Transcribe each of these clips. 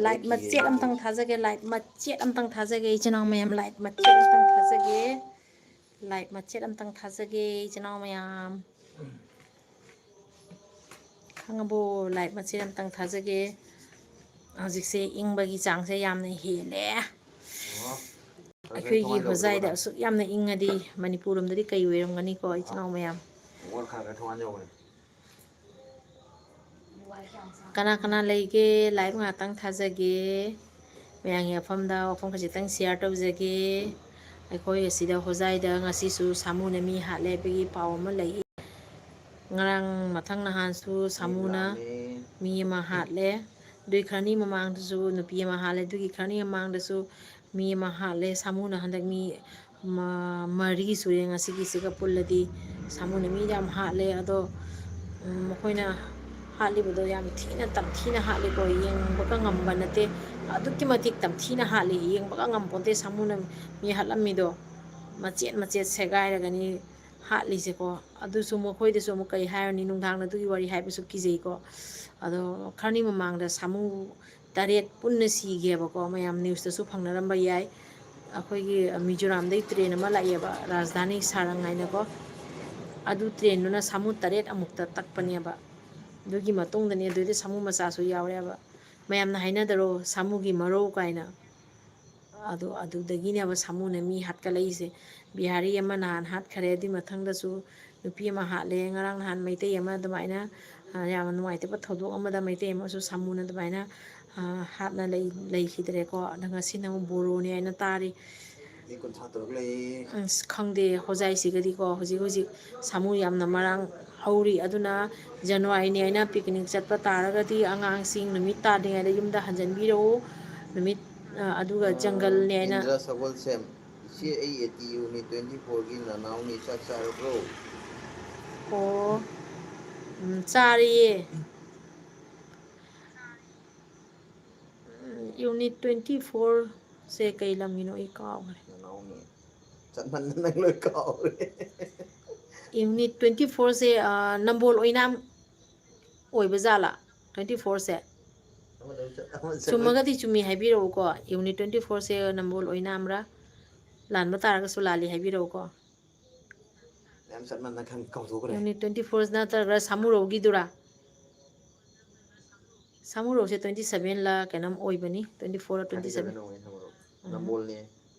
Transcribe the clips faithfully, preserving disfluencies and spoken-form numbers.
Like ꯃꯆꯦꯠ ꯑꯝꯇꯪ ꯊꯥꯖꯒꯦ, like ꯃꯆꯦꯠ ꯑꯝꯇꯪ ꯊꯥꯖꯒꯦ, ꯏꯆꯤꯟ ꯏꯅꯥꯎ ꯃꯌꯥꯝ, ꯂꯥꯏꯛ ꯃꯆꯦꯠ ꯑꯝꯇꯪ ꯊꯥꯖꯒꯦ, ꯂꯥꯏꯛ ꯃꯆꯦꯠ ꯑꯝꯇꯪ ꯊꯥꯖꯒꯦ, ꯏꯆꯤꯟ ꯏꯅꯥꯎ ꯃꯌꯥꯝ꯫ ꯈꯪꯉꯕꯣ? ꯂꯥꯏꯛ ꯃꯆꯦꯠ ꯑꯝꯇꯪ ꯊꯥꯖꯒꯦ꯫ ꯍꯧꯖꯤꯛꯁꯦ ꯏꯪꯕꯒꯤ ꯆꯥꯡꯁꯦ ꯌꯥꯝꯅ ꯍꯦꯜꯂꯦ꯫ ꯑꯩꯈꯣꯏꯒꯤ ꯍꯣꯖꯥꯏꯗ ꯑꯁꯨꯛ ꯌꯥꯝꯅ ꯏꯪꯉꯗꯤ ꯃꯅꯤꯄꯨꯔ ꯂꯣꯝꯗꯗꯤ ꯀꯩ ꯑꯣꯏꯔꯝꯒꯅꯤꯀꯣ, ꯏꯆꯤꯟ ꯏꯅꯥꯎ ꯃꯌꯥꯝ? ꯀꯅꯥ ꯀꯅꯥ ꯂꯩꯒꯦ? ꯂꯥꯏꯚ ꯉꯥꯛꯇꯪ ꯊꯥꯖꯒꯦ꯫ ꯃꯌꯥꯝꯒꯤ ꯃꯐꯝꯗ ꯋꯥꯐꯝ ꯈꯖꯤꯛꯇꯪ ꯁꯤꯌꯥꯔ ꯇꯧꯖꯒꯦ꯫ ꯑꯩꯈꯣꯏ ꯑꯁꯤꯗ ꯍꯣꯖꯥꯏꯗ ꯉꯁꯤꯁꯨ ꯁꯥꯃꯨꯅ ꯃꯤ ꯍꯥꯠꯂꯦ ꯍꯥꯏꯕꯒꯤ ꯄꯥꯎ ꯑꯃ ꯂꯩ꯫ ꯉꯔꯥꯡ ꯃꯊꯪ ꯅꯍꯥꯟꯁꯨ ꯁꯥꯃꯨꯅ ꯃꯤ ꯑꯃ ꯍꯥꯠꯂꯦ꯫ ꯑꯗꯨꯒꯤ ꯈꯔꯅꯤ ꯃꯃꯥꯡꯗꯁꯨ ꯅꯨꯄꯤ ꯑꯃ ꯍꯥꯠꯂꯦ꯫ ꯑꯗꯨꯒꯤ ꯈꯔꯅꯤ ꯃꯃꯥꯡꯗꯁꯨ ꯃꯤ ꯑꯃ ꯍꯥꯠꯂꯦ꯫ ꯁꯥꯃꯨꯅ ꯍꯟꯗꯛ ꯃꯤ ꯃ-, ꯃꯔꯤ ꯁꯨꯔꯦ ꯉꯁꯤꯒꯤꯁꯤꯒ ꯄꯨꯜꯂꯗꯤ꯫ ꯁꯥꯃꯨꯅ ꯃꯤ ꯌꯥꯝ ꯍꯥꯠꯂꯦ꯫ ꯑꯗꯣ, ꯎꯝ, ꯃꯈꯣꯏꯅ ꯍꯥꯠꯂꯤꯕꯗꯣ ꯌꯥꯝ ꯊꯤꯅ ꯇꯝꯊꯤꯅ ꯍꯥꯠꯂꯤꯀꯣ, ꯌꯦꯡꯕꯒ ꯉꯝꯕ ꯅꯠꯇꯦ꯫ ꯑꯗꯨꯛꯀꯤ ꯃꯇꯤꯛ ꯇꯝꯊꯤꯅ ꯍꯥꯠꯂꯤ, ꯌꯦꯡꯕꯒ ꯉꯝꯄꯣꯟꯇꯦ ꯁꯥꯃꯨꯅ ꯃꯤ ꯍꯥꯠꯂꯝꯃꯤꯗꯣ꯫ ꯃꯆꯦꯠ ꯃꯆꯦꯠ ꯁꯦꯒꯥꯏꯔꯒꯅꯤ ꯍꯥꯠꯂꯤꯁꯦꯀꯣ꯫ ꯑꯗꯨꯁꯨ ꯃꯈꯣꯏꯗꯁꯨ ꯑꯃꯨꯛ ꯀꯩ ꯍꯥꯏꯔꯨꯅꯤ, ꯅꯨꯡꯗꯥꯡꯗ ꯑꯗꯨꯒꯤ ꯋꯥꯔꯤ ꯍꯥꯏꯕꯁꯨ ꯀꯤꯖꯩꯀꯣ꯫ ꯑꯗꯣ ꯈꯔꯅꯤ ꯃꯃꯥꯡꯗ ꯁꯥꯃꯨ ꯇꯔꯦꯠ ꯄꯨꯟꯅ ꯁꯤꯒꯦꯕꯀꯣ, ꯃꯌꯥꯝ ꯅ꯭ꯌꯨꯁꯇꯁꯨ ꯐꯪꯅꯔꯝꯕ ꯌꯥꯏ꯫ ꯑꯩꯈꯣꯏꯒꯤ ꯃꯤꯖꯣꯔꯥꯝꯗꯩ ꯇ꯭ꯔꯦꯟ ꯑꯃ ꯂꯥꯛꯑꯦꯕ, ꯔꯥꯖꯙꯥꯅꯤ ꯁꯥꯔꯪ ꯍꯥꯏꯅꯀꯣ꯫ ꯑꯗꯨ ꯇ꯭ꯔꯦꯟꯗꯨꯅ ꯁꯥꯃꯨ ꯇꯔꯦꯠ ꯑꯃꯨꯛꯇ ꯇꯛꯄꯅꯦꯕ꯫ ꯑꯗꯨꯒꯤ ꯃꯇꯨꯡꯗꯅꯦ ꯑꯗꯨꯗꯩꯗ ꯁꯥꯃꯨ ꯃꯆꯥꯁꯨ ꯌꯥꯎꯔꯦꯕ꯫ ꯃꯌꯥꯝꯅ ꯍꯥꯏꯅꯗꯔꯣ ꯁꯥꯃꯨꯒꯤ ꯃꯔꯧ ꯀꯥꯏꯅ? ꯑꯗꯨ, ꯑꯗꯨꯗꯒꯤꯅꯦꯕ ꯁꯥꯃꯨꯅ ꯃꯤ ꯍꯥꯠꯀꯠꯂꯛꯏꯁꯦ꯫ ꯕꯤꯍꯥꯔꯤ ꯑꯃ ꯅꯍꯥꯟ ꯍꯥꯠꯈꯔꯦ, ꯑꯗꯨꯏ ꯃꯊꯪꯗꯁꯨ ꯅꯨꯄꯤ ꯑꯃ ꯍꯥꯠꯂꯦ꯫ ꯉꯔꯥꯡ ꯅꯍꯥꯟ ꯃꯩꯇꯩ ꯑꯃ ꯑꯗꯨꯃꯥꯏꯅ, ꯑ, ꯌꯥꯝꯅ ꯅꯨꯡꯉꯥꯏꯇꯕ ꯊꯧꯗꯣꯛ ꯑꯃꯗ ꯃꯩꯇꯩ ꯑꯃꯁꯨ ꯁꯥꯃꯨꯅ ꯑꯗꯨꯃꯥꯏꯅ, ꯑ, ꯍꯥꯠꯅ ꯂꯩ-, ꯂꯩꯈꯤꯗ꯭ꯔꯦꯀꯣ꯫ ꯑꯗ ꯉꯁꯤꯅ ꯑꯃꯨꯛ ꯕꯣꯔꯣꯅꯦ ꯍꯥꯏꯅ ꯇꯥꯔꯤ꯫ ꯃꯤ ꯀꯨꯟꯊ꯭ꯔꯥ ꯇꯔꯨꯛ ꯂꯩꯌꯦ꯫ ꯑꯁ, ꯈꯪꯗꯦ, ꯍꯣꯖꯥꯏꯁꯤꯒꯗꯤꯀꯣ, ꯍꯧꯖꯤꯛ ꯍꯧꯖꯤꯛ ꯁꯥꯃꯨ ꯌꯥꯝꯅ ꯃꯔꯥꯡ ꯍꯧꯔꯤ꯫ ꯑꯗꯨꯅ ꯖꯅꯋꯥꯔꯤꯅꯤ ꯍꯥꯏꯅ ꯄꯤꯛꯅꯤꯛ ꯆꯠꯄ ꯇꯥꯔꯒꯗꯤ ꯑꯉꯥꯡꯁꯤꯡ ꯅꯨꯃꯤꯠ ꯇꯥꯗ꯭ꯔꯤꯉꯩꯗ ꯌꯨꯝꯗ ꯍꯟꯖꯤꯟꯕꯤꯔꯛꯎ꯫ ꯅꯨꯃꯤꯠ, ꯑ, ꯑꯗꯨꯒ ꯖꯪꯒꯜꯅꯦ ꯍꯥꯏꯅ ꯏꯟꯗ꯭ꯔ ꯁꯒꯣꯜꯁꯦꯝ, ꯏꯆꯦ, ꯑꯩ ꯑꯦ ꯇꯤ ꯌꯨꯅꯤꯠ ꯇ꯭ꯋꯦꯟꯇꯤ ꯐꯣꯔꯒꯤ ꯅꯅꯥꯎꯅꯤ, ꯆꯥꯛ ꯆꯥꯔꯕ꯭ꯔꯣ? ꯑꯣ, ꯎꯝ, ꯆꯥꯔꯦꯌꯦ꯫ ꯎꯝ, ꯌꯨꯅꯤꯠ ꯇ꯭ꯋꯦꯟꯇꯤ ꯐꯣꯔꯁꯦ ꯀꯩ ꯂꯝꯒꯤꯅꯣ ꯑꯩ ꯀꯥꯎꯈ꯭ꯔꯦ꯫ ꯅꯅꯥꯎꯅꯤ꯫ ꯆꯠꯃꯟꯗꯅ ꯂꯣꯏ ꯀꯥꯎꯔꯦ꯫ ꯌꯨꯅꯤꯠ ꯇ꯭ꯋꯦꯟꯇꯤ ꯐꯣꯔꯁꯦ, ꯑ, ꯅꯝꯕꯣꯜ ꯑꯣꯏꯅꯥꯝ ꯑꯣꯏꯕ ꯖꯥꯠꯂꯥ? ꯇ꯭ꯋꯦꯟꯇꯤ ꯐꯣꯔꯁꯦ? ꯆꯨꯝꯃꯒꯗꯤ ꯆꯨꯝꯃꯤ ꯍꯥꯏꯕꯤꯔꯛꯎꯀꯣ꯫ ꯌꯨꯅꯤꯠ ꯇ꯭ꯋꯦꯟꯇꯤ ꯐꯣꯔꯁꯦ ꯅꯝꯕꯣꯜ ꯑꯣꯏꯅꯥꯝꯔꯥ? ꯂꯥꯟꯕ ꯇꯥꯔꯒꯁꯨ ꯂꯥꯜꯂꯤ ꯍꯥꯏꯕꯤꯔꯛꯎꯀꯣ꯫ ꯃꯌꯥꯝ ꯆꯠꯃꯟꯗꯅ ꯈꯪ-, ꯀꯥꯎꯊꯣꯛꯈ꯭ꯔꯦ꯫ ꯌꯨꯅꯤꯠ ꯇ꯭ꯋꯦꯟꯇꯤ ꯐꯣꯔ ꯅꯠꯇ꯭ꯔꯒ ꯁꯥꯃꯨꯔꯧꯒꯤꯗꯨꯔꯥ? ꯁꯥꯃꯨꯔꯧꯁꯦ ꯇ꯭ꯋꯦꯟꯇꯤ ꯁꯚꯦꯟꯂ ꯀꯩꯅꯣꯝ ꯑꯣꯏꯕꯅꯤ, twenty four twenty seven. Twenty seven ꯑꯣꯏ ꯁꯥꯃꯨꯔꯧ꯫ ꯎꯝ꯫ ꯅꯝꯕꯣꯜꯅꯦ꯫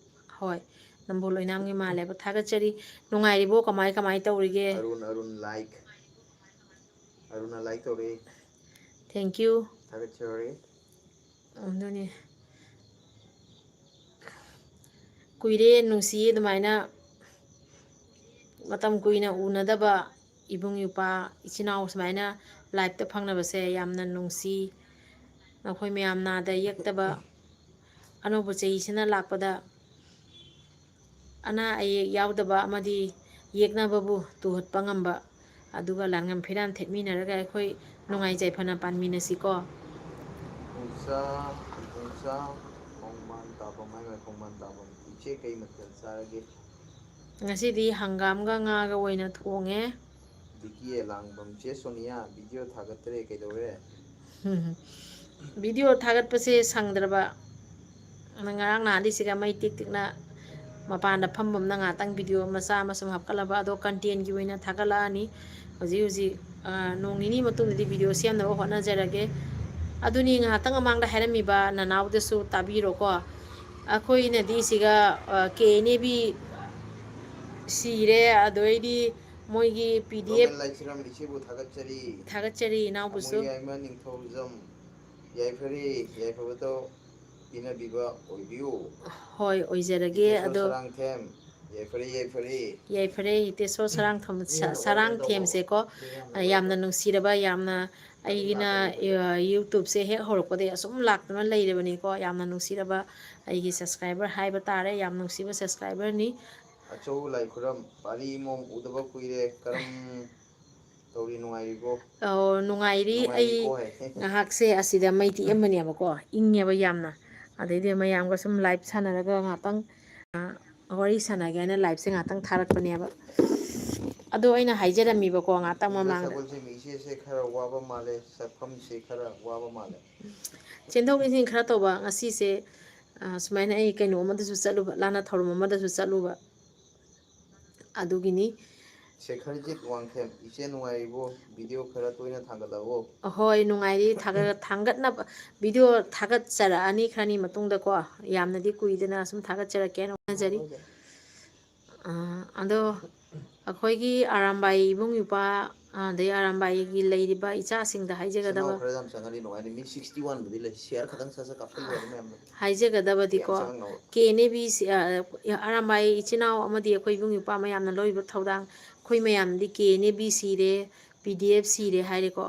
ꯍꯣꯏ, ꯅꯝꯕꯣꯜ ꯑꯣꯏꯅꯥꯝꯒꯤ ꯃꯥꯜꯂꯦꯕ꯫ ꯊꯥꯒꯠꯆꯔꯤ꯫ ꯅꯨꯡꯉꯥꯏꯔꯤꯕꯣ? ꯀꯃꯥꯏ, ꯀꯃꯥꯏ ꯇꯧꯔꯤꯒꯦ? ꯑꯔꯨꯟ, ꯑꯔꯨꯟ like꯫ ꯑꯔꯨꯟꯅ like ꯇꯧꯔꯦ꯫ Thank you꯫ ꯊꯥꯒꯠꯆꯔꯤ꯫ ꯑꯗꯨꯅꯤ꯫ ꯀꯨꯏꯔꯦ, ꯅꯨꯡꯁꯤꯌꯦ ꯑꯗꯨꯃꯥꯏꯅ ꯃꯇꯝ ꯀꯨꯏꯅ ꯎꯅꯗꯕ ꯏꯕꯨꯡ ꯏꯄ꯭ꯋꯥ, ꯏꯆꯤꯟ ꯏꯅꯥꯎ ꯁꯨꯃꯥꯏꯅ liveꯇ ꯐꯪꯅꯕꯁꯦ ꯌꯥꯝꯅ ꯅꯨꯡꯁꯤ꯫ ꯅꯈꯣꯏ ꯃꯌꯥꯝ ꯅꯥꯗ ꯌꯦꯛꯇꯕ, ꯑꯅꯧꯕ ꯆꯍꯤꯁꯤꯅ ꯂꯥꯛꯄꯗ ꯑꯅꯥ ꯑꯌꯦꯛ ꯌꯥꯎꯗꯕ ꯑꯃꯗꯤ ꯌꯦꯛꯅꯕꯕꯨ ꯇꯨꯍꯠꯄ ꯉꯝꯕ, ꯑꯗꯨꯒ ꯂꯥꯟꯉꯝ ꯐꯤꯔꯥꯟ ꯊꯦꯠꯃꯤꯟꯅꯔꯒ ꯑꯩꯈꯣꯏ ꯅꯨꯡꯉꯥꯏ ꯌꯥꯏꯐꯅ ꯄꯥꯟꯃꯤꯟꯅꯁꯤꯀꯣ꯫ ꯄꯨꯡꯆꯥ, ꯄꯨꯡꯆꯥ, ꯈꯣꯡꯕꯥꯟ ꯇꯥꯐꯝ ꯍꯥꯏꯕ ꯈꯣꯡꯕꯥꯟ ꯇꯥꯐꯝ꯫ ꯏꯆꯦ ꯀꯩ ꯃꯊꯦꯜ ꯆꯥꯔꯒꯦ? ꯉꯁꯤꯗꯤ ꯍꯪꯒꯥꯝꯒ ꯉꯥꯒ ꯑꯣꯏꯅ ꯊꯣꯡꯉꯦ꯫ ꯕꯤꯀꯤ ꯑꯦ ꯂꯥꯡꯕꯝ꯫ ꯆꯦ ꯁꯣꯅꯤꯌꯥ, video ꯊꯥꯒꯠꯇ꯭ꯔꯦ, ꯀꯩꯗꯧꯔꯦ? Video ꯊꯥꯒꯠꯄꯁꯦ ꯁꯪꯗ꯭ꯔꯕ꯫ ꯉꯔꯥꯡ ꯅꯍꯥꯟꯗꯤ ꯁꯤꯒ ꯃꯩ ꯇꯤꯛ ꯇꯤꯛꯅ ꯃꯄꯥꯟꯗ ꯐꯝꯐꯝꯅ ꯉꯥꯏꯍꯥꯛꯇꯪ video ꯃꯆꯥ ꯑꯃ ꯁꯨꯝ ꯍꯥꯞꯀꯠꯂꯕ, ꯑꯗꯣ contentꯀꯤ ꯑꯣꯏꯅ ꯊꯥꯒꯠꯂꯛꯑꯅꯤ꯫ ꯍꯧꯖꯤꯛ ꯍꯧꯖꯤꯛ, ꯑ, ꯅꯣꯡ ꯅꯤꯅꯤ ꯃꯇꯨꯡꯗꯗꯤ video ꯁꯦꯝꯅꯕ ꯍꯣꯠꯅꯖꯔꯒꯦ꯫ ꯑꯗꯨꯅꯤ ꯉꯥꯏꯍꯥꯛꯇꯪ ꯃꯃꯥꯡꯗ ꯍꯥꯏꯔꯝꯃꯤꯕ ꯅꯅꯥꯎꯗꯁꯨ ꯇꯥꯕꯤꯔꯣꯀꯣ꯫ ꯑꯩꯈꯣꯏꯅꯗꯤ ꯁꯤꯒ, ꯑ, ꯀꯦ ꯑꯦꯟ ꯑꯦ ꯕꯤ ꯁꯤꯔꯦ, ꯑꯗꯩꯗꯤ ꯃꯣꯏꯒꯤ ꯄꯤ ꯗꯤ ꯑꯦꯐ ꯂꯣꯃꯦꯟ ꯂꯥꯏꯁ꯭ꯔꯝ, ꯏꯆꯦꯕꯨ ꯊꯥꯒꯠꯆꯔꯤ꯫ ꯊꯥꯒꯠꯆꯔꯤ ꯏꯅꯥꯎꯕꯨꯁꯨ꯫ ꯑꯃꯨ ꯌꯥꯏꯃ ꯅꯤꯡꯊꯧꯖꯝ, ꯌꯥꯏꯐꯔꯦ, ꯌꯥꯏꯐꯕꯗꯣ ꯄꯤꯅꯕꯤꯕ ꯑꯣꯏꯕꯤꯌꯨ꯫ ꯍꯣꯏ, ꯑꯣꯏꯖꯔꯒꯦ꯫ ꯏꯆꯦꯁꯣꯔ ꯑꯗꯣ ꯁꯔꯥꯡꯊꯦꯝ, ꯌꯥꯏꯐꯔꯦ, ꯌꯥꯏꯐꯔꯦ꯫ ꯌꯥꯏꯐꯔꯦ, ꯏꯆꯦꯁꯣꯔ ꯁꯔꯥꯡꯊꯦꯝ-, ꯁ-, ꯁꯔꯥꯡꯊꯦꯝꯁꯦꯀꯣ, ꯑ, ꯌꯥꯝꯅ ꯅꯨꯡꯁꯤꯔꯕ, ꯌꯥꯝꯅ ꯑꯩꯒꯤꯅ, ꯑ, YouTubeꯁꯦ ꯍꯦꯛ ꯍꯧꯔꯛꯄꯗꯒꯤ ꯑꯁꯨꯝ ꯂꯥꯛꯇꯨꯅ ꯂꯩꯔꯕꯅꯤꯀꯣ꯫ ꯌꯥꯝꯅ ꯅꯨꯡꯁꯤꯔꯕ ꯑꯩꯒꯤ subscriber ꯍꯥꯏꯕ ꯇꯥꯔꯦ, ꯌꯥꯝ ꯅꯨꯡꯁꯤꯕ subscriberꯅꯤ꯫ ꯑꯆꯧ ꯂꯥꯏꯈꯨꯔꯝ, ꯄꯥꯔꯤ ꯏꯃꯣꯝ ꯎꯗꯕ ꯀꯨꯏꯔꯦ, ꯀꯔꯝ ꯇꯧꯔꯤ, ꯅꯨꯡꯉꯥꯏꯔꯤꯕꯣ? ꯑꯧ, ꯅꯨꯡꯉꯥꯏꯔꯤ꯫ ꯑꯩ ꯅꯨꯡꯉꯥꯏꯔꯤꯀꯣ ꯍꯥꯏ꯫ ꯉꯥꯏꯍꯥꯛꯁꯦ ꯑꯁꯤꯗ ꯃꯩ ꯇꯤꯛꯑꯝꯕꯅꯦꯕꯀꯣ, ꯏꯪꯉꯦꯕ ꯌꯥꯝꯅ꯫ ꯑꯗꯩꯗꯤ ꯃꯌꯥꯝꯒ ꯁꯨꯝ live ꯁꯥꯟꯅꯔꯒ ꯉꯥꯏꯍꯥꯛꯇꯪ, ꯑ, ꯋꯥꯔꯤ ꯁꯥꯟꯅꯒꯦ ꯍꯥꯏꯅ liveꯁꯦ ꯉꯥꯏꯍꯥꯛꯇꯪ ꯊꯥꯔꯛꯄꯅꯦꯕ꯫ ꯑꯗꯣ ꯑꯩꯅ ꯍꯥꯏꯖꯔꯝꯃꯤꯕꯀꯣ ꯉꯥꯛꯇꯪ ꯎꯕ ꯃꯃꯥꯡꯗ꯫ ꯁꯒꯣꯜꯁꯦ ꯏꯆꯦꯁꯦ ꯈꯔ ꯋꯥꯕ ꯃꯥꯜꯂꯦ, ꯆꯠꯐꯝꯁꯦ ꯈꯔ ꯋꯥꯕ ꯃꯥꯜꯂꯦ꯫ ꯆꯦꯟꯊꯣꯛ ꯆꯦꯟꯁꯤꯟ ꯈꯔ ꯇꯧꯕ ꯉꯁꯤꯁꯦ, ꯑ, ꯁꯨꯃꯥꯏꯅ ꯑꯩ ꯀꯩꯅꯣ ꯑꯃꯗꯁꯨ ꯆꯠꯂꯨꯕ, ꯂꯥꯟꯅ ꯊꯧꯔꯝ ꯑꯃꯗꯁꯨ ꯆꯠꯂꯨꯕ꯫ ꯑꯗꯨꯒꯤꯅꯤ꯫ ꯁꯦꯈꯔꯖꯤꯠ ꯋꯥꯡꯈꯦꯝ, ꯏꯆꯦ ꯅꯨꯡꯉꯥꯏꯔꯤꯕꯣ? ꯚꯤꯗꯤꯑꯣ ꯈꯔ ꯇꯣꯏꯅ ꯊꯥꯒꯠꯂꯛꯑꯣ꯫ ꯑꯍꯣꯏ, ꯅꯨꯡꯉꯥꯏꯔꯤ꯫ ꯊꯥꯒꯠ-, ꯊꯥꯡꯒꯠꯅꯕ ꯚꯤꯗꯤꯑꯣ ꯊꯥꯒꯠꯆꯔꯛꯑꯅꯤ ꯈꯔꯅꯤ ꯃꯇꯨꯡꯗꯀꯣ꯫ ꯌꯥꯝꯅꯗꯤ ꯀꯨꯏꯗꯅ ꯁꯨꯝ ꯊꯥꯒꯠꯆꯔꯛꯀꯦꯅ ꯍꯣꯠꯅꯖꯔꯤ꯫ ꯑ, ꯑꯗꯣ ꯑꯩꯈꯣꯏꯒꯤ ꯑꯔꯥꯝꯕꯥꯏ ꯏꯕꯨꯡ ꯏꯄ꯭ꯋꯥ, ꯑꯗꯩ ꯑꯔꯥꯝꯕꯥꯏꯒꯤ ꯂꯩꯔꯤꯕ ꯏꯆꯥꯁꯤꯡꯗ ꯏꯆꯤꯟ ꯏꯅꯥꯎ ꯍꯥꯏꯖꯒꯗꯕ, ꯈꯔ ꯌꯥꯝ ꯆꯪꯉꯗꯤ ꯅꯨꯡꯉꯥꯏꯅꯤ꯫ ꯃꯤ sixty one ꯕꯨꯗꯤ ꯂꯩ꯫ Share ꯈꯇꯪ ꯁꯠ ꯁꯠ ꯀꯥꯞꯁꯜꯂꯨ ꯑꯗꯨ ꯃꯌꯥꯝꯗꯣ꯫ ꯌꯥꯝ ꯍꯥꯏꯖꯒꯗꯕꯗꯤꯀꯣ, ꯆꯪꯉꯛꯅꯕ꯫ ꯀꯦ ꯑꯦꯟ ꯑꯦ ꯕꯤ ꯁꯤ, ꯑ, ꯑꯔꯥꯝꯕꯥꯏ ꯏꯆꯤꯟ ꯏꯅꯥꯎ ꯑꯃꯗꯤ ꯑꯩꯈꯣꯏ ꯏꯕꯨꯡ ꯏꯄ꯭ꯋꯥ ꯃꯌꯥꯝꯅ ꯂꯧꯔꯤꯕ ꯊꯧꯗꯥꯡ, ꯑꯩꯈꯣꯏ ꯃꯌꯥꯝꯗꯤ ꯀꯦ ꯑꯦꯟ ꯑꯦ ꯕꯤ ꯁꯤꯔꯦ, ꯄꯤ ꯗꯤ ꯑꯦꯐ ꯁꯤꯔꯦ ꯍꯥꯏꯔꯦꯀꯣ꯫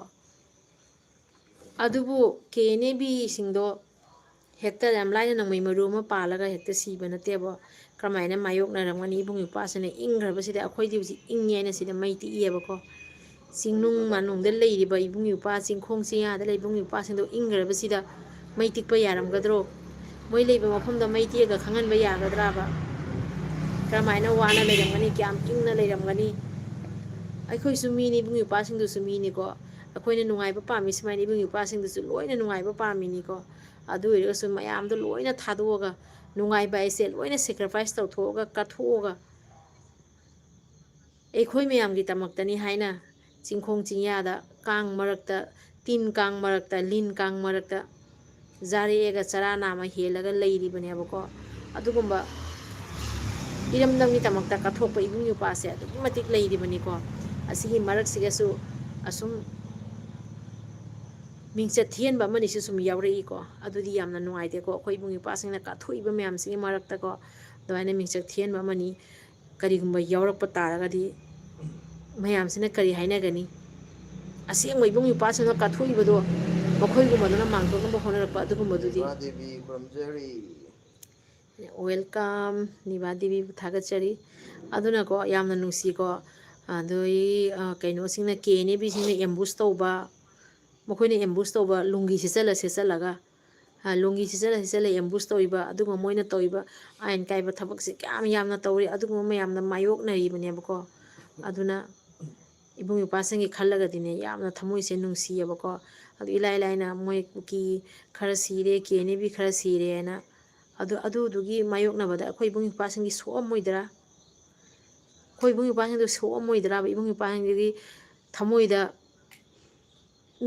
ꯑꯗꯨꯕꯨ ꯀꯦ ꯑꯦꯟ ꯑꯦ ꯕꯤꯁꯤꯡꯗꯣ ꯍꯦꯛꯇ ꯌꯥꯝ ꯂꯥꯏꯅ ꯅꯣꯡꯃꯩ ꯃꯔꯨ ꯑꯃ ꯄꯥꯜꯂꯒ ꯍꯦꯛꯇ ꯁꯤꯕ ꯅꯠꯇꯦꯕ꯫ ꯀꯔꯝꯍꯥꯏꯅ ꯃꯥꯌꯣꯛꯅꯔꯝꯒꯅꯤ? ꯏꯕꯨꯡ ꯏꯄ꯭ꯋꯥꯁꯤꯅ ꯏꯪꯈ꯭ꯔꯕꯁꯤꯗ, ꯑꯩꯈꯣꯏꯗꯤ ꯍꯧꯖꯤꯛ ꯏꯪꯉꯦ ꯍꯥꯏꯅ ꯁꯤꯗ ꯃꯩ ꯇꯤꯛꯏꯌꯦꯕꯀꯣ꯫ ꯆꯤꯡꯅꯨꯡ ꯃꯅꯨꯡꯗ ꯂꯩꯔꯤꯕ ꯏꯕꯨꯡ ꯏꯄ꯭ꯋꯥ, ꯆꯤꯡꯈꯣꯡ ꯆꯤꯡꯌꯥꯗ ꯂꯩꯕ ꯏꯕꯨꯡ ꯏꯄ꯭ꯋꯥꯁꯤꯡꯗꯣ ꯏꯪꯈ꯭ꯔꯕꯁꯤꯗ ꯃꯩ ꯇꯤꯛꯄ ꯌꯥꯔꯝꯒꯗ꯭ꯔꯣ? ꯃꯣꯏ ꯂꯩꯕ ꯃꯐꯝꯗ ꯃꯩ ꯇꯤꯛꯑꯒ ꯈꯪꯍꯟꯕ ꯌꯥꯒꯗ꯭ꯔꯕ? ꯀꯔꯝꯍꯥꯏꯅ ꯋꯥꯅ ꯂꯩꯔꯝꯒꯅꯤ? ꯀꯌꯥꯝ ꯏꯪꯅ ꯂꯩꯔꯝꯒꯅꯤ? ꯑꯩꯈꯣꯏꯁꯨ ꯃꯤꯅꯤ, ꯏꯕꯨꯡ ꯏꯄ꯭ꯋꯥꯁꯤꯡꯗꯨꯁꯨ ꯃꯤꯅꯤꯀꯣ꯫ ꯑꯩꯈꯣꯏꯅ ꯅꯨꯡꯉꯥꯏꯕ ꯄꯥꯝꯃꯤ ꯁꯨꯃꯥꯏꯅ ꯏꯕꯨꯡ ꯏꯄ꯭ꯋꯥꯁꯤꯡꯗꯨꯁꯨ ꯂꯣꯏꯅ ꯅꯨꯡꯉꯥꯏꯕ ꯄꯥꯝꯃꯤꯅꯤꯀꯣ꯫ ꯑꯗꯨ ꯑꯣꯏꯔꯒꯁꯨ ꯃꯌꯥꯝꯗꯣ ꯂꯣꯏꯅ ꯊꯥꯗꯣꯛꯑꯒ, ꯅꯨꯡꯉꯥꯏꯕ ꯍꯥꯏꯁꯦ ꯂꯣꯏꯅ sacrifice ꯇꯧꯊꯣꯛꯑꯒ, ꯀꯠꯊꯣꯛꯑꯒ, ꯑꯩꯈꯣꯏ ꯃꯌꯥꯝꯒꯤꯗꯃꯛꯇꯅꯤ ꯍꯥꯏꯅ ꯆꯤꯡꯈꯣꯡ ꯆꯤꯡꯌꯥꯗ, ꯀꯥꯡ ꯃꯔꯛꯇ, ꯇꯤꯟ ꯀꯥꯡ ꯃꯔꯛꯇ, ꯂꯤꯟ ꯀꯥꯡ ꯃꯔꯛꯇ ꯖꯥꯔꯦꯛꯑꯒ ꯆꯔꯥ ꯅꯥꯝꯃ ꯍꯦꯜꯂꯒ ꯂꯩꯔꯤꯕꯅꯦꯕꯀꯣ꯫ ꯑꯗꯨꯒꯨꯝꯕ ꯏꯔꯝꯗꯝꯒꯤꯗꯃꯛꯇ ꯀꯠꯊꯣꯛꯄ ꯏꯕꯨꯡ ꯏꯄ꯭ꯋꯥꯁꯦ ꯑꯗꯨꯛꯀꯤ ꯃꯇꯤꯛ ꯂꯩꯔꯤꯕꯅꯤꯀꯣ꯫ ꯑꯁꯤꯒꯤ ꯃꯔꯛꯁꯤꯗꯁꯨ ꯑꯁꯨꯝ ꯃꯤꯡꯆꯠ ꯊꯤꯍꯟꯕ ꯑꯃꯅꯤꯁꯨ ꯁꯨꯝ ꯌꯥꯎꯔꯛꯏꯀꯣ꯫ ꯑꯗꯨꯗꯤ ꯌꯥꯝꯅ ꯅꯨꯡꯉꯥꯏꯇꯦꯀꯣ꯫ ꯑꯩꯈꯣꯏ ꯏꯕꯨꯡ ꯏꯄ꯭ꯋꯥꯁꯤꯡꯅ ꯀꯠꯊꯣꯛꯏꯕ ꯃꯌꯥꯝꯁꯤꯒꯤ ꯃꯔꯛꯇꯀꯣ, ꯑꯗꯨꯃꯥꯏꯅ ꯃꯤꯡꯆꯠ ꯊꯤꯍꯟꯕ ꯑꯃꯅꯤ꯫ ꯀꯔꯤꯒꯨꯝꯕ ꯌꯥꯎꯔꯛꯄ ꯇꯥꯔꯒꯗꯤ ꯃꯌꯥꯝꯁꯤꯅ ꯀꯔꯤ ꯍꯥꯏꯅꯒꯅꯤ? ꯑꯁꯦꯡꯕ ꯏꯕꯨꯡ ꯏꯄ꯭ꯋꯥꯁꯤꯡꯅ ꯀꯠꯊꯣꯛꯏꯕꯗꯣ ꯃꯈꯣꯏꯒꯨꯝꯕꯗꯨꯅ ꯃꯥꯡꯊꯣꯛꯅꯕ ꯍꯣꯠꯅꯔꯛꯄ ꯑꯗꯨꯒꯨꯝꯕꯗꯨꯗꯤ꯫ ꯅꯤꯃꯥ ꯗꯦꯕꯤ ꯈꯨꯔꯨꯝꯖꯔꯤ꯫ Welcome, ꯅꯤꯕꯥ ꯗꯦꯕꯤꯕꯨ ꯊꯥꯒꯠꯆꯔꯤ꯫ ꯑꯗꯨꯅꯀꯣ, ꯌꯥꯝꯅ ꯅꯨꯡꯁꯤꯀꯣ꯫ ꯑꯗꯨꯒꯤ, ꯑ, ꯀꯩꯅꯣꯁꯤꯡꯅ, ꯀꯦ ꯑꯦꯟ ꯑꯦ ꯕꯤꯁꯤꯡꯅ ambush ꯇꯧꯕ, ꯃꯈꯣꯏꯅ ambush ꯇꯧꯕ, ꯂꯨꯡꯒꯤ ꯁꯦꯠꯆꯜꯂ ꯁꯦꯠꯆꯜꯂꯒ, ꯑ, ꯂꯨꯡꯒꯤ ꯁꯦꯠꯆꯜꯂ ꯁꯦꯠꯆꯜꯂ ambush ꯇꯧꯔꯤꯕ, ꯑꯗꯨꯒꯨꯝꯕ ꯃꯣꯏꯅ ꯇꯧꯔꯤꯕ ꯑꯥꯏꯟ ꯀꯥꯏꯕ ꯊꯕꯛꯁꯦ ꯀꯌꯥꯝ ꯌꯥꯝꯅ ꯇꯧꯔꯤ, ꯑꯗꯨꯒꯨꯝꯕ ꯃꯌꯥꯝꯅ ꯃꯥꯌꯣꯛꯅꯔꯤꯕꯅꯦꯕꯀꯣ꯫ ꯑꯗꯨꯅ ꯏꯕꯨꯡ ꯏꯄ꯭ꯋꯥꯁꯤꯡꯒꯤ ꯈꯜꯂꯒꯗꯤꯅꯦ, ꯌꯥꯝꯅ ꯊꯃꯣꯏꯁꯦ ꯅꯨꯡꯁꯤꯌꯦꯕꯀꯣ꯫ ꯑꯗꯨ ꯏꯂꯥꯏ ꯂꯥꯏꯅ ꯃꯣꯏ ꯀꯨꯀꯤ ꯈꯔ ꯁꯤꯔꯦ, ꯀꯦ ꯑꯦꯟ ꯑꯦ ꯕꯤ ꯈꯔ ꯁꯤꯔꯦꯅ, ꯑꯗꯨ, ꯑꯗꯨꯗꯨꯒꯤ ꯃꯥꯌꯣꯛꯅꯕꯗ ꯑꯩꯈꯣꯏ ꯏꯕꯨꯡ ꯏꯄ꯭ꯋꯥꯁꯤꯡꯒꯤ ꯁꯣꯛꯑꯝꯃꯣꯏꯗ꯭ꯔꯥ? ꯑꯩꯈꯣꯏ ꯏꯕꯨꯡ ꯏꯄ꯭ꯋꯥꯁꯤꯡꯗꯣ ꯁꯣꯛꯑꯝꯃꯣꯏꯗ꯭ꯔꯕ? ꯏꯕꯨꯡ ꯏꯄ꯭ꯋꯥꯁꯤꯡꯗꯨꯒꯤ ꯊꯃꯣꯏꯗ,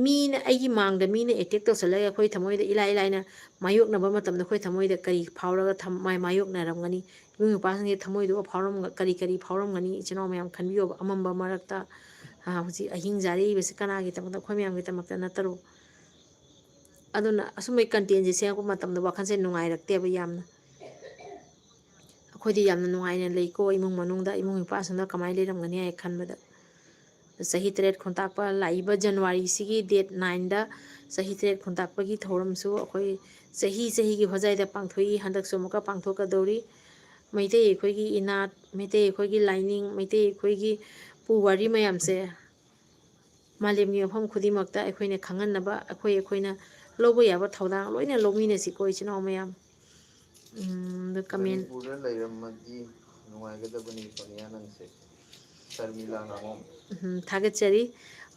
ꯃꯤꯅ ꯑꯩꯒꯤ ꯃꯥꯡꯗ ꯃꯤꯅ ꯑꯦꯇꯦꯛ ꯇꯧꯁꯜꯂꯒ ꯑꯩꯈꯣꯏ ꯊꯃꯣꯏꯗ ꯏꯂꯥꯏ ꯂꯥꯏꯅ ꯃꯥꯌꯣꯛꯅꯕ ꯃꯇꯝꯗ ꯑꯩꯈꯣꯏ ꯊꯃꯣꯏꯗ ꯀꯔꯤ ꯐꯥꯎꯔꯒ ꯊꯝ-, ꯃꯥꯏ ꯃꯥꯌꯣꯛꯅꯔꯝꯒꯅꯤ? ꯏꯕꯨꯡ ꯏꯄ꯭ꯋꯥꯁꯤꯡꯒꯤ ꯊꯃꯣꯏꯗꯨꯒ ꯐꯥꯎꯔꯝꯒ-, ꯀꯔꯤ ꯀꯔꯤ ꯐꯥꯎꯔꯝꯒꯅꯤ? ꯏꯆꯤꯟ ꯏꯅꯥꯎ ꯃꯌꯥꯝ ꯈꯟꯕꯤꯌꯣꯕ꯫ ꯑꯃꯝꯕ ꯃꯔꯛꯇ, ꯑ, ꯍꯧꯖꯤꯛ ꯑꯍꯤꯡ ꯆꯥꯔꯛꯏꯕꯁꯤ ꯀꯅꯥꯒꯤꯗꯃꯛꯇ? ꯑꯩꯈꯣꯏ ꯃꯌꯥꯝꯒꯤꯗꯃꯛꯇ ꯅꯠꯇꯔꯣ? ꯑꯗꯨꯅ ꯑꯁꯨꯝꯕꯒꯤ ꯀꯟꯇꯦꯟꯁꯦ ꯁꯦꯝꯃꯛꯄ ꯃꯇꯝꯗ ꯋꯥꯈꯜꯁꯦ ꯅꯨꯡꯉꯥꯏꯔꯛꯇꯦꯕ ꯌꯥꯝꯅ꯫ ꯑꯩꯈꯣꯏꯗꯤ ꯌꯥꯝꯅ ꯅꯨꯡꯉꯥꯏꯅ ꯂꯩꯀꯣ ꯏꯃꯨꯡ ꯃꯅꯨꯡꯗ꯫ ꯏꯃꯨꯡ ꯏꯄꯥꯁꯤꯡꯗ ꯀꯃꯥꯏꯅ ꯂꯩꯔꯝꯒꯅꯤ ꯍꯥꯏ ꯈꯟꯕꯗ꯫ ꯆꯍꯤ ꯇꯔꯦꯠ ꯈꯨꯟꯇꯥꯛꯄ ꯂꯥꯛꯏꯕ ꯖꯅꯋꯥꯔꯤꯁꯤꯒꯤ date nine-ꯗ ꯆꯍꯤ ꯇꯔꯦꯠ ꯈꯨꯟꯇꯥꯛꯄꯒꯤ ꯊꯧꯔꯝꯁꯨ ꯑꯩꯈꯣꯏ ꯆꯍꯤ ꯆꯍꯤꯒꯤ ꯍꯣꯖꯥꯏꯗ ꯄꯥꯡꯊꯣꯛꯏ꯫ ꯍꯟꯗꯛꯁꯨ ꯑꯃꯨꯛꯀ ꯄꯥꯡꯊꯣꯛꯀꯗꯧꯔꯤ꯫ ꯃꯩꯇꯩ ꯑꯩꯈꯣꯏꯒꯤ ꯏꯅꯥꯠ, ꯃꯩꯇꯩ ꯑꯩꯈꯣꯏꯒꯤ ꯂꯥꯏꯅꯤꯡ, ꯃꯩꯇꯩ ꯑꯩꯈꯣꯏꯒꯤ ꯄꯨꯋꯥꯔꯤ ꯃꯌꯥꯝꯁꯦ ꯃꯥꯂꯦꯝꯒꯤ ꯃꯐꯝ ꯈꯨꯗꯤꯡꯃꯛꯇ ꯑꯩꯈꯣꯏꯅ ꯈꯪꯍꯟꯅꯕ ꯑꯩꯈꯣꯏ, ꯑꯩꯈꯣꯏꯅ ꯂꯧꯕ ꯌꯥꯕ ꯊꯧꯗꯥꯡ ꯂꯣꯏꯅ ꯂꯧꯃꯤꯟꯅꯁꯤꯀꯣ, ꯏꯆꯤꯟ ꯏꯅꯥꯎ ꯃꯌꯥꯝ꯫ ꯎꯝ, ꯑꯗ comment ꯃꯅꯤꯄꯨꯔꯗ ꯂꯩꯔꯝꯃꯗꯤ ꯅꯨꯡꯉꯥꯏꯒꯗꯕꯅꯤ, ꯁꯣꯅꯤꯌꯥ ꯅꯪꯁꯦ꯫ ꯁꯔꯃꯤꯂꯥ ꯉꯥꯉꯣꯝ꯫ ꯎꯝ, ꯊꯥꯒꯠꯆꯔꯤ꯫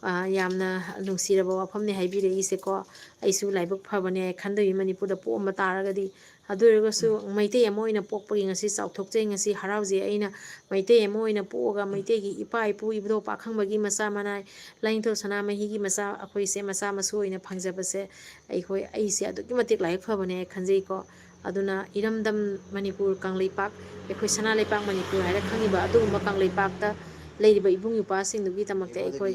ꯑ, ꯌꯥꯝꯅ ꯅꯨꯡꯁꯤꯔꯕ ꯋꯥꯐꯝꯅꯤ ꯍꯥꯏꯕꯤꯔꯛꯏꯁꯦꯀꯣ꯫ ꯑꯩꯁꯨ ꯂꯥꯏꯕꯛ ꯐꯕꯅꯦ ꯈꯟꯗꯣꯏꯅꯤ ꯃꯅꯤꯄꯨꯔꯗ ꯄꯣꯛꯑꯝꯕ ꯇꯥꯔꯒꯗꯤ꯫ ꯑꯗꯨ ꯑꯣꯏꯔꯒꯁꯨ ꯃꯩꯇꯩ ꯑꯃ ꯑꯣꯏꯅ ꯄꯣꯛꯄꯒꯤ ꯉꯁꯤ ꯆꯥꯎꯊꯣꯛꯆꯩ, ꯉꯁꯤ ꯍꯔꯥꯎꯖꯩ꯫ ꯑꯩꯅ ꯃꯩꯇꯩ ꯑꯃ ꯑꯣꯏꯅ ꯄꯣꯛꯑꯒ ꯃꯩꯇꯩꯒꯤ ꯏꯄꯥ ꯏꯄꯨ ꯏꯕꯨꯙꯧ ꯄꯥꯈꯪꯕꯒꯤ ꯃꯆꯥ ꯃꯅꯥꯏ, ꯂꯥꯏꯅꯤꯡꯊꯧ ꯁꯅꯥꯃꯍꯤꯒꯤ ꯃꯆꯥ, ꯑꯩꯈꯣꯏꯁꯦ ꯃꯆꯥ ꯃꯁꯨ ꯑꯣꯏꯅ ꯐꯪꯖꯕꯁꯦ ꯑꯩꯈꯣꯏ, ꯑꯩꯁꯦ ꯑꯗꯨꯛꯀꯤ ꯃꯇꯤꯛ ꯂꯥꯏꯕꯛ ꯐꯕꯅꯦ ꯈꯟꯖꯩꯀꯣ꯫ ꯑꯗꯨꯅ ꯏꯔꯝꯗꯝ ꯃꯅꯤꯄꯨꯔ ꯀꯪꯂꯩꯄꯥꯛ, ꯑꯩꯈꯣꯏ ꯁꯅꯥ ꯂꯩꯄꯥꯛ ꯃꯅꯤꯄꯨꯔ ꯍꯥꯏꯔ ꯈꯪꯉꯤꯕ ꯑꯗꯨꯒꯨꯝꯕ ꯀꯪꯂꯩꯄꯥꯛꯇ ꯂꯩꯔꯤꯕ ꯏꯕꯨꯡ ꯏꯄ꯭ꯋꯥꯁꯤꯡꯗꯨꯒꯤꯗꯃꯛꯇ ꯑꯩꯈꯣꯏ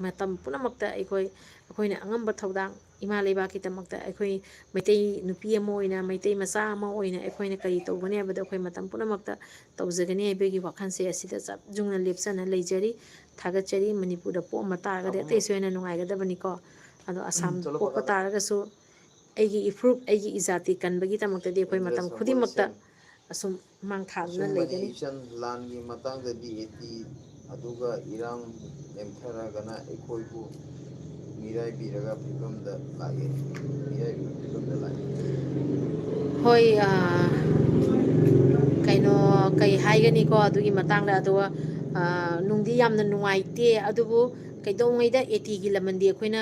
ꯃꯇꯝ ꯄꯨꯝꯅꯃꯛꯇ ꯑꯩꯈꯣꯏ, ꯑꯩꯈꯣꯏꯅ ꯑꯉꯝꯕ ꯊꯧꯗꯥꯡ, ꯏꯃꯥ ꯂꯩꯕꯥꯛꯀꯤꯗꯃꯛꯇ ꯑꯩꯈꯣꯏ ꯃꯩꯇꯩ ꯅꯨꯄꯤ ꯑꯃ ꯑꯣꯏꯅ, ꯃꯩꯇꯩ ꯃꯆꯥ ꯑꯃ ꯑꯣꯏꯅ ꯑꯩꯈꯣꯏꯅ ꯀꯔꯤ ꯇꯧꯒꯅꯤ ꯍꯥꯏꯕꯗ ꯑꯩꯈꯣꯏ ꯃꯇꯝ ꯄꯨꯝꯅꯃꯛꯇ ꯇꯧꯖꯒꯅꯤ ꯍꯥꯏꯕꯒꯤ ꯋꯥꯈꯜꯁꯦ ꯑꯁꯤꯗ ꯆꯞ ꯌꯨꯡꯅ ꯂꯦꯞꯆꯅ ꯂꯩꯖꯔꯤ꯫ ꯊꯥꯒꯠꯆꯔꯤ꯫ ꯃꯅꯤꯄꯨꯔꯗ ꯄꯣꯛꯑꯝꯕ ꯇꯥꯔꯒꯗꯤ ꯑꯇꯩꯁꯨ ꯍꯦꯟꯅ ꯅꯨꯡꯉꯥꯏꯒꯗꯕꯅꯤꯀꯣ꯫ ꯑꯗꯣ ꯑꯁꯥꯝ ꯄꯣꯛꯄ ꯇꯥꯔꯒꯁꯨ ꯑꯩꯒꯤ ꯏꯐꯨꯔꯨꯞ, ꯑꯩꯒꯤ ꯏꯖꯥꯇꯤ ꯀꯟꯕꯒꯤꯗꯃꯛꯇꯗꯤ ꯑꯩꯈꯣꯏ ꯃꯇꯝ ꯈꯨꯗꯤꯡꯃꯛꯇ ꯑꯁꯨꯝ ꯃꯥꯡ ꯊꯥꯗꯨꯅ ꯂꯩꯒꯅꯤ꯫ ꯏꯆꯟ, ꯂꯥꯟꯒꯤ ꯃꯇꯥꯡꯗꯗꯤ ꯑꯦꯇꯤ ꯑꯗꯨꯒ ꯏꯔꯥꯡ ꯅꯦꯝꯊꯔꯒꯅ ꯑꯩꯈꯣꯏꯕꯨ ꯃꯤꯔꯥꯏꯕꯤꯔꯒ ꯐꯤꯕꯝꯗ ꯂꯥꯛꯑꯦ, ꯃꯤꯔꯥꯏꯕꯤꯔꯒ ꯐꯤꯕꯝꯗ ꯂꯥꯛꯑꯦ꯫ ꯍꯣꯏ, ꯑ, ꯀꯩꯅꯣ, ꯀꯩ ꯍꯥꯏꯒꯅꯤꯀꯣ ꯑꯗꯨꯒꯤ ꯃꯇꯥꯡꯗ, ꯑꯗꯨꯒ ꯅꯨꯡꯗꯤ ꯌꯥꯝꯅ ꯅꯨꯡꯉꯥꯏꯇꯦ꯫ ꯑꯗꯨꯕꯨ ꯀꯩꯗꯧꯉꯩꯗ ꯑꯦ ꯇꯤꯒꯤ ꯂꯃꯟꯗꯤ ꯑꯩꯈꯣꯏꯅ,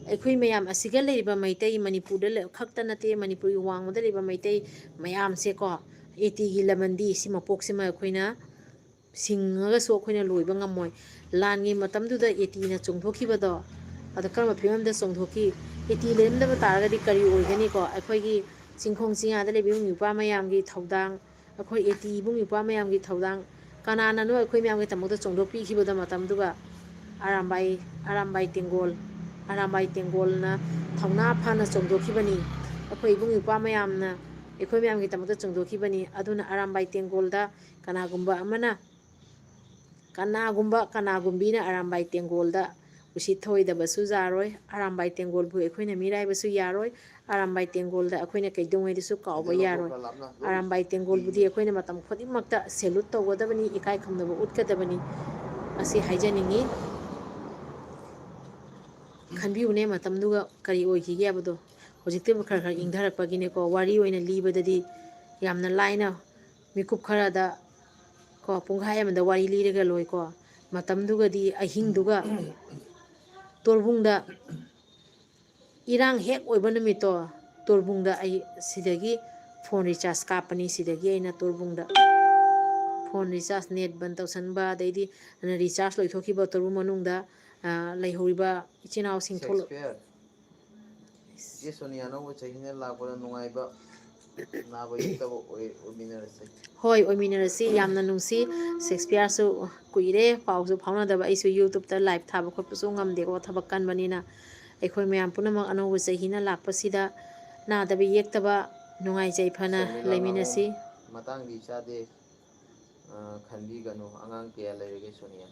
ꯑꯩꯈꯣꯏ ꯃꯌꯥꯝ ꯑꯁꯤꯒ ꯂꯩꯔꯤꯕ ꯃꯩꯇꯩ, ꯃꯅꯤꯄꯨꯔꯗ ꯈꯛꯇ ꯅꯠꯇꯦ, ꯃꯅꯤꯄꯨꯔꯒꯤ ꯋꯥꯡꯃꯗ ꯂꯩꯕ ꯃꯩꯇꯩ ꯃꯌꯥꯝꯁꯦꯀꯣ, ꯑꯦ ꯇꯤꯒꯤ ꯂꯃꯟꯗꯤ ꯁꯤ ꯃꯄꯣꯛꯁꯤꯃ ꯑꯩꯈꯣꯏꯅ ꯁꯤꯡꯉꯒꯁꯨ ꯑꯩꯈꯣꯏꯅ ꯂꯣꯏꯕ ꯉꯝꯃꯣꯏ꯫ ꯂꯥꯟꯒꯤ ꯃꯇꯝꯗꯨꯗ ꯑꯦ ꯇꯤꯅ ꯆꯣꯡꯊꯣꯛꯈꯤꯕꯗꯣ, ꯑꯗꯣ ꯀꯔꯝꯕ ꯐꯤꯕꯝꯗ ꯆꯣꯡꯊꯣꯛꯈꯤ? ꯑꯦ ꯇꯤ ꯂꯩꯔꯝꯗꯕ ꯇꯥꯔꯒꯗꯤ ꯀꯔꯤ ꯑꯣꯏꯒꯅꯤꯀꯣ? ꯑꯩꯈꯣꯏꯒꯤ ꯆꯤꯡꯈꯣꯡ ꯆꯤꯡꯌꯥꯗ ꯂꯩꯕ ꯏꯕꯨꯡ ꯏꯄ꯭ꯋꯥ ꯃꯌꯥꯝꯒꯤ ꯊꯧꯗꯥꯡ, ꯑꯩꯈꯣꯏ ꯑꯦ ꯇꯤ ꯏꯕꯨꯡ ꯏꯄ꯭ꯋꯥ ꯃꯌꯥꯝꯒꯤ ꯊꯧꯗꯥꯡ ꯀꯅꯥꯅꯅꯣ ꯑꯩꯈꯣꯏ ꯃꯌꯥꯝꯒꯤꯗꯃꯛꯇ ꯆꯣꯡꯊꯣꯛꯄꯤꯈꯤꯕꯗꯣ ꯃꯇꯝꯗꯨꯒ? ꯑꯔꯥꯝꯕꯥꯏ, ꯑꯔꯥꯝꯕꯥꯏ ꯇꯦꯡꯒꯣꯜ, ꯑꯔꯥꯝꯕꯥꯏ ꯇꯦꯡꯒꯣꯜꯅ ꯊꯧꯅꯥ ꯐꯅ ꯆꯣꯡꯊꯣꯛꯈꯤꯕꯅꯤ꯫ ꯑꯩꯈꯣꯏ ꯏꯕꯨꯡ ꯏꯄ꯭ꯋꯥ ꯃꯌꯥꯝꯅ, ꯑꯩꯈꯣꯏ ꯃꯌꯥꯝꯒꯤꯗꯃꯛꯇ ꯆꯣꯡꯊꯣꯛꯈꯤꯕꯅꯤ꯫ ꯑꯗꯨꯅ ꯑꯔꯥꯝꯕꯥꯏ ꯇꯦꯡꯒꯣꯜꯗ ꯀꯅꯥꯒꯨꯝꯕ ꯑꯃꯅ, ꯀꯅꯥꯒꯨꯝꯕ ꯀꯅꯥꯒꯨꯝꯕꯤꯅ ꯑꯔꯥꯝꯕꯥꯏ ꯇꯦꯡꯒꯣꯜꯗ ꯎꯁꯤꯠ ꯊꯧꯑꯣꯏꯗꯕꯁꯨ ꯌꯥꯔꯣꯏ꯫ ꯑꯔꯥꯝꯕꯥꯏ ꯇꯦꯡꯒꯣꯜꯕꯨ ꯑꯩꯈꯣꯏꯅ ꯃꯤꯔꯥꯏꯕꯁꯨ ꯌꯥꯔꯣꯏ꯫ ꯑꯔꯥꯝꯕꯥꯏ ꯇꯦꯡꯒꯣꯜꯗ ꯑꯩꯈꯣꯏꯅ ꯀꯩꯗꯧꯉꯩꯗꯁꯨ ꯀꯥꯎꯕ ꯌꯥꯔꯣꯏ꯫ ꯑꯔꯥꯝꯕꯥꯏ ꯇꯦꯡꯒꯣꯜꯕꯨꯗꯤ ꯑꯩꯈꯣꯏꯅ ꯃꯇꯝ ꯈꯨꯗꯤꯡꯃꯛꯇ salute ꯇꯧꯒꯗꯕꯅꯤ, ꯏꯀꯥꯏ ꯈꯨꯝꯅꯕ ꯎꯠꯀꯗꯕꯅꯤ꯫ ꯑꯁꯤ ꯍꯥꯏꯖꯅꯤꯡꯉꯤ꯫ ꯈꯟꯕꯤꯌꯨꯅꯦ, ꯃꯇꯝꯗꯨꯒ ꯀꯔꯤ ꯑꯣꯏꯈꯤꯒꯦ ꯍꯥꯏꯕꯗꯣ꯫ ꯍꯧꯖꯤꯛꯇꯤ ꯈꯔ ꯈꯔ ꯏꯪꯊꯔꯛꯄꯒꯤꯅꯦꯀꯣ, ꯋꯥꯔꯤ ꯑꯣꯏꯅ ꯂꯤꯕꯗꯗꯤ ꯌꯥꯝꯅ ꯂꯥꯏꯅ ꯃꯤꯀꯨꯞ ꯈꯔꯗ ꯀꯣ, ꯄꯨꯡꯈꯥꯏ ꯑꯃꯗ ꯋꯥꯔꯤ ꯂꯤꯔꯒ ꯂꯣꯏꯀꯣ꯫ ꯃꯇꯝꯗꯨꯒꯗꯤ ꯑꯍꯤꯡꯗꯨꯒ ꯇꯣꯔꯕꯨꯡꯗ ꯏꯔꯥꯡ ꯍꯦꯛ ꯑꯣꯏꯕ ꯅꯨꯃꯤꯠꯇꯣ, ꯇꯣꯔꯕꯨꯡꯗ ꯑꯩ ꯁꯤꯗꯒꯤ phone recharge ꯀꯥꯞꯄꯅꯤ꯫ ꯁꯤꯗꯒꯤ ꯑꯩꯅ ꯇꯣꯔꯕꯨꯡꯗ phone recharge, net ꯕꯟ ꯇꯧꯁꯟꯕ, ꯑꯗꯩꯗꯤ recharge ꯂꯣꯏꯊꯣꯛꯈꯤꯕ ꯇꯣꯔꯕꯨꯡ ꯃꯅꯨꯡꯗ, ꯑ, ꯂꯩꯍꯧꯔꯤꯕ ꯏꯆꯤꯟ ꯏꯅꯥꯎꯁꯤꯡ ꯊꯣꯛꯂꯛ- ꯁꯦꯛꯁꯄꯤꯌꯔ꯫ ꯏꯆꯦ ꯁꯣꯅꯤꯌꯥ, ꯑꯅꯧꯕ ꯆꯍꯤꯅ ꯂꯥꯛꯄꯗ ꯅꯨꯡꯉꯥꯏꯕ ꯅꯥꯕ ꯌꯦꯛꯇꯕ ꯑꯣꯏ-, ꯑꯣꯏꯃꯤꯟꯅꯔꯁꯦ꯫ ꯍꯣꯏ, ꯑꯣꯏꯃꯤꯟꯅꯔꯁꯤ꯫ ꯌꯥꯝꯅ ꯅꯨꯡꯁꯤ꯫ ꯁꯦꯛꯁꯄꯤꯌꯔꯁꯨ ꯀꯨꯏꯔꯦ ꯄꯥꯎꯁꯨ ꯐꯥꯎꯅꯗꯕ꯫ ꯑꯩꯁꯨ YouTube-ꯇ live ꯊꯥꯕ ꯈꯣꯠꯄꯁꯨ ꯉꯝꯗꯦꯀꯣ, ꯊꯕꯛ ꯀꯟꯕꯅꯤꯅ꯫ ꯑꯩꯈꯣꯏ ꯃꯌꯥꯝ ꯄꯨꯝꯅꯃꯛ ꯑꯅꯧꯕ ꯆꯍꯤꯅ ꯂꯥꯛꯄꯁꯤꯗ ꯅꯥꯗꯕ ꯌꯦꯛꯇꯕ, ꯅꯨꯡꯉꯥꯏ ꯌꯥꯏꯐꯅ ꯁꯔꯃꯤꯂꯥ ꯂꯩꯃꯤꯟꯅꯁꯤ꯫ ꯉꯥꯉꯣꯝ, ꯃꯇꯥꯡꯗꯤ ꯆꯥꯗꯦ꯫ ꯑ, ꯈꯟꯕꯤꯒꯅꯨ, ꯑꯉꯥꯡ ꯀꯌꯥ ꯂꯩꯔꯒꯦ ꯁꯣꯅꯤꯌꯥ?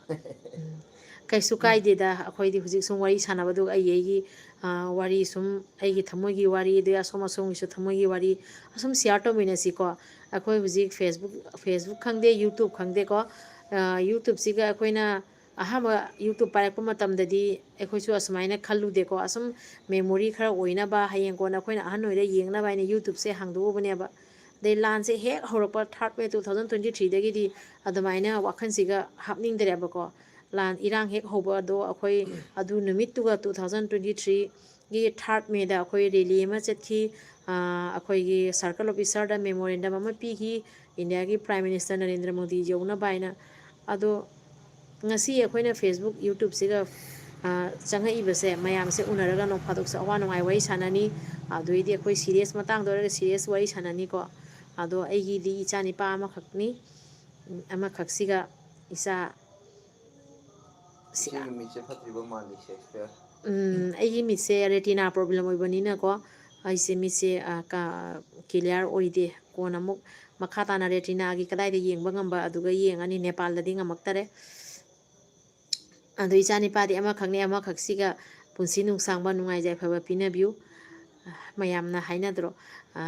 ꯎꯝ꯫ ꯀꯩꯁꯨ ꯀꯥꯏꯗꯦꯗ, ꯑꯩꯈꯣꯏꯗꯤ ꯍꯧꯖꯤꯛ ꯁꯨꯝ ꯋꯥꯔꯤ ꯁꯥꯟꯅꯕꯗꯨ ꯑꯩꯒꯤ, ꯑꯩꯒꯤ, ꯑ, ꯋꯥꯔꯤ ꯁꯨꯝ, ꯑꯩꯒꯤ ꯊꯃꯣꯏꯒꯤ ꯋꯥꯔꯤ, ꯑꯗꯩ ꯑꯁꯣꯝ ꯑꯁꯣꯝꯒꯤꯁꯨ ꯊꯃꯣꯏꯒꯤ ꯋꯥꯔꯤ ꯑꯁꯨꯝ share ꯇꯧꯃꯤꯟꯅꯁꯤꯀꯣ꯫ ꯑꯩꯈꯣꯏ ꯍꯧꯖꯤꯛ Facebook, Facebook ꯈꯪꯗꯦ, YouTube ꯈꯪꯗꯦꯀꯣ, ꯑ, YouTube-ꯁꯤꯒ ꯑꯩꯈꯣꯏꯅ ꯑꯍꯥꯟꯕ YouTube ꯄꯥꯏꯔꯛꯄ ꯃꯇꯝꯗꯗꯤ ꯑꯩꯈꯣꯏꯁꯨ ꯑꯁꯨꯃꯥꯏꯅ ꯈꯜꯂꯨꯗꯦꯀꯣ꯫ ꯑꯁꯨꯝ memory ꯈꯔ ꯑꯣꯏꯅꯕ, ꯍꯌꯦꯡ ꯀꯣꯟꯅ ꯑꯩꯈꯣꯏꯅ ꯑꯍꯟ ꯑꯣꯏꯔ ꯌꯦꯡꯅꯕ ꯍꯥꯏꯅ YouTube-ꯁꯦ ꯍꯥꯡꯗꯣꯛꯎꯕꯅꯦꯕ꯫ ꯑꯗꯩ ꯂꯥꯟꯁꯦ ꯍꯦꯛ ꯍꯧꯔꯛꯄ third May two thousand twenty threeꯗꯒꯤꯗꯤ ꯑꯗꯨꯃꯥꯏꯅ ꯋꯥꯈꯜꯁꯤꯒ ꯍꯥꯞꯅꯤꯡꯗ꯭ꯔꯦꯕꯀꯣ꯫ ꯂꯥꯟ ꯏꯔꯥꯡ ꯍꯦꯛ ꯍꯧꯕ ꯑꯗꯣ ꯑꯩꯈꯣꯏ ꯑꯗꯨ ꯅꯨꯃꯤꯠꯇꯨꯒ two thousand twenty threeꯒꯤ third Mayꯗ ꯑꯩꯈꯣꯏ rally ꯑꯃ ꯆꯠꯈꯤ꯫ ꯑꯩꯈꯣꯏꯒꯤ circle officerꯗ memorandum ꯑꯃ ꯄꯤꯈꯤ, ꯏꯟꯗꯤꯌꯥꯒꯤ Prime Minister ꯅꯔꯦꯟꯗ꯭ꯔ ꯃꯣꯗꯤ ꯌꯧꯅꯕ ꯍꯥꯏꯅ꯫ ꯑꯗꯣ ꯉꯁꯤ ꯑꯩꯈꯣꯏꯅ Facebook, YouTubeꯁꯤꯒ ꯆꯪꯉꯛꯏꯕꯁꯦ, ꯃꯌꯥꯝꯁꯦ ꯎꯅꯔꯒ ꯅꯣꯡ ꯐꯥꯗꯣꯛꯁꯨ ꯑꯋꯥ ꯅꯨꯡꯉꯥꯏ ꯋꯥꯔꯤ ꯁꯥꯟꯅꯅꯤ꯫ ꯑꯗꯨꯏꯗꯤ ꯑꯩꯈꯣꯏ serious ꯃꯇꯥꯡꯗ ꯑꯣꯏꯔꯒ serious ꯋꯥꯔꯤ ꯁꯥꯟꯅꯅꯤꯀꯣ꯫ ꯑꯗꯣ ꯑꯩꯒꯤꯗꯤ ꯏꯆꯥ ꯅꯤꯄꯥ ꯑꯃꯈꯛꯅꯤ꯫ ꯑꯃꯈꯛꯁꯤꯒ ꯏꯆꯥ ꯁꯤ- ꯏꯆꯦꯒꯤ ꯃꯤꯠꯁꯦ ꯐꯠꯇ꯭ꯔꯤꯕ ꯃꯥꯜꯂꯤ, ꯁꯦꯛꯁꯄꯤꯌꯔ꯫ ꯎꯝ, ꯑꯩꯒꯤ ꯃꯤꯠꯁꯦ retina problem ꯑꯣꯏꯕꯅꯤꯅꯀꯣ, ꯑꯩꯁꯦ ꯃꯤꯠꯁꯦ, ꯑ, ꯀ-, clear ꯑꯣꯏꯗꯦ꯫ ꯀꯣꯟꯅ ꯑꯃꯨꯛ ꯃꯈꯥ ꯇꯥꯅ retinaꯒꯤ ꯀꯗꯥꯏꯗ ꯌꯦꯡꯕ ꯉꯝꯕ ꯑꯗꯨꯒ ꯌꯦꯡꯉꯅꯤ꯫ ꯅꯦꯄꯥꯜꯗꯗꯤ ꯉꯝꯃꯛꯇꯔꯦ꯫ ꯑꯗꯣ ꯏꯆꯥ ꯅꯤꯄꯥꯗꯤ ꯑꯃꯈꯛꯅꯤ, ꯑꯃꯈꯛꯁꯤꯒ ꯄꯨꯟꯁꯤ ꯅꯨꯡꯁꯥꯡꯕ, ꯅꯨꯡꯉꯥꯏ ꯌꯥꯏꯐꯕ ꯄꯤꯅꯕꯤꯌꯨ꯫ ꯃꯌꯥꯝꯅ ꯍꯥꯏꯅꯗ꯭ꯔꯣ? ꯑ,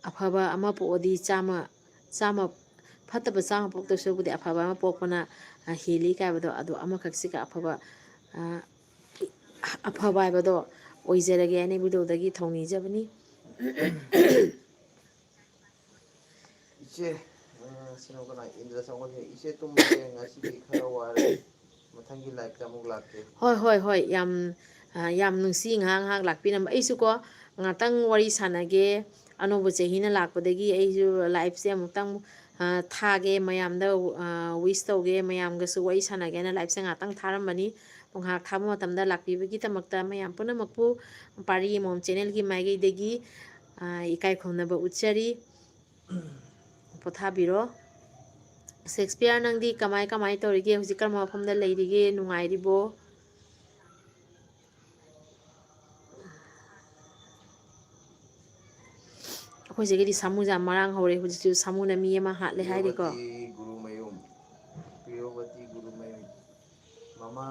ꯑꯐꯕ ꯑꯃ ꯄꯣꯛꯑꯗꯤ ꯆꯥꯝꯃ, ꯆꯥꯝꯃ, ꯐꯠꯇꯕ ꯆꯥꯝꯃ ꯄꯣꯛꯇꯧ ꯁꯔꯨꯛꯄꯨꯗꯤ ꯑꯐꯕ ꯑꯃ ꯄꯣꯛꯄꯅ, ꯑ, ꯍꯦꯜꯂꯤ ꯀꯥꯏꯕꯗꯣ, ꯑꯗꯣ ꯑꯃꯈꯛꯁꯤꯒ ꯑꯐꯕ, ꯑ, ꯑꯐꯕ ꯍꯥꯏꯕꯗꯣ ꯑꯣꯏꯖꯔꯒꯦ ꯍꯥꯏꯅ videoꯗꯒꯤ ꯊꯧꯅꯤꯖꯕꯅꯤ꯫ ꯏꯆꯦ, ꯑ, ꯁꯤꯅ ꯀꯅꯥ? ꯏꯟꯗ꯭ꯔ ꯁꯪꯒꯣꯜꯁꯦ, "ꯏꯆꯦ ꯇꯨꯝꯕꯁꯦ ꯉꯁꯤꯗꯤ ꯈꯔ ꯋꯥꯔꯦ, ꯃꯊꯪꯒꯤ liveꯇ ꯑꯃꯨꯛ ꯂꯥꯛꯀꯦ"꯫ ꯍꯣꯏ, ꯍꯣꯏ, ꯍꯣꯏ, ꯌꯥꯝ, ꯑ, ꯌꯥꯝ ꯅꯨꯡꯁꯤ ꯉꯥꯏꯍꯥꯛ ꯉꯥꯏꯍꯥꯛ ꯂꯥꯛꯄꯤꯔꯝꯕ꯫ ꯑꯩꯁꯨꯀꯣ ꯉꯥꯛꯇꯪ ꯋꯥꯔꯤ ꯁꯥꯟꯅꯒꯦ, ꯑꯅꯧꯕ ꯆꯍꯤꯅ ꯂꯥꯛꯄꯗꯒꯤ ꯑꯩꯁꯨ liveꯁꯦ ꯑꯃꯨꯛꯇꯪ, ꯑ, ꯊꯥꯒꯦ, ꯃꯌꯥꯝꯗ, ꯑ, wish ꯇꯧꯒꯦ, ꯃꯌꯥꯝꯒꯁꯨ ꯋꯥꯔꯤ ꯁꯥꯟꯅꯒꯦꯅ liveꯁꯦ ꯉꯥꯛꯇꯪ ꯊꯥꯔꯝꯕꯅꯤ꯫ ꯉꯥꯏꯍꯥꯛ ꯊꯥꯕ ꯃꯇꯝꯗ ꯂꯥꯛꯄꯤꯕꯒꯤꯗꯃꯛꯇ ꯃꯌꯥꯝ ꯄꯨꯝꯅꯃꯛꯄꯨ ꯄꯥꯔꯤ ꯑꯃꯃꯝ channelꯒꯤ ꯃꯥꯏꯀꯩꯗꯒꯤ, ꯑ, ꯏꯀꯥꯏ ꯈꯨꯝꯅꯕ ꯎꯠꯆꯔꯤ꯫ ꯄꯣꯊꯥꯕꯤꯔꯣ꯫ ꯁꯦꯛꯁꯄꯤꯌꯔ, ꯅꯪꯗꯤ ꯀꯃꯥꯏ ꯀꯃꯥꯏ ꯇꯧꯔꯤꯒꯦ? ꯍꯧꯖꯤꯛ ꯀꯔꯝꯕ ꯃꯐꯝꯗ ꯂꯩꯔꯤꯒꯦ? ꯅꯨꯡꯉꯥꯏꯔꯤꯕꯣ? ꯑꯩꯈꯣꯏ ꯁꯤꯒꯤꯗꯤ ꯁꯥꯃꯨꯁꯦ ꯌꯥꯝ ꯃꯔꯥꯡ ꯍꯧꯔꯦ꯫ ꯍꯧꯖꯤꯛꯁꯨ ꯁꯥꯃꯨꯅ ꯃꯤ ꯑꯃ ꯍꯥꯠꯂꯦ ꯍꯥꯏꯔꯤꯀꯣ꯫ ꯄ꯭ꯔꯤꯌꯣꯕꯇꯤ ꯒꯨꯔꯨꯃꯌꯨꯝ, ꯄ꯭ꯔꯤꯌꯣꯕꯇꯤ ꯒꯨꯔꯨꯃꯌꯨꯝ, ꯃꯃꯥ,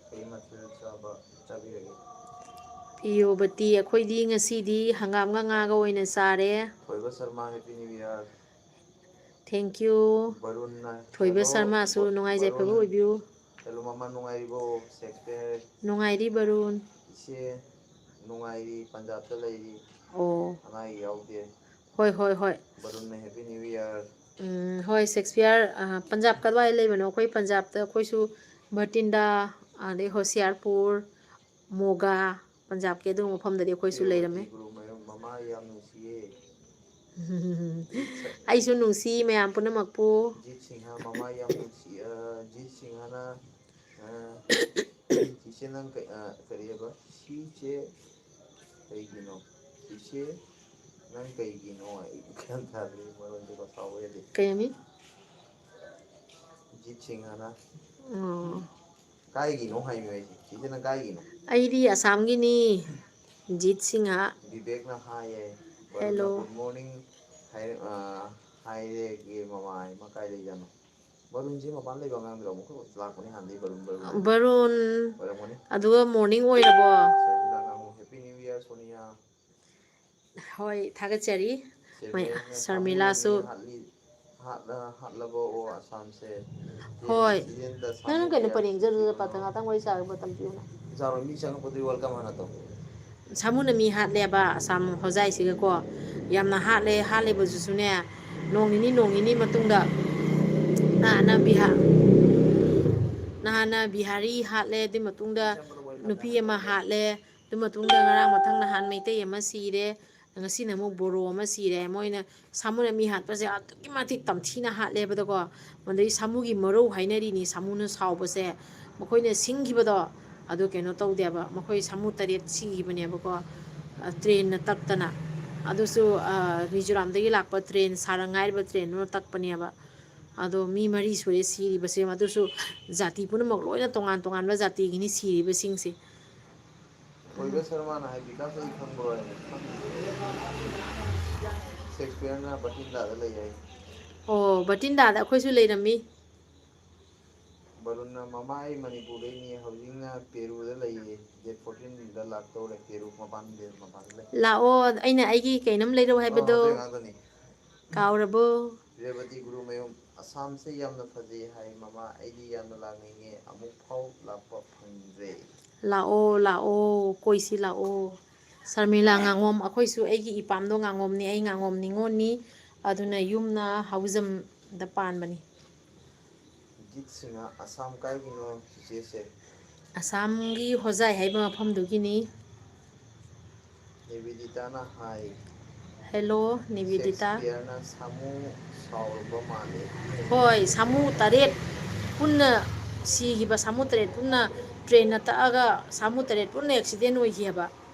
ꯀꯩ ꯃꯊꯦꯜ ꯆꯥꯕ, ꯆꯥꯕꯤꯔꯒꯦ? ꯄ꯭ꯔꯤꯌꯣꯕꯇꯤ, ꯑꯩꯈꯣꯏꯗꯤ ꯉꯁꯤꯗꯤ ꯍꯪꯒꯥꯝꯒ ꯉꯥꯒ ꯑꯣꯏꯅ ꯆꯥꯔꯦ꯫ ꯊꯣꯏꯕ Sharma, Happy New Year꯫ Thank you꯫ ꯕꯔꯨꯟꯅ, ꯊꯣꯏꯕ hello, ꯁꯔꯃꯁꯨ ꯕ-, ꯅꯨꯡꯉꯥꯏ ꯌꯥꯏꯐꯕ ꯕꯔꯨꯟ꯫ ꯑꯣꯏꯕꯤꯌꯨ꯫ Hello, ꯃꯃꯥ, ꯅꯨꯡꯉꯥꯏꯔꯤꯕꯣ? ꯁꯦꯛꯁꯄꯤꯌꯔ꯫ ꯅꯨꯡꯉꯥꯏꯔꯤ, ꯕꯔꯨꯟ꯫ ꯏꯆꯦ, ꯅꯨꯡꯉꯥꯏꯔꯤ, ꯄꯟꯖꯥꯕꯇ ꯂꯩꯔꯤ꯫ ꯑꯣ꯫ ꯑꯅꯥ ꯑꯌꯦꯛ ꯌꯥꯎꯗꯦ꯫ ꯍꯣꯏ, ꯍꯣꯏ, ꯍꯣꯏ꯫ ꯕꯔꯨꯟꯅ Happy New Year꯫ ꯎꯝ, ꯍꯣꯏ, ꯁꯦꯛꯁꯄꯤꯌꯔ, ꯑ, ꯄꯟꯖꯥꯕ ꯀꯗꯥꯏ ꯂꯩꯕꯅꯣ? ꯑꯩꯈꯣꯏ ꯄꯟꯖꯥꯕꯇ ꯑꯩꯈꯣꯏꯁꯨ ꯕꯔꯇꯤꯟꯗꯥ, ꯑꯗꯩ ꯍꯣꯁꯤꯌꯥꯔꯄꯨꯔ, ꯃꯣꯒꯥ, ꯄꯟꯖꯥꯕꯀꯤ ꯑꯗꯨꯒꯨꯝꯕ ꯃꯐꯝꯗꯗꯤ ꯑꯩꯈꯣꯏꯁꯨ ꯂꯩꯔꯝꯃꯦ꯫ ꯔꯦꯋꯇꯤ ꯒꯨꯔꯨꯃꯌꯨꯝ, ꯃꯃꯥ ꯌꯥꯝ ꯅꯨꯡꯁꯤꯌꯦ꯫ ꯑꯩꯁꯨ ꯅꯨꯡꯁꯤ ꯃꯌꯥꯝ ꯄꯨꯝꯅꯃꯛꯄꯨ꯫ ꯖꯤꯠ ꯁꯤꯡꯍ, ꯃꯃꯥ ꯌꯥꯝ ꯅꯨꯡꯁꯤ-, ꯑ, ꯖꯤꯠ ꯁꯤꯡꯍꯅ, ꯑ, ꯆꯤꯆꯦ ꯅꯪ ꯀꯩ-, ꯑ, ꯀꯔꯤꯑꯕ? ꯁꯤꯁꯦ ꯀꯩꯒꯤꯅꯣ? ꯆꯤꯆꯦ ꯅꯪ ꯀꯩꯒꯤꯅꯣ? ꯑꯩ ꯒ꯭ꯌꯥꯟ ꯇꯥꯗ꯭ꯔꯦ, ꯃꯔꯣꯟꯁꯦ ꯁꯥꯎꯕ ꯌꯥꯗꯦ꯫ ꯀꯩ ꯍꯥꯏꯅꯤ? ꯖꯤꯠ ꯁꯤꯡꯍꯅ꯫ ꯑꯣ꯫ ꯀꯥꯏꯒꯤꯅꯣ ꯍꯥꯏꯕ ꯑꯩꯁꯦ꯫ ꯆꯤꯆꯦ ꯅꯪ ꯀꯥꯏꯒꯤꯅꯣ? ꯑꯩꯗꯤ ꯑꯁꯥꯝꯒꯤꯅꯤ꯫ ꯖꯤꯠ ꯁꯤꯡꯍ꯫ ꯕꯤꯕꯦꯛꯅ ꯍꯥꯏꯌꯦ꯫ ꯕꯔꯨꯟꯅ hello꯫ Good morning ꯍꯥꯏ-, ꯑ, ꯍꯥꯏꯔꯦꯒꯦ ꯃꯃꯥ ꯍꯥꯏ꯫ ꯃꯥ ꯀꯥꯏ ꯂꯩꯖꯥꯠꯅꯣ? ꯕꯔꯨꯟꯁꯦ ꯃꯄꯥꯟ ꯂꯩꯕ ꯑꯉꯥꯡꯗꯨꯔꯣ? ꯑꯃꯨꯛꯈꯛ ꯂꯥꯛꯄꯅꯤ ꯍꯥꯟꯅꯗꯤ ꯕꯔꯨꯟ, ꯕꯔꯨꯟ꯫ ꯕꯔꯨꯟ꯫ ꯑꯣꯏꯔꯝꯒꯅꯤ꯫ ꯑꯗꯨꯒ morning ꯑꯣꯏꯔꯕꯣ? ꯁꯔꯃꯤꯂꯥꯅ ꯑꯃꯨꯛ Happy New Year ꯁꯣꯅꯤꯌꯥ꯫ ꯍꯣꯏ, ꯊꯥꯒꯠꯆꯔꯤ꯫ ꯁꯦ ꯃꯣꯏ ꯕꯦꯟꯅ ꯁꯔꯃꯤꯂꯥꯁꯨ꯫ ꯁꯥꯃꯨ ꯑꯅꯤ ꯍꯥꯠꯂꯤ-, ꯍꯥꯠꯂ-, ꯍꯥꯠꯂꯕꯣ ꯑꯁꯥꯝꯁꯦ? ꯍꯣꯏ꯫ ꯁꯤꯖꯟꯗ ꯅꯪꯅ ꯁꯥꯃꯨ ꯀꯩꯅꯣ ꯀꯌꯥ ꯄꯔꯦꯡ ꯆꯠꯂꯨ ꯁꯤꯈꯤꯕꯅꯣ? ꯆꯠꯄ ꯉꯥꯛꯇꯪ ꯋꯥꯔꯤ ꯁꯥꯒꯦ ꯃꯇꯝ ꯄꯤꯌꯨꯅ꯫ ꯏꯆꯥꯔꯣ, ꯃꯤ ꯆꯪꯉꯛꯄꯗꯨꯗꯤ welcome ꯍꯥꯟꯅ ꯇꯧ꯫ ꯁꯥꯃꯨꯅ ꯃꯤ ꯍꯥꯠꯂꯦꯕ ꯑꯁꯥꯝ ꯍꯣꯖꯥꯏꯁꯤꯒꯀꯣ꯫ ꯌꯥꯝꯅ ꯍꯥꯠꯂꯦ, ꯍꯥꯠꯂꯤꯕꯗꯨꯁꯨꯅꯦ, ꯅꯣꯡ ꯅꯤꯅꯤ, ꯅꯣꯡ ꯅꯤꯅꯤ ꯃꯇꯨꯡꯗ ꯅꯍꯥꯟꯅ ꯕꯤꯍꯥ-, ꯅꯍꯥꯟꯅ ꯕꯤꯍꯥꯔꯤ ꯍꯥꯠꯂꯦ, ꯑꯗꯨꯏ ꯃꯇꯨꯡꯗ ꯅꯨꯄꯤ ꯑꯃ ꯍꯥꯠꯂꯦ, ꯑꯗꯨ ꯃꯇꯨꯡꯗ ꯉꯔꯥꯡ ꯃꯊꯪ ꯅꯍꯥꯟ ꯃꯩꯇꯩ ꯑꯃ ꯁꯤꯔꯦ, ꯉꯁꯤꯅ ꯑꯃꯨꯛ ꯕꯣꯔꯣ ꯑꯃ ꯁꯤꯔꯦ꯫ ꯃꯣꯏꯅ ꯁꯥꯃꯨꯅ ꯃꯤ ꯍꯥꯠꯄꯁꯦ ꯑꯗꯨꯛꯀꯤ ꯃꯇꯤꯛ ꯇꯝꯊꯤꯅ ꯍꯥꯠꯂꯦꯕꯗꯀꯣ꯫ ꯃꯗꯩ ꯁꯥꯃꯨꯒꯤ ꯃꯔꯧ ꯍꯥꯏꯅꯔꯤꯅꯤ, ꯁꯥꯃꯨꯅ ꯁꯥꯎꯕꯁꯦ꯫ ꯃꯈꯣꯏꯅ ꯁꯤꯡꯈꯤꯕꯗꯣ ꯑꯗꯨ ꯀꯩꯅꯣ ꯇꯧꯗꯦꯕ, ꯃꯈꯣꯏ ꯁꯥꯃꯨ ꯇꯔꯦꯠ ꯁꯤꯈꯤꯕꯅꯦꯕꯀꯣ, ꯑ, ꯇ꯭ꯔꯦꯟꯅ ꯇꯛꯇꯅ꯫ ꯑꯗꯨꯁꯨ, ꯑ, ꯃꯤꯖꯣꯔꯥꯝꯗꯒꯤ ꯂꯥꯛꯄ ꯇ꯭ꯔꯦꯟ, ꯁꯥꯔꯪ ꯍꯥꯏꯔꯤꯕ ꯇ꯭ꯔꯦꯟꯗꯨꯅ ꯇꯛꯄꯅꯦꯕ꯫ ꯑꯗꯣ ꯃꯤ ꯃꯔꯤ ꯁꯨꯔꯦ ꯁꯤꯔꯤꯕꯁꯦ, ꯑꯗꯨꯁꯨ ꯖꯥꯇꯤ ꯄꯨꯝꯅꯃꯛ ꯂꯣꯏꯅ ꯇꯣꯉꯥꯟ ꯇꯣꯉꯥꯟꯕ ꯖꯥꯇꯤꯒꯤꯅꯤ ꯁꯤꯔꯤꯕꯁꯤꯡꯁꯦ꯫ ꯊꯣꯏꯕ ꯁꯔꯃꯥꯅ ꯍꯥꯏ, "ꯕꯤꯀꯥꯁ ꯑꯩ ꯈꯪꯕ꯭ꯔꯣ?" ꯍꯥꯏꯅ꯫ ꯁꯦꯛꯁꯄꯤꯌꯔꯅ ꯕꯔꯇꯤꯟꯗꯥꯗ ꯂꯩ ꯍꯥꯏ꯫ ꯑꯣ, ꯕꯔꯇꯤꯟꯗꯥꯗ ꯑꯩꯈꯣꯏꯁꯨ ꯂꯩꯔꯝꯃꯤ꯫ ꯕꯔꯨꯟꯅ, "ꯃꯃꯥ ꯑꯩ ꯃꯅꯤꯄꯨꯔꯗꯩꯅꯤ, ꯍꯧꯖꯤꯛꯅ ꯄꯦꯔꯨꯗ ꯂꯩꯌꯦ, date fourteenꯗ ꯂꯥꯛꯇꯧꯔꯦ, ꯄꯦꯔꯨ ꯃꯄꯥꯟ, ꯗꯦ ꯃꯄꯥꯟꯗ ꯂꯩ"꯫ ꯂꯥꯛꯑꯣ, ꯑꯩꯅ ꯑꯩꯒꯤ ꯀꯩꯅꯣꯝ ꯂꯩꯔꯛꯑꯣ ꯑꯣ, ꯍꯥꯏꯕꯗꯣ꯫ ꯑꯗꯨꯏ ꯉꯥꯛꯇꯅꯤ꯫ ꯀꯥꯎꯔꯕꯣ? ꯔꯦꯕꯇꯤ ꯒꯨꯔꯨꯃꯌꯨꯝ, "ꯑꯁꯥꯝꯁꯦ ꯌꯥꯝꯅ ꯐꯖꯩ ꯍꯥꯏ ꯃꯃꯥ, ꯑꯩꯗꯤ ꯌꯥꯝꯅ ꯂꯥꯛꯅꯤꯡꯉꯦ, ꯑꯃꯨꯛ ꯐꯥꯎ ꯂꯥꯛꯄ ꯐꯪꯗ꯭ꯔꯦ"꯫ ꯂꯥꯛꯑꯣ, ꯂꯥꯛꯑꯣ, ꯀꯣꯏꯁꯤ ꯂꯥꯛꯑꯣ꯫ ꯁꯔꯃꯤꯂꯥ ꯉꯥꯉꯣꯝ, ꯑꯩꯈꯣꯏꯁꯨ ꯑꯩꯒꯤ ꯏꯄꯥꯝꯗꯣ ꯉꯥꯉꯣꯝꯅꯤ, ꯑꯩ ꯉꯥꯉꯣꯝ ꯅꯤꯉꯣꯜꯅꯤ, ꯑꯗꯨꯅ ꯌꯨꯝꯅ ꯍꯥꯎꯖꯝꯗ ꯄꯥꯟꯕꯅꯤ꯫ ꯖꯤꯠ ꯁꯤꯡꯍ, ꯑꯁꯥꯝ ꯀꯥꯏꯒꯤꯅꯣ ꯆꯤꯆꯦꯁꯦ? ꯑꯁꯥꯝꯒꯤ ꯍꯣꯖꯥꯏ ꯍꯥꯏꯕ ꯃꯐꯝꯗꯨꯒꯤꯅꯤ꯫ ꯅꯦꯕꯤꯗꯤꯇꯥꯅ ꯍꯥꯏ, ꯍꯦꯂꯣ ꯅꯦꯕꯤꯗꯤꯇꯥ꯫ ꯁꯦꯛꯁꯄꯤꯌꯔꯅ ꯁꯥꯃꯨ ꯁꯥꯎꯔꯕ ꯃꯥꯜꯂꯦ꯫ ꯍꯣꯏ, ꯁꯥꯃꯨ ꯇꯔꯦꯠ ꯄꯨꯟꯅ ꯁꯤꯈꯤꯕ, ꯁꯥꯃꯨ ꯇꯔꯦꯠ ꯄꯨꯟꯅ ꯇ꯭ꯔꯦꯟꯅ ꯇꯛꯑꯒ ꯁꯥꯃꯨ ꯇꯔꯦꯠ ꯄꯨꯟꯅ ꯑꯦꯛꯁꯤꯗꯦꯟ ꯑꯣꯏꯈꯤꯑꯕ꯫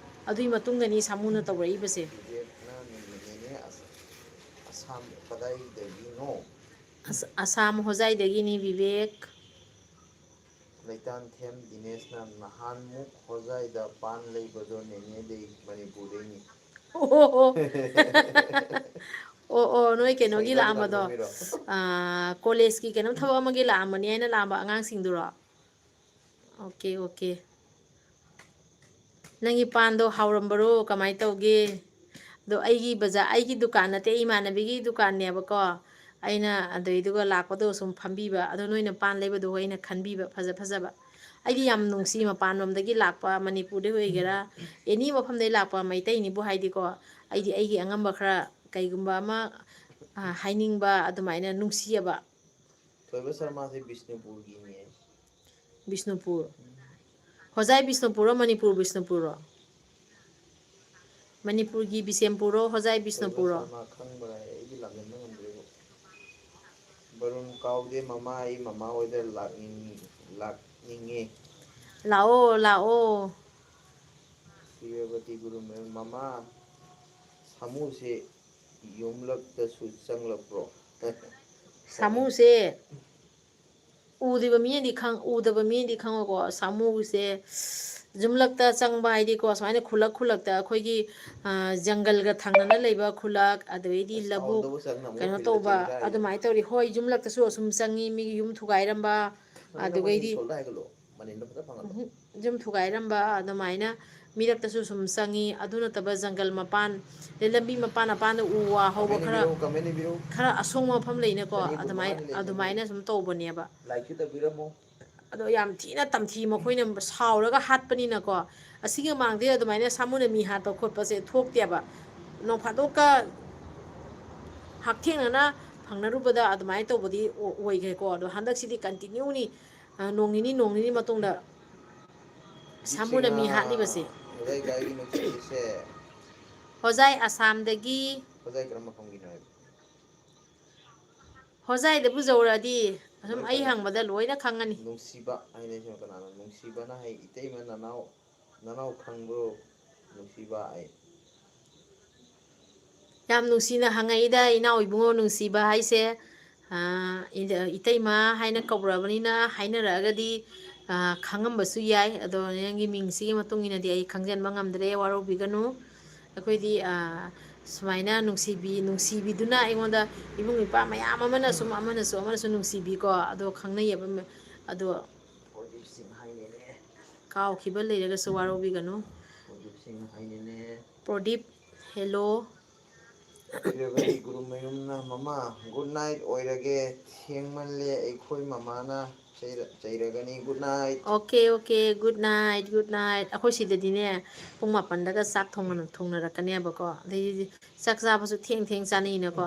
ꯑꯗꯨꯒꯤ ꯃꯇꯨꯡꯗꯅꯤ ꯁꯥꯃꯨꯅ ꯇꯧꯔꯛꯏꯕꯁꯦ꯫ ꯕꯤꯕꯦꯛꯅ ꯅꯦꯅꯦ, ꯑꯁ-, ꯑꯁꯥꯝ ꯀꯗꯥꯏꯗꯒꯤꯅꯣ? ꯑꯁ-, ꯑꯁꯥꯝ ꯍꯣꯖꯥꯏꯗꯒꯤꯅꯤ ꯕꯤꯕꯦꯛ꯫ ꯂꯩꯇꯥꯟꯊꯦꯝ ꯗꯤꯅꯦꯁꯅ ꯅꯍꯥꯟꯃꯨꯛ ꯍꯣꯖꯥꯏꯗ ꯄꯥꯟ ꯂꯩꯕꯗꯣ ꯅꯦꯅꯦꯗꯩ, ꯃꯅꯤꯄꯨꯔꯗꯩꯅꯤ꯫ ꯑꯣ, ꯑꯣ꯫ ꯑꯣ, ꯑꯣ, ꯅꯣꯏ ꯀꯩꯅꯣꯒꯤ ꯁꯥꯏꯀꯜꯗ ꯂꯥꯛꯑꯝꯕꯗꯣ, ꯅꯝꯃꯤꯔꯣ? ꯑꯥ, ꯀꯣꯂꯦꯖꯀꯤ ꯀꯩꯅꯣꯝ ꯊꯕꯛ ꯑꯃꯒꯤ ꯂꯥꯛꯑꯝꯕꯅꯤ ꯍꯥꯏꯅ ꯂꯥꯛꯑꯝꯕ ꯑꯉꯥꯡꯁꯤꯡꯗꯨꯔꯣ? Okay, okay. ꯅꯪꯒꯤ ꯄꯥꯟꯗꯣ ꯍꯥꯎꯔꯝꯕꯔꯣ? ꯀꯃꯥꯏꯅ ꯇꯧꯒꯦ? ꯑꯗꯣ ꯑꯩꯒꯤ ꯕꯖꯥ-, ꯑꯩꯒꯤ ꯗꯨꯀꯥꯟ ꯅꯠꯇꯦ, ꯑꯩ ꯏꯃꯥꯟꯅꯕꯤꯒꯤ ꯗꯨꯀꯥꯟꯅꯦꯕꯀꯣ꯫ ꯑꯩꯅ ꯑꯗꯨꯏꯗꯨꯒ ꯂꯥꯛꯄꯗꯣ ꯁꯨꯝ ꯐꯝꯕꯤꯕ꯫ ꯑꯗꯣ ꯅꯣꯏꯅ ꯄꯥꯟ ꯂꯩꯕꯗꯨꯒ ꯑꯩꯅ ꯈꯟꯕꯤꯕ, ꯐꯖ ꯐꯖꯕ꯫ ꯑꯩꯗꯤ ꯌꯥꯝ ꯅꯨꯡꯁꯤ, ꯃꯄꯥꯟꯂꯣꯝꯗꯒꯤ ꯂꯥꯛꯄ, ꯃꯅꯤꯄꯨꯔꯗꯩ ꯑꯣꯏꯒꯦꯔꯥ, ꯑꯦꯅꯤ ꯃꯐꯝꯗꯩ ꯂꯥꯛꯄ ꯃꯩꯇꯩꯅꯤꯕꯨ ꯍꯥꯏꯗꯤꯀꯣ, ꯑꯩꯗꯤ ꯑꯩꯒꯤ ꯑꯉꯝꯕ ꯈꯔ, ꯀꯩꯒꯨꯝꯕ ꯑꯃ, ꯑ, ꯍꯥꯏꯅꯤꯡꯕ, ꯑꯗꯨꯃꯥꯏꯅ ꯅꯨꯡꯁꯤꯌꯦꯕ꯫ ꯊꯣꯏꯕ ꯁꯔꯃꯥꯁꯦ ꯕꯤꯁꯅꯨꯄꯨꯔꯒꯤꯅꯦ꯫ ꯕꯤꯁꯅꯨꯄꯨꯔ꯫ ꯍꯣꯖꯥꯏ ꯕꯤꯁꯅꯨꯄꯨꯔꯔꯣ, ꯃꯅꯤꯄꯨꯔ ꯕꯤꯁꯅꯨꯄꯨꯔꯔꯣ? ꯃꯅꯤꯄꯨꯔꯒꯤ ꯕꯤꯁꯦꯝꯄꯨꯔꯔꯣ, ꯍꯣꯖꯥꯏ ꯊꯣꯏꯕ ꯕꯤꯁꯅꯨꯄꯨꯔꯔꯣ? ꯁꯔꯃ ꯈꯪꯕ꯭ꯔꯥ ꯍꯥꯏ, ꯑꯩꯗꯤ ꯂꯥꯛꯍꯟꯕ ꯉꯝꯗ꯭ꯔꯦꯕꯣ꯫ ꯕꯔꯨꯟ ꯀꯥꯎꯗꯦ ꯃꯃꯥ, ꯑꯩ ꯃꯃꯥ ꯍꯣꯏꯗ ꯂꯥꯛꯅꯤꯡ-, ꯂꯥꯛꯅꯤꯡꯉꯦ꯫ ꯂꯥꯛꯑꯣ, ꯂꯥꯛꯑꯣ꯫ ꯁꯨꯔ꯭ꯌꯕꯇꯤ ꯒꯨꯔꯨꯃꯦꯜ, ꯃꯃꯥ, ꯁꯥꯃꯨꯁꯦ ꯌꯨꯝꯂꯛꯇꯁꯨ ꯆꯪꯂꯛꯄ꯭ꯔꯣ? ꯁꯥꯃꯨꯁꯦ ꯎꯗ꯭ꯔꯤꯕ ꯃꯤꯅꯗꯤ ꯈꯪ-, ꯎꯗꯕ ꯃꯤꯅꯗꯤ ꯈꯪꯉꯣꯏꯀꯣ꯫ ꯁꯥꯃꯨꯁꯦ ꯌꯨꯝꯂꯛꯇ ꯆꯪꯕ ꯍꯥꯏꯗꯤꯀꯣ, ꯁꯨꯃꯥꯏꯅ ꯈꯨꯜꯂꯛ ꯈꯨꯜꯂꯛꯇ ꯑꯩꯈꯣꯏꯒꯤ, ꯑ, ꯖꯪꯒꯜꯒ ꯊꯪꯅꯅ ꯂꯩꯕ ꯈꯨꯜꯂꯛ, ꯑꯗꯩꯗꯤ ꯑꯁ, ꯂꯧꯕꯨꯛ, ꯁꯥꯎꯟꯗꯕꯨ ꯆꯪꯅ ꯑꯃꯨꯛ ꯀꯩꯅꯣ ꯐꯤꯜꯗ ꯇꯧꯕ, ꯆꯦꯟ ꯇꯥꯔꯦꯅꯦ꯫ ꯑꯗꯨꯃꯥꯏꯅ ꯇꯧꯔꯤ꯫ ꯍꯣꯏ, ꯌꯨꯝꯂꯛꯇꯁꯨ ꯑꯁꯨꯝ ꯆꯪꯉꯤ, ꯃꯤꯒꯤ ꯌꯨꯝ ꯊꯨꯒꯥꯏꯔꯝꯕ, ꯅꯪ ꯅꯃꯥꯏ ꯑꯗꯨꯒꯩꯗꯤ ꯁꯣꯜꯗ ꯍꯥꯏꯒꯠꯂꯣ, ꯃꯅꯤꯟꯗꯣ ꯐꯖꯅ ꯐꯪꯍꯜꯂꯣ꯫ ꯎꯝꯍꯨꯝ, ꯌꯨꯝ ꯊꯨꯒꯥꯏꯔꯝꯕ ꯑꯗꯨꯃꯥꯏꯅ ꯃꯤꯔꯛꯇꯁꯨ ꯁꯨꯝ ꯆꯪꯉꯤ꯫ ꯑꯗꯨ ꯅꯠꯇꯕ ꯖꯪꯒꯜ ꯃꯄꯥꯟ, ꯑꯗꯩ ꯂꯝꯕꯤ ꯃꯄꯥꯟ ꯃꯄꯥꯟꯗ ꯎ ꯋꯥ ꯍꯧꯕ ꯀꯃꯦꯟ ꯈꯔ, ꯏꯕꯤꯔꯛꯎ, ꯀꯃꯦꯟ ꯏꯕꯤꯔꯛꯎ꯫ ꯈꯔ ꯑꯁꯣꯡꯕ ꯃꯐꯝ ꯂꯩꯅꯀꯣ, ꯆꯅꯤ ꯀꯨꯟ ꯑꯗꯨꯃꯥꯏ-, ꯃꯉꯥꯅꯤ ꯂꯩ, ꯆꯅꯤ ꯑꯗꯨꯃꯥꯏꯅ ꯀꯨꯟ꯫ ꯁꯨꯝ ꯇꯧꯕꯅꯦꯕ꯫ ꯂꯥꯏꯛꯁꯨ ꯇꯧꯕꯤꯔꯝꯃꯣ꯫ ꯑꯗꯣ ꯌꯥꯝ ꯊꯤꯅ ꯇꯝꯊꯤ, ꯃꯈꯣꯏꯅ ꯁꯥꯎꯔꯒ ꯍꯥꯠꯄꯅꯤꯅꯀꯣ, ꯑꯁꯤꯒꯤ ꯃꯃꯥꯡꯗꯤ ꯑꯗꯨꯃꯥꯏꯅ ꯁꯥꯃꯨꯅ ꯃꯤ ꯍꯥꯠꯄ ꯈꯣꯠꯄꯁꯦ ꯊꯣꯛꯇꯦꯕ꯫ ꯅꯣꯡ ꯐꯥꯗꯣꯛꯀ ꯍꯛꯊꯦꯡꯅꯅ ꯐꯪꯅꯔꯨꯕꯗ ꯑꯗꯨꯃꯥꯏꯅ ꯇꯧꯕꯗꯤ ꯑꯣ-, ꯑꯣꯏꯈ꯭ꯔꯦꯀꯣ꯫ ꯑꯗꯣ ꯍꯟꯗꯛꯁꯤꯗꯤ continueꯅꯤ, ꯑ, ꯅꯣꯡ ꯅꯤꯅꯤ, ꯅꯣꯡ ꯅꯤꯅꯤ ꯃꯇꯨꯡꯗ ꯁꯥꯃꯨꯅ ꯃꯤ ꯍꯥꯠꯂꯤꯕꯁꯦ꯫ ꯍꯣꯖꯥꯏ ꯀꯥꯏꯒꯤꯅꯣ ꯆꯠꯂꯤꯁꯦ? ꯍꯣꯖꯥꯏ ꯑꯁꯥꯝꯗꯒꯤ꯫ ꯍꯣꯖꯥꯏ ꯀꯔꯝꯕ ꯃꯐꯝꯒꯤꯅꯣ ꯍꯥꯏꯕ? ꯍꯣꯖꯥꯏꯗꯕꯨ ꯌꯧꯔꯛꯑꯗꯤ ꯑꯗꯨꯝ ꯑꯩ ꯍꯪꯕꯗ ꯂꯣꯏꯅ ꯈꯪꯉꯅꯤ꯫ ꯅꯨꯡꯁꯤꯕ ꯍꯥꯏꯅ ꯁꯤꯃ ꯀꯅꯥꯅꯣ? ꯅꯨꯡꯁꯤꯕꯅ ꯍꯥꯏ, "ꯏꯇꯩꯃ, ꯅꯅꯥꯎ, ꯅꯅꯥꯎ ꯈꯪꯕ꯭ꯔꯣ? ꯅꯨꯡꯁꯤꯕ" ꯑꯩ꯫ ꯌꯥꯝ ꯅꯨꯡꯁꯤꯅ ꯍꯪꯉꯛꯏꯗ, ꯏꯅꯥꯎ ꯏꯕꯨꯡꯉꯣ ꯅꯨꯡꯁꯤꯕ ꯍꯥꯏꯁꯦ꯫ ꯑꯥ, ꯏ-, ꯏꯇꯩꯃ ꯍꯥꯏꯅ ꯀꯧꯔꯕꯅꯤꯅ ꯍꯥꯏꯅꯔꯛꯑꯒꯗꯤ, ꯑꯥ, ꯈꯪꯉꯝꯕꯁꯨ ꯌꯥꯏ꯫ ꯑꯗꯣ ꯅꯪꯒꯤ ꯃꯤꯡꯁꯤꯒꯤ ꯃꯇꯨꯡ ꯏꯟꯅꯗꯤ ꯑꯩ ꯈꯪꯖꯟꯕ ꯉꯝꯗ꯭ꯔꯦ, ꯋꯥꯔꯧꯕꯤꯒꯅꯨ꯫ ꯑꯩꯈꯣꯏꯗꯤ, ꯑꯥ, ꯁꯨꯃꯥꯏꯅ ꯅꯨꯡꯁꯤꯕꯤ-, ꯅꯨꯡꯁꯤꯕꯤꯗꯨꯅ ꯑꯩꯉꯣꯟꯗ ꯏꯕꯨꯡ ꯏꯄ꯭ꯋꯥ ꯃꯌꯥꯝ ꯑꯃꯅꯁꯨ, ꯑꯃꯅꯁꯨ, ꯑꯃꯅꯁꯨ ꯅꯨꯡꯁꯤꯕꯤꯀꯣ꯫ ꯑꯗꯣ ꯈꯪꯅꯩꯌꯦꯕ, ꯑꯗꯣ ꯀꯥꯎꯈꯤꯕ ꯂꯩꯔꯒꯁꯨ ꯋꯥꯔꯧꯕꯤꯒꯅꯨ꯫ ꯄ꯭ꯔꯗꯤꯞ, hello꯫ ꯀꯨꯏꯔꯕꯗꯤ ꯒꯨꯔꯨꯃꯌꯨꯝꯅ, "ꯃꯃꯥ, good night ꯑꯣꯏꯔꯒꯦ, ꯊꯦꯡꯃꯜꯂꯦ, ꯑꯩꯈꯣꯏ ꯃꯃꯥꯅ ꯆꯩꯔ-, ꯆꯩꯔꯒꯅꯤ, good night"꯫ Okay, okay, good night, good night꯫ ꯑꯩꯈꯣꯏ ꯁꯤꯗꯗꯤꯅꯦ, ꯄꯨꯡ ꯃꯥꯄꯟꯗꯒ ꯆꯥꯛ ꯊꯣꯡꯅ-, ꯊꯣꯡꯅꯔꯛꯀꯅꯦꯕꯀꯣ꯫ ꯑꯗꯩꯗꯤ ꯆꯥꯛ ꯆꯥꯕꯁꯨ ꯊꯦꯡ ꯊꯦꯡ ꯆꯥꯅꯩꯅꯀꯣ꯫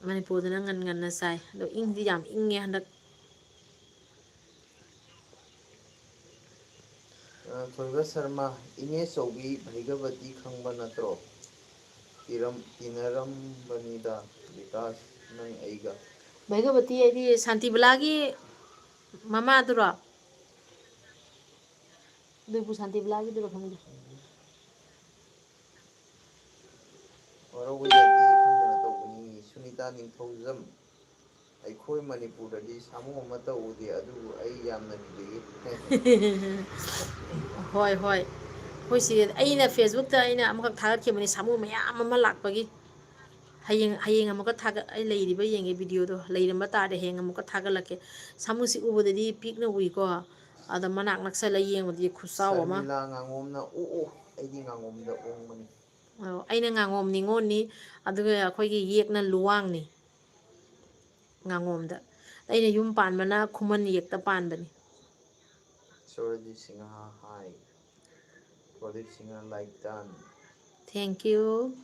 ꯃꯅꯤꯄꯨꯔꯗꯅ ꯉꯟ ꯉꯟꯅ ꯆꯥꯏ꯫ ꯑꯗꯣ ꯏꯪꯗꯤ ꯌꯥꯝ ꯏꯪꯉꯦ ꯍꯟꯗꯛ꯫ ꯑ, ꯊꯣꯏꯕ ꯁꯔꯃ, "ꯏꯅꯦ ꯆꯧꯕꯤ ꯚꯩꯒꯕꯇꯤ ꯈꯪꯕ ꯅꯠꯇ꯭ꯔꯣ? ꯇꯤꯔꯝ-, ꯇꯤꯟꯅꯔꯝꯕꯅꯤꯗ ꯕꯤꯀꯥꯁ ꯅꯪ ꯑꯩꯒ"꯫ ꯚꯩꯒꯕꯇꯤ ꯍꯥꯏꯗꯤ ꯁꯥꯟꯇꯤꯕꯂꯥꯒꯤ ꯃꯃꯥꯗꯨꯔꯣ? ꯅꯣꯏꯄꯨ ꯁꯥꯟꯇꯤꯕꯂꯥꯒꯤꯗꯨꯔꯣ ꯈꯪꯗꯦ꯫ ꯋꯥꯔꯧꯕ ꯌꯥꯗꯦ, ꯈꯪꯗꯅ ꯇꯧꯕꯅꯤ꯫ ꯁꯨꯅꯤꯇꯥ ꯅꯤꯡꯊꯧꯖꯝ, "ꯑꯩꯈꯣꯏ ꯃꯅꯤꯄꯨꯔꯗꯗꯤ ꯁꯥꯃꯨ ꯑꯃꯠꯇ ꯎꯗꯦ, ꯑꯗꯨꯕꯨ ꯑꯩ ꯌꯥꯝꯅ ꯀꯤꯖꯩ"꯫ ꯍꯣꯏ, ꯍꯣꯏ꯫ ꯑꯩꯈꯣꯏ ꯁꯤ, ꯑꯩꯅ Facebookꯇ ꯑꯩꯅ ꯑꯃꯈꯛ ꯊꯥꯒꯠꯈꯤꯕꯅꯤ, ꯁꯥꯃꯨ ꯃꯌꯥꯝ ꯑꯃ ꯂꯥꯛꯄꯒꯤ꯫ ꯍꯌꯦꯡ, ꯍꯌꯦꯡ ꯑꯃꯨꯛꯀ ꯊꯥꯒꯠ-, ꯑꯩ ꯂꯩꯔꯤꯕ ꯌꯦꯡꯒꯦ videoꯗꯣ, ꯂꯩꯔꯝꯕ ꯇꯥꯔꯗꯤ ꯍꯌꯦꯡ ꯑꯃꯨꯛꯀ ꯊꯥꯒꯠꯂꯛꯀꯦ꯫ ꯁꯥꯃꯨꯁꯤ ꯎꯕꯗꯗꯤ ꯄꯤꯛꯅ ꯎꯏꯀꯣ, ꯑꯗ ꯃꯅꯥꯛ ꯅꯛꯁꯜꯂ ꯌꯦꯡꯕꯗꯤ ꯈꯨꯆꯥꯎ ꯑꯃ꯫ ꯁꯔꯃꯤꯂꯥ ꯉꯥꯉꯣꯝꯅ, "ꯑꯣ, ꯑꯣ, ꯑꯩꯗꯤ ꯉꯥꯉꯣꯝꯗ ꯑꯣꯡꯕꯅꯤ"꯫ ꯑꯣ, ꯑꯩꯅ ꯉꯥꯉꯣꯝ ꯅꯤꯉꯣꯜꯅꯤ, ꯑꯗꯨꯒ ꯑꯩꯈꯣꯏꯒꯤ ꯌꯦꯛꯅ ꯂꯨꯋꯥꯡꯅꯤ꯫ ꯉꯥꯉꯣꯝꯗ꯫ ꯑꯩꯅ ꯌꯨꯝ ꯄꯥꯟꯕꯅ ꯈꯨꯃꯟ ꯌꯦꯛꯇ ꯄꯥꯟꯕꯅꯤ꯫ ꯁꯣꯔꯖꯤꯠ Singh, hi꯫ Pradeep Singh, like done. Thank you.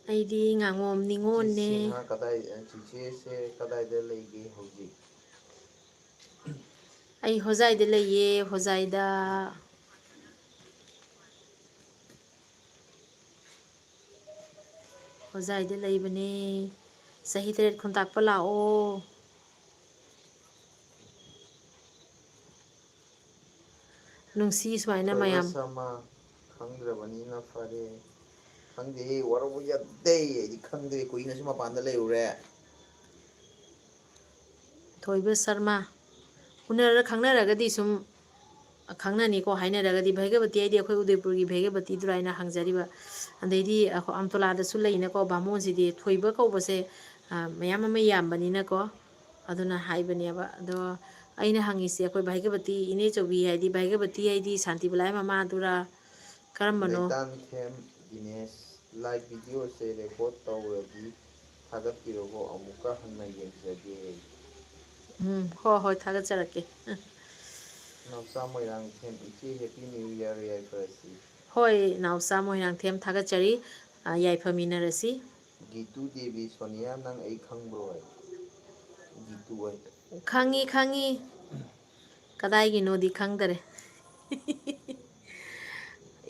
ꯑꯩꯗꯤ ꯉꯥꯉꯣꯝ ꯅꯤꯉꯣꯜꯅꯦ꯫ ꯁꯤꯡꯍ ꯀꯗꯥꯏ, ꯆꯤꯆꯦꯁꯦ ꯀꯗꯥꯏꯗ ꯂꯩꯒꯦ ꯍꯧꯖꯤꯛ? ꯑꯩ ꯍꯣꯖꯥꯏꯗ ꯂꯩꯌꯦ, ꯍꯣꯖꯥꯏꯗ꯫ ꯍꯣꯖꯥꯏꯗ ꯂꯩꯕꯅꯦ꯫ ꯆꯍꯤ ꯇꯔꯦꯠ ꯈꯨꯟꯇꯥꯛꯄ ꯂꯥꯛꯑꯣ꯫ ꯅꯨꯡꯁꯤ ꯁꯨꯃꯥꯏꯅ ꯊꯣꯏꯕ ꯃꯌꯥꯝ꯫ ꯁꯔꯃ, ꯈꯪꯗ꯭ꯔꯕꯅꯤꯅ ꯐꯔꯦ꯫ ꯈꯪꯗꯦꯍꯦ, ꯋꯥꯔꯧꯕ ꯌꯥꯗꯦ꯫ ꯑꯩꯗꯤ ꯈꯪꯗ꯭ꯔꯦ, ꯀꯨꯏꯅꯁꯨ ꯃꯄꯥꯟꯗ ꯂꯩꯔꯨꯔꯦ꯫ ꯊꯣꯏꯕ ꯁꯔꯃ꯫ ꯎꯅꯔ ꯈꯪꯅꯔꯒꯗꯤ ꯁꯨꯝ ꯈꯪꯅꯅꯤꯀꯣ, ꯍꯥꯏꯅꯔꯒꯗꯤ꯫ ꯚꯩꯒꯕꯇꯤ ꯍꯥꯏꯗꯤ ꯑꯩꯈꯣꯏ ꯎꯗꯩꯄꯨꯔꯒꯤ ꯚꯩꯒꯕꯇꯤꯗꯨꯔꯥ ꯍꯥꯏꯅ ꯍꯪꯖꯔꯤꯕ꯫ ꯑꯗꯩꯗꯤ ꯑꯩꯈꯣꯏ ꯑꯝꯇꯣꯂꯥꯗꯁꯨ ꯂꯩꯅꯀꯣ, ꯕꯥꯃꯣꯟꯁꯤꯗꯤ ꯊꯣꯏꯕ ꯀꯧꯕꯁꯦ, ꯑ, ꯃꯌꯥꯝ ꯑꯃ ꯌꯥꯝꯕꯅꯤꯅꯀꯣ, ꯑꯗꯨꯅ ꯍꯥꯏꯕꯅꯦꯕ꯫ ꯑꯗꯣ ꯑꯩꯅ ꯍꯪꯉꯤꯁꯦ, ꯑꯩꯈꯣꯏ ꯚꯩꯒꯕꯇꯤ ꯏꯅꯦꯆꯧꯕꯤ ꯍꯥꯏꯗꯤ, ꯚꯩꯒꯕꯇꯤ ꯍꯥꯏꯗꯤ ꯁꯥꯟꯇꯤꯕꯂꯥꯏ ꯃꯃꯥꯗꯨꯔꯥ, ꯀꯔꯝꯕꯅꯣ? ꯂꯩꯇꯥꯟꯊꯦꯝ ꯗꯤꯅꯦꯁ, live videoꯁꯦ record ꯇꯧꯔꯗꯤ ꯊꯥꯒꯠꯄꯤꯔꯛꯑꯣ, ꯑꯃꯨꯛꯀ ꯍꯟꯅ ꯌꯦꯡꯖꯒꯦ꯫ ꯎꯝ, ꯍꯣꯏ, ꯍꯣꯏ, ꯊꯥꯒꯠꯆꯔꯛꯀꯦ꯫ ꯅꯥꯎꯆꯥ ꯃꯣꯏꯔꯥꯡꯊꯦꯝ, ꯏꯆꯦ, Happy New Year, ꯌꯥꯏꯐꯔꯁꯤ꯫ ꯍꯣꯏ, ꯅꯥꯎꯆꯥ ꯃꯣꯏꯔꯥꯡꯊꯦꯝ, ꯊꯥꯒꯠꯆꯔꯤ꯫ ꯑ, ꯌꯥꯏꯐꯃꯤꯟꯅꯔꯁꯤ꯫ ꯒꯤꯇꯨ ꯗꯦꯕꯤ, ꯁꯣꯅꯤꯌꯥ, ꯅꯪ ꯑꯩ ꯈꯪꯕ꯭ꯔꯣ ꯍꯥꯏ꯫ ꯒꯤꯇꯨ ꯍꯥꯏ꯫ ꯈꯪꯉꯤ, ꯈꯪꯉꯤ꯫ ꯀꯗꯥꯏꯒꯤꯅꯣꯗꯤ ꯈꯪꯗꯔꯦ꯫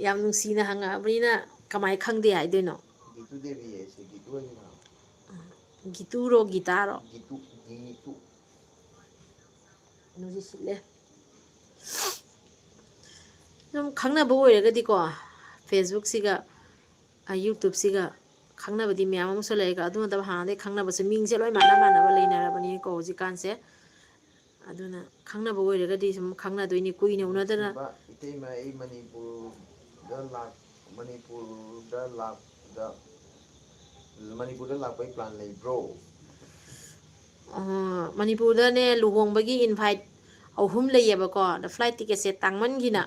ꯌꯥꯝ ꯅꯨꯡꯁꯤꯅ ꯍꯪꯉꯛꯑꯕꯅꯤꯅ ꯀꯃꯥꯏ ꯈꯪꯗꯦ ꯍꯥꯏꯗꯣꯏꯅꯣ? ꯒꯤꯇꯨ ꯗꯦꯕꯤ ꯍꯥꯏꯁꯦ ꯒꯤꯇꯨ ꯍꯥꯏꯁꯤꯅ꯫ ꯒꯤꯇꯨꯔꯣ, ꯒꯤꯇꯥꯔꯣ? ꯒꯤꯇꯨ, ꯒꯤꯇꯨ꯫ ꯀꯩꯅꯣꯁꯦ ꯁꯤꯠꯂꯦ꯫ ꯑꯗꯨꯝ ꯈꯪꯅꯕ ꯑꯣꯏꯔꯒꯗꯤꯀꯣ, Facebookꯁꯤꯒ, ꯑ, YouTubeꯁꯤꯒ ꯈꯪꯅꯕꯗꯤ ꯃꯌꯥꯝ ꯑꯃꯁꯨ ꯂꯩꯔꯒ, ꯑꯗꯨ ꯅꯠꯇꯕ ꯍꯥꯟꯅꯗꯩ ꯈꯪꯅꯕꯁꯦ, ꯃꯤꯡꯁꯦ ꯂꯣꯏ ꯃꯥꯟꯅ ꯃꯥꯟꯅꯕ ꯂꯩꯅꯔꯕꯅꯤꯀꯣ ꯍꯧꯖꯤꯛꯀꯥꯟꯁꯦ꯫ ꯑꯗꯨꯅ ꯈꯪꯅꯕ ꯑꯣꯏꯔꯒꯗꯤ ꯁꯨꯝ ꯈꯪꯅꯗꯣꯏꯅꯤ, ꯀꯨꯏꯅ ꯎꯅꯗꯅ꯫ ꯅꯨꯡꯁꯤꯕ ꯏꯇꯩꯃ, ꯑꯩ ꯃꯅꯤꯄꯨꯔꯗ ꯂꯥꯛ-, ꯃꯅꯤꯄꯨꯔꯗ ꯂꯥꯛꯄꯗ, ꯃꯅꯤꯄꯨꯔꯗ ꯂꯥꯛꯄꯩ plan ꯂꯩꯕ꯭ꯔꯣ? ꯑ, ꯃꯅꯤꯄꯨꯔꯗꯅꯦ ꯂꯨꯍꯣꯡꯕꯒꯤ invite ꯑꯍꯨꯝ ꯂꯩꯌꯦꯕꯀꯣ꯫ ꯑꯗ flight ticketꯁꯦ ꯇꯥꯡꯃꯟꯈꯤꯅ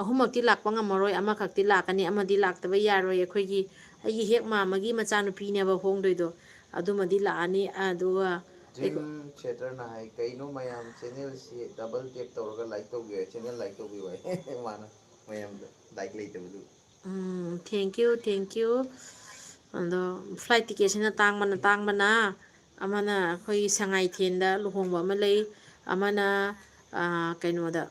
ꯑꯍꯨꯝꯃꯛꯇꯤ ꯂꯥꯛꯄ ꯉꯝꯃꯔꯣꯏ, ꯑꯃꯈꯛꯇꯤ ꯂꯥꯛꯀꯅꯤ, ꯑꯃꯗꯤ ꯂꯥꯛꯇꯕ ꯌꯥꯔꯣꯏ꯫ ꯑꯩꯈꯣꯏꯒꯤ, ꯑꯩꯒꯤ ꯍꯦꯛ ꯃꯥꯝꯃꯒꯤ ꯃꯆꯥꯅꯨꯄꯤꯅꯦꯕ ꯍꯣꯡꯗꯣꯏꯗꯣ, ꯑꯗꯨꯃꯗꯤ ꯂꯥꯛꯑꯅꯤ꯫ ꯑꯗꯨꯒ ꯗ꯭ꯔꯤꯝ ꯁꯦꯇꯔꯅ ꯍꯥꯏ, "ꯀꯩꯅꯣ ꯃꯌꯥꯝ, ꯆꯦꯅꯦꯜꯁꯤ ꯗꯕꯜ ꯇꯦꯞ ꯇꯧꯔꯒ ꯂꯥꯏꯛ ꯇꯧꯕꯤꯌꯨ, ꯆꯦꯅꯦꯜ ꯂꯥꯏꯛ ꯇꯧꯕꯤꯌꯨ" ꯍꯥꯏ꯫ ꯃꯥꯅ ꯃꯌꯥꯝꯗ ꯂꯥꯏꯛ ꯂꯩꯇꯕꯗꯨ꯫ ꯎꯝ, thank you, thank you꯫ ꯑꯗꯣ ꯐ꯭ꯂꯥꯏꯠ ꯇꯤꯀꯦꯠꯁꯤꯅ ꯇꯥꯡꯕꯅ ꯇꯥꯡꯕꯅ, ꯑꯃꯅ ꯑꯩꯈꯣꯏꯒꯤ ꯁꯉꯥꯏꯊꯦꯟꯗ ꯂꯨꯍꯣꯡꯕ ꯑꯃ ꯂꯩ, ꯑꯃꯅ, ꯑꯥ, ꯀꯩꯅꯣꯗ,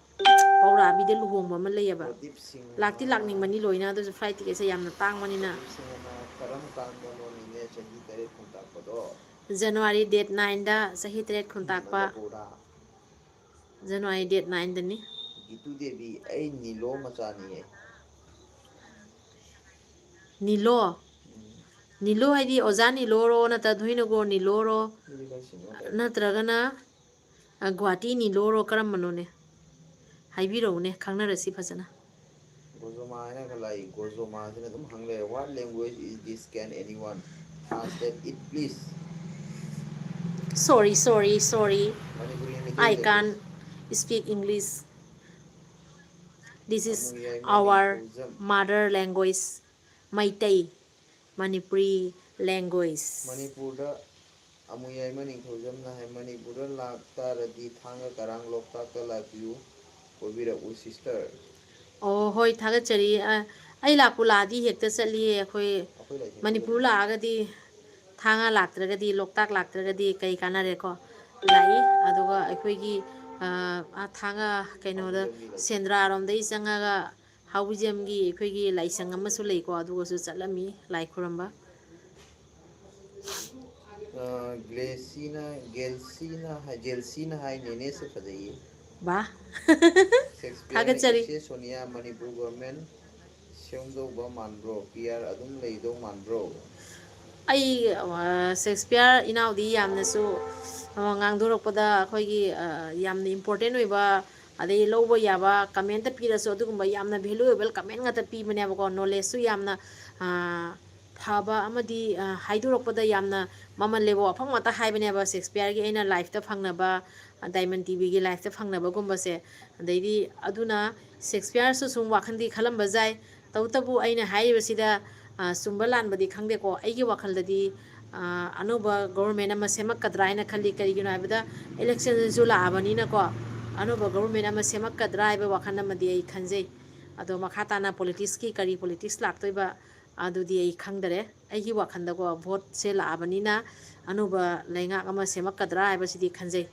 ꯄꯧꯔꯥꯕꯤꯗ ꯂꯨꯍꯣꯡꯕ ꯑꯃ ꯂꯩꯌꯦꯕ꯫ ꯄ꯭ꯔꯗꯤꯞ ꯁꯤꯡꯍ꯫ ꯂꯥꯛꯇꯤ ꯂꯥꯛꯅꯤꯡꯕꯅꯤ ꯂꯣꯏꯅ, ꯑꯗꯨꯁꯨ ꯐ꯭ꯂꯥꯏꯠ ꯇꯤꯀꯦꯠꯁꯦ ꯌꯥꯝꯅ ꯇꯥꯡꯕꯅꯤꯅ꯫ ꯄ꯭ꯔꯗꯤꯞ ꯁꯤꯡꯍꯅ ꯀꯔꯝ ꯀꯥꯟꯗꯅꯣ ꯅꯦꯅꯦ ꯆꯍꯤ ꯇꯔꯦꯠ ꯈꯨꯟꯇꯥꯛꯄꯗꯣ? ꯖꯅꯋꯥꯔꯤ date nineꯗ ꯆꯍꯤ ꯇꯔꯦꯠ ꯈꯨꯟꯇꯥꯛꯄ꯫ ꯃꯖꯥꯄꯨꯔꯗ꯫ ꯖꯅꯋꯥꯔꯤ date nineꯗꯅꯤ꯫ ꯒꯤꯇꯨ ꯗꯦꯕꯤ, ꯑꯩ ꯅꯤꯂꯣ ꯃꯆꯥꯅꯤꯌꯦ꯫ ꯅꯤꯂꯣ? ꯎꯝ꯫ ꯅꯤꯂꯣ ꯍꯥꯏꯗꯤ ꯑꯣꯖꯥ ꯅꯤꯂꯣꯔꯣ, ꯅꯠꯇ꯭ꯔ ꯅꯣꯏꯅꯒꯣ ꯅꯤꯂꯣꯔꯣ? ꯑꯗꯨꯗꯤ ꯈꯔ ꯁꯤꯡꯉꯣ ꯀꯩꯅꯣ꯫ ꯅꯠꯇ꯭ꯔꯒꯅ, ꯑ, ꯒꯨꯍꯥꯇꯤ ꯅꯤꯂꯣꯔꯣ, ꯀꯔꯝꯕꯅꯣꯅꯦ? ꯍꯥꯏꯕꯤꯔꯛꯎꯅꯦ, ꯈꯪꯅꯔꯁꯤ ꯐꯖꯅ꯫ ꯒꯣꯖꯣꯃꯥ ꯍꯥꯏꯅ ꯈꯔ ꯂꯥꯛꯏ꯫ ꯒꯣꯖꯣꯃꯥꯁꯤꯅ ꯑꯗꯨꯝ ꯍꯪ ꯂꯩꯔꯦ, "What language is this? Can anyone translate it, please?" Sorry, sorry, sorry. Manipuri, Meitei I language꯫ Can't speak English. This is ꯑꯃꯨꯌꯥꯏꯃ our Ningthoujam. Mother language, Meitei, Manipuri language꯫ ꯃꯅꯤꯄꯨꯔꯗ ꯑꯃꯨꯌꯥꯏꯃ ꯅꯤꯡꯊꯧꯖꯝꯅ ꯍꯥꯏ, "ꯃꯅꯤꯄꯨꯔꯗ ꯂꯥꯛꯇꯥꯔꯗꯤ ꯊꯥꯡꯒ ꯀꯔꯥꯡ ꯂꯣꯛꯇꯥꯛꯇ ꯂꯥꯛꯄꯤꯌꯨ, ꯀꯣꯏꯕꯤꯔꯛꯎ sister꯫" ꯑꯣ, ꯍꯣꯏ, ꯊꯥꯒꯠꯆꯔꯤ꯫ ꯑ, ꯑꯩ ꯂꯥꯛꯄꯨ ꯂꯥꯛꯑꯗꯤ ꯍꯦꯛꯇ ꯆꯠꯂꯤꯌꯦ ꯑꯩꯈꯣꯏ꯫ ꯑꯩꯈꯣꯏ ꯂꯥꯛꯏꯁꯦ ꯃꯅꯤꯄꯨꯔ ꯂꯥꯛꯑꯒꯗꯤ, ꯊꯥꯡꯒ ꯂꯥꯛꯇ꯭ꯔꯒꯗꯤ, ꯂꯣꯛꯇꯥꯛ ꯂꯥꯛꯇ꯭ꯔꯒꯗꯤ ꯀꯩ ꯀꯥꯟꯅꯔꯦꯀꯣ? ꯂꯥꯛꯏ꯫ ꯑꯗꯨꯒ ꯑꯩꯈꯣꯏꯒꯤ, ꯑ, ꯑꯥ, ꯊꯥꯡꯒ ꯀꯩꯅꯣꯗ, ꯍꯥꯎꯕꯤꯖꯝꯒꯤ ꯂꯩ꯫ ꯁꯦꯟꯗ꯭ꯔꯥꯔꯣꯝꯗꯒꯤ ꯆꯪꯉꯒ ꯍꯥꯎꯕꯤꯖꯝꯒꯤ ꯑꯩꯈꯣꯏꯒꯤ ꯂꯥꯏꯁꯪ ꯑꯃꯁꯨ ꯂꯩꯀꯣ, ꯑꯗꯨꯒꯁꯨ ꯆꯠꯂꯝꯃꯤ ꯂꯥꯏ ꯈꯨꯔꯝꯕ꯫ ꯑ, ꯒ꯭ꯂꯦꯁꯤꯅ, ꯒꯦꯜꯁꯤꯅ ꯍꯥꯏ, ꯖꯦꯜꯁꯤꯅ ꯍꯥꯏ, "ꯅꯦꯅꯦꯁꯦ ꯐꯖꯩꯌꯦ꯫" ꯕꯥ꯫ ꯁꯦꯛꯁꯄꯤꯌꯔꯅ, ꯊꯥꯒꯠꯆꯔꯤ꯫ "ꯏꯆꯦ ꯁꯣꯅꯤꯌꯥ, ꯃꯅꯤꯄꯨꯔ ꯒꯣꯔꯃꯦꯟ ꯁꯦꯝꯗꯧꯕ ꯃꯥꯟꯕ꯭ꯔꯣ? ꯄꯤ ꯑꯥꯔ ꯑꯗꯨꯝ ꯂꯩꯗꯧ ꯃꯥꯟꯕ꯭ꯔꯣ?" ꯑꯩ, ꯑ, ꯁꯦꯛꯁꯄꯤꯌꯔ ꯏꯅꯥꯎꯗꯤ ꯌꯥꯝꯅꯁꯨ, ꯑ, ꯉꯥꯡꯊꯣꯔꯛꯄꯗ ꯑꯩꯈꯣꯏꯒꯤ, ꯑ, ꯌꯥꯝꯅ important ꯑꯣꯏꯕ, ꯑꯗꯩ ꯂꯧꯕ ꯌꯥꯕ comment ꯄꯤꯔꯁꯨ ꯑꯗꯨꯒꯨꯝꯕ ꯌꯥꯝꯅ valuable comment ꯉꯥꯛꯇ ꯄꯤꯕꯅꯦꯕꯀꯣ꯫ Knowledgeꯁꯨ ꯌꯥꯝꯅ, ꯑ, ꯐꯕ ꯑꯃꯗꯤ, ꯑ, ꯍꯥꯏꯗꯣꯔꯛꯄꯗ ꯌꯥꯝꯅ ꯃꯃꯜ ꯂꯩꯕ ꯋꯥꯐꯝ ꯉꯥꯛꯇ ꯍꯥꯏꯕꯅꯦꯕ ꯁꯦꯛꯁꯄꯤꯌꯔꯒꯤ ꯑꯩꯅ liveꯇ ꯐꯪꯅꯕ, ꯑ, Diamond TVꯒꯤ liveꯇ ꯐꯪꯅꯕꯒꯨꯝꯕꯁꯦ꯫ ꯑꯗꯩꯗꯤ ꯑꯗꯨꯅ ꯁꯦꯛꯁꯄꯤꯌꯔꯁꯨ ꯁꯨꯝ ꯋꯥꯈꯜꯗꯤ ꯈꯜꯂꯝꯕ ꯌꯥꯏ꯫ ꯇꯧꯕꯇꯕꯨ ꯑꯩꯅ ꯍꯥꯏꯔꯤꯕꯁꯤꯗ, ꯑ, ꯆꯨꯝꯕ ꯂꯥꯟꯕꯗꯤ ꯈꯪꯗꯦꯀꯣ꯫ ꯑꯩꯒꯤ ꯋꯥꯈꯜꯗꯗꯤ, ꯑ, ꯑꯅꯧꯕ government ꯑꯃ ꯁꯦꯝꯃꯛꯀꯗ꯭ꯔꯥ ꯍꯥꯏꯅ ꯈꯜꯂꯤ꯫ ꯀꯔꯤꯒꯤꯅꯣ ꯍꯥꯏꯕꯗ, election ꯁꯨ ꯂꯥꯛꯑꯕꯅꯤꯅꯀꯣ, ꯑꯅꯧꯕ government ꯑꯃ ꯁꯦꯝꯃꯛꯀꯗ꯭ꯔꯥ ꯍꯥꯏꯕ ꯋꯥꯈꯜ ꯑꯃꯗꯤ ꯑꯩ ꯈꯟꯖꯩ꯫ ꯑꯗꯣ ꯃꯈꯥ ꯇꯥꯅ politics ꯀꯤ, ꯀꯔꯤ politics ꯂꯥꯛꯇꯣꯏꯕ, ꯑꯗꯨꯗꯤ ꯑꯩ ꯈꯪꯗꯔꯦ꯫ ꯑꯩꯒꯤ ꯋꯥꯈꯜꯗꯀꯣ, vote ꯁꯦ ꯂꯥꯛꯑꯕꯅꯤꯅ ꯑꯅꯧꯕ ꯂꯩꯉꯥꯛ ꯑꯃ ꯁꯦꯝꯃꯛꯀꯗ꯭ꯔꯥ ꯍꯥꯏꯕꯁꯤꯗꯤ ꯈꯟꯖꯩ꯫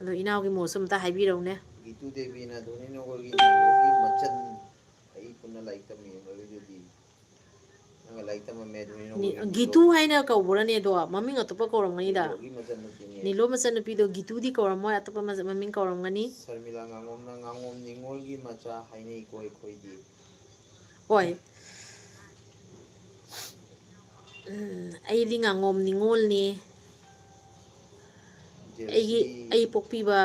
ꯑꯗꯣ ꯏꯅꯥꯎꯒꯤ ꯃꯣꯠꯁꯨ ꯑꯝꯇ ꯍꯥꯏꯕꯤꯔꯧꯅꯦ꯫ ꯒꯤꯇꯨ ꯗꯦꯕꯤꯅ ꯙꯣꯅꯤ ꯅꯒꯔꯒꯤ ꯅꯤꯂꯣꯒꯤ ꯃꯆꯟ, ꯑꯩ ꯄꯨꯟꯅ ꯂꯥꯏꯔꯤꯛ ꯇꯝꯃꯤ ꯃꯗꯨꯗꯤ꯫ ꯅꯪꯅ ꯂꯥꯏꯔꯤꯛ ꯇꯝꯃꯝꯃꯦ, ꯙꯣꯅꯤ ꯅꯤ-, ꯅꯒꯔꯒꯤ ꯒꯤꯇꯨ ꯅꯤꯂꯣ꯫ ꯍꯥꯏꯅ ꯀꯧꯕ꯭ꯔꯅꯦ ꯑꯗꯣ? ꯃꯃꯤꯡ ꯑꯇꯣꯞꯄ ꯀꯧꯔꯝꯒꯅꯤꯗ꯫ ꯅꯤꯂꯣꯒꯤ ꯃꯆꯟꯅꯨꯄꯤꯅꯤ꯫ ꯅꯤꯂꯣ ꯃꯆꯟꯅꯨꯄꯤꯗꯣ ꯒꯤꯇꯨꯗꯤ ꯀꯧꯔꯝꯃꯣꯏ, ꯑꯇꯣꯞꯄ ꯃꯆ-, ꯃꯃꯤꯡ ꯀꯧꯔꯝꯒꯅꯤ꯫ ꯁꯔꯃꯤꯂꯥ ꯉꯥꯉꯣꯝꯅ ꯉꯥꯉꯣꯝ ꯅꯤꯉꯣꯜꯒꯤ ꯃꯆꯥ ꯍꯥꯏꯅꯩꯀꯣ ꯑꯩꯈꯣꯏꯗꯤ꯫ ꯍꯣꯏ꯫ ꯎꯝ, ꯑꯩꯗꯤ ꯉꯥꯉꯣꯝ ꯅꯤꯉꯣꯜꯅꯤ꯫ ꯑꯩꯒꯤ, ꯖꯦꯜꯁꯤ꯫ ꯑꯩ ꯄꯣꯛꯄꯤꯕ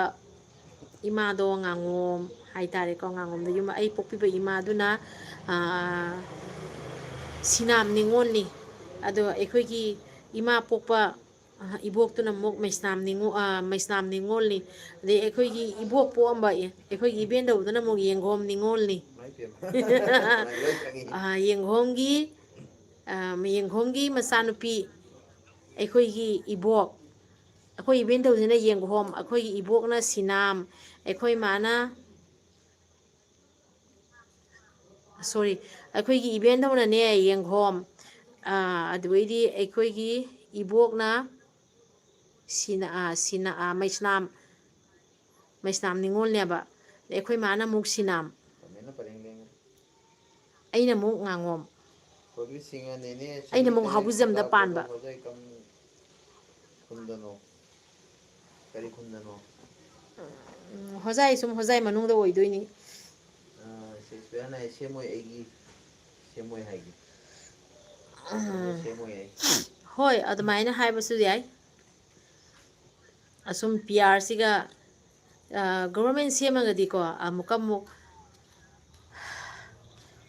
ꯏꯃꯥꯗꯣ ꯉꯥꯉꯣꯝ ꯍꯥꯏꯇꯥꯔꯦꯀꯣ, ꯉꯥꯉꯣꯝꯗ ꯌꯨꯝ, ꯑꯩ ꯄꯣꯛꯄꯤꯕ ꯏꯃꯥꯗꯨꯅ, ꯑꯥ, ꯁꯤꯅꯥꯝ ꯅꯤꯉꯣꯜꯅꯤ꯫ ꯑꯗꯣ ꯑꯩꯈꯣꯏꯒꯤ ꯏꯃꯥ ꯄꯣꯛꯄ, ꯑꯥ, ꯏꯕꯣꯛꯇꯨꯅ ꯑꯃꯨꯛ ꯃꯩꯁꯅꯥꯝ ꯅꯤꯉꯣ-, ꯑꯥ, ꯃꯩꯁꯅꯥꯝ ꯅꯤꯉꯣꯜꯅꯤ꯫ ꯑꯗꯩ ꯑꯩꯈꯣꯏꯒꯤ ꯏꯕꯣꯛ ꯄꯣꯛꯑꯝꯕ, ꯑꯦ, ꯑꯩꯈꯣꯏꯒꯤ ꯏꯕꯦꯟꯗꯧꯗꯨꯅ ꯑꯃꯨꯛ ꯌꯦꯡꯒꯣꯝ ꯅꯤꯉꯣꯜꯅꯤ꯫ ꯏꯃꯥꯏ ꯄꯦꯝꯃ꯫ ꯂꯣꯏ ꯈꯪꯉꯤ꯫ ꯑꯥ, ꯌꯦꯡꯒꯣꯝꯒꯤ, ꯑꯥ, ꯌꯦꯡꯒꯣꯝꯒꯤ ꯃꯆꯥꯅꯨꯄꯤ ꯑꯩꯈꯣꯏꯒꯤ ꯏꯕꯣꯛ꯫ ꯑꯩꯈꯣꯏ ꯏꯕꯦꯟꯗꯧꯁꯤꯅ ꯌꯦꯡꯒꯣꯝ, ꯑꯩꯈꯣꯏꯒꯤ ꯏꯕꯣꯛꯅ ꯁꯤꯅꯥꯝ, ꯑꯩꯈꯣꯏ ꯃꯥꯅ, sorry, ꯑꯩꯈꯣꯏꯒꯤ ꯏꯕꯦꯟꯗꯧꯅꯅꯦ ꯌꯦꯡꯒꯣꯝ, ꯑꯥ, ꯑꯗꯨꯗꯩꯗꯤ ꯑꯩꯈꯣꯏꯒꯤ ꯏꯕꯣꯛꯅ ꯁꯤꯅ-, ꯑꯥ, ꯁꯤꯅ-, ꯑꯥ, ꯃꯩꯁꯅꯥꯝ, ꯃꯩꯁꯅꯥꯝ ꯅꯤꯉꯣꯜꯅꯦꯕ꯫ ꯑꯗꯩ ꯑꯩꯈꯣꯏ ꯃꯥꯅ ꯑꯃꯨꯛ ꯁꯤꯅꯥꯝ꯫ ꯀꯃꯦꯟꯅ ꯄꯔꯦꯡ ꯂꯦꯡꯉꯦ꯫ ꯑꯩꯅ ꯑꯃꯨꯛ ꯉꯥꯉꯣꯝ꯫ ꯀꯣꯏꯕꯤ ꯁꯤꯡꯅ ꯅꯦꯅꯦ ꯑꯩꯅ ꯑꯃꯨꯛ ꯁꯨꯅꯤꯇꯥ ꯍꯥꯎꯕꯤꯖꯝꯗ ꯈꯨꯟꯗꯥꯕꯗꯣ ꯄꯥꯟꯕ꯫ ꯍꯣꯖꯥꯏ ꯀꯝ ꯈꯨꯟꯗꯅꯣ? ꯀꯔꯤ ꯈꯨꯟꯗꯅꯣ? ꯎꯝ, ꯍꯣꯖꯥꯏ, ꯁꯨꯝ ꯍꯣꯖꯥꯏ ꯃꯅꯨꯡꯗ ꯑꯣꯏꯗꯣꯏꯅꯤ꯫ ꯑꯥ, ꯁꯦ ꯁꯨꯌꯥꯅ ꯍꯥꯏ, "ꯁꯦꯝꯃꯣꯏ, ꯑꯩꯒꯤ ꯁꯦꯝꯃꯣꯏ ꯍꯥꯏꯒꯦ꯫ ꯑꯗꯨ ꯁꯦꯝꯃꯣꯏ ꯑꯩ꯫" ꯍꯣꯏ, ꯑꯗꯨꯃꯥꯏꯅ ꯍꯥꯏꯕꯁꯨ ꯌꯥꯏ꯫ ꯑꯁꯨꯝ ꯄꯤ ꯑꯥꯔꯁꯤꯒ, ꯑ, government ꯁꯦꯝꯃꯒꯗꯤꯀꯣ, ꯑꯃꯨꯛꯀ ꯑꯃꯨꯛ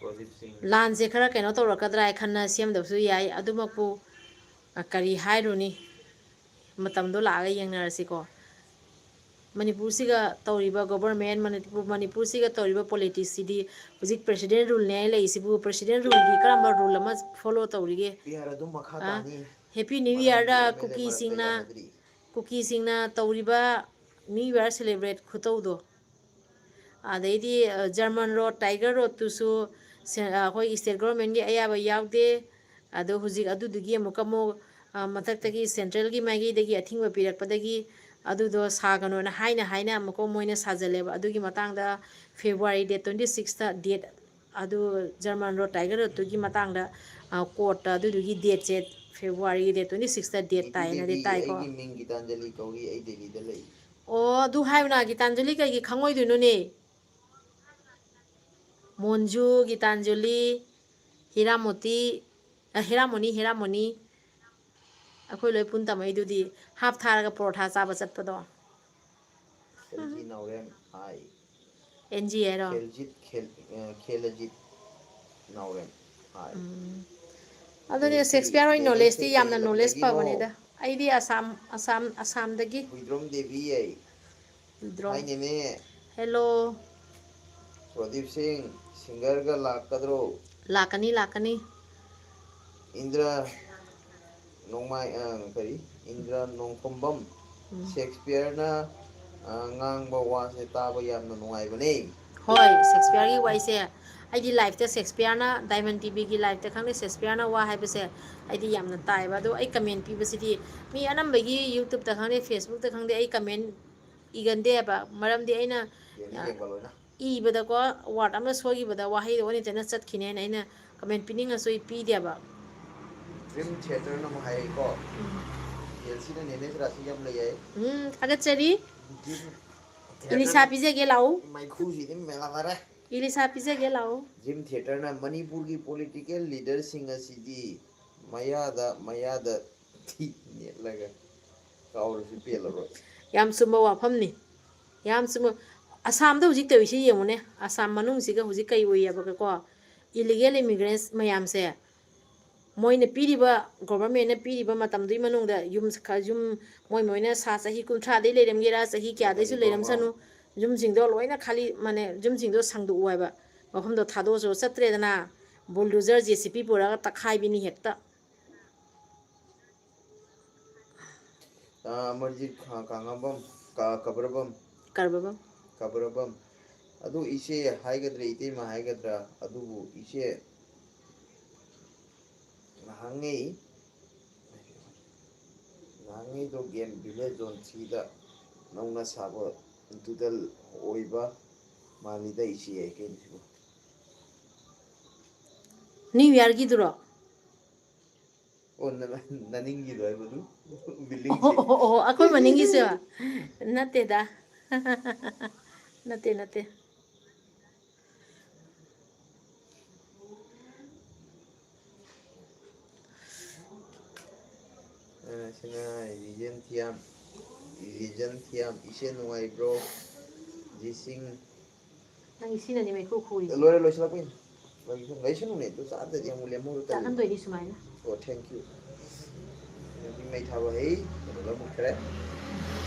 ꯄ꯭ꯔꯗꯤꯞ ꯁꯤꯡ꯫ ꯂꯥꯟꯁꯦ ꯈꯔ ꯀꯩꯅꯣ ꯇꯧꯔꯛꯀꯗ꯭ꯔꯥ ꯍꯥꯏ ꯈꯟꯅ ꯁꯦꯝꯗꯕꯁꯨ ꯌꯥꯏ꯫ ꯑꯗꯨꯃꯛꯄꯨ, ꯑ, ꯀꯔꯤ ꯍꯥꯏꯔꯨꯅꯤ? ꯃꯇꯝꯗꯣ ꯂꯥꯛꯑꯒ ꯌꯦꯡꯅꯔꯁꯤꯀꯣ꯫ ꯃꯅꯤꯄꯨꯔꯁꯤꯒ ꯇꯧꯔꯤꯕ government, ꯃꯅꯤꯄꯨꯔ, ꯃꯅꯤꯄꯨꯔꯁꯤꯒ ꯇꯧꯔꯤꯕ politics ꯁꯤꯗꯤ ꯍꯧꯖꯤꯛ president rule ꯅꯦ ꯍꯥꯏ ꯂꯩꯔꯤꯁꯤꯕꯨ, president rule ꯗꯤ ꯀꯔꯝꯕ rule ꯑꯃ follow ꯇꯧꯔꯤꯒꯦ? ꯄꯤ ꯑꯥꯔ ꯑꯗꯨꯝ ꯃꯈꯥ ꯑ? ꯇꯥꯅꯤ꯫ Happy New Year ꯗ ꯀꯨꯀꯤꯁꯤꯡꯅ, ꯀꯨꯀꯤꯁꯤꯡꯅ ꯇꯧꯔꯤꯕ New Year celebrate ꯈꯨꯇꯧꯗꯣ꯫ ꯑꯗꯩꯗꯤ, ꯑ, German Road, Tiger Road ꯇꯨꯁꯨ ꯁꯦ-, ꯑ, ꯑꯩꯈꯣꯏ state government ꯀꯤ ꯑꯌꯥꯕ ꯌꯥꯎꯗꯦ꯫ ꯑꯗꯣ ꯍꯧꯖꯤꯛ ꯑꯗꯨꯗꯨꯒꯤ ꯑꯃꯨꯛꯀ ꯑꯃꯨꯛ, ꯑ, ꯃꯊꯛꯇꯒꯤ central ꯒꯤ ꯃꯥꯏꯀꯩꯗꯒꯤ ꯑꯊꯤꯡꯕ ꯄꯤꯔꯛꯄꯗꯒꯤ ꯑꯗꯨꯗꯣ ꯁꯥꯒꯅꯣꯅ ꯍꯥꯏꯅ ꯍꯥꯏꯅ ꯑꯃꯨꯛꯀ ꯃꯣꯏꯅ ꯁꯥꯖꯜꯂꯦꯕ꯫ ꯑꯗꯨꯒꯤ ꯃꯇꯥꯡꯗ February date twenty six ꯇ date ꯑꯗꯨ German Road, Tiger Road ꯇꯨꯒꯤ ꯃꯇꯥꯡꯗ, ꯑ, court ꯇ ꯑꯗꯨꯗꯨꯒꯤ date ꯁꯦ February date twenty six ꯇ date ꯇꯥꯏꯅꯗꯤ ꯇꯥꯏꯀꯣ꯫ ꯑꯩꯒꯤ ꯃꯤꯡ ꯒꯤꯇꯥꯟꯖꯂꯤ ꯀꯧꯏ, ꯑꯩ ꯗꯦꯜꯂꯤꯗ ꯂꯩ꯫ ꯑꯣ, ꯑꯗꯨ ꯍꯥꯏꯌꯨꯅ, ꯒꯤꯇꯥꯟꯖꯂꯤ ꯀꯩꯒꯤ ꯈꯪꯉꯣꯏꯗꯣꯏꯅꯣꯅꯦ? ꯃꯣꯟꯖꯨ, ꯒꯤꯇꯥꯟꯖꯂꯤ, ꯍꯤꯔꯥꯃꯣꯇꯤ, ꯑ, ꯍꯤꯔꯥꯃꯣꯅꯤ, ꯍꯤꯔꯥꯃꯣꯅꯤ꯫ ꯑꯩꯈꯣꯏ ꯂꯣꯏ ꯄꯨꯟ ꯇꯝꯃꯛꯏꯗꯨꯗꯤ, half ꯊꯥꯔꯒ ꯄꯔꯣꯊꯥ ꯆꯥꯕ ꯆꯠꯄꯗꯣ꯫ ꯑꯦꯜ ꯖꯤ ꯅꯥꯎꯔꯦꯝ, ꯍꯥꯏ꯫ ꯑꯦꯟ ꯖꯤ ꯍꯥꯏꯔꯣ? ꯈꯦꯜꯖꯤꯠ, ꯈꯦꯜ-, ꯑ, ꯈꯦꯂꯖꯤꯠ ꯅꯥꯎꯔꯦꯝ, ꯍꯥꯏ꯫ ꯎꯝ꯫ ꯑꯗꯨꯅꯦ, ꯁꯦꯛꯁꯄꯤꯌꯔ ꯍꯣꯏ knowledge ꯇꯤ ꯌꯥꯝꯅ knowledge ꯐꯕꯅꯤꯗ꯫ ꯑꯩꯗꯤ ꯑꯁꯥꯝ, ꯑꯁꯥꯝ, ꯑꯁꯥꯝꯗꯒꯤ꯫ ꯍꯨꯏꯗ꯭ꯔꯣꯝ ꯗꯦꯕꯤ ꯌꯥꯏ꯫ ꯍꯨꯏꯗ꯭ꯔꯣꯝ꯫ ꯍꯥꯏꯅꯦꯅꯦ꯫ Hello꯫ ꯄ꯭ꯔꯗꯤꯞ ꯁꯤꯡ, singer ꯒ ꯂꯥꯛꯀꯗ꯭ꯔꯣ? ꯂꯥꯛꯀꯅꯤ, ꯂꯥꯛꯀꯅꯤ꯫ ꯏꯟꯗ꯭ꯔ ꯅꯣꯡꯃꯥꯏ-, ꯑ, ꯀꯔꯤ? ꯏꯟꯗ꯭ꯔ ꯅꯣꯡꯊꯣꯝꯕꯝ, ꯎꯝ꯫ ꯁꯦꯛꯁꯄꯤꯌꯔꯅ, ꯑ, ꯉꯥꯡꯕ ꯋꯥꯁꯦ ꯇꯥꯕ ꯌꯥꯝꯅ ꯅꯨꯡꯉꯥꯏꯕꯅꯦ꯫ ꯍꯣꯏ, ꯁꯦꯛꯁꯄꯤꯌꯔꯒꯤ ꯋꯥꯔꯤꯁꯦ ꯑꯩꯗꯤ live ꯇ ꯁꯦꯛꯁꯄꯤꯌꯔꯅ, Diamond ꯇꯤ ꯚꯤꯒꯤ live ꯇ ꯈꯪꯗꯦ, ꯁꯦꯛꯁꯄꯤꯌꯔꯅ ꯋꯥ ꯍꯥꯏꯕꯁꯦ ꯑꯩꯗꯤ ꯌꯥꯝꯅ ꯇꯥꯏꯕ꯫ ꯑꯗꯣ ꯑꯩ comment ꯄꯤꯕꯁꯤꯗꯤ ꯃꯤ ꯑꯅꯝꯕꯒꯤ YouTube ꯇ ꯈꯪꯗꯦ, Facebook ꯇ ꯈꯪꯗꯦ, ꯑꯩ comment ꯏꯒꯟꯗꯦꯕ꯫ ꯃꯔꯝꯗꯤ ꯑꯩꯅ, ꯌꯦꯡꯗꯤ ꯌꯦꯡꯕ ꯂꯣꯏꯅ꯫ ꯏꯕꯗꯀꯣ, word ꯑꯃ ꯁꯣꯏꯈꯤꯕꯗ, ꯋꯥꯍꯩꯗꯣ ꯑꯣꯟꯅ ꯇꯩꯅ ꯆꯠꯈꯤꯅꯦꯅ ꯑꯩꯅ comment ꯄꯤꯅꯤꯡꯉꯁꯨ ꯑꯩ ꯄꯤꯗꯦꯕ꯫ ꯗ꯭ꯔꯤꯝ ꯊꯤꯌꯦꯇꯔꯅ ꯑꯃꯨꯛ ꯍꯥꯏꯔꯛꯏꯀꯣ, ꯎꯝ꯫ ꯀꯦ ꯑꯦꯜ ꯁꯤꯅ ꯅꯦꯅꯦ ꯁꯤꯔꯥꯁꯤ ꯌꯥꯝ ꯂꯩ ꯍꯥꯏ꯫ ꯎꯝ, ꯊꯥꯒꯠꯆꯔꯤ꯫ ꯗ꯭ꯔꯤꯝ ꯏꯂꯤꯁꯥ ꯊꯤꯌꯦꯇꯔ ꯄꯤꯖꯒꯦ ꯂꯥꯛꯎ꯫ ꯃꯩꯈꯨꯁꯤꯗꯤ ꯃꯦꯂꯥ ꯐꯔꯦ꯫ ꯏꯂꯤꯁꯥ ꯄꯤꯖꯒꯦ ꯂꯥꯛꯎ꯫ ꯗ꯭ꯔꯤꯝ ꯊꯤꯌꯦꯇꯔꯅ ꯃꯅꯤꯄꯨꯔꯒꯤ political leader ꯁꯤꯡ ꯑꯁꯤꯗꯤ ꯃꯌꯥꯗ, ꯃꯌꯥꯗ ꯊꯤ ꯅꯦꯠꯂꯒ ꯀꯥꯎꯔꯁꯨ ꯄꯦꯜꯂꯔꯣꯏ꯫ ꯌꯥꯝ ꯆꯨꯝꯕ ꯋꯥꯐꯝꯅꯤ꯫ ꯌꯥꯝ ꯆꯨꯝꯕ꯫ ꯑꯁꯥꯝꯗ ꯍꯧꯖꯤꯛ ꯇꯧꯔꯤꯁꯤ ꯌꯦꯡꯉꯨꯅꯦ꯫ ꯑꯁꯥꯝ ꯃꯅꯨꯡꯁꯤꯒ ꯍꯧꯖꯤꯛ ꯀꯩ ꯑꯣꯏꯌꯦꯕꯀꯣ? Illegal immigrants ꯃꯌꯥꯝꯁꯦ ꯃꯣꯏꯅ ꯄꯤꯔꯤꯕ, government ꯅ ꯄꯤꯔꯤꯕ ꯃꯇꯝꯗꯨꯒꯤ ꯃꯅꯨꯡꯗ ꯌꯨꯝ ꯈ-, ꯌꯨꯝ ꯃꯣꯏ, ꯃꯣꯏꯅ ꯁꯥ ꯆꯍꯤ ꯀꯨꯟꯊ꯭ꯔꯥꯗꯩ ꯂꯩꯔꯝꯒꯦꯔꯥ, ꯆꯍꯤ ꯀꯌꯥꯗꯩꯁꯨ ꯂꯩꯔꯝꯁꯅꯨ, ꯌꯨꯝꯁꯤꯡꯗꯣ ꯂꯣꯏꯅ ꯈꯥꯂꯤ, ꯃꯥꯅꯦ, ꯌꯨꯝꯁꯤꯡꯗꯣ ꯁꯪꯗꯣꯛꯎ ꯍꯥꯏꯕ꯫ ꯃꯐꯝꯗꯣ ꯊꯥꯗꯣꯛꯑꯁꯨ ꯆꯠꯇ꯭ꯔꯦꯗꯅ, bulldozer, J C B ꯄꯨꯔꯒ ꯇꯛꯈꯥꯏꯕꯤꯅꯤ ꯍꯦꯛꯇ꯫ ꯑꯥ, ꯑꯃꯔꯖꯤꯠ ꯈꯥ-, ꯀꯥꯉꯥꯕꯝ, ꯀꯥ-, ꯀꯕꯔꯕꯝ꯫ ꯀꯔꯕꯕꯝ꯫ ꯀꯕꯔꯕꯝ꯫ ꯑꯗꯨ ꯏꯆꯦ ꯍꯥꯏꯒꯗ꯭ꯔꯥ, ꯏꯇꯩꯃ ꯍꯥꯏꯒꯗ꯭ꯔꯥ, ꯑꯗꯨꯕꯨ ꯏꯆꯦ ꯉꯍꯥꯟꯉꯩ, ꯉꯍꯥꯟꯉꯩꯗꯣ game village zone three ꯗ ꯅꯧꯅ ꯁꯥꯕ ꯗꯨꯗꯜ ꯑꯣꯏꯕ ꯃꯥꯜꯂꯤꯗ ꯏꯆꯦ ꯍꯥꯏ ꯀꯩꯅꯣ ꯁꯤꯕꯨ꯫ New Year ꯒꯤꯗꯨꯔꯣ? ꯑꯣ, ꯅ-, ꯅꯅꯤꯡꯒꯤꯗꯣ ꯍꯥꯏꯕꯗꯨ? Building ꯁꯦ꯫ ꯑꯣ, ꯑꯣ, ꯑꯣ, ꯑꯩꯈꯣꯏ ꯃꯅꯤꯡꯒꯤꯁꯦ? ꯅꯠꯇꯦꯗ꯫ ꯅꯠꯇꯦ, ꯅꯠꯇꯦ꯫ ꯑ, ꯁꯤꯅ ꯔꯤꯖꯦꯟ ꯊꯤꯌꯥꯝ, ꯔꯤꯖꯦꯟ ꯊꯤꯌꯥꯝ, ꯏꯆꯦ ꯅꯨꯡꯉꯥꯏꯕ꯭ꯔꯣ? ꯖꯤꯁꯤꯡ꯫ ꯅꯪꯒꯤ ꯁꯤꯅꯅꯤ ꯃꯩꯈꯨ ꯈꯨꯔꯤꯁꯦ꯫ ꯂꯣꯏꯔꯦ, ꯂꯣꯏꯁꯤꯜꯂꯛꯄꯩꯅꯦ꯫ ꯂꯩꯁꯅꯨꯅꯦ, ꯑꯗꯨ ꯆꯥꯗ꯭ꯔꯗꯤ ꯑꯃꯨꯛ ꯂꯦꯝꯍꯧꯔꯣ, ꯇꯜꯂꯤ꯫ ꯆꯥꯍꯟꯗꯣꯏꯅꯤ ꯁꯨꯃꯥꯏꯅ꯫ ꯑꯣ, thank you꯫ ꯅꯨꯄꯤ ꯃꯩ ꯊꯥꯕ ꯍꯩ, ꯀꯩꯅꯣ ꯂꯧꯈꯠꯈ꯭ꯔꯦ꯫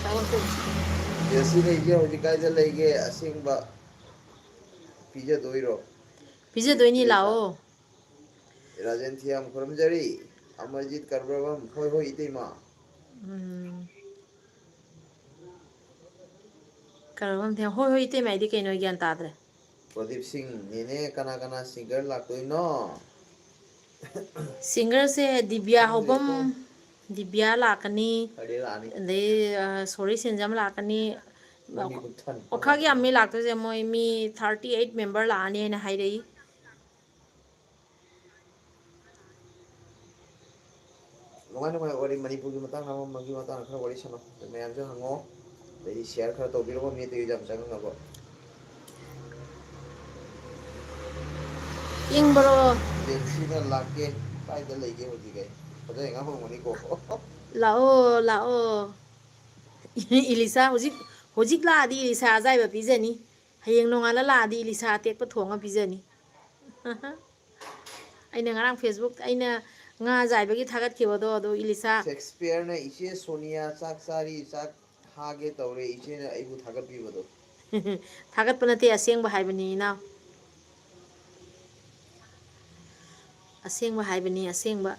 ꯆꯥꯍꯟꯗꯣꯏꯅꯤ꯫ ꯖꯦꯁꯤ ꯂꯩꯒꯦ, ꯍꯧꯖꯤꯛ ꯀꯥꯏꯗ ꯂꯩꯒꯦ? ꯑꯁꯦꯡꯕ ꯄꯤꯖꯗꯣꯏꯔꯣ? ꯄꯤꯖꯗꯣꯏꯅꯤ, ꯂꯥꯛꯑꯣ꯫ ꯔꯥꯖꯦꯟ ꯊꯤꯌꯥꯝ ꯈꯨꯔꯨꯝꯖꯔꯤ꯫ ꯑꯃꯔꯖꯤꯠ ꯀꯔꯕꯝ, ꯍꯣꯏ, ꯍꯣꯏ, ꯏꯇꯩꯃ꯫ ꯎꯝ꯫ ꯀꯔꯝꯕ ꯑꯝꯇ ꯍꯦꯛ-, ꯍꯣꯏ, ꯍꯣꯏ, ꯏꯇꯩꯃ ꯍꯥꯏꯗꯤ ꯀꯩꯅꯣ ꯑꯩ ꯒ꯭ꯌꯥꯟ ꯇꯥꯗ꯭ꯔꯦ꯫ ꯄ꯭ꯔꯗꯤꯞ ꯁꯤꯡ, ꯅꯦꯅꯦ, ꯀꯅꯥ ꯀꯅꯥ singer ꯂꯥꯛꯇꯣꯏꯅꯣ? Singer ꯁꯦ ꯗꯤꯕꯤꯌꯥ ꯈꯪꯗ꯭ꯔꯦꯀꯣ꯫ ꯍꯧꯕꯝ, ꯗꯤꯕꯤꯌꯥ ꯂꯥꯛꯀꯅꯤ, ꯈꯔꯗꯤ ꯂꯥꯛꯑꯅꯤ꯫ ꯑꯗꯩ, ꯑ, ꯁꯣꯔꯤ ꯁꯦꯟꯖꯝ ꯂꯥꯛꯀꯅꯤ꯫ ꯃꯣꯏ ꯃꯤ ꯀꯨꯟꯊ꯭ꯔꯥ ꯅꯤꯄꯥꯟ ꯑꯣꯈꯥꯛ ꯂꯥꯛꯇꯣꯏꯅꯦ꯫ ꯌꯥꯝꯃꯤ ꯂꯥꯛꯇꯣꯏꯁꯦ, ꯃꯣꯏ ꯃꯤ thirty eight member ꯂꯥꯛꯑꯅꯤ ꯍꯥꯏꯅ ꯍꯥꯏꯔꯛꯏ꯫ ꯅꯨꯡꯉꯥꯏ ꯅꯨꯡꯉꯥꯏ ꯋꯥꯔꯤ, ꯃꯅꯤꯄꯨꯔꯒꯤ ꯃꯇꯥꯡꯗ, ꯑꯃ ꯑꯃꯒꯤ ꯃꯇꯥꯡꯗ ꯈꯔ ꯋꯥꯔꯤ ꯁꯥꯟꯅꯧ꯫ ꯃꯌꯥꯝꯁꯨ ꯍꯪꯉꯣ꯫ ꯑꯗꯩꯗꯤ share ꯈꯔ ꯇꯧꯕꯤꯔꯝꯃꯣ, ꯃꯤ ꯑꯇꯩꯁꯨ ꯌꯥꯝ ꯆꯪꯉꯛꯅꯕ꯫ ꯏꯪꯕ꯭ꯔꯣ? ꯖꯦꯟꯁꯤꯅ ꯂꯥꯛꯀꯦ꯫ ꯀꯥꯏꯗ ꯂꯩꯒꯦ ꯍꯧꯖꯤꯛ ꯑꯩ? ꯐꯖꯅ ꯉꯥꯡꯉꯝꯒꯅꯤꯀꯣ꯫ ꯂꯥꯛꯑꯣ, ꯂꯥꯛꯑꯣ꯫ ꯏꯂꯤꯁꯥ ꯍꯧꯖꯤꯛ, ꯍꯧꯖꯤꯛ ꯂꯥꯛꯑꯗꯤ ꯏꯂꯤꯁꯥ ꯑꯖꯥꯏꯕ ꯄꯤꯖꯅꯤ꯫ ꯍꯌꯦꯡ ꯅꯣꯡꯉꯥꯜꯂ ꯂꯥꯛꯑꯗꯤ ꯏꯂꯤꯁꯥ ꯑꯇꯦꯛꯄ ꯊꯣꯡꯉ ꯄꯤꯖꯅꯤ꯫ ꯑꯩꯅ ꯉꯔꯥꯡ Facebook ꯇ ꯑꯩꯅ ꯉꯥ ꯑꯖꯥꯏꯕꯒꯤ ꯊꯥꯒꯠꯈꯤꯕꯗꯣ, ꯑꯗꯣ ꯏꯂꯤꯁꯥ꯫ ꯁꯦꯛꯁꯄꯤꯌꯔꯅ ꯏꯆꯦ ꯁꯣꯅꯤꯌꯥ ꯆꯥꯛ ꯆꯥꯔꯤ, ꯆꯥꯛ ꯍꯥꯒꯦ ꯇꯧꯔꯦ, ꯏꯆꯦꯅ ꯑꯩꯕꯨ ꯊꯥꯒꯠꯄꯤꯕꯗꯣ꯫ ꯊꯥꯒꯠꯄ ꯅꯠꯇꯦ, ꯑꯁꯦꯡꯕ ꯍꯥꯏꯕꯅꯤ, ꯏꯅꯥꯎ꯫ ꯑꯁꯦꯡꯕ ꯍꯥꯏꯕꯅꯤ, ꯑꯁꯦꯡꯕ꯫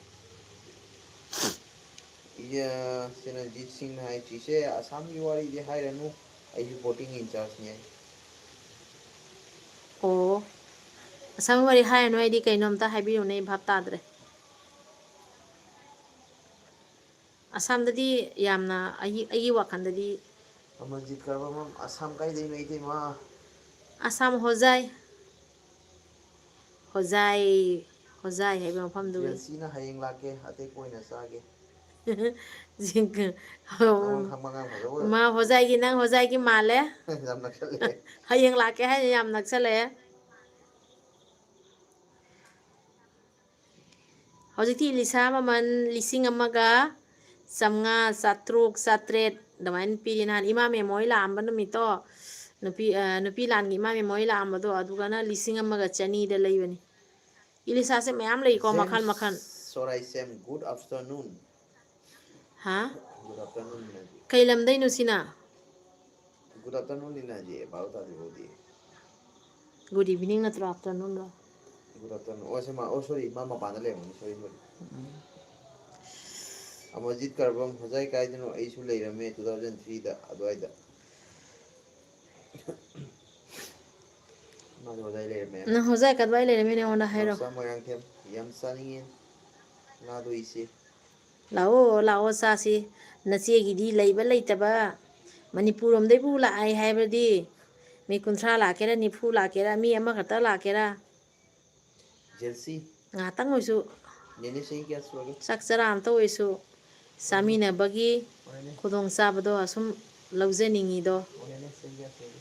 ꯁꯤꯅ ꯖꯤꯠ ꯁꯤꯡꯅ ꯍꯥꯏ, "ꯆꯤꯁꯦ, ꯑꯁꯥꯝꯒꯤ ꯋꯥꯔꯤꯗꯤ ꯍꯥꯏꯔꯅꯨ, ꯑꯩꯁꯨ ꯕꯣꯇꯤꯡ ꯏꯟꯆꯥꯔꯖꯅꯦ"꯫ ꯑꯣ, ꯑꯁꯥꯝꯒꯤ ꯋꯥꯔꯤ ꯍꯥꯏꯔꯅꯨ ꯍꯥꯏꯗꯤ ꯀꯩꯅꯣ ꯑꯝꯇ ꯍꯥꯏꯕꯤꯌꯨꯅꯦ, ꯑꯩ ꯚꯥꯞ ꯇꯥꯗ꯭ꯔꯦ꯫ ꯑꯁꯥꯝꯗꯗꯤ ꯌꯥꯝꯅ ꯑꯩꯒꯤ, ꯑꯩꯒꯤ ꯋꯥꯈꯜꯗꯗꯤ ꯑꯃꯔꯖꯤꯠ ꯀꯔꯕꯝ, ꯑꯁꯥꯝ ꯀꯥꯏꯗꯩꯅꯣ ꯏꯇꯩꯃ? ꯑꯁꯥꯝ ꯍꯣꯖꯥꯏ꯫ ꯍꯣꯖꯥꯏ, ꯍꯣꯖꯥꯏ ꯍꯥꯏꯕ ꯃꯐꯝꯗꯨ꯫ ꯖꯦꯟꯁꯤꯅ ꯍꯌꯦꯡ ꯂꯥꯛꯀꯦ, ꯑꯇꯦꯛꯄ ꯑꯣꯏꯅ ꯆꯥꯒꯦ꯫ ꯖꯤꯡ-, ꯅꯪ ꯈꯪꯕ ꯑꯉꯥꯡ ꯐꯖꯕ ꯑꯣꯏꯔꯦ꯫ ꯃꯥ ꯍꯣꯖꯥꯏꯒꯤ, ꯅꯪ ꯍꯣꯖꯥꯏꯒꯤ ꯃꯥꯜꯂꯦ꯫ ꯌꯥꯝ ꯅꯛꯁꯜꯂꯛꯑꯦ꯫ ꯍꯌꯦꯡ ꯂꯥꯛꯀꯦ ꯍꯥꯏꯅ ꯌꯥꯝ ꯅꯛꯁꯜꯂꯛꯑꯦ꯫ ꯍꯧꯖꯤꯛꯇꯤ ꯏꯂꯤꯁꯥ ꯃꯃꯜ ꯂꯤꯁꯤꯡ ꯑꯃꯒ ꯆꯥꯝꯃꯉꯥ, ꯆꯥꯇ꯭ꯔꯨꯛ, ꯆꯥꯇ꯭ꯔꯦꯠ ꯑꯗꯨꯃꯥꯏꯅ ꯄꯤꯔꯤ꯫ ꯅꯍꯥꯟ ꯏꯃꯥ ꯃꯦꯝ ꯍꯣꯏ ꯂꯥꯛꯑꯝꯕ ꯅꯨꯃꯤꯠꯇꯣ, ꯅꯨꯄꯤ, ꯑ, ꯅꯨꯄꯤ ꯂꯥꯟꯒꯤ ꯏꯃꯥ ꯃꯦꯝ ꯍꯣꯏ ꯂꯥꯛꯑꯝꯕꯗꯣ, ꯑꯗꯨꯒꯅ ꯂꯤꯁꯤꯡ ꯑꯃꯒ ꯆꯅꯤꯗ ꯂꯩꯕꯅꯤ꯫ ꯏꯂꯤꯁꯥꯁꯦ ꯃꯌꯥꯝ ꯂꯩꯀꯣ, ꯃꯈꯜ ꯃꯈꯜ꯫ ꯁꯣꯔꯥꯏꯁꯦꯝ, good afternoon꯫ ꯍꯥ? Good afternoon ꯅꯠꯇꯦ꯫ ꯀꯩ ꯂꯝꯗꯩꯅꯣ ꯁꯤꯅ? Good afternoon ꯅꯤꯅ ꯍꯧꯖꯤꯛ ꯕꯥꯔꯣ ꯇꯥꯗ꯭ꯔꯤꯐꯥꯎꯗꯤ꯫ Good evening ꯅꯠꯇ꯭ꯔꯣ, afternoon ꯂꯣ? Good afternoon꯫ ꯑꯣ, ꯁꯤ ꯃꯥ, ꯑꯣ, sorry, ꯃꯥ ꯃꯄꯥꯟꯗ ꯂꯩꯔꯝꯒꯅꯤ, sorry, sorry꯫ ꯑꯃꯔꯖꯤꯠ ꯀꯔꯕꯝ, ꯍꯣꯖꯥꯏ ꯀꯥꯏꯗꯅꯣ? ꯑꯩꯁꯨ ꯂꯩꯔꯝꯃꯦ two thousand three ꯗ ꯑꯗꯨꯋꯥꯏꯗ꯫ ꯃꯥꯁꯨ ꯍꯣꯖꯥꯏ ꯂꯩꯔꯝꯃꯦ꯫ ꯅꯪ ꯍꯣꯖꯥꯏ ꯀꯗꯥꯏ ꯂꯩꯔꯝꯃꯤꯅꯣ ꯑꯩꯉꯣꯟꯗ ꯍꯥꯏꯔꯣ꯫ ꯅꯥꯎꯆꯥ ꯃꯣꯏꯔꯥꯡꯊꯦꯝ, ꯌꯥꯝ ꯆꯥꯅꯤꯡꯉꯦ ꯉꯥꯗꯣ ꯏꯆꯦ꯫ ꯂꯥꯛꯑꯣ, ꯂꯥꯛꯑꯣ, ꯆꯥꯁꯤ꯫ ꯅꯆꯦꯒꯤꯗꯤ ꯂꯩꯕ ꯂꯩꯇꯕ, ꯃꯅꯤꯄꯨꯔ ꯂꯣꯝꯗꯩꯕꯨ ꯂꯥꯛꯑꯦ ꯍꯥꯏꯕꯗꯤ, ꯃꯤ ꯀꯨꯟꯊ꯭ꯔꯥ ꯂꯥꯛꯀꯦꯔꯥ, ꯅꯤꯐꯨ ꯂꯥꯛꯀꯦꯔꯥ, ꯃꯤ ꯑꯃꯈꯛꯇ ꯂꯥꯛꯀꯦꯔꯥ? ꯖꯦꯟꯁꯤ꯫ ꯉꯥꯏꯍꯥꯛꯇꯪ ꯑꯣꯏꯁꯨ ꯅꯦꯅꯦ ꯆꯍꯤ ꯀꯌꯥ ꯁꯨꯔꯒꯦ? ꯆꯥꯛ ꯆꯔꯥ ꯑꯝꯇ ꯑꯣꯏꯁꯨ ꯆꯥꯃꯤꯟꯅꯕꯒꯤ ꯍꯣꯏꯅꯦ꯫ ꯈꯨꯗꯣꯡꯆꯥꯕꯗꯣ ꯑꯁꯨꯝ ꯂꯧꯖꯅꯤꯡꯉꯤꯗꯣ꯫ ꯍꯣꯏꯅꯦ, ꯆꯍꯤ ꯀꯌꯥ ꯁꯨꯔꯒꯦ?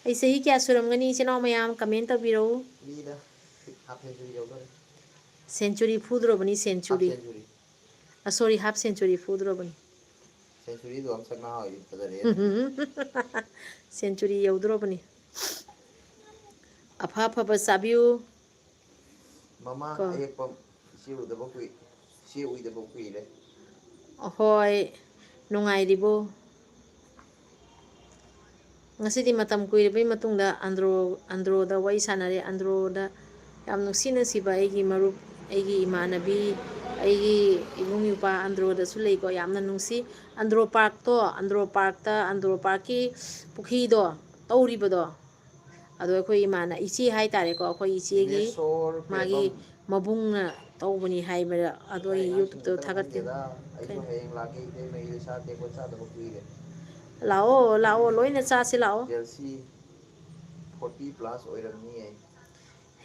ꯑꯩ ꯆꯍꯤ ꯀꯌꯥ ꯁꯨꯔꯝꯒꯅꯤ, ꯏꯆꯤꯟ ꯏꯅꯥꯎ ꯃꯌꯥꯝ? Comment ꯇꯧꯕꯤꯔꯛꯎ꯫ ꯃꯤꯗ half century ꯌꯧꯗꯣꯔꯦ꯫ Century ꯐꯨꯗ꯭ꯔꯣꯕꯅꯤ, half century꯫ Century꯫ ꯑ, sorry, half century ꯐꯨꯗ꯭ꯔꯣꯕꯅꯤ꯫ Century ꯗꯣ ꯑꯝ ꯁꯛ ꯅꯍꯥ ꯑꯣꯏꯔꯤ, ꯐꯖꯔꯦ꯫ Century ꯌꯧꯗ꯭ꯔꯣꯕꯅꯤ꯫ ꯑꯐ ꯑꯐꯕ ꯆꯥꯕꯤꯌꯨ꯫ ꯃꯃꯥ ꯀꯣ꯫ ꯑꯌꯦꯛꯄꯝ, ꯏꯆꯦ ꯎꯗꯕ ꯀꯨꯏ-, ꯏꯆꯦ ꯎꯏꯗꯕ ꯀꯨꯏꯔꯦ꯫ ꯍꯣꯏ, ꯅꯨꯡꯉꯥꯏꯔꯤꯕꯣ? ꯉꯁꯤꯗꯤ ꯃꯇꯝ ꯀꯨꯏꯔꯕꯩ ꯃꯇꯨꯡꯗ ꯑꯟꯗ꯭ꯔꯣ, ꯑꯟꯗ꯭ꯔꯣꯗ ꯋꯥꯔꯤ ꯁꯥꯟꯅꯔꯦ꯫ ꯑꯟꯗ꯭ꯔꯣꯗ ꯌꯥꯝ ꯅꯨꯡꯁꯤ ꯅꯨꯡꯁꯤꯕ ꯑꯩꯒꯤ ꯃꯔꯨꯞ ꯑꯩꯒꯤ ꯏꯃꯥꯟꯅꯕꯤ, ꯑꯩꯒꯤ ꯏꯕꯨꯡ ꯏꯄ꯭ꯋꯥ ꯑꯟꯗ꯭ꯔꯣꯗꯁꯨ ꯂꯩꯀꯣ, ꯌꯥꯝꯅ ꯅꯨꯡꯁꯤ꯫ ꯑꯟꯗ꯭ꯔꯣ ꯄꯥꯔꯛꯇꯣ, ꯑꯟꯗ꯭ꯔꯣ ꯄꯥꯔꯛꯇ, ꯑꯟꯗ꯭ꯔꯣ ꯄꯥꯔꯛꯀꯤ ꯄꯨꯈ꯭ꯔꯤꯗꯣ ꯇꯧꯔꯤꯕꯗꯣ, ꯑꯗꯣ ꯑꯩꯈꯣꯏ ꯏꯃꯥꯅ, ꯏꯆꯦ ꯍꯥꯏꯇꯥꯔꯦꯀꯣ, ꯑꯩꯈꯣꯏ ꯏꯆꯦꯒꯤ ꯃꯥꯒꯤ ꯃꯕꯨꯡꯅ ꯇꯧꯕꯅꯤ ꯍꯥꯏꯕꯗ, ꯑꯗꯣ ꯑꯩ YouTubeꯇ ꯊꯥꯒꯠꯀꯦ꯫ ꯑꯩꯁꯨ ꯍꯌꯦꯡ ꯂꯥꯛꯀꯦ, ꯏꯇꯩ ꯃꯩꯗ ꯁꯥ ꯇꯦꯛꯄ ꯆꯥꯗꯕ ꯀꯨꯏꯔꯦ꯫ ꯂꯥꯛꯑꯣ, ꯂꯥꯛꯑꯣ, ꯂꯣꯏꯅ ꯆꯥꯁꯤ ꯂꯥꯛꯑꯣ꯫ ꯖꯦꯜꯁꯤ forty plus ꯑꯣꯏꯔꯝꯅꯤꯌꯦ꯫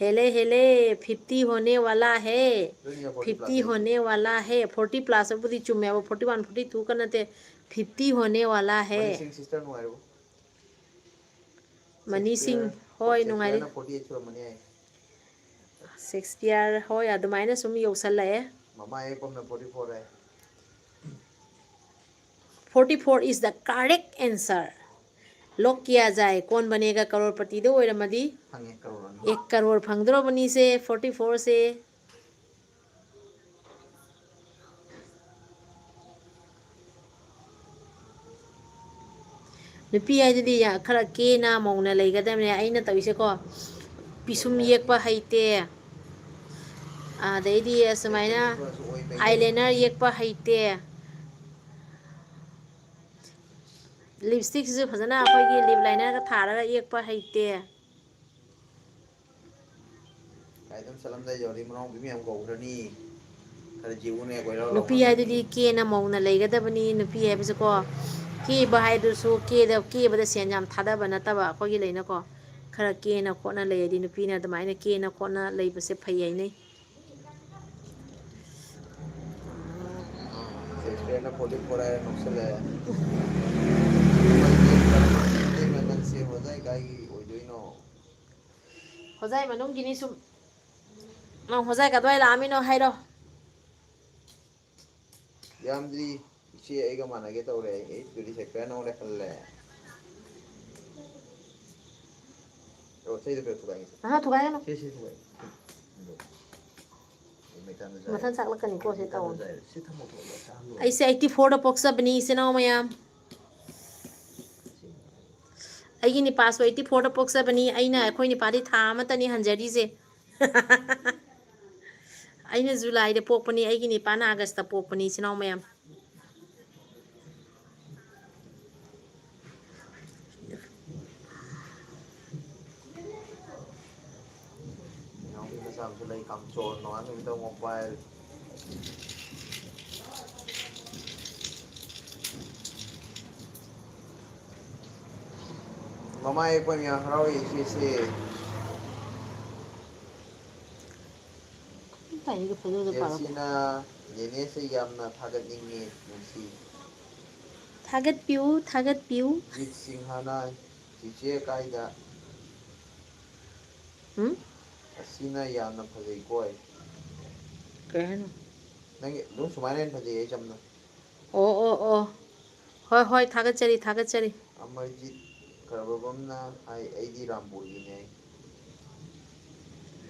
ꯍꯦꯜꯂꯦ, ꯍꯦꯜꯂꯦ, fifty ꯍꯣꯅꯦ ꯋꯥꯂꯥ ꯍꯦ꯫ ꯑꯗꯨꯅꯤꯅ forty plus ꯐꯤꯐꯇꯤ ꯍꯥꯏꯁꯦ꯫ ꯍꯣꯅꯦ ꯋꯥꯂꯥ ꯍꯦ꯫ Forty plus ꯕꯨꯗꯤ ꯆꯨꯝꯃꯦꯕ, forty one, forty two ꯀ ꯅꯠꯇꯦ, fifty ꯍꯣꯅꯦ ꯋꯥꯂꯥ ꯍꯦ꯫ ꯃꯅꯤ ꯁꯤꯡ sister ꯅꯨꯡꯉꯥꯏꯔꯤꯕꯣ? ꯃꯅꯤ ꯁꯤꯡ, ꯁꯦꯛꯁꯄꯤꯌꯔ, ꯍꯣꯏ, ꯅꯨꯡꯉꯥꯏꯔꯤ꯫ ꯁꯦꯛꯁꯄꯤꯌꯔꯅ forty eight ꯁꯨꯔꯝꯃꯅꯤ ꯍꯥꯏ꯫ ꯁꯦꯛꯁꯄꯤꯌꯔ, ꯍꯣꯏ, ꯑꯗꯨꯃꯥꯏꯅ ꯁꯨꯝ ꯌꯧꯁꯜꯂꯛꯑꯦ꯫ ꯃꯃꯥ ꯌꯥꯏꯐꯝꯅ forty four high. Forty four is the correct answer. ꯂꯣꯛ ꯀꯤꯌꯥ ꯖꯥꯏ, ꯀꯣꯟ ꯕꯅꯦꯒ ꯀꯔꯣꯔꯄꯇꯤꯗ ꯑꯣꯏꯔꯝꯃꯗꯤ? ꯐꯪꯉꯦ, ꯀꯔꯣꯔ ꯑꯅꯤ꯫ ꯑꯦ, ꯀꯔꯣꯔ ꯐꯪꯗ꯭ꯔꯣꯕꯅꯤꯁꯦ, forty four ꯁꯦ꯫ ꯅꯨꯄꯤ ꯍꯥꯏꯗꯨꯗꯤ ꯌꯥ-, ꯈꯔ ꯀꯦꯅ ꯃꯧꯅ ꯂꯩꯒꯗꯕꯅꯦ꯫ ꯑꯩꯅ ꯇꯧꯔꯤꯁꯦꯀꯣ, ꯄꯤꯁꯨꯝ ꯌꯦꯛꯄ ꯍꯩꯇꯦ, ꯑꯗꯩꯗꯤ ꯑꯁꯨꯃꯥꯏꯅ eyeliner ꯌꯦꯛꯄ ꯍꯩꯇꯦ, lipstickꯁꯤꯁꯨ ꯐꯖꯅ ꯑꯩꯈꯣꯏꯒꯤ lip linerꯒ ꯊꯥꯔꯒ ꯌꯦꯛꯄ ꯍꯩꯇꯦ꯫ ꯀꯥꯏꯗꯝ ꯆꯠꯂꯝꯗꯥꯏ ꯌꯧꯔꯗꯤ ꯃꯅꯥꯎꯄꯤ ꯃꯌꯥꯝ ꯀꯧꯈ꯭ꯔꯅꯤ꯫ ꯈꯔ ꯖꯤꯎꯅꯦ ꯀꯣꯏꯔꯥꯎ ꯅꯨꯄꯤ ꯂꯥꯎꯅꯅꯤ꯫ ꯍꯥꯏꯗꯨꯗꯤ ꯀꯦꯅ ꯃꯧꯅ ꯂꯩꯒꯗꯕꯅꯤ꯫ ꯅꯨꯄꯤ ꯍꯥꯏꯕꯁꯤꯀꯣ, ꯀꯦꯕ ꯍꯥꯏꯗꯨꯁꯨ ꯀꯦꯗ-, ꯀꯦꯕꯗ ꯁꯦꯟ ꯌꯥꯝ ꯊꯥꯗꯕ ꯅꯠꯇꯕ, ꯑꯩꯈꯣꯏꯒꯤ ꯂꯩꯅꯀꯣ, ꯈꯔ ꯀꯦꯅ ꯈꯣꯠꯅ ꯂꯩꯔꯗꯤ ꯅꯨꯄꯤꯅ ꯑꯗꯨꯃꯥꯏꯅ ꯀꯦꯅ ꯈꯣꯠꯅ ꯂꯩꯕꯁꯦ ꯐꯩ ꯍꯥꯏꯅꯩ꯫ ꯁꯦꯛꯁꯄꯤꯌꯔꯅ forty four ꯍꯥꯏꯔ ꯅꯣꯛꯁꯜꯂꯛꯑꯦ꯫ ꯏꯇꯩꯃ, ꯅꯪꯁꯦ ꯍꯣꯖꯥꯏ ꯀꯥꯏꯒꯤ ꯑꯣꯏꯗꯣꯏꯅꯣ? ꯍꯣꯖꯥꯏ ꯃꯅꯨꯡꯒꯤꯅꯤ ꯁꯨꯝ꯫ ꯅꯪ ꯍꯣꯖꯥꯏ ꯀꯗ꯭ꯋꯥꯏ ꯂꯥꯛꯑꯝꯃꯤꯅꯣ ꯍꯥꯏꯔꯣ꯫ ꯌꯥꯝꯗ꯭ꯔꯤ, ꯏꯆꯦ ꯑꯩꯒ ꯃꯥꯟꯅꯒꯦ ꯇꯧꯔꯦ꯫ ꯑꯩ, ꯑꯩ ꯇꯨꯔꯤ ꯁꯦꯛꯇꯔ ꯅꯉꯣꯟꯗ ꯈꯜꯂꯦ꯫ ꯑꯣ, ꯆꯩꯗꯣ ꯄꯤꯔꯛꯑꯣ, ꯊꯨꯒꯥꯏꯒꯦ꯫ ꯑꯍꯥ, ꯊꯨꯒꯥꯏꯒꯅꯨ꯫ ꯁꯤ, ꯁꯤ ꯊꯨꯒꯥꯏ꯫ ꯃꯊꯟ ꯆꯥꯛꯂꯛꯀꯅꯤꯀꯣ, ꯁꯤ ꯇꯧꯅꯨ꯫ ꯁꯤ ꯊꯝꯃꯣ, ꯊꯝꯃꯣ, ꯁꯤ ꯍꯥꯞꯂꯣꯏꯔꯦ꯫ ꯑꯩꯁꯦ eighty fourꯗ ꯄꯣꯛꯆꯕꯅꯤ, ꯏꯆꯤꯟ ꯏꯅꯥꯎ ꯃꯌꯥꯝ꯫ ꯑꯩꯒꯤ ꯅꯤꯄꯥꯁꯨ eighty fourꯗ ꯄꯣꯛꯆꯕꯅꯤ꯫ ꯑꯩꯅ, ꯑꯩꯈꯣꯏ ꯅꯤꯄꯥꯗꯤ ꯊꯥ ꯑꯃꯇꯅꯤ ꯍꯟꯖꯔꯤꯁꯦ꯫ ꯑꯩꯅ ꯖꯨꯂꯥꯏꯗ ꯄꯣꯛꯄꯅꯤ, ꯑꯩꯒꯤ ꯅꯤꯄꯥꯅ ꯑꯥꯒꯁꯇ ꯄꯣꯛꯄꯅꯤ, ꯏꯆꯤꯟ ꯏꯅꯥꯎ ꯃꯌꯥꯝ꯫ ꯏꯅꯥꯎꯄꯤ ꯃꯆꯥ ꯑꯃꯁꯨ ꯂꯩ, ꯀꯥꯡꯆꯣꯟ ꯅꯣꯡꯉꯥꯟ ꯅꯨꯃꯤꯠ ꯇꯥꯕ ꯃꯣꯕꯥꯏꯜ꯫ ꯃꯃꯥ ꯌꯦꯛꯄ ꯃꯌꯥꯝ ꯍꯔꯥꯎꯏ ꯏꯆꯦꯁꯦ꯫ ꯇꯥꯏꯅꯤꯒ ꯐꯖꯅ ꯄꯥꯔꯛꯑꯣ꯫ ꯖꯦꯜꯁꯤꯅ ꯅꯦꯅꯦꯁꯦ ꯌꯥꯝꯅ ꯊꯥꯒꯠꯅꯤꯡꯉꯤ, ꯅꯨꯡꯁꯤ꯫ ꯊꯥꯒꯠꯄꯤꯌꯨ, ꯊꯥꯒꯠꯄꯤꯌꯨ꯫ ꯖꯤꯠ ꯁꯤꯡꯍꯅ ꯆꯤꯆꯦ ꯀꯥꯏꯗ? ꯎꯝ? ꯑꯁꯤꯅ ꯌꯥꯝꯅ ꯐꯖꯩꯀꯣ꯫ ꯀꯩ ꯍꯥꯏꯅꯣ? ꯅꯪꯒꯤ ꯑꯗꯨꯝ ꯁꯨꯃꯥꯏꯅ ꯍꯦꯟꯅ ꯐꯖꯩ, ꯑꯩ ꯆꯝꯅ꯫ ꯑꯣ, ꯑꯣ, ꯑꯣ꯫ ꯍꯣꯏ, ꯍꯣꯏ, ꯊꯥꯒꯠꯆꯔꯤ, ꯊꯥꯒꯠꯆꯔꯤ꯫ ꯑꯃꯔꯖꯤꯠ ꯀꯔꯕꯝꯅ ꯍꯥꯏ, "ꯑꯩꯗꯤ ꯔꯥꯝꯄꯨꯔꯒꯤꯅꯦ꯫"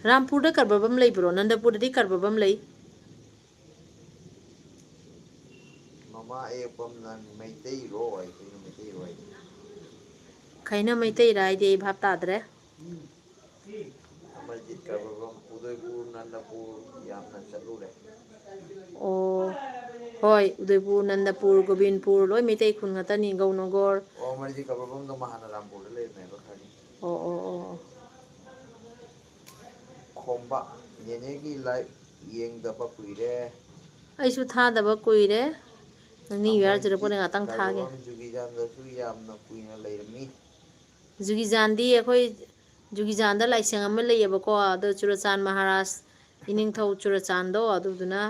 ꯔꯥꯝꯄꯨꯔꯗ ꯀꯔꯕꯝ ꯂꯩꯕ꯭ꯔꯣ? ꯅꯟꯗꯄꯨꯔꯗꯗꯤ ꯀꯔꯕꯝ ꯂꯩ꯫ ꯃꯃꯥ ꯑꯌꯦꯛꯄꯝꯅ ꯃꯩꯇꯩꯔꯣ ꯍꯥꯏ, ꯀꯩꯅꯣ ꯃꯩꯇꯩꯔꯣ ꯍꯥꯏꯗꯤ? ꯀꯩꯅꯣ ꯃꯩꯇꯩꯔꯣ ꯍꯥꯏꯗꯤ ꯑꯩ ꯚꯥꯞ ꯇꯥꯗ꯭ꯔꯦ꯫ ꯑꯃꯔꯖꯤꯠ ꯀꯔꯕꯝ, ꯎꯗꯣꯏꯄꯨꯔ, ꯅꯟꯗꯄꯨꯔ ꯌꯥꯝꯅ ꯆꯠꯂꯨꯔꯦ꯫ ꯑꯣ, ꯍꯣꯏ, ꯎꯗꯣꯏꯄꯨꯔ, ꯅꯟꯗꯄꯨꯔ, ꯒꯣꯕꯤꯟꯄꯨꯔ, ꯂꯣꯏ ꯃꯩꯇꯩ ꯈꯨꯟ ꯉꯥꯛꯇꯅꯤ, ꯒꯧꯅꯒꯣꯔ꯫ ꯑꯣ, ꯑꯃꯔꯖꯤꯠ ꯀꯔꯕꯝꯗꯣ ꯃꯍꯥꯟꯅ ꯔꯥꯝꯄꯨꯔꯗ ꯂꯩꯔꯝꯃꯦꯕ ꯈꯔꯅꯤ꯫ ꯑꯣ, ꯑꯣ, ꯑꯣ, ꯑꯣ꯫ ꯈꯣꯝꯕ, ꯅꯦꯅꯦꯒꯤ live ꯌꯦꯡꯗꯕ ꯀꯨꯏꯔꯦ꯫ ꯑꯩꯁꯨ ꯊꯥꯗꯕ ꯀꯨꯏꯔꯦ꯫ ꯅꯪ new year ꯑꯃꯔꯖꯤꯠ ꯆꯨꯔꯛꯄꯗ ꯉꯥꯛꯇꯪ ꯊꯥꯒꯦ꯫ ꯀꯔꯕꯝ ꯖꯨꯒꯤꯖꯥꯟꯗꯁꯨ ꯌꯥꯝꯅ ꯀꯨꯏꯅ ꯂꯩꯔꯝꯃꯤ꯫ ꯖꯨꯒꯤꯖꯥꯟꯗꯤ ꯑꯩꯈꯣꯏ ꯖꯨꯒꯤꯖꯥꯟꯗ ꯂꯥꯏꯁꯪ ꯑꯃ ꯂꯩꯌꯦꯕꯀꯣ, ꯑꯗꯣ ꯆꯨꯔꯆꯥꯟ ꯃꯍꯥꯔꯥꯖ ꯏꯅꯤꯡꯊꯧ ꯆꯨꯔꯆꯥꯟꯗꯣ ꯑꯗꯨꯗꯨꯅ,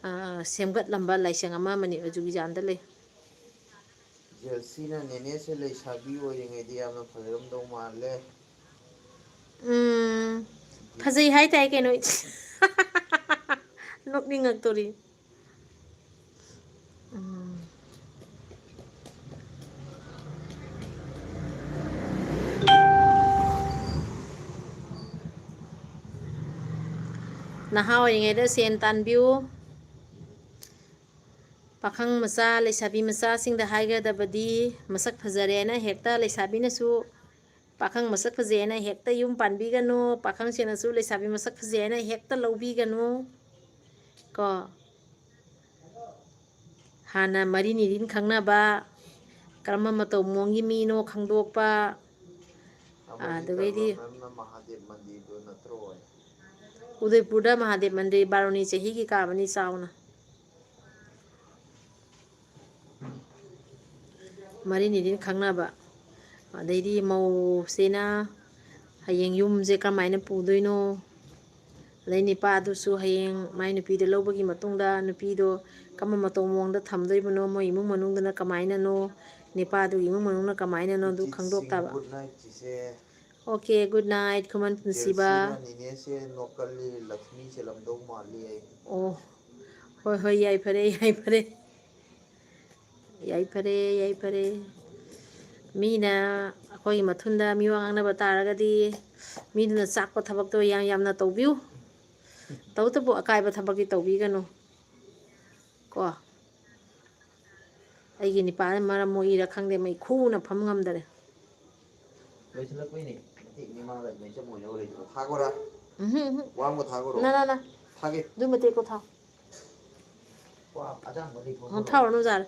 ꯑ, ꯁꯦꯝꯒꯠꯂꯝꯕ ꯂꯥꯏꯁꯪ ꯑꯃ ꯑꯃꯅꯦꯕ ꯖꯨꯒꯤꯖꯥꯟꯗ ꯂꯩ꯫ ꯖꯦꯜꯁꯤꯅ ꯅꯦꯅꯦꯁꯦ ꯂꯩꯁꯥꯕꯤ ꯑꯣꯏꯔꯤꯉꯩꯗ ꯌꯥꯝꯅ ꯐꯖꯔꯝꯗꯧ ꯃꯥꯜꯂꯦ꯫ ꯎꯝ, ꯐꯖꯩ ꯍꯥꯏ ꯇꯥꯏ ꯀꯩꯅꯣ꯫ ꯅꯣꯛꯅꯤꯡꯉꯛꯇꯣꯔꯤ꯫ ꯎꯝ꯫ ꯅꯍꯥ ꯑꯣꯏꯔꯤꯉꯩꯗ ꯁꯦꯟ ꯇꯥꯟꯕꯤꯌꯨ꯫ ꯄꯥꯈꯪ ꯃꯆꯥ, ꯂꯩꯁꯥꯕꯤ ꯃꯆꯥꯁꯤꯡꯗ ꯍꯥꯏꯒꯗꯕꯗꯤ, ꯃꯁꯛ ꯐꯖꯔꯦꯅ ꯍꯦꯛꯇ ꯂꯩꯁꯥꯕꯤꯅꯁꯨ ꯄꯥꯈꯪ ꯃꯁꯛ ꯐꯖꯩ ꯍꯥꯏꯅ ꯍꯦꯛꯇ ꯌꯨꯝ ꯄꯥꯟꯕꯤꯒꯅꯨ, ꯄꯥꯈꯪꯁꯤꯡꯅꯁꯨ ꯂꯩꯁꯥꯕꯤ ꯃꯁꯛ ꯐꯖꯩ ꯍꯥꯏꯅ ꯍꯦꯛꯇ ꯂꯧꯕꯤꯒꯅꯨ꯫ ꯀꯣ, ꯍꯥꯟꯅ ꯃꯔꯤ ꯅꯤꯔꯤꯟ ꯈꯪꯅꯕ, ꯀꯔꯝꯕ ꯃꯇꯧ ꯃꯑꯣꯡꯒꯤ ꯃꯤꯅꯣ ꯈꯪꯗꯣꯛꯄ, ꯑꯃꯗꯤ ꯑꯗꯨꯒꯩꯗꯤ ꯀꯔꯝꯕ ꯃꯦꯝꯅ ꯃꯍꯥꯗꯦꯕ ꯃꯟꯗꯤꯔꯗꯣ ꯅꯠꯇ꯭ꯔꯣ? ꯎꯗꯩꯄꯨꯔꯗ ꯃꯍꯥꯗꯦꯕ ꯃꯟꯗꯤꯔ ꯕꯥꯔꯨꯅꯤ ꯆꯍꯤꯒꯤ ꯀꯥꯕꯅꯤ ꯆꯥꯎꯅ꯫ ꯃꯔꯤ ꯅꯤꯔꯤꯟ ꯈꯪꯅꯕ꯫ ꯑꯗꯩꯗꯤ ꯃꯧꯁꯤꯅ ꯍꯌꯦꯡ ꯌꯨꯝꯁꯦ ꯀꯔꯝꯍꯥꯏꯅ ꯄꯨꯗꯣꯏꯅꯣ? ꯑꯗꯩ ꯅꯤꯄꯥꯗꯨꯁꯨ ꯍꯌꯦꯡ ꯃꯥꯏ ꯅꯨꯄꯤꯗꯣ ꯂꯧꯕꯒꯤ ꯃꯇꯨꯡꯗ ꯅꯨꯄꯤꯗꯣ ꯀꯔꯝꯕ ꯃꯇꯧ ꯃꯑꯣꯡꯗ ꯊꯝꯗꯣꯏꯕꯅꯣ? ꯃꯣꯏ ꯏꯃꯨꯡ ꯃꯅꯨꯡꯗꯨꯅ ꯀꯃꯥꯏꯅꯅꯣ? ꯅꯤꯄꯥꯗꯨꯒꯤ ꯏꯃꯨꯡ ꯃꯅꯨꯡꯅ ꯀꯃꯥꯏꯅꯅꯣ? ꯑꯗꯨ ꯈꯪꯗꯣꯛꯇꯕ꯫ Good night, ꯆꯤꯆꯦ꯫ Okay, good night, ꯈꯨꯃꯟ ꯄꯨꯟꯁꯤꯕ꯫ ꯖꯦꯜꯁꯤꯅ ꯅꯤꯅꯦꯁꯦ ꯅꯣꯛꯀꯜꯂꯤ, ꯂꯛꯁꯃꯤ ꯆꯦꯜꯂꯝꯗꯧ ꯃꯥꯜꯂꯤ ꯑꯩ꯫ ꯑꯣ, ꯍꯣꯏ, ꯍꯣꯏ, ꯌꯥꯏꯐꯔꯦ, ꯌꯥꯏꯐꯔꯦ꯫ ꯌꯥꯏꯐꯔꯦ, ꯌꯥꯏꯐꯔꯦ꯫ ꯃꯤꯅ ꯑꯩꯈꯣꯏꯒꯤ ꯃꯊꯨꯟꯗ ꯃꯤꯋꯥ ꯉꯥꯡꯅꯕ ꯇꯥꯔꯒꯗꯤ, ꯃꯤꯗꯨꯅ ꯆꯥꯛꯄ ꯊꯕꯛꯇꯣ ꯌꯥꯝ ꯌꯥꯝꯅ ꯇꯧꯕꯤꯌꯨ꯫ ꯇꯧꯕꯇꯕꯨ ꯑꯀꯥꯏꯕ ꯊꯕꯛꯇꯤ ꯇꯧꯕꯤꯒꯅꯨ꯫ ꯀꯣ? ꯑꯩꯒꯤ ꯅꯤꯄꯥꯅ ꯃꯔꯝ ꯃꯣꯛꯏꯔꯥ ꯈꯪꯗꯦ, ꯃꯩ ꯈꯨꯅ ꯐꯝ ꯉꯝꯗꯔꯦ꯫ ꯂꯣꯏꯁꯤꯜꯂꯛꯄꯩꯅꯦ꯫ ꯃꯇꯦꯛ ꯃꯤꯃꯥꯡꯗ ꯃꯩꯆꯞ ꯑꯣꯏꯅ ꯂꯩꯕꯗꯣ꯫ ꯊꯥꯈꯣꯔꯥ? ꯎꯝꯍꯨꯝ, ꯎꯝꯍꯨꯝ꯫ ꯋꯥ ꯑꯃ ꯊꯥꯈꯣꯔꯣ? ꯅ, ꯅ, ꯅ꯫ ꯊꯥꯒꯦ꯫ ꯑꯗꯨ ꯃꯇꯦꯛꯇꯣ ꯊꯥꯎ꯫ ꯋꯥ ꯑꯆꯥꯡꯕ ꯂꯩ ꯊꯣꯛꯈ꯭ꯔꯣ꯫ ꯊꯥꯎꯔꯅꯨ ꯌꯥꯔꯦ꯫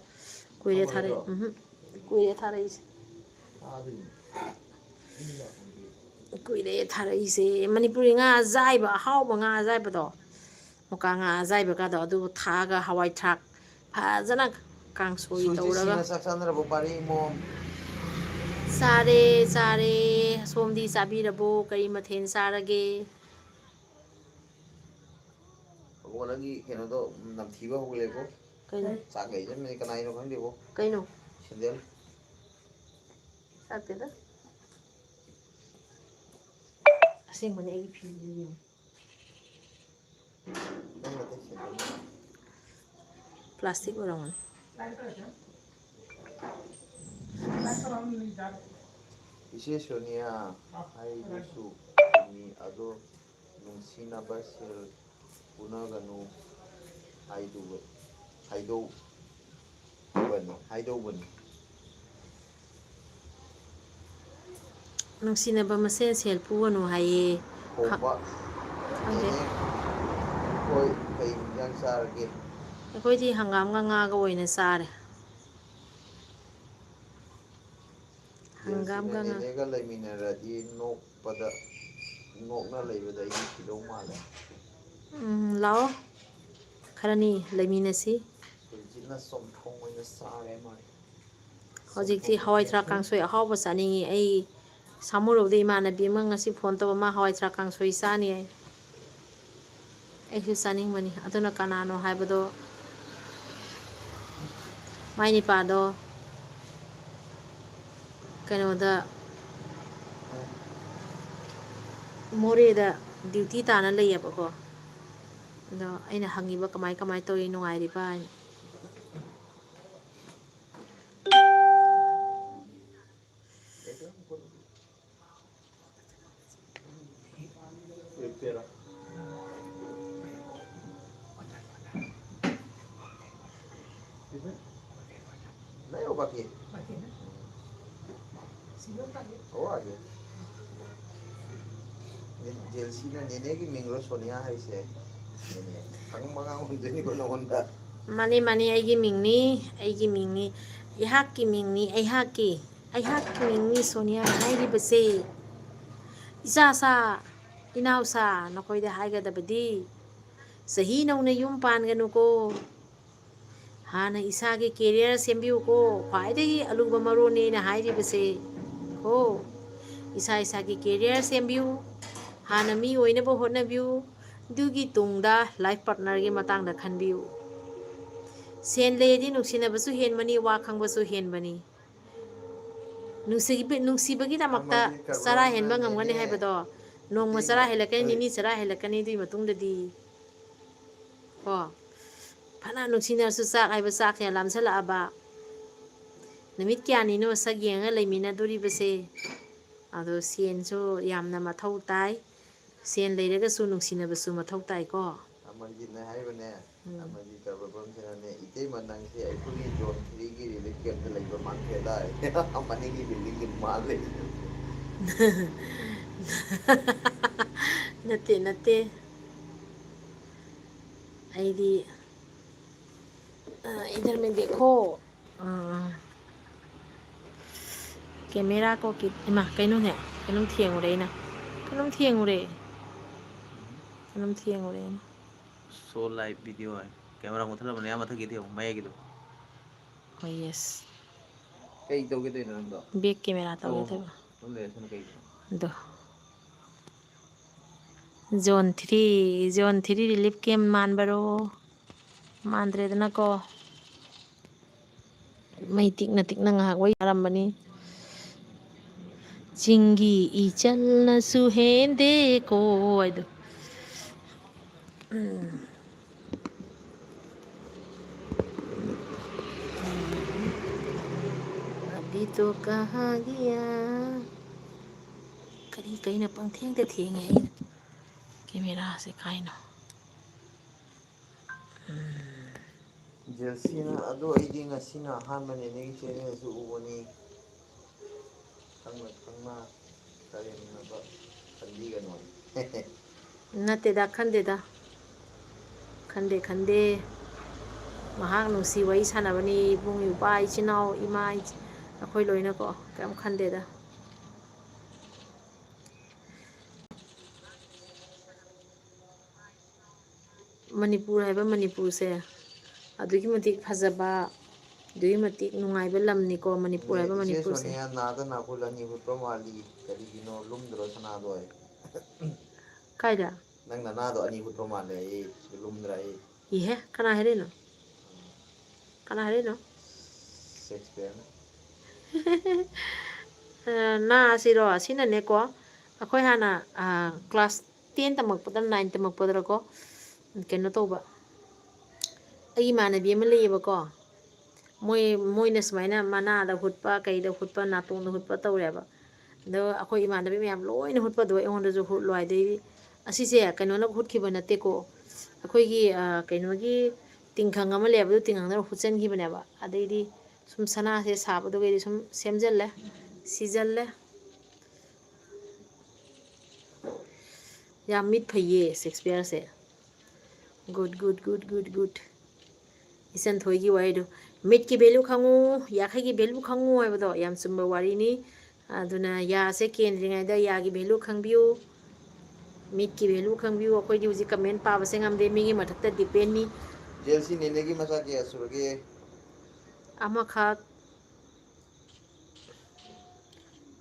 ꯀꯨꯏꯔꯦ ꯊꯥꯔꯛꯏ꯫ ꯊꯥꯔꯛꯑꯣꯏꯗ꯭ꯔꯣ? ꯎꯝꯍꯨꯝ꯫ ꯀꯨꯏꯔꯦ ꯊꯥꯔꯛꯏꯁꯦ꯫ ꯊꯥꯗꯣꯏꯅꯦ꯫ ꯀꯨꯏꯔꯦ ꯊꯥꯔꯛꯏꯁꯦ꯫ ꯃꯅꯤꯄꯨꯔꯤ ꯉꯥ ꯑꯖꯥꯏꯕ, ꯑꯍꯥꯎꯕ ꯉꯥ ꯑꯖꯥꯏꯕꯗꯣ꯫ ꯃꯨꯀꯥ ꯉꯥ ꯑꯖꯥꯏꯕꯒꯗꯣ ꯑꯗꯨ ꯊꯥꯛꯑꯒ ꯍꯋꯥꯏ ꯊ꯭ꯔꯥꯛ ꯐꯖꯅ ꯀꯥꯡꯁꯣꯏ ꯁꯨꯏ ꯇꯧꯔꯒ꯫ ꯆꯤꯆꯦꯅ ꯆꯥꯛ ꯆꯥꯅꯔꯕꯣ, ꯄꯥꯔꯤ ꯏꯃꯣꯝ? ꯆꯥꯔꯦ, ꯆꯥꯔꯦ꯫ ꯁꯣꯝꯗꯤ ꯆꯥꯕꯤꯔꯕꯣ? ꯀꯔꯤ ꯃꯊꯦꯜ ꯆꯥꯔꯒꯦ? ꯑꯕꯣ, ꯅꯪꯒꯤ ꯀꯩꯅꯣꯗꯣ ꯅꯝꯊꯤꯕ ꯍꯧꯒꯠꯂꯦꯀꯣ꯫ ꯀꯩꯅꯣ? ꯆꯥꯛ ꯂꯩꯖꯕꯅꯤ, ꯀꯅꯥꯏꯅꯣ ꯈꯪꯗꯦꯕꯣ꯫ ꯀꯩꯅꯣ? ꯁꯦꯟꯗꯦꯜ꯫ ꯆꯥꯛꯇꯦꯗ꯫ ꯑꯁꯦꯡꯕꯅꯦ, ꯑꯩꯒꯤ ꯐꯤꯁꯤꯗꯤ ꯌꯦꯡꯉꯨ꯫ ꯄ꯭ꯂꯥꯁꯇꯤꯛ ꯑꯣꯏꯔꯝꯒꯅꯤ꯫ ꯏꯆꯦ ꯁꯣꯅꯤꯌꯥ ꯍꯥꯏꯕꯁꯨ ꯃꯤ ꯑꯗꯣ ꯅꯨꯡꯁꯤꯅꯕ ꯁꯦꯜ ꯄꯨꯅꯒꯅꯨ ꯍꯥꯏꯗꯨꯕ-, ꯍꯥꯏꯗꯧ-, ꯕꯅꯤ, ꯍꯥꯏꯗꯧꯕꯅꯤ꯫ ꯅꯨꯡꯁꯤꯅꯕ ꯃꯁꯦꯟ ꯁꯦꯜ ꯄꯨꯒꯅꯨ ꯍꯥꯏꯌꯦ꯫ ꯈ-, ꯍꯣꯡꯕ꯫ ꯈꯪꯗꯦ꯫ ꯅꯦꯅꯦ꯫ ꯍꯣꯏ, ꯀꯩ ꯏꯟꯖꯥꯡ ꯆꯥꯔꯒꯦ? ꯑꯩꯈꯣꯏꯗꯤ ꯍꯪꯒꯥꯝꯒ ꯉꯥꯒ ꯑꯣꯏꯅ ꯆꯥꯔꯦ꯫ ꯍꯪꯒꯥꯝꯒ ꯉꯥ꯫ ꯅꯦꯅꯦꯒ ꯂꯩꯃꯤꯟꯅꯔꯗꯤ ꯅꯣꯛꯄꯗ, ꯅꯣꯛꯅ ꯂꯩꯕꯗ ꯑꯩꯗꯤ ꯁꯤꯗꯧ ꯃꯥꯜꯂꯦ꯫ ꯎꯝ, ꯂꯥꯛꯑꯣ꯫ ꯈꯔꯅꯤ ꯂꯩꯃꯤꯟꯅꯁꯤ꯫ ꯍꯧꯖꯤꯛꯅ ꯆꯝꯊꯣꯡ ꯑꯣꯏꯅ ꯆꯥꯔꯦ ꯃꯥꯗꯤ꯫ ꯍꯧꯖꯤꯛꯇꯤ ꯆꯝꯊꯣꯡ ꯍꯋꯥꯏ ꯊ꯭ꯔꯥꯛ ꯃꯦꯠꯂꯦ꯫ ꯀꯥꯡꯁꯣꯏ ꯑꯍꯥꯎꯕ ꯆꯥꯅꯤꯡꯉꯤ꯫ ꯑꯩ ꯁꯥꯃꯨꯔꯧꯗ ꯏꯃꯥꯟꯅꯕꯤ ꯑꯃ ꯉꯁꯤ ꯐꯣꯟ ꯇꯧꯕ, ꯃꯥ ꯍꯋꯥꯏ ꯊ꯭ꯔꯥꯛ ꯀꯥꯡꯁꯣꯏ ꯆꯥꯅꯤ ꯍꯥꯏ꯫ ꯑꯩꯁꯨ ꯆꯥꯅꯤꯡꯕꯅꯤ꯫ ꯑꯗꯨꯅ ꯀꯅꯥꯅꯣ ꯍꯥꯏꯕꯗꯣ, ꯃꯥꯏ ꯅꯤꯄꯥꯗꯣ ꯀꯩꯅꯣꯗ, ꯃꯣꯔꯦꯗ ꯗ꯭ꯌꯨꯇꯤ ꯇꯥꯅ ꯂꯩꯌꯦꯕꯀꯣ꯫ ꯑꯗꯣ ꯑꯩꯅ ꯍꯪꯉꯤꯕ, "ꯀꯃꯥꯏ ꯀꯃꯥꯏ ꯇꯧꯔꯤ, ꯅꯨꯡꯉꯥꯏꯔꯤꯕ?" ꯍꯥꯏꯅ꯫ ꯖꯦꯜꯁꯤꯅ ꯅꯦꯅꯦꯒꯤ ꯃꯤꯡꯔꯣ ꯁꯣꯅꯤꯌꯥ ꯍꯥꯏꯁꯦ? ꯅꯦꯅꯦ, ꯈꯪꯕ ꯑꯉꯥꯡ ꯑꯣꯏꯗꯣꯏꯅꯤꯀꯣ ꯅꯉꯣꯟꯗ꯫ ꯃꯥꯅꯤ, ꯃꯥꯅꯤ, ꯑꯩꯒꯤ ꯃꯤꯡꯅꯤ, ꯑꯩꯒꯤ ꯃꯤꯡꯅꯤ, ꯑꯩꯍꯥꯛꯀꯤ ꯃꯤꯡꯅꯤ, ꯑꯩꯍꯥꯛꯀꯤ, ꯑꯩꯍꯥꯛꯀꯤ ꯃꯤꯡꯅꯤ ꯁꯣꯅꯤꯌꯥ ꯍꯥꯏꯔꯤꯕꯁꯦ꯫ ꯏꯆꯥꯁꯥ, ꯏꯅꯥꯎꯁꯥ, ꯅꯈꯣꯏꯗ ꯍꯥꯏꯒꯗꯕꯗꯤ, ꯆꯍꯤ ꯅꯧꯅ ꯌꯨꯝ ꯄꯥꯟꯒꯅꯨꯀꯣ꯫ ꯍꯥꯟꯅ ꯏꯁꯥꯒꯤ career ꯁꯦꯝꯕꯤꯌꯨꯀꯣ, ꯈ꯭ꯋꯥꯏꯗꯒꯤ ꯑꯂꯨꯕ ꯃꯔꯣꯟꯅꯤ ꯑꯩꯅ ꯍꯥꯏꯔꯤꯕꯁꯦ꯫ ꯀꯣ, ꯏꯁꯥ ꯏꯁꯥꯒꯤ career ꯁꯦꯝꯕꯤꯌꯨ, ꯍꯥꯟꯅ ꯃꯤ ꯑꯣꯏꯅꯕ ꯍꯣꯠꯅꯕꯤꯌꯨ, ꯑꯗꯨꯒꯤ ꯇꯨꯡꯗ life partnerꯒꯤ ꯃꯇꯥꯡꯗ ꯈꯟꯕꯤꯌꯨ꯫ ꯁꯦꯟ ꯂꯩꯔꯗꯤ ꯅꯨꯡꯁꯤꯅꯕꯁꯨ ꯍꯦꯟꯕꯅꯤ, ꯋꯥ ꯈꯪꯕꯁꯨ ꯍꯦꯟꯕꯅꯤ꯫ ꯅꯨꯡꯁꯤꯕ-, ꯅꯨꯡꯁꯤꯕꯒꯤꯗꯃꯛꯇ ꯆꯔꯥ ꯍꯦꯟꯕ ꯉꯝꯒꯅꯤ ꯍꯥꯏꯕꯗꯣ, ꯅꯣꯡꯃ ꯆꯔꯥ ꯍꯦꯜꯂꯛꯀꯅꯤ, ꯅꯤꯅꯤ ꯆꯔꯥ ꯍꯦꯜꯂꯛꯀꯅꯤ, ꯑꯗꯨꯒꯤ ꯃꯇꯨꯡꯗꯗꯤ꯫ ꯀꯣ? ꯐꯅ ꯅꯨꯡꯁꯤꯅꯔꯁꯨ ꯆꯥꯛ ꯍꯥꯏꯕ ꯆꯥꯛꯁꯦ ꯂꯥꯝꯁꯜꯂꯛꯑꯕ꯫ ꯅꯨꯃꯤꯠ ꯀꯌꯥꯅꯤꯅꯣ ꯁꯛ ꯌꯦꯡꯉꯒ ꯂꯩꯃꯤꯟꯅꯗꯣꯔꯤꯕꯁꯦ? ꯑꯗꯣ ꯁꯦꯟꯁꯨ ꯌꯥꯝꯅ ꯃꯊꯧ ꯇꯥꯏ꯫ ꯁꯦꯟ ꯂꯩꯔꯒꯁꯨ ꯅꯨꯡꯁꯤꯅꯕꯁꯨ ꯃꯊꯧ ꯇꯥꯏꯀꯣ꯫ ꯑꯃꯔꯖꯤꯠꯅ ꯍꯥꯏꯕꯅꯦ, ꯎꯝ꯫ ꯑꯃꯔꯖꯤꯠ ꯇꯧꯔꯕꯝꯁꯤꯅꯅꯦ, "ꯏꯇꯩꯃ ꯅꯪꯁꯦ ꯑꯩꯈꯣꯏꯒꯤ Zone Threeꯒꯤ relief campꯇ ꯂꯩꯕ ꯃꯥꯟꯈ꯭ꯔꯦꯗꯥꯏ?" ꯃꯅꯤꯡꯒꯤ buildingꯗꯨ ꯃꯥꯜꯂꯦ꯫ ꯅꯠꯇꯦ, ꯅꯠꯇꯦ꯫ ꯑꯩꯗꯤ, ꯑ, इधर में देखो, ꯑ, camera को कि-, ꯏꯃꯥ, ꯀꯩꯅꯣꯅꯦ? ꯀꯩꯅꯣꯝ ꯊꯦꯡꯉꯨꯔꯦ ꯑꯩꯅ꯫ ꯀꯩꯅꯣꯝ ꯊꯦꯡꯉꯨꯔꯦ꯫ ꯀꯩꯅꯣꯝ ꯊꯦꯡꯉꯨꯔꯦ ꯑꯩꯅ꯫ Show live video ꯍꯥꯏ꯫ Camera ꯃꯨꯠꯊꯠꯂꯝꯕꯅꯦ, ꯑꯥ ꯃꯊꯛꯀꯤꯗꯤ ꯌꯦꯡꯉꯨ, ꯃꯌꯥꯏꯒꯤꯗꯣ꯫ ꯍꯣꯏ, yes꯫ ꯀꯩ ꯇꯧꯒꯦ ꯇꯧꯔꯤꯅꯣ ꯅꯪꯗꯣ? Back camera ꯇꯧꯒꯦ ꯑꯣ, ꯇꯧꯕ꯫ ꯑꯗꯨꯝ ꯂꯩꯔꯁꯅꯨ ꯀꯩꯒꯤꯅꯣ? ꯑꯗꯣ꯫ Zone three, zone three relief camp ꯃꯥꯟꯕꯔꯣ? ꯃꯥꯟꯗ꯭ꯔꯦꯗꯅꯀꯣ꯫ ꯃꯩ ꯇꯤꯛꯅ ꯇꯤꯛꯅ ꯉꯥꯏꯍꯥꯛ ꯋꯥꯔꯤ ꯁꯥꯔꯝꯕꯅꯤ꯫ ꯆꯤꯡꯒꯤ ꯏꯆꯜꯅꯁꯨ ꯍꯦꯟꯗꯦꯀꯣ ꯍꯥꯏꯗꯣ꯫ ꯎꯝ꯫ ꯑꯕꯤ ꯇꯣ ꯀꯍꯥ ꯒꯤꯌꯥ? ꯀꯔꯤ ꯀꯩꯅ ꯄꯪꯊꯦꯡꯗ ꯊꯦꯡꯉꯦ ꯑꯩꯅ꯫ Cameraꯁꯦ ꯀꯥꯏꯅꯣ? ꯎꯝ꯫ ꯖꯦꯜꯁꯤꯅ, "ꯑꯗꯣ ꯑꯩꯗꯤ ꯉꯁꯤꯅ ꯑꯍꯥꯟꯕꯅꯦ ꯅꯣꯏꯒꯤ channelꯁꯨ ꯎꯕꯅꯤ꯫ ꯈꯪꯅ ꯈꯪꯅ ꯀꯔꯦꯝꯅꯕ ꯈꯟꯕꯤꯒꯅꯨ"꯫ ꯅꯠꯇꯦꯗ, ꯈꯟꯗꯦꯗ꯫ ꯈꯟꯗꯦ, ꯈꯟꯗꯦ꯫ ꯃꯍꯥꯛ ꯅꯨꯡꯁꯤ ꯋꯥꯔꯤ ꯁꯥꯟꯅꯕꯅꯤ, ꯏꯕꯨꯡ, ꯏꯄꯥ, ꯏꯆꯤꯟ ꯏꯅꯥꯎ, ꯏꯃꯥ, ꯏꯆ-, ꯑꯩꯈꯣꯏ ꯂꯣꯏꯅꯀꯣ, ꯀꯩꯝ ꯈꯟꯗꯦꯗ꯫ ꯃꯅꯤꯄꯨꯔ ꯍꯥꯏꯕ ꯃꯅꯤꯄꯨꯔꯁꯦ ꯑꯗꯨꯛꯀꯤ ꯃꯇꯤꯛ ꯐꯖꯕ, ꯑꯗꯨꯛꯀꯤ ꯃꯇꯤꯛ ꯅꯨꯡꯉꯥꯏꯕ ꯂꯝꯅꯤꯀꯣ, ꯃꯅꯤꯄꯨꯔ ꯍꯥꯏꯕ ꯏꯆꯦ ꯃꯅꯤꯄꯨꯔꯁꯦ꯫ ꯁꯣꯅꯤꯌꯥ, ꯅꯥꯗ ꯅꯥꯀꯨꯜ ꯑꯅꯤ ꯍꯨꯠꯄ ꯃꯥꯜꯂꯤ꯫ ꯀꯔꯤꯒꯤꯅꯣ ꯂꯨꯝꯗ꯭ꯔꯣ ꯁꯅꯥꯗꯣ? ꯀꯥꯏꯗ? ꯅꯪ ꯅꯅꯥꯗꯣ ꯑꯅꯤ ꯍꯨꯠꯄ ꯃꯥꯜꯂꯦ꯫ ꯑꯩ ꯂꯨꯝꯗ꯭ꯔꯥ ꯑꯩ? ꯏꯍꯦ, ꯀꯅꯥ ꯍꯥꯏꯔꯛꯏꯅꯣ? ꯀꯅꯥ ꯍꯥꯏꯔꯛꯏꯅꯣ? ꯁꯦꯛꯁꯄꯤꯌꯔꯅ꯫ ꯑ, ꯅꯥ ꯑꯁꯤꯔꯣ? ꯑꯁꯤꯅꯅꯦꯀꯣ, ꯑꯩꯈꯣꯏ ꯍꯥꯟꯅ, ꯑ, class ten ꯇꯝꯃꯛꯄꯗ, nine ꯇꯝꯃꯛꯄꯗꯔꯀꯣ, ꯀꯩꯅꯣ ꯇꯧꯕ, ꯑꯩꯒꯤ ꯏꯃꯥꯟꯅꯕꯤ ꯑꯃ ꯂꯩꯌꯦꯕꯀꯣ, ꯃꯣꯏ, ꯃꯣꯏꯅ ꯁꯨꯃꯥꯏꯅ ꯃꯅꯥꯗ ꯍꯨꯠꯄ, ꯀꯩꯗ ꯍꯨꯠꯄ, ꯅꯥꯇꯣꯟꯗ ꯍꯨꯠꯄ ꯇꯧꯔꯦꯕ꯫ ꯑꯗꯣ ꯑꯩꯈꯣꯏ ꯏꯃꯥꯟꯅꯕꯤ ꯃꯌꯥꯝ ꯂꯣꯏꯅ ꯍꯨꯠꯄꯗꯣ ꯑꯩꯉꯣꯟꯗꯁꯨ ꯍꯨꯠꯂꯣ ꯍꯥꯏ꯫ ꯑꯗꯩꯗꯤ ꯑꯁꯤꯁꯦ ꯀꯩꯅꯣꯅ ꯍꯨꯠꯈꯤꯕ ꯅꯠꯇꯦꯀꯣ, ꯑꯩꯈꯣꯏꯒꯤ, ꯑ, ꯀꯩꯅꯣꯒꯤ ꯇꯤꯡꯈꯪ ꯑꯃ ꯂꯩ, ꯑꯗꯨ ꯇꯤꯡꯈꯪꯗ ꯍꯨꯠꯆꯟꯈꯤꯕꯅꯦꯕ꯫ ꯑꯗꯩꯗꯤ ꯁꯨꯝ ꯁꯅꯥꯁꯦ ꯁꯥꯕꯗꯨꯒꯤꯗꯤ ꯁꯨꯝ ꯁꯦꯝꯖꯜꯂꯦ, ꯁꯤꯖꯜꯂꯦ꯫ ꯌꯥꯝ ꯃꯤꯠ ꯐꯩꯌꯦ ꯁꯦꯛꯁꯄꯤꯌꯔꯁꯦ꯫ Good, good, good, good, good. ꯏꯆꯟ ꯊꯣꯏꯒꯤ ꯋꯥꯍꯩꯗꯣ, "ꯃꯤꯠꯀꯤ value ꯈꯪꯉꯨ, ꯌꯥꯈꯩꯒꯤ value ꯈꯪꯉꯨ" ꯍꯥꯏꯕꯗꯣ ꯌꯥꯝ ꯆꯨꯝꯕ ꯋꯥꯔꯤꯅꯤ꯫ ꯑꯗꯨꯅ ꯌꯥꯁꯦ ꯀꯦꯟꯗ꯭ꯔꯤꯉꯩꯗ ꯌꯥꯒꯤ value ꯈꯪꯕꯤꯌꯨ, ꯃꯤꯠꯀꯤ value ꯈꯪꯕꯤꯌꯨ꯫ ꯑꯩꯈꯣꯏꯗꯤ ꯍꯧꯖꯤꯛ comment ꯄꯥꯕꯁꯦ ꯉꯝꯗꯦ, ꯃꯤꯒꯤ ꯃꯊꯛꯇ dependꯅꯤ꯫ ꯖꯦꯜꯁꯤ ꯅꯦꯅꯦꯒꯤ ꯃꯆꯥ ꯀꯌꯥ ꯁꯨꯔꯒꯦ? ꯑꯃꯈꯛ꯫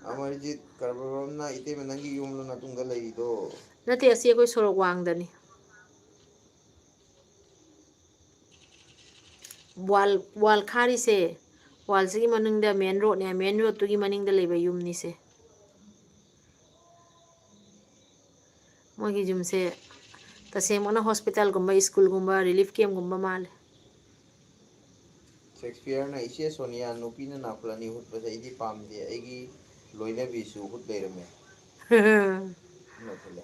ꯑꯃꯔꯖꯤꯠ ꯀꯔꯕꯔꯣꯝꯅ, "ꯏꯇꯩꯃ, ꯅꯪꯒꯤ ꯌꯨꯝꯂꯣ ꯅꯇꯨꯡꯗ ꯂꯩꯔꯤꯗꯣ?" ꯅꯠꯇꯦ, ꯑꯁꯤ ꯑꯩꯈꯣꯏ ꯁꯣꯔꯣꯛ ꯋꯥꯡꯗꯅꯤ꯫ Wall, wall ꯈꯥꯔꯤꯁꯦ, wallꯁꯤꯒꯤ ꯃꯅꯤꯡꯗ main roadꯅꯦ, main roadꯇꯨꯒꯤ ꯃꯅꯤꯡꯗ ꯂꯩꯕ ꯌꯨꯝꯅꯤꯁꯦ꯫ ꯃꯣꯏꯒꯤ ꯌꯨꯝꯁꯦ ꯇꯁꯦꯡꯃꯛꯅ hospitalꯒꯨꯝꯕ, schoolꯒꯨꯝꯕ, relief campꯒꯨꯝꯕ ꯃꯥꯜꯂꯦ꯫ ꯁꯦꯛꯁꯄꯤꯌꯔꯅ, "ꯏꯆꯦ ꯁꯣꯅꯤꯌꯥ, ꯅꯨꯄꯤꯅ ꯅꯥꯈꯨꯠ ꯑꯅꯤ ꯍꯨꯠꯄꯁꯦ ꯑꯩꯗꯤ ꯄꯥꯝꯗꯦ, ꯑꯩꯒꯤ ꯂꯣꯏꯅꯕꯤꯁꯨ ꯍꯨꯠ ꯂꯩꯔꯝꯃꯦ"꯫ ꯅꯣꯛꯁꯜꯂꯦ꯫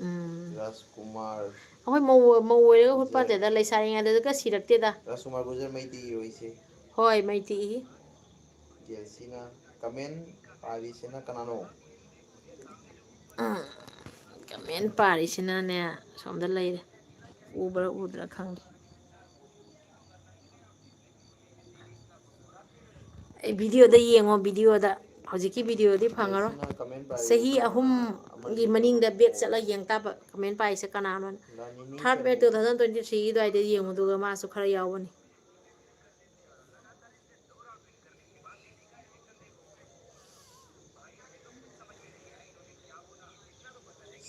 ꯎꯝ꯫ ꯔꯥꯖꯀꯨꯃꯥꯔ꯫ ꯑꯩꯈꯣꯏ ꯃꯧ, ꯃꯧ ꯑꯣꯏꯔꯒ ꯍꯨꯠ ꯒꯨꯖꯔ꯫ ꯄꯥꯠꯇꯦꯗ, ꯂꯩꯁꯥꯔꯤꯉꯩꯗꯗꯒ ꯁꯤꯔꯛꯇꯦꯗ꯫ ꯔꯥꯖꯀꯨꯃꯥꯔ ꯒꯨꯖꯔ ꯃꯩꯇꯩꯒꯤ ꯑꯣꯏꯁꯦ꯫ ꯍꯣꯏ, ꯃꯩꯇꯩꯒꯤ꯫ ꯖꯦꯜꯁꯤꯅ comment ꯄꯥꯔꯤꯁꯤꯅ ꯀꯅꯥꯅꯣ? ꯎꯝ, comment ꯄꯥꯔꯤꯁꯤꯅꯅꯦ, ꯑꯁꯣꯝꯗ ꯂꯩꯔꯦ꯫ ꯎꯕ꯭ꯔꯥ ꯎꯗ꯭ꯔꯥ ꯈꯪꯗꯦ꯫ ꯑꯩ videoꯗ ꯌꯦꯡꯉꯣ, videoꯗ꯫ ꯍꯧꯖꯤꯛꯀꯤ videoꯗꯤ ꯐꯪꯉꯔꯣꯏ꯫ ꯖꯦꯜꯁꯤꯅ comment ꯄꯥꯔꯤꯁꯤꯅ ꯆꯍꯤ ꯑꯍꯨꯝꯒꯤ ꯑꯃꯔꯖꯤꯠ ꯃꯅꯤꯡꯗ ꯀꯔꯕꯔꯣꯝ꯫ Back ꯆꯠꯂ ꯌꯦꯡ ꯇꯥꯕ comment ꯄꯥꯏꯁꯦ ꯀꯅꯥꯅꯣꯅ꯫ ꯂꯥꯅꯤꯅꯤ third May ꯆꯅꯤ꯫ Two thousand twenty threeꯒꯤ ꯑꯗꯨꯋꯥꯏꯗ ꯌꯦꯡꯉꯨ, ꯑꯗꯨꯒ ꯃꯥꯁꯨ ꯈꯔ ꯌꯥꯎꯕꯅꯤ꯫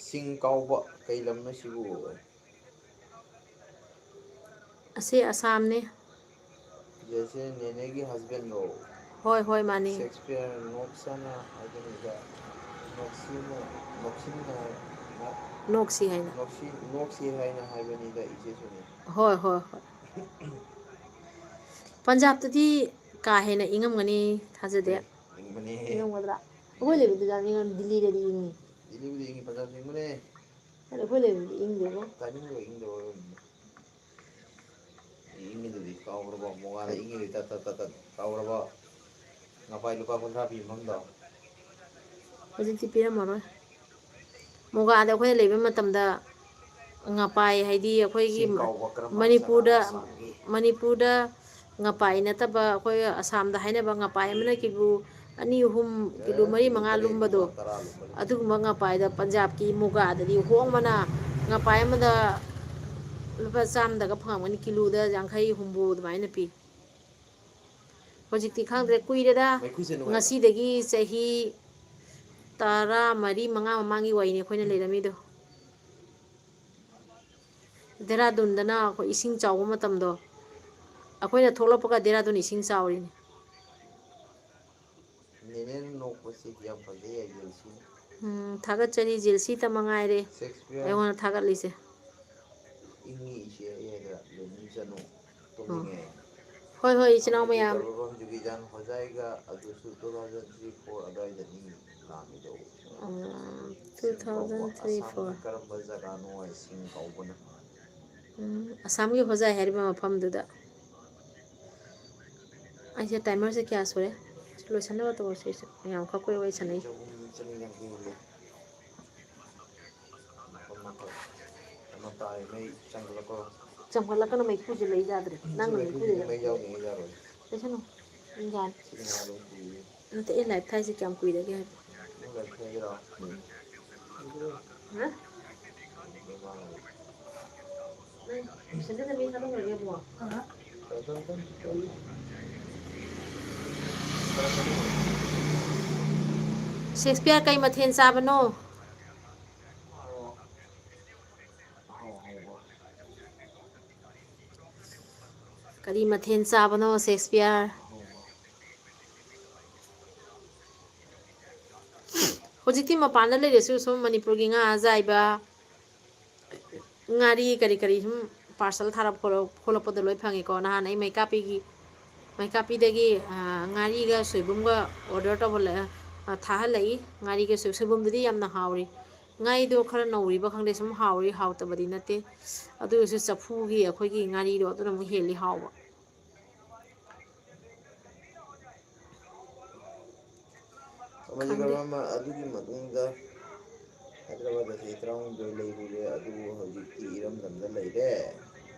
ꯆꯤꯡ ꯀꯥꯎꯕ ꯀꯩ ꯂꯝꯅꯣ ꯁꯤꯕꯨ? ꯑꯁꯤ ꯑꯁꯥꯝꯅꯤ꯫ ꯖꯦꯁꯦ ꯅꯦꯅꯦꯒꯤ husbandꯔꯣ? ꯍꯣꯏ, ꯍꯣꯏ, ꯃꯥꯅꯤ꯫ ꯁꯦꯛꯁꯄꯤꯌꯔ ꯅꯣꯛꯁꯅ ꯍꯥꯏꯕꯅꯤꯗ꯫ ꯅꯣꯛꯁꯤꯅ, ꯅꯣꯛꯁꯤꯟꯅ, ꯅꯣꯛ-, ꯅꯣꯛꯁꯤ ꯍꯥꯏꯅ꯫ ꯅꯣꯛꯁꯤ, ꯅꯣꯛꯁꯤ ꯍꯥꯏꯅ ꯍꯥꯏꯕꯅꯤꯗ, ꯏꯆꯦ ꯁꯣꯅꯤ꯫ ꯍꯣꯏ, ꯍꯣꯏ, ꯍꯣꯏ꯫ ꯄꯟꯖꯥꯕꯇꯗꯤ ꯀꯥ ꯍꯦꯟꯅ ꯏꯪꯉꯝꯒꯅꯤ ꯊꯥꯖꯗꯦ꯫ ꯏꯪꯕꯅꯦ꯫ ꯏꯪꯉꯝꯒꯗ꯭ꯔꯥ? ꯑꯩꯈꯣꯏ ꯂꯩꯕꯗꯨꯗ ꯏꯪꯉꯝ-, ꯗꯤꯜꯂꯤꯗꯗꯤ ꯏꯪꯉꯤ꯫ ꯗꯤꯜꯂꯤꯕꯨꯗꯤ ꯏꯪꯉꯤ, ꯄꯟꯖꯥꯕꯁꯨ ꯏꯪꯕꯅꯦ꯫ ꯑꯗꯣ ꯑꯩꯈꯣꯏ ꯂꯩꯕꯗꯨꯗꯤ ꯏꯪꯗꯦꯕꯣ꯫ Timingꯗꯣ ꯏꯪꯗꯕ ꯑꯣꯏꯔꯝꯅꯤ꯫ ꯏꯪꯉꯤꯗꯨꯗꯤ ꯀꯥꯎꯈ꯭ꯔꯕꯣ? ꯃꯣꯒꯥꯗ ꯏꯪꯉꯤꯗꯨꯗꯤ ꯇꯠ, ꯇꯠ, ꯇꯠ, ꯇꯠ ꯀꯥꯎꯈ꯭ꯔꯕꯣ? ꯉꯄꯥꯏ ꯂꯨꯄꯥ ꯀꯨꯟꯊ꯭ꯔꯥ ꯄꯤ ꯃꯐꯝꯗꯣ꯫ ꯍꯧꯖꯤꯛꯇꯤ ꯄꯤꯔꯝꯃꯔꯣꯏ꯫ ꯃꯣꯒꯥꯗ ꯑꯩꯈꯣꯏꯅ ꯂꯩꯕ ꯃꯇꯝꯗ ꯉꯄꯥꯏ ꯍꯥꯏꯗꯤ ꯑꯩꯈꯣꯏꯒꯤ ꯏꯁꯤꯡ ꯀꯥꯎꯕ ꯀꯔꯝꯕ ꯃꯅꯤꯄꯨꯔꯗ, ꯖꯒꯥ ꯑꯁꯥꯝꯒꯤ? ꯃꯅꯤꯄꯨꯔꯗ ꯉꯄꯥꯏ ꯅꯠꯇꯕ ꯑꯩꯈꯣꯏ ꯑꯁꯥꯝꯗ ꯍꯥꯏꯅꯕ ꯉꯄꯥꯏ ꯑꯃꯅ ꯀꯤꯂꯣ ꯑꯅꯤ, ꯑꯍꯨꯝ, ꯀꯤꯂꯣ ꯃꯔꯤ, ꯃꯉꯥ ꯂꯨꯝꯕꯗꯣ, ꯇꯔꯥ ꯂꯨꯝꯕ꯫ ꯑꯗꯨꯒꯨꯝꯕ ꯉꯄꯥꯏꯗ ꯄꯟꯖꯥꯕꯀꯤ ꯃꯨꯒꯥꯗꯗꯤ ꯍꯣꯡꯕꯅ ꯉꯄꯥꯏ ꯑꯃꯗ ꯂꯨꯄꯥ ꯆꯥꯝꯃꯗꯒ ꯐꯪꯉꯝꯒꯅꯤ, ꯀꯤꯂꯣꯗ ꯌꯥꯡꯈꯩ, ꯍꯨꯝꯐꯨ ꯑꯗꯨꯃꯥꯏꯅ ꯄꯤ꯫ ꯍꯧꯖꯤꯛꯇꯤ ꯈꯪꯗ꯭ꯔꯦ, ꯀꯨꯏꯔꯦꯗ꯫ ꯃꯩꯈꯨꯁꯦ ꯅꯨꯡꯉꯥꯏꯕ꯭ꯔꯥ? ꯉꯁꯤꯗꯒꯤ ꯆꯍꯤ ꯇꯔꯥ ꯃꯔꯤ, ꯃꯉꯥ ꯃꯃꯥꯡꯒꯤ ꯋꯥꯔꯤꯅꯤ ꯑꯩꯈꯣꯏꯅ ꯂꯩꯔꯝꯃꯤꯗꯣ꯫ ꯗꯦꯔꯥꯗꯨꯟꯗꯅ ꯑꯩꯈꯣꯏ ꯏꯁꯤꯡ ꯆꯥꯎꯕ ꯃꯇꯝꯗꯣ, ꯑꯩꯈꯣꯏꯅ ꯊꯣꯛꯂꯛꯄꯒ ꯗꯦꯔꯥꯗꯨꯟ ꯏꯁꯤꯡ ꯆꯥꯎꯔꯤꯅꯤ꯫ ꯅꯦꯅꯦꯅ ꯅꯣꯛꯄꯁꯤ ꯌꯥꯝ ꯐꯖꯩ, ꯌꯦꯡꯁꯤ꯫ ꯎꯝ, ꯊꯥꯒꯠꯆꯔꯤ, ꯖꯦꯜꯁꯤꯇ ꯃꯉꯥꯏꯔꯦ ꯁꯦꯛꯁꯄꯤꯌꯔ꯫ ꯑꯩꯉꯣꯟꯗ ꯊꯥꯒꯠꯂꯤꯁꯦ꯫ ꯏꯪꯉꯤ ꯏꯆꯦ, ꯑꯩ ꯍꯥꯏꯗ꯭ꯔꯥ, ꯂꯦꯅꯤꯟ ꯆꯅꯨ꯫ ꯇꯨꯝꯅꯤꯡꯉꯦ꯫ ꯍꯣꯏ, ꯍꯣꯏ, ꯏꯆꯤꯟ ꯏꯅꯥꯎ ꯑꯗꯨꯒꯤ ꯃꯌꯥꯝ꯫ ꯇꯧꯔꯒ ꯍꯧꯖꯤꯛꯀꯤ ꯏꯖꯥꯟ ꯍꯣꯖꯥꯏꯒ ꯑꯗꯨꯁꯨ two thousand three four ꯑꯗꯨꯋꯥꯏꯗꯅꯤ ꯂꯥꯛꯑꯝꯃꯤꯗꯣ꯫ ꯎꯝ, two thousand three four꯫ ꯑꯁꯥꯝꯒꯤ ꯀꯔꯝꯕ ꯖꯒꯥꯅꯣ ꯍꯥꯏ ꯁꯤꯡ ꯀꯥꯎꯕꯅ꯫ ꯎꯝ, ꯑꯁꯥꯝꯒꯤ ꯍꯣꯖꯥꯏ ꯍꯥꯏꯔꯤꯕ ꯃꯐꯝꯗꯨꯗ꯫ ꯑꯩꯁꯦ timerꯁꯦ ꯀꯌꯥ ꯁꯨꯔꯦ? ꯁꯤ ꯂꯣꯏꯁꯟꯅꯕ ꯇꯧꯔꯁꯤ ꯑꯩꯁꯨ꯫ ꯌꯥꯝ ꯈꯛ ꯀꯨꯏ ꯋꯥꯔꯤ ꯁꯥꯟꯅꯩ꯫ ꯆꯍꯨꯝ ꯆꯅꯤ ꯌꯥꯡꯈꯩ ꯍꯨꯜꯂꯦ꯫ ꯃꯥꯄꯟ ꯃꯥꯄꯟ꯫ ꯀꯩꯅꯣ ꯇꯥꯔꯦ, ꯃꯩ ꯆꯪꯈꯠꯂꯛꯄ꯫ ꯆꯪꯈꯠꯂꯛꯀꯅꯨ, ꯃꯩꯈꯨꯁꯦ ꯂꯩ ꯌꯥꯗ꯭ꯔꯦ꯫ ꯅꯪꯅ ꯃꯩꯈꯨꯁꯦ ꯃꯩꯈꯨꯁꯦ ꯃꯩ ꯌꯥꯎꯗ꯭ꯔꯤꯉꯩ ꯌꯥꯔꯣꯏ꯫ ꯂꯩꯁꯅꯨ꯫ ꯌꯥꯔꯦ꯫ ꯁꯤꯗꯤ ꯉꯥꯏꯍꯥꯛ ꯑꯗꯨꯝ ꯀꯨꯏꯔꯦ꯫ ꯅꯠꯇꯦ, ꯑꯩ live ꯊꯥꯏꯁꯦ ꯀꯌꯥꯝ ꯀꯨꯏꯔꯒꯦ ꯍꯥꯏꯕ꯫ ꯅꯪ live ꯊꯥꯏꯔꯣ? ꯎꯝ꯫ ꯍꯥ? ꯅꯪ ꯃꯦꯁꯦꯟꯖꯔꯗ ꯃꯤ ꯊꯥꯗꯣꯛꯈ꯭ꯔꯒꯦ, ꯑꯕꯨꯡꯉꯣ? ꯁꯦꯛꯁꯄꯤꯌꯔ ꯀꯩ ꯃꯊꯦꯜ ꯆꯥꯕꯅꯣ? ꯀꯔꯤ ꯃꯊꯦꯜ ꯆꯥꯕꯅꯣ ꯁꯦꯛꯁꯄꯤꯌꯔ? ꯍꯧꯖꯤꯛꯇꯤ ꯃꯄꯥꯟꯗ ꯂꯩꯔꯁꯨ ꯁꯨꯝ ꯃꯅꯤꯄꯨꯔꯒꯤ ꯉꯥ ꯑꯌꯥꯏꯕ, ꯉꯥꯔꯤ ꯀꯔꯤ ꯀꯔꯤ ꯁꯨꯝ parcel ꯊꯥꯔꯛ ꯈꯣꯠꯂꯛ-, ꯈꯣꯠꯂꯛꯄꯗ ꯂꯣꯏ ꯐꯪꯉꯤꯀꯣ꯫ ꯅꯍꯥꯟ ꯑꯩ ꯃꯩꯀꯥꯞꯄꯤꯒꯤ, ꯃꯩꯀꯥꯞꯄꯤꯗꯒꯤ, ꯑ, ꯉꯥꯔꯤꯒ ꯁꯣꯏꯕꯨꯝꯒ order ꯇꯧꯍꯜꯂ-, ꯑ, ꯊꯥꯍꯜꯂꯛꯏ꯫ ꯉꯥꯔꯤꯒ ꯁꯣꯏ-, ꯁꯣꯏꯕꯨꯝꯗꯨꯗꯤ ꯌꯥꯝꯅ ꯍꯥꯎꯔꯤ꯫ ꯉꯥꯔꯤꯗꯣ ꯈꯔ ꯅꯧꯔꯤꯕ ꯈꯪꯗꯦ, ꯁꯨꯝ ꯍꯥꯎꯔꯤ ꯍꯥꯎꯇꯕꯗꯤ ꯅꯠꯇꯦ꯫ ꯑꯗꯨ ꯑꯣꯏꯔꯁꯨ ꯆꯐꯨꯒꯤ ꯑꯩꯈꯣꯏꯒꯤ ꯉꯥꯔꯤꯗꯣ ꯑꯗꯨꯅ ꯑꯃꯨꯛ ꯍꯦꯜꯂꯤ ꯍꯥꯎꯕ꯫ ꯑꯃꯗꯤ ꯈꯪꯗꯦ꯫ ꯀꯔꯝꯕ ꯑꯗꯨꯒꯤ ꯃꯇꯨꯡꯗ ꯍꯥꯏꯗ꯭ꯔꯕꯥꯗ ꯇꯔꯥꯍꯨꯝꯗꯣꯏ ꯂꯩꯔꯨꯔꯦ, ꯑꯗꯨꯕꯨ ꯍꯧꯖꯤꯛꯇꯤ ꯏꯔꯝꯗꯝꯗ ꯂꯩꯔꯦ꯫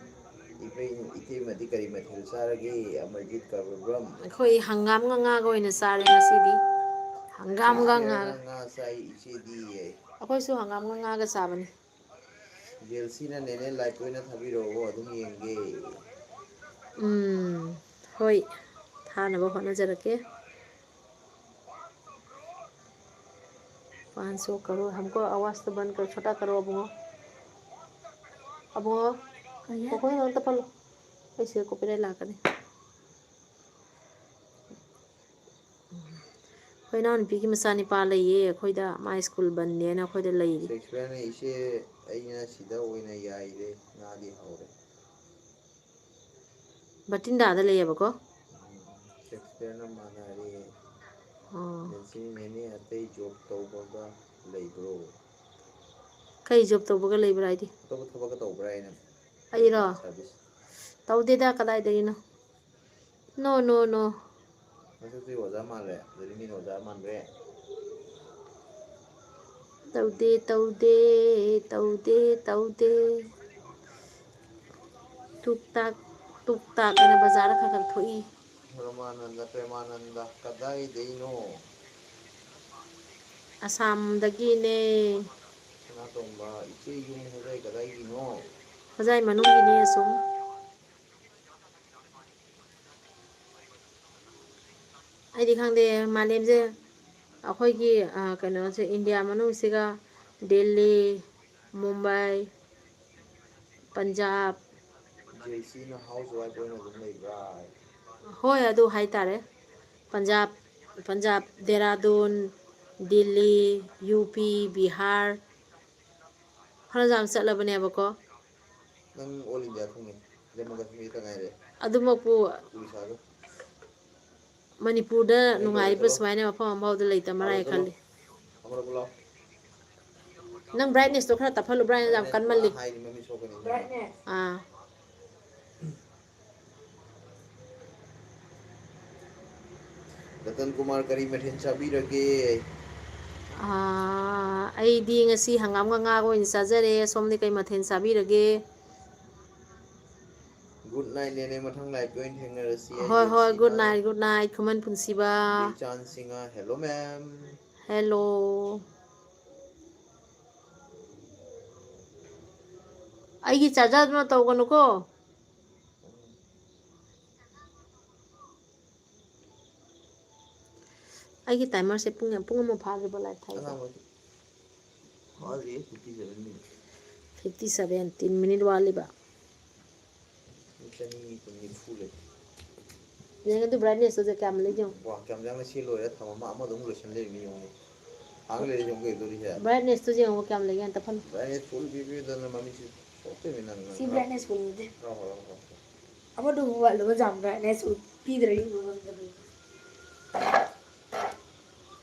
ꯏꯕꯦꯝ-, ꯏꯇꯩꯃꯗꯤ ꯀꯔꯤ ꯃꯊꯦꯜ ꯆꯥꯔꯒꯦ? ꯑꯃꯔꯖꯤꯠ ꯀꯥꯕ꯭ꯔꯝ꯫ ꯑꯩꯈꯣꯏ ꯍꯪꯒꯥꯝꯒ ꯉꯥꯒ ꯑꯣꯏꯅ ꯆꯥꯔꯦ ꯉꯁꯤꯗꯤ꯫ ꯍꯪꯒꯥꯝꯒ ꯁꯦꯛꯁꯄꯤꯌꯔꯅ ꯉꯥꯒ꯫ ꯉꯥ ꯆꯥꯏ ꯏꯆꯦꯗꯤ꯫ ꯑꯩꯈꯣꯏꯁꯨ ꯍꯪꯒꯥꯝꯒ ꯉꯥꯒ ꯆꯥꯕꯅꯤ꯫ ꯖꯦꯜꯁꯤꯅ ꯅꯦꯅꯦ ꯂꯥꯏꯛ ꯑꯣꯏꯅ ꯊꯥꯕꯤꯔꯛꯑꯣ, ꯑꯗꯨꯝ ꯌꯦꯡꯒꯦ꯫ ꯎꯝ, ꯍꯣꯏ, ꯊꯥꯅꯕ ꯍꯣꯠꯅꯖꯔꯛꯀꯦ꯫ पाँच सौ करो, हमको आवाज़ तो बंद करो, छोटा करो अबुआ। अबुआ, ꯀꯩ? ꯃꯈꯣꯟ ꯉꯥꯛꯇ ꯄꯜꯂꯣ꯫ ꯑꯩ ꯁꯤꯗ copyright ꯂꯥꯛꯀꯅꯤ꯫ ꯑꯩꯈꯣꯏ ꯏꯅꯥꯎꯅꯨꯄꯤꯒꯤ ꯃꯆꯥꯅꯤꯄꯥ ꯂꯩꯌꯦ ꯑꯩꯈꯣꯏꯗ, ꯃꯥ ꯁ꯭ꯀꯨꯜ ꯕꯟꯅꯦꯅ ꯑꯩꯈꯣꯏꯗ ꯂꯩꯔꯤ꯫ ꯁꯦꯛꯁꯄꯤꯌꯔꯅ ꯏꯆꯦ ꯑꯩꯅ ꯁꯤꯗ ꯑꯣꯏꯅ ꯌꯥꯏꯔꯦ, ꯉꯥꯗꯤ ꯍꯥꯎꯔꯦ꯫ ꯕꯇꯤꯟꯗꯥꯗ ꯂꯩꯌꯦꯕꯀꯣ꯫ ꯎꯝ, ꯁꯦꯛꯁꯄꯤꯌꯔꯅ ꯃꯥꯟꯅꯔꯦ꯫ ꯑꯣ꯫ ꯖꯦꯟꯁꯤ ꯅꯦꯅꯦ ꯑꯇꯩ ꯖꯣꯕ ꯇꯧꯕꯒ ꯂꯩꯕ꯭ꯔꯣ? ꯀꯩ ꯖꯣꯕ ꯇꯧꯕꯒ ꯂꯩꯕ꯭ꯔꯥ ꯍꯥꯏꯗꯤ? ꯑꯇꯣꯞꯄ ꯊꯕꯛꯀ ꯇꯧꯕ꯭ꯔꯥ ꯍꯥꯏꯅ? ꯑꯩꯔꯣ? ꯁꯥꯔꯚꯤꯁ꯫ ꯇꯧꯗꯦꯗ, ꯀꯗꯥꯏꯗꯒꯤꯅꯣ? No, no, no. ꯃꯁꯛꯇꯤ ꯑꯣꯖꯥ ꯃꯥꯜꯂꯦ, ꯑꯗꯨꯗꯤ ꯃꯤꯅ ꯑꯣꯖꯥ ꯃꯥꯟꯕ ꯌꯥꯏ꯫ ꯇꯧꯗꯦ, ꯇꯧꯗꯦ, ꯇꯧꯗꯦ, ꯇꯧꯗꯦ꯫ ꯇꯨꯛ ꯇꯥꯛ, ꯇꯨꯛ ꯇꯥꯛ ꯑꯅ ꯕꯖꯥꯔꯗ ꯈꯔ ꯈꯔ ꯊꯣꯛꯏ꯫ ꯔꯣꯃꯥꯅꯟꯗ, ꯄ꯭ꯔꯦꯃꯥꯅꯟꯗ, ꯀꯗꯥꯏꯗꯩꯅꯣ? ꯑꯁꯥꯝꯗꯒꯤꯅꯦ꯫ ꯁꯅꯥꯇꯣꯝꯕ, ꯏꯆꯦ ꯌꯨꯝ ꯍꯣꯖꯥꯏ ꯀꯗꯥꯏꯒꯤꯅꯣ? ꯍꯣꯖꯥꯏ ꯃꯅꯨꯡꯒꯤꯅꯦ ꯑꯁꯨꯝ꯫ ꯑꯩꯗꯤ ꯈꯪꯗꯦ, ꯃꯥꯂꯦꯝꯁꯦ ꯑꯩꯈꯣꯏꯒꯤ, ꯑ, ꯀꯩꯅꯣꯁꯦ, ꯏꯟꯗꯤꯌꯥ ꯃꯅꯨꯡꯁꯤꯒ ꯗꯤꯜꯂꯤ, ꯃꯨꯝꯕꯥꯏ, ꯄꯟꯖꯥꯕ꯫ ꯖꯦꯁꯤꯅ ꯍꯥꯎꯁ ꯋꯥꯏꯐ ꯑꯣꯏꯅ ꯑꯗꯨꯝ ꯂꯩꯕ꯭ꯔꯥ? ꯍꯣꯏ, ꯑꯗꯨ ꯍꯥꯏꯇꯥꯔꯦ꯫ ꯄꯟꯖꯥꯕ, ꯄꯟꯖꯥꯕ, ꯗꯦꯔꯥꯗꯨꯟ, ꯗꯤꯜꯂꯤ, ꯌꯨ ꯄꯤ, ꯕꯤꯍꯥꯔ, ꯐꯅꯌꯥꯝ ꯆꯠꯂꯕꯅꯦꯕꯀꯣ꯫ ꯅꯪ ꯑꯣꯜ ꯏꯟꯗꯤꯌꯥ ꯈꯪꯉꯦ, ꯖꯝꯃꯨ ꯀꯥꯁꯃꯤꯔ ꯈꯛꯇ ꯉꯥꯏꯔꯦ꯫ ꯑꯗꯨꯃꯛꯄꯨ ꯎꯔꯤꯁꯥꯒ꯫ ꯃꯅꯤꯄꯨꯔꯗ ꯅꯪ ꯂꯣꯏꯔ ꯅꯨꯡꯉꯥꯏꯕ ꯆꯠꯂꯣ꯫ ꯁꯨꯃꯥꯏꯅ ꯃꯐꯝ ꯑꯃꯐꯥꯎꯗ ꯂꯩꯇ ꯑꯥꯗ ꯃꯔꯥꯏ ꯆꯠꯂꯣ꯫ ꯈꯜꯂꯤ꯫ ꯑꯃꯨꯔꯛ ꯂꯥꯎ꯫ ꯅꯪ brightness ꯇꯣ ꯈꯔ ꯇꯞꯍꯜꯂꯨ, brightness ꯌꯥꯝ Brightness ꯄꯨꯔꯥ ꯀꯟꯃꯜꯂꯤ꯫ high ꯅꯤ, ꯃꯃꯤꯠ ꯁꯣꯛꯀꯅꯤ ꯏꯕꯦꯝꯃ꯫ ꯑꯥ꯫ ꯔꯇꯟ ꯀꯨꯃꯥꯔ ꯀꯔꯤ ꯃꯊꯦꯜ ꯆꯥꯕꯤꯔꯒꯦ? ꯑꯥ, ꯑꯩꯗꯤ ꯉꯁꯤ ꯍꯪꯒꯥꯝꯒ ꯉꯥꯒ ꯑꯣꯏꯅ ꯆꯥꯖꯔꯦ꯫ ꯁꯣꯝꯗꯤ ꯀꯩ ꯃꯊꯦꯜ ꯆꯥꯕꯤꯔꯒꯦ? Good night, ꯅꯦꯅꯦ꯫ ꯃꯊꯪ live ꯇ ꯑꯣꯏꯅ ꯊꯦꯡꯅꯔꯁꯤ꯫ ꯑꯩ ꯍꯣꯏ, ꯍꯣꯏ, ꯖꯦꯛꯁꯤꯅ꯫ Good night, good night, ꯈꯨꯃꯟ ꯄꯨꯟꯁꯤꯕ꯫ ꯕꯤꯔꯆꯥꯟ ꯁꯤꯡꯍ, hello, ma'am꯫ Hello꯫ ꯑꯩꯒꯤ charger ꯗꯨꯅ ꯇꯧꯒꯅꯨꯀꯣ꯫ ꯑꯩꯒꯤ timer ꯁꯦ ꯄꯨꯡ, ꯄꯨꯡ ꯑꯃ ꯐꯥꯗ꯭ꯔꯤꯕꯣ live ꯊꯥꯏꯁꯦ? ꯑꯉꯥꯡ ꯑꯣꯏꯗꯤ ꯋꯥꯠꯂꯤ, fifty seven minute꯫ Fifty seven, ꯇꯤꯟ minute ꯋꯥꯠꯂꯤꯕ꯫ ꯃꯤ ꯆꯅꯤ ꯀꯨꯟ ꯅꯤꯐꯨ ꯂꯩ꯫ ꯌꯦꯡꯉꯨ ꯑꯗꯨ brightness ꯇꯨꯁꯦ ꯀꯌꯥꯝ ꯂꯩꯒꯦ ꯌꯦꯡꯉꯨ꯫ ꯋꯥ, ꯀꯌꯥꯝ ꯌꯥꯝꯅ ꯁꯤ ꯂꯣꯏꯔꯦ ꯊꯝꯃꯝꯃ ꯑꯃꯗ ꯑꯃꯨꯛ ꯂꯣꯏꯁꯟ ꯂꯩꯔꯝꯃꯤ ꯌꯦꯡꯉꯨꯅꯦ꯫ ꯉꯥꯏꯍꯥꯛ ꯂꯩꯔꯗꯤ ꯑꯃꯨꯛ ꯀꯩꯗꯧꯗꯣꯔꯤ ꯁꯦ? Brightness ꯇꯨꯁꯦ ꯌꯦꯡꯉꯨ ꯀꯌꯥꯝ ꯂꯩꯒꯦ ꯑꯝꯇ ꯐꯝ-, Brightness full ꯄꯤꯕꯤꯗꯅ ꯃꯃꯤꯠꯁꯤ ꯁꯣꯛꯇꯣꯏꯅꯤ ꯅꯪ, ꯅꯪ ꯁꯤ ꯈꯔ brightness full ꯅꯠꯇꯦ꯫ ꯈꯔ ꯍꯣꯔꯣ ꯍꯣꯔꯣ ꯍꯣꯔꯣ꯫ ꯑꯃꯗꯨ ꯑꯃꯨꯛ ꯋꯥꯠꯂꯨꯕ ꯖꯥꯠ brightness ꯎꯠꯄꯤꯗ꯭ꯔꯦ ꯌꯦꯡꯉꯨ ꯉꯝꯗꯕꯩ꯫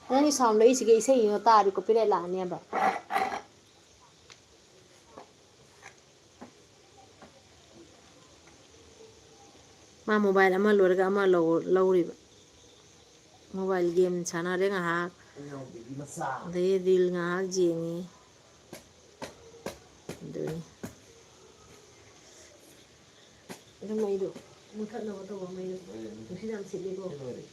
ꯅꯪꯒꯤ sound ꯂꯩꯁꯤꯒ ꯏꯁꯩ ꯌꯦꯡꯉꯣ ꯇꯥꯔꯗꯤ copyright ꯂꯥꯛꯑꯅꯦꯕ꯫ ꯃꯥ mobile ꯑꯃ ꯂꯣꯏꯔꯒ ꯑꯃ ꯂꯧ-, ꯂꯧꯔꯤꯕ꯫ Mobile game ꯁꯥꯟꯅꯔꯦ ꯉꯥꯏꯍꯥꯛ꯫ ꯏꯅꯥꯎꯄꯤꯒꯤ ꯃꯆꯥ꯫ ꯑꯗꯩ reel ꯉꯥꯏꯍꯥꯛ ꯌꯦꯡꯉꯤ꯫ ꯑꯗꯨꯅꯤ꯫ ꯑꯗꯨ ꯃꯩꯗꯣ ꯃꯨꯊꯠꯅꯕ ꯇꯧꯕ ꯃꯩꯗꯣ꯫ ꯂꯣꯏꯔꯦ, ꯃꯨꯊꯠ-, ꯅꯨꯡꯁꯤꯠ ꯌꯥꯝ ꯁꯤꯠꯂꯤꯀꯣ꯫ ꯂꯣꯏꯔꯦ꯫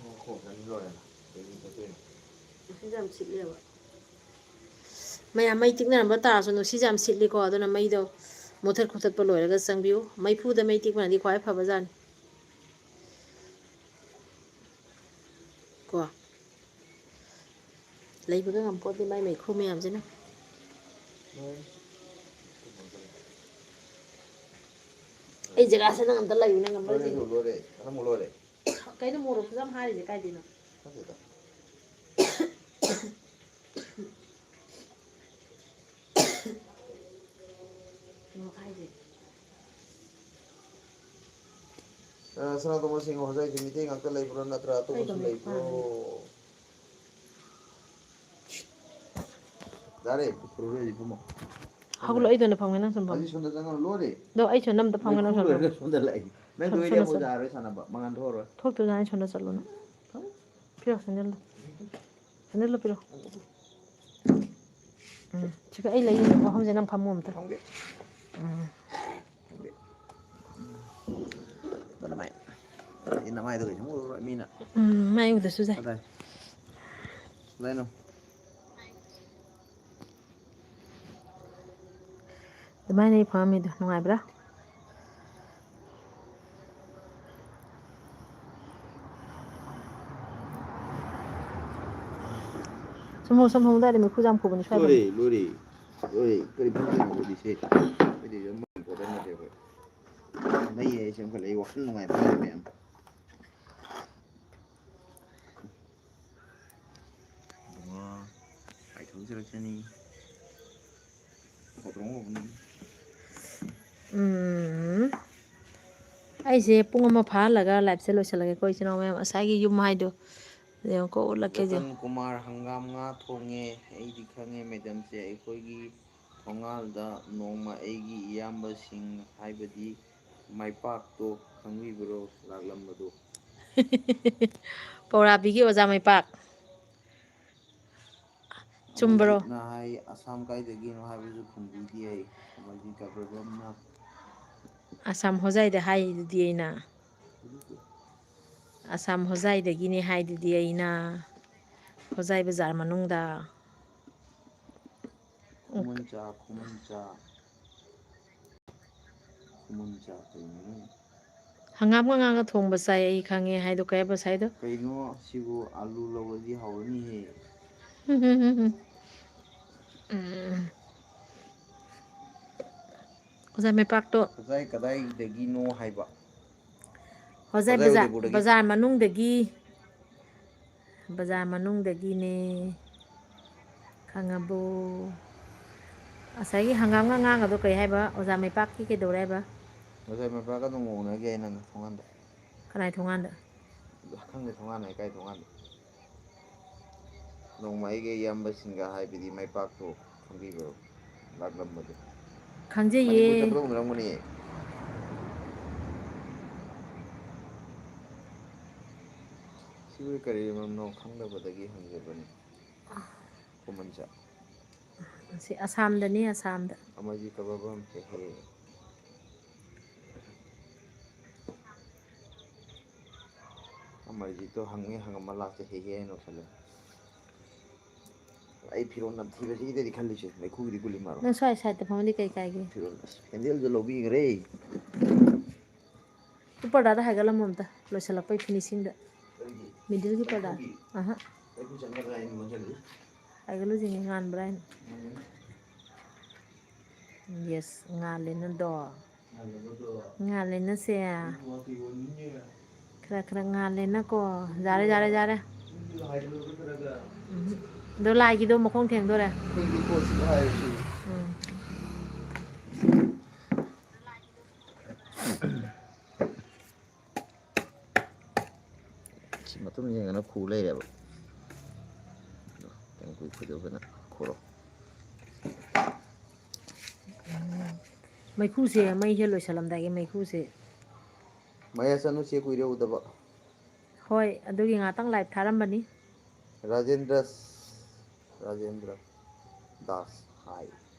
ꯃꯈꯣꯡ ꯆꯪ ꯂꯣꯏꯔꯦꯅ꯫ ꯑꯗꯩ ꯃꯨꯊꯠꯇꯣꯏꯅꯤ꯫ ꯅꯨꯡꯁꯤꯠ ꯌꯥꯝ ꯁꯤꯠꯂꯦꯕ꯫ ꯃꯌꯥꯝ ꯃꯩ ꯇꯤꯛꯅꯔꯝꯕ ꯇꯥꯔꯁꯨ ꯅꯨꯡꯁꯤꯠꯁꯦ ꯌꯥꯝ ꯁꯤꯠꯂꯤꯀꯣ, ꯑꯗꯨꯅ ꯃꯩꯗꯣ ꯃꯨꯊꯠ ꯈꯣꯊꯠꯄ ꯂꯣꯏꯔꯒ ꯆꯪꯕꯤꯌꯨ꯫ ꯃꯩꯐꯨꯗ ꯃꯩ ꯇꯤꯛꯄꯅꯗꯤ ꯈ꯭ꯋꯥꯏ ꯐꯕꯖꯥꯠꯅꯤ꯫ ꯀꯣ꯫ ꯂꯩꯕꯒ ꯉꯝꯄꯣꯠꯇꯦ ꯃꯥꯏ ꯃꯩꯈꯨ ꯃꯌꯥꯝꯁꯤꯅ꯫ ꯑꯩ ꯖꯒꯥꯁꯦ ꯅꯪ ꯑꯝꯇ ꯂꯩꯌꯨꯅꯦ, ꯉꯝꯕ꯭ꯔꯥ ꯂꯣꯏꯔꯦ, ꯌꯦꯡꯒꯦ꯫ ꯂꯣꯏꯔꯦ, ꯑꯅꯝꯕ ꯂꯣꯏꯔꯦ꯫ ꯀꯩꯅꯣ ꯃꯣꯔꯣꯛ ꯈꯨꯖꯝ ꯍꯥꯏꯔꯤꯁꯦ ꯀꯥꯏꯗꯩꯅꯣ? ꯈꯪꯗꯦꯗ꯫ ꯃꯣꯔꯣꯛ ꯍꯥꯏꯁꯦ꯫ ꯑ, ꯁꯅꯥꯇꯣꯝꯕ ꯁꯤꯡꯍ ꯍꯣꯖꯥꯏꯁꯦ ꯃꯤꯇꯩ ꯉꯥꯛꯇ ꯂꯩꯕ꯭ꯔꯣ ꯅꯠꯇ꯭ꯔ ꯑꯇꯣꯞꯄꯁꯨ ꯀꯩꯗꯧꯕ ꯂꯩꯕ꯭ꯔꯣ? ꯄꯥꯝꯃꯤ? ꯌꯥꯔꯦ, ꯄꯨꯊꯣꯔꯛꯑꯣ ꯏꯕꯨꯡꯉꯣ꯫ ꯍꯧꯒꯠꯂꯣ, ꯑꯩ ꯁꯣꯝꯗ ꯐꯝꯒꯦ, ꯅꯪ ꯁꯣꯝꯗ ꯐꯝꯃꯣ꯫ ꯑꯁꯤ ꯁꯣꯝꯗ ꯆꯪꯉꯛꯑꯣ, ꯂꯣꯏꯔꯦ꯫ ꯑꯗꯣ ꯑꯩ ꯁꯣꯝꯗ ꯑꯝꯇ ꯐꯝꯒꯦ, ꯅꯪ ꯃꯩꯈꯨ ꯁꯣꯝꯗ ꯂꯣꯏꯔꯦ, ꯐꯝꯃꯣ꯫ ꯁꯣꯝꯗ ꯂꯥꯛꯏ꯫ ꯅꯪ ꯁꯣꯝ-, ꯇꯧꯔꯤꯗꯤ ꯁꯣꯝꯗ ꯑꯃꯨꯛ ꯆꯠꯂꯣ꯫ ꯌꯥꯔꯣꯏ ꯁꯥꯟꯅꯕ, ꯃꯉꯥꯟ ꯊꯣꯛꯑꯔꯣꯏ꯫ ꯊꯣꯛꯇ꯭ꯔꯤꯗꯣ ꯑꯩ ꯁꯣꯝꯗ ꯆꯠꯂꯣ ꯅꯪ꯫ ꯐꯤꯔꯣꯜ ꯁꯦꯝꯖꯤꯜꯂꯣ꯫ ꯁꯦꯟꯗꯜꯗꯣ ꯄꯤꯔꯛꯑꯣ꯫ ꯎꯝ, ꯁꯤꯒ ꯑꯩ ꯂꯩꯌꯦ, ꯋꯥꯐꯝꯁꯦ ꯅꯪ ꯐꯝꯃꯣ ꯑꯝꯇ꯫ ꯐꯝꯒꯦ꯫ ꯎꯝ꯫ ꯐꯝꯒꯦ꯫ ꯎꯝ꯫ ꯑꯗꯣ ꯅꯃꯥꯏ-, ꯑꯩ ꯅꯃꯥꯏꯗꯣ ꯀꯩꯁꯨꯝ ꯎꯔꯔꯣꯏ ꯃꯤꯅ꯫ ꯎꯝ, ꯃꯥꯏ ꯎꯗ꯭ꯔꯁꯨ ꯌꯥꯏ꯫ ꯀꯗꯥꯏ? ꯀꯗꯥꯏꯅꯣ? ꯑꯗꯨꯃꯥꯏꯅ ꯑꯩ ꯐꯝꯃꯤꯗꯣ ꯅꯨꯡꯉꯥꯏꯕ꯭ꯔꯥ? ꯁꯨꯝ ꯍꯧ-, ꯁꯨꯝ ꯍꯧꯗꯥꯏꯗ ꯃꯩꯈꯨ ꯌꯥꯝ ꯈꯨꯕꯅꯤ ꯁ꯭ꯋꯥꯏꯗ꯫ ꯂꯣꯏꯔꯦ, ꯂꯣꯏꯔꯦ, ꯂꯣꯏꯔꯦ꯫ ꯀꯔꯤ ꯐꯤꯂꯝ ꯌꯦꯡꯉꯤꯅꯣ ꯍꯧꯖꯤꯛꯁꯦ? ꯑꯩꯈꯣꯏꯗꯤ ꯌꯥꯝ important ꯅꯠꯇꯦ ꯑꯩꯈꯣꯏ꯫ ꯃꯩ ꯍꯥꯏꯁꯦ ꯑꯃꯈꯛ ꯂꯩ, ꯋꯥꯈꯜ ꯅꯨꯡꯉꯥꯏꯕ ꯃꯌꯥꯝ꯫ ꯏꯕꯨꯡꯉꯣ, ꯀꯥꯏꯊꯣꯛꯆꯔꯛꯁꯅꯤ꯫ ꯎꯝ꯫ ꯑꯩꯁꯦ ꯄꯨꯡ ꯑꯃ ꯐꯥꯍꯜꯂꯒ liveꯁꯦ ꯂꯣꯏꯁꯤꯜꯂꯒꯦꯀꯣ, ꯏꯆꯤꯟ ꯏꯅꯥꯎ ꯃꯌꯥꯝ꯫ ꯉꯁꯥꯏꯒꯤ ꯌꯨꯝ ꯍꯥꯏꯗꯣ ꯌꯦꯡꯉꯨꯀꯣ, ꯎꯠꯂꯛꯀꯦ ꯍꯧꯖꯤꯛ꯫ ꯖꯇꯟ ꯀꯨꯃꯥꯔ, ꯍꯪꯒꯥꯝ ꯉꯥ ꯊꯣꯡꯉꯦ꯫ ꯑꯩꯗꯤ ꯈꯪꯉꯦ, madamꯁꯦ ꯑꯩꯈꯣꯏꯒꯤ ꯊꯣꯡꯒꯥꯜꯗ ꯅꯣꯡꯃ ꯑꯩꯒꯤ ꯏꯌꯥꯝꯕꯁꯤꯡ, ꯍꯥꯏꯕꯗꯤ ꯃꯥꯏꯄꯥꯛꯇꯣ ꯈꯪꯕꯤꯕ꯭ꯔꯣ, ꯂꯥꯛꯂꯝꯕꯗꯣ? ꯄꯧꯔꯥꯕꯤꯒꯤ ꯑꯣꯖꯥ ꯃꯥꯏꯄꯥꯛ꯫ ꯆꯨꯝꯕ꯭ꯔꯣ? ꯑꯃꯔꯖꯤꯠꯅ ꯍꯥꯏ, "ꯑꯁꯥꯝ ꯀꯥꯏꯗꯒꯤꯅꯣ?" ꯍꯥꯏꯕꯁꯨ ꯈꯨꯝꯕꯤꯗꯦ ꯍꯥꯏ꯫ ꯑꯃꯔꯖꯤꯠ ꯀꯕ꯭ꯔꯕꯝꯅ꯫ ꯑꯁꯥꯝ ꯍꯣꯖꯥꯏꯗ ꯍꯥꯏꯗꯨꯗꯤ ꯑꯩꯅ꯫ ꯑꯁꯥꯝ ꯍꯣꯖꯥꯏꯗꯒꯤꯅꯦ ꯍꯥꯏꯗꯨꯗꯤ ꯑꯩꯅ꯫ ꯍꯣꯖꯥꯏ ꯕꯖꯥꯔ ꯃꯅꯨꯡꯗ꯫ ꯈꯨꯃꯟꯆꯥ, ꯈꯨꯃꯟꯆꯥ꯫ ꯈꯨꯃꯟꯆꯥ ꯀꯩꯅꯣ? ꯍꯪꯒꯥꯝꯒ ꯉꯥꯒ ꯊꯣꯡꯕ ꯆꯥꯏ ꯑꯩ ꯈꯪꯉꯦ ꯍꯥꯏꯗꯣ ꯀꯩ ꯍꯥꯏꯕ ꯉꯁꯥꯏꯗꯣ? ꯀꯩꯅꯣ ꯁꯤꯕꯨ? ꯑꯂꯨ ꯂꯧꯔꯗꯤ ꯍꯥꯎꯔꯅꯤꯍꯦ꯫ ꯎꯝ꯫ ꯑꯣꯖꯥ ꯃꯥꯏꯄꯥꯛꯇꯣ꯫ ꯀꯗꯥꯏ, ꯀꯗꯥꯏꯗꯒꯤꯅꯣ ꯍꯥꯏꯕ? ꯍꯣꯖꯥꯏ ꯍꯣꯖꯥꯏ ꯕꯖꯥꯔ, ꯎꯗꯩꯄꯨꯔꯗꯒꯤ꯫ ꯕꯖꯥꯔ ꯃꯅꯨꯡꯗꯒꯤ꯫ ꯕꯖꯥꯔ ꯃꯅꯨꯡꯗꯒꯤꯅꯦ꯫ ꯈꯪꯉꯕꯣ? ꯉꯁꯥꯏꯒꯤ ꯍꯪꯒꯥꯝꯒ ꯉꯥꯒꯗꯣ ꯀꯩ ꯍꯥꯏꯕ? ꯑꯣꯖꯥ ꯃꯩꯄꯥꯛꯀꯤ ꯀꯩꯗꯧꯔꯦ ꯍꯥꯏꯕ? ꯑꯣꯖꯥ ꯃꯩꯄꯥꯛꯀ ꯅꯣꯡꯃ ꯎꯅꯒꯦ ꯍꯥꯏ ꯅꯪ ꯊꯣꯡꯒꯥꯟꯗ꯫ ꯀꯅꯥꯏ ꯊꯣꯡꯒꯥꯟꯗ? ꯈꯪꯗꯦ, ꯊꯣꯡꯒꯥꯟ ꯍꯥꯏ ꯀꯥꯏ ꯊꯣꯡꯒꯥꯟꯗ? ꯅꯣꯡꯃ ꯑꯩꯒꯤ ꯏꯌꯥꯝꯕꯁꯤꯡꯒ ꯍꯥꯏꯕꯗꯤ ꯃꯩꯄꯥꯛꯇꯣ ꯈꯪꯕꯤꯕ꯭ꯔꯣ? ꯂꯥꯛꯂꯝꯕꯗꯣ꯫ ꯈꯪꯖꯩꯌꯦ꯫ ꯃꯅꯤꯄꯨꯔ ꯆꯠꯄꯗ ꯎꯅꯔꯝꯒꯅꯤꯌꯦ꯫ ꯁꯤꯕꯨ ꯀꯔꯤ ꯃꯔꯝꯅꯣ ꯈꯪꯗꯕꯗꯒꯤ ꯍꯪꯖꯕꯅꯤ꯫ ꯈꯨꯃꯟꯆꯥ꯫ ꯁꯤ ꯑꯁꯥꯝꯗꯅꯤ, ꯑꯁꯥꯝꯗ꯫ ꯑꯃꯔꯖꯤꯠ ꯀꯕꯥꯕꯝ ꯍꯦ ꯍꯦ꯫ ꯑꯃꯔꯖꯤꯠꯇꯣ ꯍꯪꯉꯦ ꯍꯪꯉꯝꯃ ꯂꯥꯁꯇ ꯍꯦ ꯍꯦ ꯍꯥꯏꯅ ꯅꯣꯛꯁꯜꯂꯦ꯫ ꯑꯩ ꯐꯤꯔꯣꯜ ꯅꯝꯊꯤꯕꯁꯤꯗꯩꯗꯤ ꯈꯜꯂꯤꯁꯦ, ꯃꯩꯈꯨꯒꯤꯗꯤ ꯒꯨꯂꯤ ꯃꯥꯔꯣ꯫ ꯅꯪ ꯁ꯭ꯋꯥꯏ ꯁꯥꯏꯠꯇ ꯐꯝꯃꯗꯤ ꯀꯩ ꯀꯥꯏꯒꯦ? ꯐꯤꯔꯣꯜ, ꯑꯁ, ꯀꯦꯟꯗꯜꯁꯨ ꯂꯧꯕꯤꯈ꯭ꯔꯦ꯫ ꯎꯄꯔꯗꯥꯗ ꯍꯥꯏꯒꯠꯂꯝꯃꯣ ꯑꯝꯇ, ꯂꯣꯏꯁꯤꯜꯂꯛꯄꯩ ꯐꯤꯅꯤꯁꯤꯡꯗ꯫ ꯑꯩꯒꯤ ꯃꯤꯗꯤꯜꯒꯤ ꯄꯔꯗꯥ꯫ ꯃꯩꯈꯨꯒꯤ, ꯑꯍ꯫ ꯃꯩꯈꯨ ꯆꯪꯒꯗ꯭ꯔꯥ ꯍꯥꯏꯅ ꯃꯨꯟꯁꯤꯜꯂꯤ꯫ ꯍꯥꯏꯒꯠꯂꯨꯁꯤꯅꯦ, ꯉꯥꯟꯕ꯭ꯔꯥ ꯍꯥꯏꯅ꯫ ꯎꯝ꯫ ꯌꯦꯁ, ꯉꯥꯜꯂꯦꯅꯗꯣ꯫ ꯉꯥꯜꯂꯕꯗꯣ꯫ ꯉꯥꯜꯂꯦꯅꯁꯦ꯫ ꯃꯩꯈꯨ ꯋꯥꯠꯄꯩ ꯑꯣꯏꯅꯤꯅꯦ꯫ ꯈꯔ ꯈꯔ ꯉꯥꯜꯂꯦꯅꯀꯣ꯫ ꯌꯥꯔꯦ, ꯌꯥꯔꯦ, ꯌꯥꯔꯦ꯫ ꯅꯪꯁꯨ ꯍꯥꯏꯒꯠꯂꯨ ꯈꯔ ꯈꯔ꯫ ꯎꯝ꯫ ꯑꯗꯣ ꯂꯥꯏꯒꯤꯗꯣ ꯃꯈꯣꯡ ꯊꯦꯡꯗꯣꯔꯦ꯫ ꯑꯩꯈꯣꯏꯗꯤ ꯀꯣ ꯁꯤꯗ ꯍꯥꯏꯔꯁꯤ꯫ ꯎꯝ꯫ ꯁꯤ ꯃꯇꯨꯝ ꯌꯦꯡꯉꯅ ꯈꯨ ꯂꯩꯔꯦꯕ꯫ ꯑꯗꯣ ꯀꯌꯥꯝ ꯀꯨꯏ ꯈꯨꯗꯣꯏꯕꯅ ꯈꯨꯔꯣ꯫ ꯃꯩꯈꯨꯁꯦ, ꯃꯩꯁꯦ ꯂꯣꯏꯁꯜꯂꯝꯗꯥꯏꯒꯤ ꯃꯩꯈꯨꯁꯦ꯫ ꯃꯌꯥ ꯆꯅꯨꯁꯦ ꯀꯨꯏꯔꯦ ꯎꯗꯕ꯫ ꯍꯣꯏ, ꯑꯗꯨꯒꯤ ꯉꯥꯛꯇꯪ live ꯊꯥꯔꯝꯕꯅꯤ꯫ ꯔꯥꯖꯦꯟꯗ꯭ꯔ, ꯔꯥꯖꯦꯟꯗ꯭ꯔ ꯗꯥꯁ ꯍꯥꯏ꯫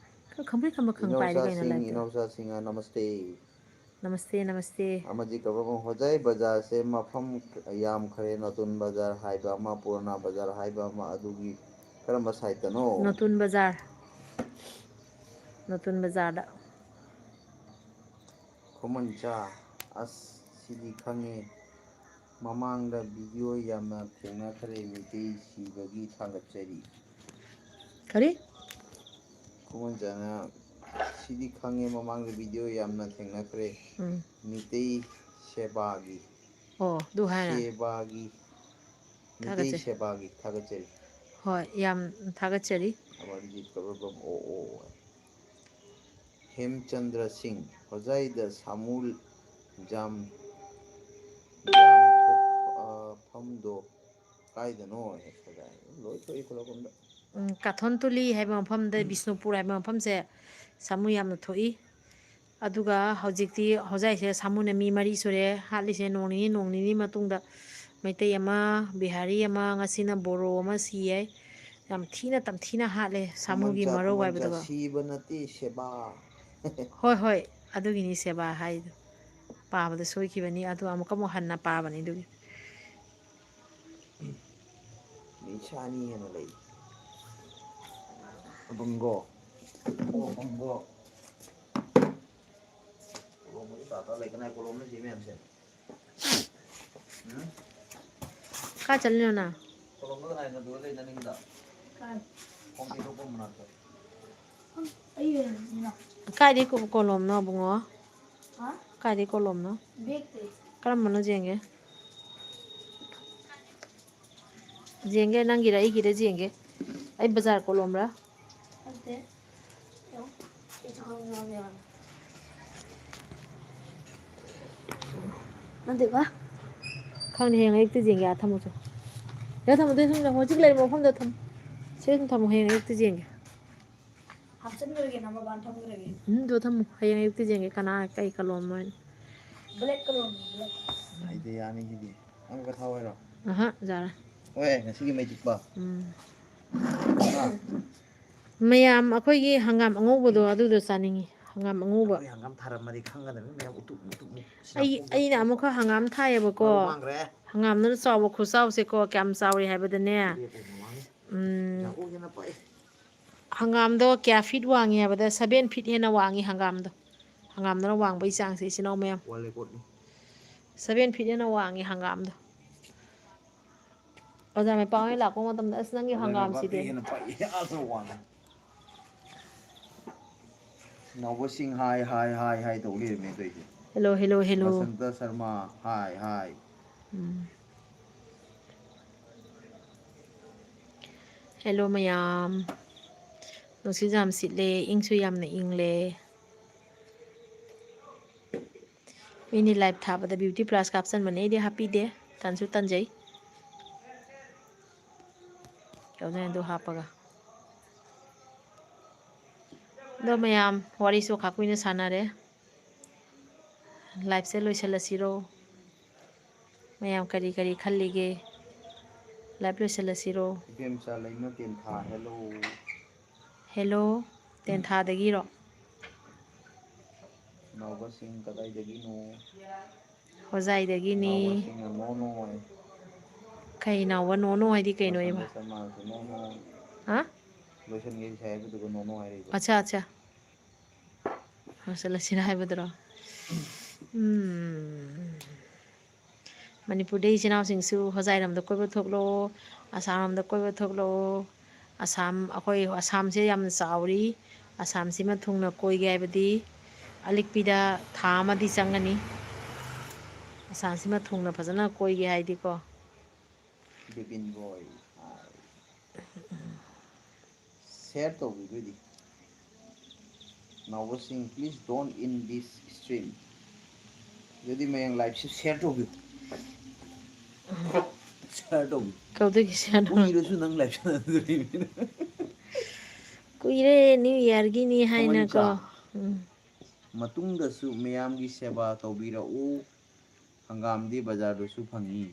ꯈꯔ ꯈꯪꯄ꯭ꯔꯦꯛ ꯈꯪꯄ ꯈꯪ ꯄꯥꯏꯔꯦ ꯀꯩꯅꯣ ꯏꯅꯧꯁꯥꯁꯤꯡ, live ꯇ꯫ ꯏꯅꯧꯁꯥꯁꯤꯡ, ꯅꯃꯁꯇꯦ꯫ ꯅꯃꯁꯇꯦ, ꯅꯃꯁꯇꯦ꯫ ꯑꯃꯔꯖꯤꯠ ꯀꯕꯥꯕꯝ, ꯍꯣꯖꯥꯏ ꯕꯖꯥꯔꯁꯦ ꯃꯐꯝ ꯌꯥꯝꯈ꯭ꯔꯦ, ꯅꯇꯨꯟ ꯕꯖꯥꯔ ꯍꯥꯏꯕ ꯑꯃ, ꯄꯨꯔꯥꯅꯥ ꯕꯖꯥꯔ ꯍꯥꯏꯕ ꯑꯃ, ꯑꯗꯨꯒꯤ ꯀꯔꯝꯕ side ꯇꯅꯣ? ꯅꯇꯨꯟ ꯕꯖꯥꯔ꯫ ꯅꯇꯨꯟ ꯕꯖꯥꯔꯗ꯫ ꯈꯨꯃꯟꯆꯥ, ꯑꯁ, ꯁꯤꯗꯤ ꯈꯪꯉꯦ꯫ ꯃꯃꯥꯡꯗ video ꯌꯥꯝꯅ ꯊꯦꯡꯅꯈ꯭ꯔꯦ, ꯃꯤꯇꯩ ꯁꯤꯕꯒꯤ ꯊꯥꯒꯠꯆꯔꯤ꯫ ꯀꯔꯤ? ꯈꯨꯃꯟꯆꯥꯅ, ꯁꯤꯗꯤ ꯈꯪꯉꯦ, ꯃꯃꯥꯡꯗ video ꯌꯥꯝꯅ ꯊꯦꯡꯅꯈ꯭ꯔꯦ꯫ ꯎꯝ꯫ ꯃꯤꯇꯩ ꯁꯦꯕꯥꯒꯤ꯫ ꯑꯣ, ꯑꯗꯨ ꯍꯥꯏꯔ? ꯁꯦꯕꯥꯒꯤ꯫ ꯃꯤꯇꯩ ꯊꯥꯒꯠꯆꯔꯤ꯫ ꯁꯦꯕꯥꯒꯤ ꯊꯥꯒꯠꯆꯔꯤ꯫ ꯍꯣꯏ, ꯌꯥꯝ ꯊꯥꯒꯠꯆꯔꯤ꯫ ꯑꯃꯔꯖꯤꯠ ꯀꯕꯥꯕꯝ ꯑꯣ ꯑꯣ꯫ ꯍꯦꯝꯆꯟꯗ꯭ꯔ ꯁꯤꯡ, ꯍꯣꯖꯥꯏꯗ ꯁꯥꯃꯨ ꯖꯥꯝ, ꯖꯥꯝ ꯊꯣꯛ-, ꯑ, ꯐꯝꯗꯣ ꯀꯥꯏꯗꯅꯣ? ꯂꯣꯏ ꯊꯣꯛꯏ ꯈꯨꯂꯛ ꯑꯝꯗ꯫ ꯎꯝ, ꯀꯥꯊꯣꯟ ꯇꯨꯂꯤ ꯍꯥꯏꯕ ꯃꯐꯝꯗ, ꯕꯤꯁꯅꯨꯄꯨꯔ ꯍꯥꯏꯕ ꯃꯐꯝꯁꯦ ꯁꯥꯃꯨ ꯌꯥꯝꯅ ꯊꯣꯛꯏ꯫ ꯑꯗꯨꯒ ꯍꯧꯖꯤꯛꯇꯤ ꯍꯣꯖꯥꯏꯁꯦ ꯁꯥꯃꯨꯅ ꯃꯤ ꯃꯔꯤ ꯁꯨꯔꯦ ꯍꯥꯠꯂꯤꯁꯦ꯫ ꯅꯣꯡ ꯅꯤꯅꯤ, ꯅꯣꯡ ꯅꯤꯅꯤ ꯃꯇꯨꯡꯗ ꯃꯩꯇꯩ ꯑꯃ, ꯕꯤꯍꯥꯔꯤ ꯑꯃ, ꯉꯁꯤꯅ ꯕꯣꯔꯣ ꯑꯃ ꯁꯤ ꯌꯥꯏ꯫ ꯌꯥꯝ ꯊꯤꯅ ꯇꯝꯊꯤꯅ ꯍꯥꯠꯂꯦ ꯁꯥꯃꯨꯒꯤ ꯈꯨꯃꯟꯆꯥ, ꯃꯔꯧ ꯈꯨꯃꯟꯆꯥ, ꯍꯥꯏꯕꯗꯨꯒ꯫ ꯁꯤꯕ ꯅꯠꯇꯦ, ꯁꯦꯕꯥ꯫ ꯍꯣꯏ, ꯍꯣꯏ, ꯑꯗꯨꯒꯤꯅꯤ ꯁꯦꯕꯥ ꯍꯥꯏꯗꯣ꯫ ꯄꯥꯕꯗ ꯁꯣꯏꯈꯤꯕꯅꯤ, ꯑꯗꯨ ꯑꯃꯨꯛꯀ ꯑꯃꯨꯛ ꯍꯟꯅ ꯄꯥꯕꯅꯤ ꯑꯗꯨꯒꯤ꯫ ꯃꯤ ꯁꯥꯅꯤ ꯍꯦꯟꯅ ꯂꯩ꯫ ꯑꯕꯪꯒꯣ꯫ ꯑꯣ, ꯑꯕꯪꯒꯣ꯫ ꯀꯣꯂꯣꯝ ꯃꯔꯤ ꯄꯥ ꯄꯥ ꯂꯩ꯫ ꯀꯅꯥꯏ ꯀꯣꯂꯣꯝꯅꯣ ꯁꯤ ꯃꯌꯥꯝꯁꯦ? ꯎꯝ? ꯀꯥꯏ ꯆꯠꯂꯤꯅꯣ ꯅꯪ? ꯀꯣꯂꯣꯝꯗꯣ ꯀꯅꯥꯏꯅꯣ ꯑꯗꯨꯗ ꯂꯩ ꯅꯅꯤꯡꯗ? ꯀꯥꯏ? ꯈꯣꯡ ꯇꯦꯛꯊꯣꯛꯄ ꯃꯅꯥꯛꯇ꯫ ꯑꯩ ꯑꯣꯏꯔꯝꯅꯤꯅ꯫ ꯀꯥꯏꯗꯩ ꯀꯣ-, ꯀꯣꯂꯣꯝꯅꯣ ꯑꯕꯨꯡꯉꯣ? ꯍꯥ? ꯀꯥꯏꯗꯩ ꯀꯣꯂꯣꯝꯅꯣ? ꯕꯦꯛꯇꯩ꯫ ꯀꯔꯝꯕꯅꯣ ꯌꯦꯡꯒꯦ? ꯌꯦꯡꯒꯦ, ꯅꯪꯒꯤꯔ ꯑꯩꯒꯤꯔ ꯌꯦꯡꯒꯦ꯫ ꯑꯩ ꯕꯖꯥꯔ ꯀꯣꯂꯣꯝꯔ? ꯅꯠꯇꯦ꯫ ꯌꯦꯡꯉꯣ꯫ ꯑꯩꯁꯨ ꯈꯪꯗꯦ, ꯈꯪꯗꯦ, ꯌꯦꯡꯉꯣ꯫ ꯅꯠꯇꯦꯀꯣ? ꯈꯪꯗꯦ, ꯍꯌꯦꯡ ꯑꯌꯨꯛꯇ ꯌꯦꯡꯒꯦ꯫ ꯑꯥ, ꯊꯝꯃꯣ ꯆꯣ꯫ ꯁꯤꯗ ꯊꯝꯃꯣ, ꯁꯤꯗ ꯊꯝꯃꯣ꯫ ꯍꯧꯖꯤꯛ ꯂꯩꯔꯤꯕ ꯃꯐꯝꯗ ꯊꯝꯃꯣ꯫ ꯁꯤꯗ ꯑꯗꯨꯝ ꯊꯝꯃꯣ, ꯍꯌꯦꯡ ꯑꯌꯨꯛꯇ ꯌꯦꯡꯒꯦ꯫ ꯍꯥꯞꯆꯤꯟꯈ꯭ꯔꯒꯦ, ꯅꯝꯕꯔ ꯋꯥꯟ ꯊꯝꯈ꯭ꯔꯒꯦ꯫ ꯎꯝ, ꯑꯗꯨ ꯊꯝꯃꯣ꯫ ꯍꯌꯦꯡ ꯑꯌꯨꯛꯇ ꯌꯦꯡꯒꯦ ꯀꯅꯥ ꯀꯩ ꯀꯂꯣꯝꯅꯣ ꯍꯥꯏꯅ꯫ ꯕ꯭ꯂꯦꯛ ꯀꯂꯣꯝꯅꯤ, ꯕ꯭ꯂꯦꯛ꯫ ꯑꯥꯏꯗꯤꯌꯥꯅꯤ ꯁꯤꯗꯤ꯫ ꯑꯃꯨꯛꯀ ꯊꯥꯎ ꯍꯥꯏꯔꯣ? ꯑꯍ, ꯌꯥꯔꯦ꯫ ꯍꯣꯏ, ꯉꯁꯤꯒꯤ ꯃꯩ ꯇꯤꯛꯄ꯫ ꯎꯝ꯫ ꯍꯥ? ꯃꯌꯥꯝ ꯑꯩꯈꯣꯏꯒꯤ ꯍꯪꯒꯥꯝ ꯑꯉꯧꯕꯗꯣ, ꯑꯗꯨꯗꯣ ꯆꯥꯅꯤꯡꯉꯤ꯫ ꯍꯪꯒꯥꯝ ꯑꯉꯧꯕ꯫ ꯑꯩꯈꯣꯏ ꯍꯪꯒꯥꯝ ꯊꯥꯔꯝꯃꯗꯤ ꯈꯪꯒꯗꯕꯅꯤ ꯃꯌꯥꯝ ꯎꯇꯨꯞ ꯎꯇꯨꯞ ꯃꯨꯛ꯫ ꯑꯩ, ꯑꯩꯅ ꯑꯃꯨꯛꯈꯛ ꯍꯪꯒꯥꯝ ꯊꯥꯏꯌꯦꯕꯀꯣ꯫ ꯃꯔꯨ ꯃꯥꯡꯈ꯭ꯔꯦ꯫ ꯍꯪꯒꯥꯝꯗꯨꯅ ꯆꯥꯎꯕ ꯈꯨꯆꯥꯎꯁꯦꯀꯣ, ꯀꯌꯥꯝ ꯆꯥꯎꯔꯤ ꯍꯥꯏꯕꯗꯅꯦ꯫ ꯎꯝ꯫ ꯌꯥꯝ ꯀꯨꯏꯅ ꯄꯛꯏ꯫ ꯍꯪꯒꯥꯝꯗꯣ ꯀꯌꯥ ꯐꯤꯠ ꯋꯥꯡꯉꯤ ꯍꯥꯏꯕꯗ, ꯁꯚꯦꯟ ꯐꯤꯠ ꯍꯦꯟꯅ ꯋꯥꯡꯉꯤ ꯍꯪꯒꯥꯝꯗꯣ꯫ ꯍꯪꯒꯥꯝꯗꯨꯅ ꯋꯥꯡꯕꯩ ꯆꯥꯡꯁꯦ, ꯏꯆꯤꯟ ꯏꯅꯥꯎ ꯃꯌꯥꯝ꯫ ꯋꯥꯔꯜ ꯔꯦꯀꯣꯔꯗꯅꯤ꯫ ꯁꯚꯦꯟ ꯐꯤꯠ ꯍꯦꯟꯅ ꯋꯥꯡꯉꯤ ꯍꯪꯒꯥꯝꯗꯣ꯫ ꯑꯣꯖꯥ ꯃꯄꯥ ꯍꯣꯏ ꯂꯥꯛꯄ ꯃꯇꯝꯗ, "ꯑꯁ, ꯅꯪꯒꯤ ꯑꯣꯖꯥ ꯃꯄꯥ ꯍꯪꯒꯥꯝꯁꯤꯗꯤ"꯫ ꯍꯦꯟꯅ ꯄꯛꯏ, ꯑꯥ ꯋꯥꯡꯉꯤ꯫ ꯅꯥꯎꯕꯁꯤꯡ ꯍꯥꯏ, ꯍꯥꯏ, ꯍꯥꯏ, ꯍꯥꯏ ꯇꯧ ꯂꯩꯔꯝꯃꯦ ꯇꯧꯔꯤꯁꯦ꯫ Hello, hello, hello. Basanta Sharma hi, hi. ꯎꯝ꯫ ꯍꯦꯜꯂꯣ ꯃꯌꯥꯝ꯫ ꯅꯨꯡꯁꯤꯠ ꯌꯥꯝ ꯁꯤꯠꯂꯦ, ꯏꯪꯁꯨ ꯌꯥꯝꯅ ꯏꯪꯂꯦ꯫ ꯃꯤꯅꯤ ꯂꯥꯏꯞ ꯊꯥꯕꯗ ꯕ꯭ꯌꯨꯇꯤ ꯄ꯭ꯂꯥꯁ ꯀꯥꯞꯆꯟꯕꯅꯦ, ꯑꯩꯗꯤ ꯍꯥꯞꯄꯤꯗꯦ, ꯇꯟꯁꯨ ꯇꯟꯖꯩ꯫ ꯌꯥꯎꯖꯅꯤ ꯑꯗꯨ ꯍꯥꯞꯄꯒ꯫ ꯑꯗꯣ ꯃꯌꯥꯝ, ꯋꯥꯔꯤꯁꯨ ꯈꯥ ꯀꯨꯏꯅ ꯁꯥꯟꯅꯔꯦ, ꯂꯥꯏꯞꯁꯦ ꯂꯣꯏꯁꯤꯜꯂꯁꯤꯔꯣ? ꯃꯌꯥꯝ ꯀꯔꯤ ꯀꯔꯤ ꯈꯜꯂꯤꯒꯦ? Live ꯂꯣꯏꯁꯤꯜꯂꯁꯤꯔꯣ? ꯏꯕꯦꯝꯆꯥ ꯂꯩꯃ ꯇꯦꯟꯊꯥ, hello꯫ Hello, ꯇꯦꯟꯊꯥꯗꯒꯤꯔꯣ? ꯅꯥꯎꯕꯁꯤꯡ ꯀꯗꯥꯏꯗꯒꯤꯅꯣ? ꯍꯣꯖꯥꯏꯗꯒꯤꯅꯤ꯫ ꯅꯥꯎꯕꯁꯤꯡꯅ ꯅꯣ ꯅꯣ ꯍꯥꯏ꯫ ꯀꯩ ꯅꯥꯎꯕ ꯅꯣ ꯅꯣ ꯍꯥꯏꯗꯤ ꯀꯩꯅꯣ ꯏꯕ? ꯕꯁꯟꯇ ꯁꯔꯃꯥꯁꯨ ꯅꯣ ꯅꯣ ꯍꯥꯏ꯫ ꯍꯥ? ꯂꯣꯏꯁꯟꯒꯦꯗꯤ ꯁꯥꯏ ꯍꯥꯏꯕꯗꯨꯒ ꯅꯣ ꯅꯣ ꯍꯥꯏꯔꯛꯏꯕ꯫ ꯑꯠꯆꯥ, ꯑꯠꯆꯥ꯫ ꯂꯣꯏꯁꯤꯜꯂꯁꯤꯔ ꯍꯥꯏꯕꯗꯨꯔꯣ? ꯎꯝ꯫ ꯃꯅꯤꯄꯨꯔꯗ ꯏꯆꯤꯟ ꯏꯅꯥꯎꯁꯤꯡꯁꯨ ꯍꯣꯖꯥꯏꯔꯣꯝꯗ ꯀꯣꯏꯕ ꯊꯣꯛꯂꯛꯑꯣ, ꯑꯁꯥꯝꯔꯣꯝꯗ ꯀꯣꯏꯕ ꯊꯣꯛꯂꯛꯑꯣ꯫ ꯑꯁꯥꯝ, ꯑꯩꯈꯣꯏ ꯑꯁꯥꯝꯁꯦ ꯌꯥꯝꯅ ꯆꯥꯎꯔꯤ꯫ ꯑꯁꯥꯝꯁꯤꯃ ꯊꯨꯡꯅ ꯀꯣꯏꯒꯦ ꯍꯥꯏꯕꯗꯤ ꯑꯂꯤꯛꯄꯤꯗ ꯊꯥ ꯑꯃꯗꯤ ꯆꯪꯒꯅꯤ꯫ ꯑꯁꯥꯝꯁꯤꯃ ꯊꯨꯡꯅ ꯐꯖꯅ ꯀꯣꯏꯒꯦ ꯍꯥꯏꯗꯤꯀꯣ꯫ ꯕꯤꯄꯤꯟ ꯔꯣꯏ ꯍꯥꯏ꯫ Share ꯇꯧꯕꯤꯕꯩꯗꯤ꯫ ꯅꯥꯎꯕꯁꯤꯡ, please don't end this stream. ꯑꯗꯨꯗꯤ ꯃꯌꯥꯡ live ꯁꯤ share ꯇꯧꯕꯤꯌꯨ꯫ Share ꯇꯧꯕꯤꯌꯨ꯫ ꯀꯧꯗꯣꯏꯒꯤ share ꯇꯧ-, ꯀꯨꯏꯔꯁꯨ ꯅꯪ live ꯁꯥꯟꯅꯗꯣꯔꯤꯕꯅꯤꯅ꯫ ꯀꯨꯏꯔꯦ New Yearꯒꯤꯅꯤ ꯍꯥꯏꯅꯀꯣ꯫ ꯈꯣꯃꯣꯏꯅꯤꯆꯥ, ꯎꯝ꯫ ꯃꯇꯨꯡꯗꯁꯨ ꯃꯌꯥꯝꯒꯤ ꯁꯦꯕꯥ ꯇꯧꯕꯤꯔꯛꯎ꯫ ꯍꯪꯒꯥꯝꯗꯤ ꯕꯖꯥꯔꯗꯁꯨ ꯐꯪꯉꯤ꯫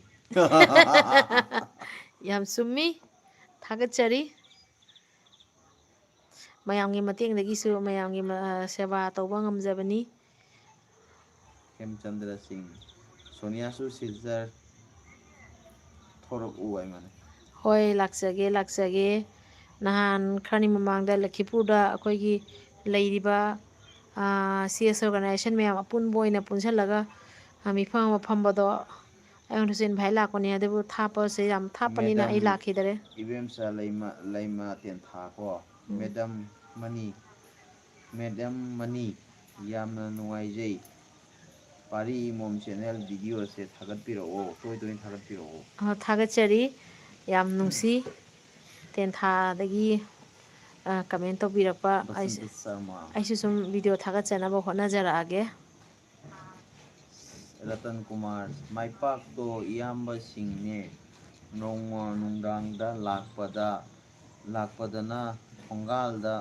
ꯌꯥꯝ ꯆꯨꯝꯃꯤ꯫ ꯊꯥꯒꯠꯆꯔꯤ꯫ ꯃꯌꯥꯝꯒꯤ ꯃꯇꯦꯡꯗꯒꯤꯁꯨ ꯃꯌꯥꯝꯒꯤ ꯃ-, ꯁꯦꯕꯥ ꯇꯧꯕ ꯉꯝꯖꯕꯅꯤ꯫ ꯍꯦꯝꯆꯟꯗ꯭ꯔ ꯁꯤꯡ, ꯁꯣꯅꯤꯌꯥꯁꯨ ꯁꯤꯜꯆꯔ ꯊꯣꯔꯛꯎ ꯍꯥꯏꯃꯅꯤ꯫ ꯍꯣꯏ, ꯂꯥꯛꯆꯒꯦ, ꯂꯥꯛꯆꯒꯦ꯫ ꯅꯍꯥꯟ ꯈꯔꯅꯤ ꯃꯃꯥꯡꯗ ꯂꯈꯤꯄꯨꯔꯗ ꯑꯩꯈꯣꯏꯒꯤ ꯂꯩꯔꯤꯕ, ꯑꯥ, C S organization ꯃꯌꯥꯝ ꯑꯄꯨꯟꯕ ꯑꯣꯏꯅ ꯄꯨꯟꯁꯤꯜꯂꯒ, ꯑꯥ, ꯃꯤꯐꯝ ꯑꯃ ꯐꯝꯕꯗꯣ ꯑꯩꯉꯣꯟꯗꯁꯨ invite ꯂꯥꯛꯄꯅꯦ, ꯑꯗꯨꯕꯨ ꯊꯥꯞꯄꯁꯦ ꯌꯥꯝ ꯊꯥꯞꯄꯅꯤꯅ ꯑꯩ Madam ꯂꯥꯛꯈꯤꯗꯔꯦ꯫ ꯏꯕꯦꯝꯆꯥ ꯂꯩꯃ, ꯂꯩꯃ ꯇꯦꯟꯊꯥꯀꯣ꯫ ꯎꯝ꯫ Madam ꯃꯅꯤ, Madam ꯃꯅꯤ, ꯌꯥꯝꯅ ꯅꯨꯡꯉꯥꯏꯖꯩ꯫ ꯄꯥꯔꯤ ꯏꯃꯣꯝ channel videoꯁꯦ ꯊꯥꯒꯠꯄꯤꯔꯛꯑꯣ, ꯇꯣꯏ ꯇꯣꯏꯅ ꯊꯥꯒꯠꯄꯤꯔꯛꯑꯣ꯫ ꯑ, ꯊꯥꯒꯠꯆꯔꯤ꯫ ꯌꯥꯝ ꯅꯨꯡꯁꯤ꯫ ꯇꯦꯟꯊꯥꯗꯒꯤ, ꯑ, comment ꯇꯧꯕꯤꯔꯛꯄ꯫ ꯑꯩꯁ-, ꯕꯁꯟꯇ ꯁꯔꯃ꯫ ꯑꯩꯁꯨ ꯁꯨꯝ video ꯊꯥꯒꯠꯆꯅꯕ ꯍꯣꯠꯅꯖꯔꯛꯑꯒꯦ꯫ ꯔꯇꯟ ꯀꯨꯃꯥꯔ, ꯃꯥꯏꯄꯥꯛꯇꯣ ꯏꯌꯥꯝꯕꯁꯤꯡꯅꯦ꯫ ꯅꯣꯡꯃ ꯅꯨꯡꯗꯥꯡꯗ ꯂꯥꯛꯄꯗ, ꯂꯥꯛꯄꯗꯅ ꯊꯣꯡꯒꯥꯜꯗ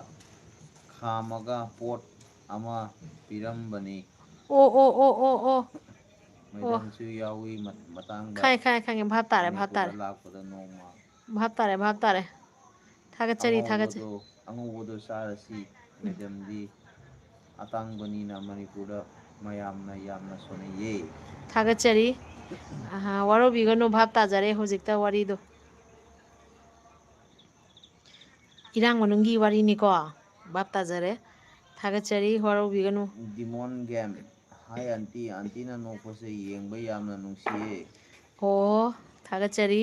ꯈꯥꯝꯃꯒ ꯄꯣꯠ ꯑꯃ ꯄꯤꯔꯝꯕꯅꯤ꯫ ꯑꯣ, ꯑꯣ, ꯑꯣ, ꯑꯣ, ꯑꯣ꯫ ꯃꯦꯗꯥꯝꯁꯨ ꯌꯥꯎꯏ ꯃ-, ꯃꯇꯥꯡꯗ꯫ ꯈꯪꯉꯦ, ꯈꯪꯉꯦ, ꯈꯪꯉꯦ꯫ ꯚꯥꯞ ꯇꯥꯔꯦ, ꯚꯥꯞ ꯃꯅꯤꯄꯨꯔꯗ ꯇꯥꯔꯦ꯫ ꯂꯥꯛꯄꯗ ꯅꯣꯡꯃ꯫ ꯚꯥꯞ ꯇꯥꯔꯦ, ꯚꯥꯞ ꯇꯥꯔꯦ꯫ ꯊꯥꯒꯠꯆꯔꯤ, ꯊꯥꯒꯠꯆꯔꯤ꯫ ꯑꯉꯧꯕꯗꯣ, ꯑꯉꯧꯕꯗꯣ ꯆꯥꯔꯁꯤ꯫ ꯃꯦꯗꯥꯝꯗꯤ ꯑꯇꯥꯡꯕꯅꯤꯅ ꯃꯅꯤꯄꯨꯔꯗ ꯃꯌꯥꯝꯅ ꯌꯥꯝꯅ ꯁꯣꯟꯅꯩꯌꯦ꯫ ꯊꯥꯒꯠꯆꯔꯤ꯫ ꯑꯍꯥ, ꯋꯥꯔꯧꯕꯤꯒꯅꯨ, ꯚꯥꯞ ꯇꯥꯖꯔꯦ ꯍꯧꯖꯤꯛꯇ ꯋꯥꯔꯤꯗꯣ꯫ ꯏꯔꯥꯡ ꯃꯅꯨꯡꯒꯤ ꯋꯥꯔꯤꯅꯤꯀꯣ꯫ ꯚꯥꯞ ꯇꯥꯖꯔꯦ꯫ ꯊꯥꯒꯠꯆꯔꯤ, ꯋꯥꯔꯧꯕꯤꯒꯅꯨ꯫ ꯗꯤꯃꯣꯟ ꯒꯦꯝ꯫ ꯍꯥꯏ ꯑꯟꯇꯤ, ꯑꯟꯇꯤꯅ ꯅꯣꯛꯄꯁꯦ ꯌꯦꯡꯕ ꯌꯥꯝꯅ ꯅꯨꯡꯁꯤꯌꯦ꯫ ꯑꯣ, ꯊꯥꯒꯠꯆꯔꯤ꯫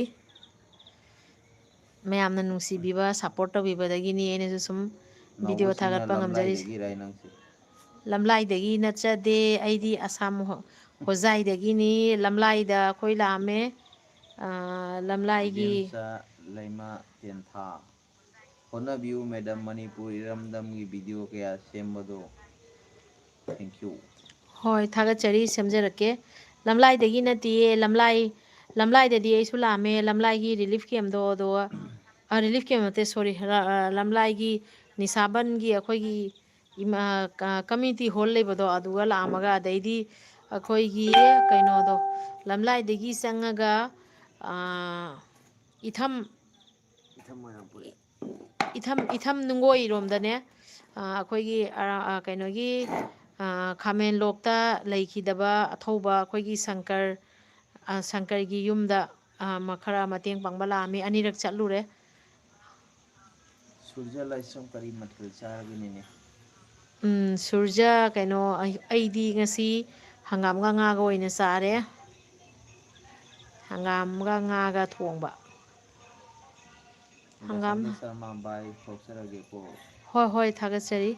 ꯃꯌꯥꯝꯅ ꯅꯨꯡꯁꯤꯕꯤꯕ, support ꯇꯧꯕꯤꯕꯗꯒꯤꯅꯤ ꯑꯩꯅꯁꯨ ꯁꯨꯝ video ꯅꯥꯎꯕꯁꯤꯡꯅ ꯊꯥꯒꯠꯄ ꯉꯝꯖꯔꯤꯁꯦ꯫ ꯂꯝꯂꯥꯏꯗꯒꯤꯔꯥꯏ ꯅꯪꯁꯦ? ꯂꯝꯂꯥꯏꯗꯒꯤ ꯅꯠꯆꯗꯦ, ꯑꯩꯗꯤ ꯑꯁꯥꯝ ꯍꯣ-, ꯍꯣꯖꯥꯏꯗꯒꯤꯅꯤ꯫ ꯂꯝꯂꯥꯏꯗ ꯑꯩꯈꯣꯏ ꯂꯥꯛꯑꯝꯃꯦ꯫ ꯑꯥ, ꯂꯝꯂꯥꯏꯒꯤ ꯏꯕꯦꯝꯆꯥ ꯂꯩꯃ ꯇꯦꯟꯊꯥ꯫ ꯍꯣꯠꯅꯕꯤꯌꯨ ꯃꯦꯗꯥꯝ, ꯃꯅꯤꯄꯨꯔ ꯏꯔꯝꯗꯝꯒꯤ video ꯀꯌꯥ ꯁꯦꯝꯕꯗꯣ꯫ Thank you꯫ ꯍꯣꯏ, ꯊꯥꯒꯠꯆꯔꯤ, ꯁꯦꯝꯖꯔꯛꯀꯦ꯫ ꯂꯝꯂꯥꯏꯗꯒꯤ ꯅꯠꯇꯤꯌꯦ, ꯂꯝꯂꯥꯏ, ꯂꯝꯂꯥꯏꯗꯗꯤ ꯑꯩꯁꯨ ꯂꯥꯛꯑꯝꯃꯦ, ꯂꯝꯂꯥꯏꯒꯤ relief campꯇꯣ, ꯑꯗꯣ, ꯑ, relief camp ꯅꯠꯇꯦ, sorry, ꯔ-, ꯑ, ꯂꯝꯂꯥꯏꯒꯤ ꯅꯤꯁꯥꯕꯟꯒꯤ ꯑꯩꯈꯣꯏꯒꯤ ꯏꯃꯥ, ꯀ-, community hall ꯂꯩꯕꯗꯣ, ꯑꯗꯨꯒ ꯂꯥꯛꯑꯝꯃꯒ, ꯑꯗꯩꯗꯤ ꯑꯩꯈꯣꯏꯒꯤ ꯀꯩꯅꯣꯗꯣ, ꯂꯝꯂꯥꯏꯗꯒꯤ ꯆꯪꯉꯒ, ꯑ, ꯏꯊꯝ, ꯏꯊꯝ ꯃꯣꯏꯔꯥꯡꯄꯨꯔꯦꯜ꯫ ꯏꯊꯝ, ꯏꯊꯝ ꯅꯨꯡꯒꯣꯏꯔꯣꯝꯗꯅꯦ, ꯑ, ꯑꯩꯈꯣꯏꯒꯤ, ꯑ, ꯑ, ꯀꯩꯅꯣꯒꯤ, ꯑ, ꯈꯥꯃꯦꯟ ꯂꯣꯛꯇ ꯂꯩꯈꯤꯗꯕ ꯑꯊꯧꯕ ꯑꯩꯈꯣꯏꯒꯤ ꯁꯪꯀꯔ, ꯑ, ꯁꯪꯀꯔꯒꯤ ꯌꯨꯝꯗ, ꯑ, ꯃ-, ꯈꯔ ꯃꯇꯦꯡ ꯄꯥꯡꯕ ꯂꯥꯛꯑꯝꯃꯤ꯫ ꯑꯅꯤꯔꯛ ꯆꯠꯂꯨꯔꯦ꯫ ꯁꯨꯔꯖ ꯂꯥꯏꯁ꯭ꯔꯝ ꯀꯔꯤ ꯃꯊꯦꯜ ꯆꯥꯔꯒꯦ, ꯅꯦꯅꯦ? ꯎꯝ, ꯁꯨꯔꯖ, ꯀꯩꯅꯣ, ꯑꯩ-, ꯑꯩꯗꯤ ꯉꯁꯤ ꯍꯪꯒꯥꯝꯒ ꯉꯥꯒ ꯑꯣꯏꯅ ꯆꯥꯔꯦ꯫ ꯍꯪꯒꯥꯝꯒ ꯉꯥꯒ ꯊꯣꯡꯕ꯫ ꯍꯪꯒꯥꯝ꯫ ꯗꯥ ꯁꯔꯃ ꯕꯥꯏ, ꯊꯣꯛꯆꯔꯒꯦꯀꯣ꯫ ꯍꯣꯏ, ꯍꯣꯏ, ꯊꯥꯒꯠꯆꯔꯤ꯫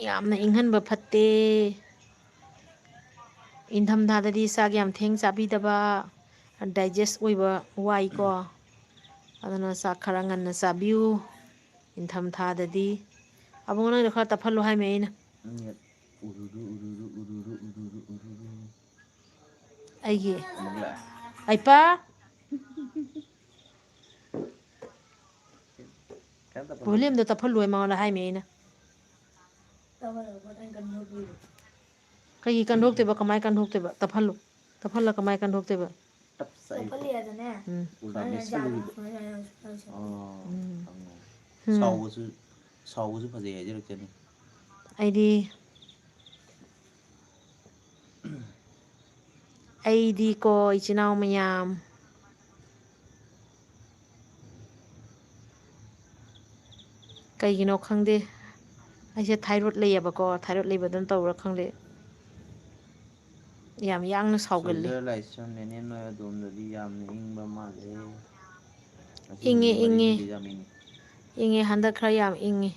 ꯌꯥꯝꯅ ꯏꯪꯍꯟꯕ ꯐꯠꯇꯦ꯫ ꯏꯪꯊꯝꯊꯥꯗꯗꯤ ꯆꯥꯛ ꯌꯥꯝ ꯊꯦꯡ ꯆꯥꯕꯤꯗꯕ, digest ꯑꯣꯏꯕ ꯋꯥꯏꯀꯣ꯫ ꯑꯗꯨꯅ ꯆꯥꯛ ꯈꯔ ꯉꯟꯅ ꯆꯥꯕꯤꯌꯨ ꯏꯪꯊꯝꯊꯥꯗꯗꯤ꯫ ꯑꯕꯨꯡꯉꯣ, ꯅꯪꯒꯤꯗꯣ ꯈꯔ ꯇꯞꯍꯜꯂꯣ ꯍꯥꯏꯃꯤ ꯑꯩꯅ꯫ ꯎꯔꯨꯔꯨ, ꯎꯔꯨꯔꯨ, ꯎꯔꯨꯔꯨ, ꯎꯔꯨꯔꯨ, ꯎꯔꯨꯔꯨ꯫ ꯑꯩꯒꯤ ꯑꯃꯨꯛ ꯂꯥꯛꯑꯦ꯫ ꯑꯩꯄꯥ! ꯀꯩꯝ ꯇꯧꯗꯦ꯫ Volumeꯗꯣ ꯇꯞꯍꯜꯂꯣ ꯃꯉꯣꯟꯗ ꯍꯥꯏꯃꯤ ꯑꯩꯅ꯫ ꯀꯩꯒꯤ ꯀꯟꯊꯣꯛꯇꯣꯏꯕ? ꯀꯃꯥꯏ ꯀꯟꯊꯣꯛꯇꯣꯏꯕ? ꯇꯞꯍꯜꯂꯨ꯫ ꯇꯞꯍꯜꯂ ꯀꯃꯥꯏ ꯀꯟꯊꯣꯛꯇꯣꯏꯕ? ꯇꯞꯆꯩ꯫ ꯇꯞꯍꯜꯂꯦꯗꯅ꯫ ꯎꯝ꯫ ꯎꯜꯇꯥ ꯃꯦꯠꯁꯜꯂꯨꯔꯤꯕ꯫ ꯁꯨꯃꯥꯏꯅ, ꯁꯨꯃꯥꯏꯅ, ꯁꯨꯃꯥꯏꯅ, ꯁꯨꯃꯥꯏꯅ꯫ ꯎꯝ꯫ ꯁꯥꯎꯕꯁꯨ, ꯁꯥꯎꯕꯁꯨ ꯐꯖꯩ ꯍꯥꯏꯖꯔꯛꯆꯅꯤ꯫ ꯑꯩꯗꯤ ꯑꯩꯗꯤꯀꯣ, ꯏꯆꯤꯟ ꯏꯅꯥꯎ ꯃꯌꯥꯝ, ꯀꯩꯒꯤꯅꯣ ꯈꯪꯗꯦ, ꯑꯩꯁꯦ ꯊꯥꯏꯔꯣꯏꯗ ꯂꯩꯌꯦꯕꯀꯣ, ꯊꯥꯏꯔꯣꯏꯗ ꯂꯩꯕꯗꯨꯅ ꯇꯧꯕ꯭ꯔꯥ ꯈꯪꯗꯦ, ꯌꯥꯝ ꯌꯥꯡꯅ ꯁꯥꯎꯒꯜꯂꯤ꯫ ꯁꯣꯜꯖꯔ ꯂꯥꯏꯁ꯭ꯔꯝ, ꯅꯦꯅꯦ ꯅꯣꯏ ꯑꯗꯣꯝꯗꯗꯤ ꯌꯥꯝꯅ ꯏꯪꯕ ꯃꯥꯜꯂꯦ꯫ ꯉꯁꯤ ꯏꯪꯉꯦ, ꯅꯨꯃꯤꯠ ꯏꯪꯉꯦ꯫ ꯃꯔꯤꯅꯤꯗꯤ ꯌꯥꯝ ꯏꯪꯉꯤ꯫ ꯏꯪꯉꯦ, ꯍꯟꯗꯛ ꯈꯔ ꯌꯥꯝ ꯏꯪꯉꯦ꯫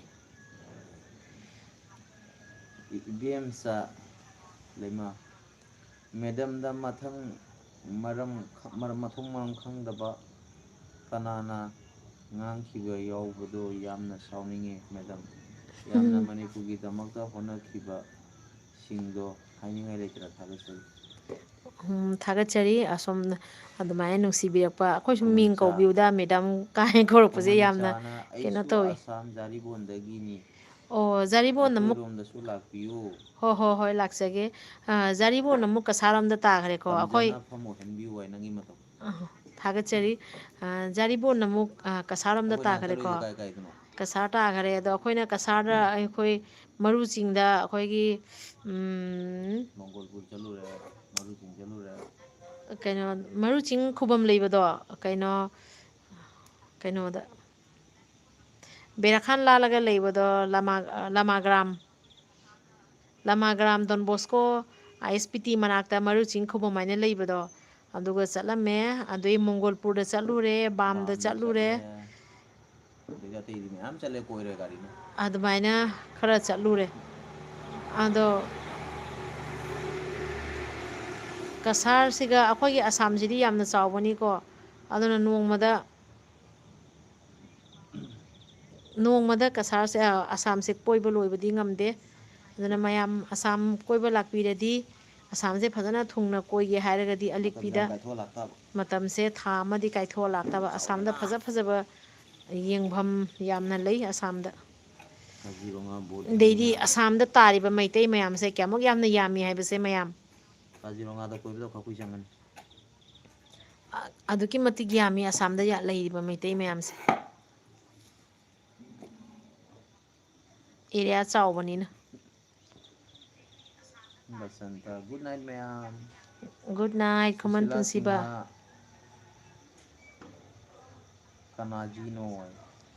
ꯏ-, ꯏꯕꯦꯝꯆꯥ ꯂꯩꯃ, ꯃꯦꯗꯝꯗ ꯃꯊꯪ ꯃꯔꯝ ꯈ-, ꯃꯔꯝ, ꯃꯊꯣꯡ ꯃꯔꯝ ꯈꯪꯗꯕ ꯀꯅꯥꯅ ꯉꯥꯡꯈꯤꯕ ꯌꯥꯎꯕꯗꯣ ꯌꯥꯝꯅ ꯁꯥꯎꯅꯤꯡꯉꯤ, ꯃꯦꯗꯝ꯫ ꯌꯥꯝꯅ ꯎꯝ꯫ ꯃꯅꯤꯄꯨꯔꯒꯤꯗꯃꯛꯇ ꯍꯣꯠꯅꯈꯤꯕꯁꯤꯡꯗꯣ ꯍꯥꯏꯅꯤꯡꯉꯥꯏ ꯂꯩꯇꯅ ꯊꯥꯒꯠꯆꯔꯤ꯫ ꯎꯝ, ꯊꯥꯒꯠꯆꯔꯤ꯫ ꯑꯁꯣꯝ ꯑꯗꯨꯃꯥꯏꯅ ꯅꯨꯡꯁꯤꯕꯤꯔꯛꯄ, ꯑꯩꯈꯣꯏꯁꯨ ꯃꯤꯡ ꯈꯨꯃꯟꯆꯥ-, ꯀꯧꯕꯤꯌꯨꯗ ꯃꯦꯗꯝ ꯀꯥꯏꯅ ꯀꯧꯔꯛꯄꯁꯦ ꯌꯥꯝꯅ ꯈꯨꯃꯟꯆꯥꯅ ꯀꯩꯅꯣ ꯑꯩꯁꯨ ꯇꯧꯋꯤ꯫ ꯑꯁꯥꯝ ꯖꯥꯔꯤꯕꯣꯟꯗꯒꯤꯅꯤ꯫ ꯑꯣ, ꯖꯥꯔꯤꯕꯣꯟ ꯑꯃꯨꯛ, ꯑꯩꯈꯣꯏꯔꯣꯝꯗꯁꯨ ꯂꯥꯛꯄꯤꯌꯨ꯫ ꯍꯣ, ꯍꯣ, ꯍꯣꯏ, ꯂꯥꯛꯆꯒꯦ꯫ ꯑ, ꯖꯥꯔꯤꯕꯣꯟ ꯑꯃꯨꯛ ꯀꯁꯥꯔ ꯂꯣꯝꯗ ꯇꯥꯈ꯭ꯔꯦꯀꯣ꯫ ꯑꯩꯈꯣꯏ, ꯇꯝꯖꯅ ꯐꯝ ꯑꯣꯏꯍꯟꯕꯤꯌꯨ ꯍꯥꯏ ꯅꯪꯒꯤ ꯃꯇꯧ꯫ ꯑ, ꯊꯥꯒꯠꯆꯔꯤ꯫ ꯑ, ꯖꯥꯔꯤꯕꯣꯟ ꯑꯃꯨꯛ, ꯑ, ꯀꯁꯥꯔ ꯂꯣꯝꯗ ꯑꯩꯈꯣꯏꯅ ꯇꯥꯈ꯭ꯔꯦꯀꯣ꯫ ꯍꯟꯗꯛꯂꯣꯏꯗꯣ ꯀꯥꯏ ꯀꯥꯏꯗꯅꯣ? ꯀꯁꯥꯔ ꯇꯥꯈ꯭ꯔꯦ꯫ ꯑꯗꯣ ꯑꯩꯈꯣꯏꯅ ꯀꯁꯥꯔꯗ ꯑꯩꯈꯣꯏ ꯃꯔꯨ ꯆꯤꯡꯗ ꯑꯩꯈꯣꯏꯒꯤ, ꯎꯝ, ꯃꯪꯒꯣꯜꯄꯨꯔ ꯆꯠꯂꯨꯔꯦ, ꯃꯔꯨ ꯆꯤꯡ ꯆꯠꯂꯨꯔꯦ꯫ ꯀꯩꯅꯣ, ꯃꯔꯨ ꯆꯤꯡ ꯈꯨꯕꯝ ꯂꯩꯕꯗꯣ, ꯀꯩꯅꯣ, ꯀꯩꯅꯣꯗ, ꯕꯦꯔꯥꯈꯥꯟ ꯂꯥꯜꯂꯒ ꯂꯩꯕꯗꯣ, ꯂꯃꯥ-, ꯂꯃꯥꯒ꯭ꯔꯥꯝ, ꯂꯃꯥꯒ꯭ꯔꯥꯝ ꯗꯣꯟ ꯕꯣꯁꯀꯣ ꯑꯥꯏ ꯑꯦꯁ ꯄꯤ ꯇꯤ ꯃꯅꯥꯛꯇ ꯃꯔꯨ ꯆꯤꯡ ꯈꯨꯕꯝ ꯍꯥꯏꯅ ꯂꯩꯕꯗꯣ, ꯑꯗꯨꯒ ꯆꯠꯂꯝꯃꯦ꯫ ꯑꯗꯨꯗꯩ ꯃꯣꯡꯒꯣꯜꯄꯨꯔꯗ ꯆꯠꯂꯨꯔꯦ, ꯕꯥꯝꯗ ꯕꯥꯝꯗ ꯆꯠꯂꯨꯔꯦ꯫ ꯑꯗꯒꯤ ꯑꯇꯩꯗꯤ ꯃꯌꯥꯝ ꯆꯠꯂꯦ, ꯀꯣꯏꯔꯦ ꯒꯥꯔꯤꯅ꯫ ꯑꯗꯨꯃꯥꯏꯅ ꯈꯔ ꯆꯠꯂꯨꯔꯦ꯫ ꯑꯗꯣ ꯀꯁꯥꯔꯁꯤꯒ ꯑꯩꯈꯣꯏꯒꯤ ꯑꯁꯥꯝꯁꯤꯗꯤ ꯌꯥꯝꯅ ꯆꯥꯎꯕꯅꯤꯀꯣ꯫ ꯑꯗꯨꯅ ꯅꯣꯡꯃꯗ, ꯅꯣꯡꯃꯗ ꯀꯁꯥꯔꯁꯦ, ꯑ, ꯑꯁꯥꯝꯁꯦ ꯀꯣꯏꯕ ꯂꯣꯏꯕꯗꯤ ꯉꯝꯗꯦ꯫ ꯑꯗꯨꯅ ꯃꯌꯥꯝ ꯑꯁꯥꯝ ꯀꯣꯏꯕ ꯂꯥꯛꯄꯤꯔꯗꯤ, ꯑꯁꯥꯝꯁꯦ ꯐꯖꯅ ꯊꯨꯡꯅ ꯀꯣꯏꯒꯦ ꯍꯥꯏꯔꯒꯗꯤ ꯃꯇꯝꯁꯦ ꯑꯂꯤꯛꯄꯤꯗ ꯌꯥꯝ ꯀꯥꯏꯊꯣꯛꯑ ꯂꯥꯛꯇꯥꯕ꯫ ꯃꯇꯝꯁꯦ ꯊꯥ ꯑꯃꯗꯤ ꯀꯥꯏꯊꯣꯛꯑ ꯂꯥꯛꯇꯕ꯫ ꯑꯁꯥꯝꯗ ꯐꯖ ꯐꯖꯕ ꯌꯦꯡꯐꯝ ꯌꯥꯝꯅ ꯂꯩ ꯑꯁꯥꯝꯗ꯫ ꯀꯥꯖꯤꯔꯣꯉꯥ ꯕꯣꯠ ꯑꯗꯩꯗꯤ ꯌꯥꯝꯅ ꯑꯁꯥꯝꯗ ꯇꯥꯔꯤꯕ ꯃꯩꯇꯩ ꯃꯌꯥꯝꯁꯦ ꯀꯌꯥꯃꯨꯛ ꯌꯥꯝꯅ ꯌꯥꯝꯃꯤ ꯍꯥꯏꯕꯁꯦ ꯃꯌꯥꯝ꯫ ꯀꯥꯖꯤꯔꯣꯉꯥꯗ ꯀꯣꯏꯕꯗꯣ ꯈꯛ ꯀꯨꯏ ꯆꯪꯒꯅꯤ꯫ ꯑ-, ꯑꯗꯨꯛꯀꯤ ꯃꯇꯤꯛ ꯌꯥꯝꯃꯤ ꯑꯁꯥꯝꯗ ꯌꯥ-, ꯂꯩꯔꯤꯕ ꯃꯩꯇꯩ ꯃꯌꯥꯝꯁꯦ꯫ ꯑꯦꯔꯤꯌꯥ ꯆꯥꯎꯕꯅꯤꯅ꯫ ꯕꯁꯟꯇ, good night ꯃꯌꯥꯝ꯫ Good night, ꯈꯨꯃꯟ ꯁꯨꯁꯤꯂꯥ ꯄꯨꯟꯁꯤꯕ꯫ ꯁꯤꯡꯍ, ꯀꯅꯥꯖꯤꯅꯣ ꯍꯥꯏ꯫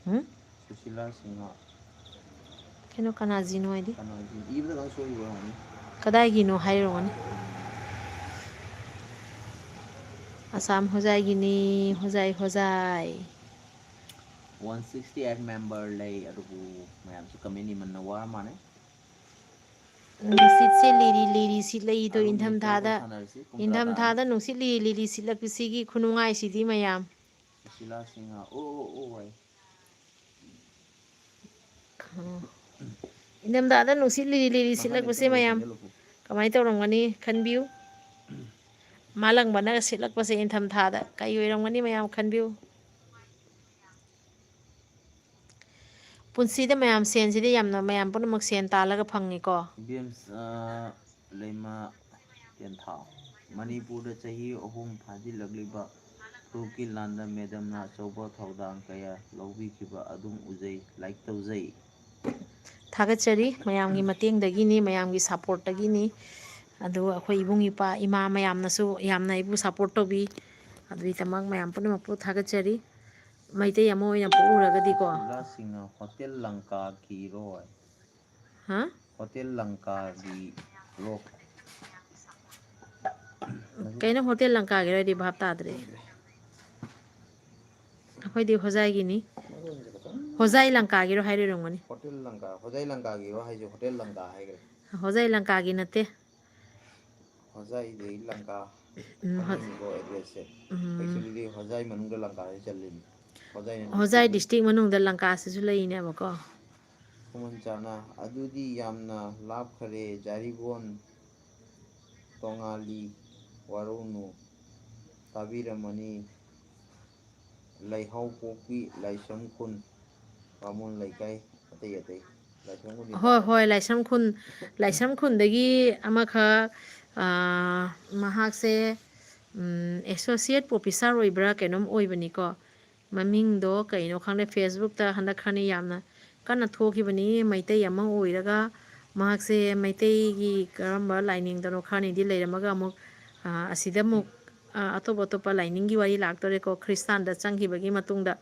ꯍꯨꯝ? ꯁꯨꯁꯤꯂꯥ ꯁꯤꯡꯍ꯫ ꯀꯩꯅꯣ ꯀꯅꯥꯖꯤꯅꯣ ꯍꯥꯏꯗꯤ? ꯀꯅꯥꯖꯤ-, ꯏꯕꯗ ꯈꯤꯇꯪ ꯁꯣꯏꯈꯤꯕ ꯑꯣꯏꯔꯝꯒꯅꯤ꯫ ꯀꯗꯥꯏꯒꯤꯅꯣ ꯍꯥꯏꯔꯝꯒꯅꯤ꯫ ꯑꯁꯥꯝ ꯍꯣꯖꯥꯏꯒꯤꯅꯤ, ꯍꯣꯖꯥꯏ, ꯍꯣꯖꯥꯏ꯫ One sixty eight member ꯂꯩ, ꯑꯗꯨꯕꯨ ꯃꯌꯥꯝꯁꯨ comment ꯏꯃꯟꯅ ꯋꯥꯔ ꯃꯥꯜꯂꯦ꯫ ꯅꯨꯡꯁꯤꯠꯁꯦ ꯂꯤꯔꯤ ꯂꯤꯔꯤ ꯁꯤꯠꯂꯛꯏꯗꯣ ꯑꯔꯨꯝꯕ ꯏꯪꯊꯝꯊꯥꯗ, ꯋꯥꯔꯤ ꯁꯥꯟꯅꯔꯁꯤ, ꯄꯨꯡ ꯇꯔꯥ ꯏꯪꯊꯝꯊꯥꯗ ꯇꯥꯔꯅꯤ꯫ ꯅꯨꯡꯁꯤꯠ ꯂꯤꯔꯤ ꯂꯤꯔꯤ ꯁꯤꯠꯂꯛꯄꯁꯤꯒꯤ ꯈꯨꯅꯨꯡꯉꯥꯏꯁꯤꯗꯤ ꯃꯌꯥꯝ꯫ ꯁꯨꯁꯤꯂꯥ ꯁꯤꯡꯍ, ꯑꯣ, ꯑꯣ, ꯑꯣ, ꯍꯥꯏ꯫ ꯎꯝ꯫ ꯏꯪꯊꯝꯊꯥꯗ ꯅꯨꯡꯁꯤꯠ ꯂꯤꯔꯤ ꯂꯤꯔꯤ ꯃꯈꯥ ꯁꯤꯠꯂꯛꯄꯁꯦ ꯅꯦꯝꯊꯔꯣ, ꯃꯌꯥꯝ ꯁꯦꯝꯖꯤꯜꯂꯨꯀꯣ꯫ ꯀꯃꯥꯏꯅ ꯇꯧꯔꯝꯒꯅꯤ ꯈꯟꯕꯤꯌꯨ꯫ ꯃꯥꯂꯪꯕꯅꯒ ꯁꯤꯠꯂꯛꯄꯁꯦ ꯏꯪꯊꯝꯊꯥꯗ ꯀꯩ ꯑꯣꯏꯔꯝꯒꯅꯤ ꯃꯌꯥꯝ ꯈꯟꯕꯤꯌꯨ꯫ ꯄꯨꯟꯁꯤꯗ ꯃꯌꯥꯝ ꯁꯦꯟꯁꯤꯗꯤ ꯌꯥꯝꯅ ꯃꯌꯥꯝ ꯄꯨꯝꯅꯃꯛ ꯁꯦꯟ ꯇꯥꯜꯂꯒ ꯐꯪꯉꯤꯀꯣ꯫ ꯏꯕꯦꯝ, ꯑ, ꯂꯩꯃ ꯇꯦꯟꯊꯥꯎ꯫ ꯃꯅꯤꯄꯨꯔꯗ ꯆꯍꯤ ꯑꯍꯨꯝ ꯐꯥꯖꯤꯜꯂꯛꯂꯤꯕ ꯐꯨꯔꯨꯞꯀꯤ ꯂꯥꯟꯗ ꯃꯦꯗꯝꯅ ꯑꯆꯧꯕ ꯊꯧꯗꯥꯡ ꯀꯌꯥ ꯂꯧꯕꯤꯈꯤꯕ ꯑꯗꯨꯝ ꯎꯖꯩ, like ꯇꯧꯖꯩ꯫ ꯊꯥꯒꯠꯆꯔꯤ, ꯃꯌꯥꯝꯒꯤ ꯃꯇꯦꯡꯗꯒꯤꯅꯤ, ꯃꯌꯥꯝꯒꯤ supportꯇꯒꯤꯅꯤ꯫ ꯑꯗꯨ ꯑꯩꯈꯣꯏ ꯏꯕꯨꯡ ꯏꯄ꯭ꯋꯥ ꯏꯃꯥ ꯃꯌꯥꯝꯅꯁꯨ ꯌꯥꯝꯅ ꯑꯩꯕꯨ support ꯇꯧꯕꯤ꯫ ꯑꯗꯨꯒꯤꯗꯃꯛ ꯃꯌꯥꯝ ꯄꯨꯝꯅꯃꯛꯄꯨ ꯊꯥꯒꯠꯆꯔꯤ꯫ ꯃꯩꯇꯩ ꯑꯃ ꯑꯣꯏꯅ ꯄꯣꯛꯎꯔꯒꯗꯤꯀꯣ꯫ ꯁꯨꯁꯤꯂꯥ ꯁꯤꯡꯍ ꯍꯣꯇꯦꯜ ꯂꯪꯀꯥꯒꯤꯔꯣ ꯍꯥꯏ? ꯍꯥ? ꯍꯣꯇꯦꯜ ꯂꯪꯀꯥꯒꯤꯔꯣ? ꯀꯩꯅꯣ ꯍꯣꯇꯦꯜ ꯂꯪꯀꯥꯒꯤꯔꯣ? ꯑꯩꯗꯤ ꯚꯥꯞ ꯇꯥꯗ꯭ꯔꯦ꯫ ꯑꯩꯈꯣꯏꯗꯤ ꯍꯣꯖꯥꯏꯒꯤꯅꯤ꯫ ꯍꯣꯖꯥꯏ ꯂꯪꯀꯥꯒꯤꯔꯣ ꯍꯥꯏꯔꯣꯏꯔꯝꯒꯅꯤ꯫ ꯍꯣꯇꯦꯜ ꯂꯪꯀꯥ, ꯍꯣꯖꯥꯏ ꯂꯪꯀꯥꯒꯤꯔꯣ ꯍꯥꯏꯁꯦ? ꯍꯣꯇꯦꯜ ꯂꯪꯀꯥ ꯍꯥꯏꯈ꯭ꯔꯦ꯫ ꯍꯣꯖꯥꯏ ꯂꯪꯀꯥꯒꯤ ꯅꯠꯇꯦ꯫ ꯍꯣꯖꯥꯏꯗꯒꯤ ꯂꯪꯀꯥ ꯎꯝ, ꯍꯣ-, ꯈꯪꯉꯤꯀꯣ addressꯁꯦ꯫ ꯎꯝ꯫ Actually ꯍꯣꯖꯥꯏ ꯃꯅꯨꯡꯗ ꯂꯪꯀꯥꯁꯦ ꯆꯜꯂꯤꯅꯤ꯫ ꯍꯣꯖꯥꯏꯅ ꯍꯣꯖꯥꯏ district district ꯃꯅꯨꯡꯗ ꯂꯪꯀꯥꯁꯤꯁꯨ ꯂꯩꯔꯤꯅꯦꯕꯀꯣ꯫ ꯈꯨꯃꯟ ꯆꯥꯅ, ꯑꯗꯨꯗꯤ ꯌꯥꯝꯅ ꯂꯥꯞꯈꯔꯦ꯫ ꯖꯥꯔꯤꯒꯣꯟ, ꯇꯣꯉꯥꯂꯤ, ꯋꯥꯔꯧꯅꯨ, ꯇꯥꯕꯤꯔꯝꯃꯅꯤ꯫ ꯂꯩꯍꯥꯎꯄꯣꯛꯄꯤ, ꯂꯥꯏꯁ꯭ꯔꯝ ꯈꯨꯟ, ꯕꯥꯃꯣꯟ ꯂꯩꯀꯥꯏ, ꯑꯇꯩ ꯑꯇꯩ꯫ ꯍꯣꯏ, ꯍꯣꯏ, ꯂꯥꯏꯁ꯭ꯔꯝ ꯈꯨꯟ, ꯂꯥꯏꯁ꯭ꯔꯝ ꯈꯨꯟꯗꯒꯤ ꯑꯃꯈꯛ, ꯑꯥ, ꯃꯍꯥꯛꯁꯦ, ꯎꯝ, associate professor ꯑꯣꯏꯕ꯭ꯔꯥ ꯀꯩꯅꯣꯝ ꯑꯣꯏꯕꯅꯤꯀꯣ꯫ ꯃꯃꯤꯡꯗꯣ ꯀꯩꯅꯣ ꯈꯪꯗꯦ, Facebook-ꯇ ꯍꯟꯗꯛ ꯈꯔꯅꯤ ꯌꯥꯝꯅ ꯀꯟꯅ ꯊꯣꯛꯈꯤꯕꯅꯤ꯫ ꯃꯩꯇꯩ ꯑꯃ ꯑꯣꯏꯔꯒ ꯃꯍꯥꯛꯁꯦ ꯃꯩꯇꯩꯒꯤ ꯀꯔꯝꯕ ꯂꯥꯏꯅꯤꯡꯗꯅꯣ ꯈꯔꯅꯤꯗꯤ ꯂꯩꯔꯝꯃꯒ ꯑꯃꯨꯛ, ꯑꯥ, ꯑꯁꯤꯗ ꯑꯃꯨꯛ, ꯑꯥ, ꯑꯇꯣꯞ ꯑꯇꯣꯞꯄ ꯂꯥꯏꯅꯤꯡꯒꯤ ꯋꯥꯔꯤ ꯂꯥꯛꯇꯣꯔꯦꯀꯣ꯫ ꯈ꯭ꯔꯤꯁꯇꯥꯟꯗ ꯆꯪꯈꯤꯕꯒꯤ ꯃꯇꯨꯡꯗ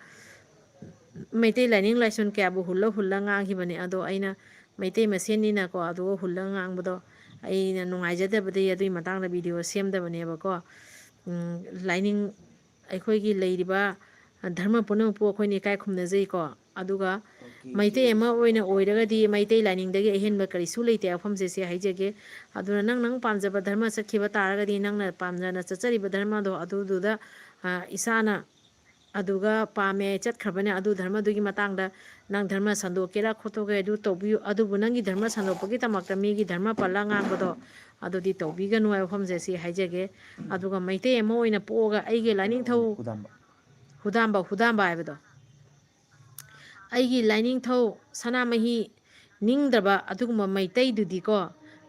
ꯃꯩꯇꯩ ꯂꯥꯏꯅꯤꯡ ꯂꯥꯏꯁꯣꯟ ꯀꯌꯥꯕꯨ ꯍꯨꯜꯂ ꯍꯨꯜꯂ ꯉꯥꯡꯈꯤꯕꯅꯦ꯫ ꯑꯗꯣ ꯑꯩꯅ ꯃꯩꯇꯩ ꯃꯁꯦꯟꯅꯤꯅꯀꯣ, ꯑꯗꯨꯒ ꯍꯨꯜꯂ ꯉꯥꯡꯕꯗꯣ ꯑꯩꯅ ꯅꯨꯡꯉꯥꯏꯖꯗꯕꯗꯒꯤ ꯑꯗꯨꯒꯤ ꯃꯇꯥꯡꯗ video ꯁꯦꯝꯗꯕꯅꯦꯕꯀꯣ꯫ ꯎꯝ, ꯂꯥꯏꯅꯤꯡ, ꯑꯩꯈꯣꯏꯒꯤ ꯂꯩꯔꯤꯕ ꯙꯔꯃ ꯄꯨꯝꯅꯃꯛꯄꯨ ꯑꯩꯈꯣꯏꯅ ꯏꯀꯥꯏ ꯈꯨꯝꯅꯖꯩꯀꯣ꯫ ꯑꯗꯨꯒ ꯃꯩꯇꯩ ꯑꯃ ꯑꯣꯏꯅ ꯑꯣꯏꯔꯒꯗꯤ ꯃꯩꯇꯩ ꯂꯥꯏꯅꯤꯡꯗꯒꯤ ꯑꯍꯦꯟꯕ ꯀꯔꯤꯁꯨ ꯂꯩꯇꯦ ꯋꯥꯐꯝꯁꯦ, ꯁꯤ ꯍꯥꯏꯖꯒꯦ꯫ ꯑꯗꯨꯅ ꯅꯪ, ꯅꯪ ꯄꯥꯝꯖꯕ ꯙꯔꯃ ꯆꯠꯈꯤꯕ ꯇꯥꯔꯒꯗꯤ, ꯅꯪꯅ ꯄꯥꯝꯖꯅ ꯆꯠꯆꯔꯤꯕ ꯙꯔꯃꯗꯣ ꯑꯗꯨꯗꯨꯗ, ꯑ, ꯏꯁꯥꯅ ꯑꯗꯨꯒ ꯄꯥꯝꯃꯦ, ꯆꯠꯈ꯭ꯔꯕꯅꯦ, ꯑꯗꯨ ꯙꯔꯃꯗꯨꯒꯤ ꯃꯇꯥꯡꯗ ꯅꯪ ꯙꯔꯃ ꯁꯟꯗꯣꯛꯀꯦꯔꯥ ꯈꯣꯠꯇꯣꯛꯀꯦ ꯑꯗꯨ ꯇꯧꯕꯤꯌꯨ, ꯑꯗꯨꯕꯨ ꯅꯪꯒꯤ ꯙꯔꯃ ꯁꯟꯗꯣꯛꯄꯒꯤꯗꯃꯛꯇ ꯃꯤꯒꯤ ꯙꯔꯃ ꯄꯜꯂ ꯉꯥꯡꯕꯗꯣ ꯑꯗꯨꯗꯤ ꯇꯧꯕꯤꯒꯅꯨ ꯍꯥꯏꯕ ꯋꯥꯐꯝꯁꯦ ꯁꯤ ꯍꯥꯏꯖꯒꯦ꯫ ꯑꯗꯨꯒ ꯃꯩꯇꯩ ꯑꯃ ꯑꯣꯏꯅ ꯄꯣꯛꯑꯒ ꯑꯩꯒꯤ ꯂꯥꯏꯅꯤꯡꯊꯧ ꯍꯨꯗꯥꯝꯕ꯫ ꯍꯨꯗꯥꯝꯕ, ꯍꯨꯗꯥꯝꯕ ꯍꯥꯏꯕꯗꯣ꯫ ꯑꯩꯒꯤ ꯂꯥꯏꯅꯤꯡꯊꯧ ꯁꯅꯥꯃꯍꯤ ꯅꯤꯡꯗ꯭ꯔꯕ ꯑꯗꯨꯒꯨꯝꯕ ꯃꯩꯇꯩꯗꯨꯗꯤꯀꯣ,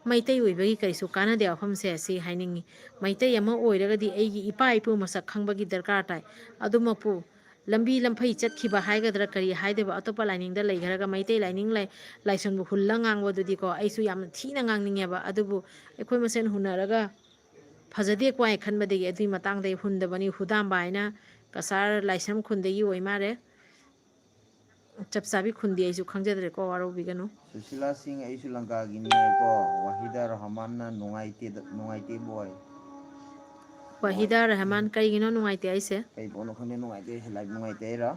ꯃꯩꯇꯩ ꯑꯣꯏꯕꯒꯤ ꯀꯔꯤꯁꯨ ꯀꯥꯟꯅꯗꯦ ꯋꯥꯐꯝꯁꯦ ꯁꯤ ꯍꯥꯏꯅꯤꯡꯉꯤ꯫ ꯃꯩꯇꯩ ꯑꯃ ꯑꯣꯏꯔꯒꯗꯤ ꯑꯩꯒꯤ ꯏꯄꯥ ꯏꯄꯨ ꯃꯁꯛ ꯈꯪꯕꯒꯤ ꯗꯔꯀꯥꯔ ꯇꯥꯏ꯫ ꯑꯗꯨꯃꯛꯄꯨ ꯂꯝꯕꯤ ꯂꯝꯐꯩ ꯆꯠꯈꯤꯕ ꯍꯥꯏꯒꯗ꯭ꯔꯥ, ꯀꯔꯤ ꯍꯥꯏꯗꯣꯏꯕ, ꯑꯇꯣꯞꯄ ꯂꯥꯏꯅꯤꯡꯗ ꯂꯩꯈ꯭ꯔꯒ ꯃꯩꯇꯩ ꯂꯥꯏꯅꯤꯡ ꯂꯥꯏ-, ꯂꯥꯏꯁꯣꯟꯕꯨ ꯍꯨꯜꯂ ꯉꯥꯡꯕꯗꯨꯗꯤꯀꯣ, ꯑꯩꯁꯨ ꯌꯥꯝꯅ ꯊꯤꯅ ꯉꯥꯡꯅꯤꯡꯉꯦꯕ꯫ ꯑꯗꯨꯕꯨ ꯑꯩꯈꯣꯏ ꯃꯁꯦꯟ ꯍꯨꯟꯅꯔꯒ ꯐꯖꯗꯦꯀꯣ ꯍꯥꯏ ꯈꯟꯕꯗꯒꯤ ꯑꯗꯨꯒꯤ ꯃꯇꯥꯡꯗ ꯑꯩ ꯍꯨꯟꯗꯕꯅꯤ꯫ ꯍꯨꯗꯥꯝꯕ ꯍꯥꯏꯅ ꯀꯁꯥꯔ ꯂꯥꯏꯁ꯭ꯔꯝ ꯈꯨꯟꯗꯒꯤ ꯑꯣꯏ ꯃꯥꯜꯂꯦ꯫ ꯆꯞ ꯆꯥꯕꯤ ꯈꯨꯟꯗꯤ ꯑꯩꯁꯨ ꯈꯪꯖꯗ꯭ꯔꯦꯀꯣ, ꯋꯥꯔꯧꯕꯤꯒꯅꯨ꯫ ꯁꯨꯁꯤꯂꯥ ꯁꯤꯡ, ꯑꯩꯁꯨ ꯂꯪꯀꯥꯒꯤꯅꯤ ꯍꯥꯏꯀꯣ꯫ ꯋꯥꯍꯤꯗꯥ ꯔꯍꯃꯥꯟꯅ ꯅꯨꯡꯉꯥꯏꯇꯦꯗ-, ꯅꯨꯡꯉꯥꯏꯇꯦꯕꯨ ꯍꯥꯏ꯫ ꯋꯥꯍꯤꯗꯥ ꯔꯍꯃꯥꯟ, ꯀꯩꯒꯤꯅꯣ ꯅꯨꯡꯉꯥꯏꯇꯦ ꯍꯥꯏꯁꯦ? ꯀꯩ ꯄꯣꯠꯅꯣ ꯈꯪꯗꯦ, ꯅꯨꯡꯉꯥꯏꯇꯦ, live ꯅꯨꯡꯉꯥꯏꯇꯦ ꯍꯥꯏꯔꯣ?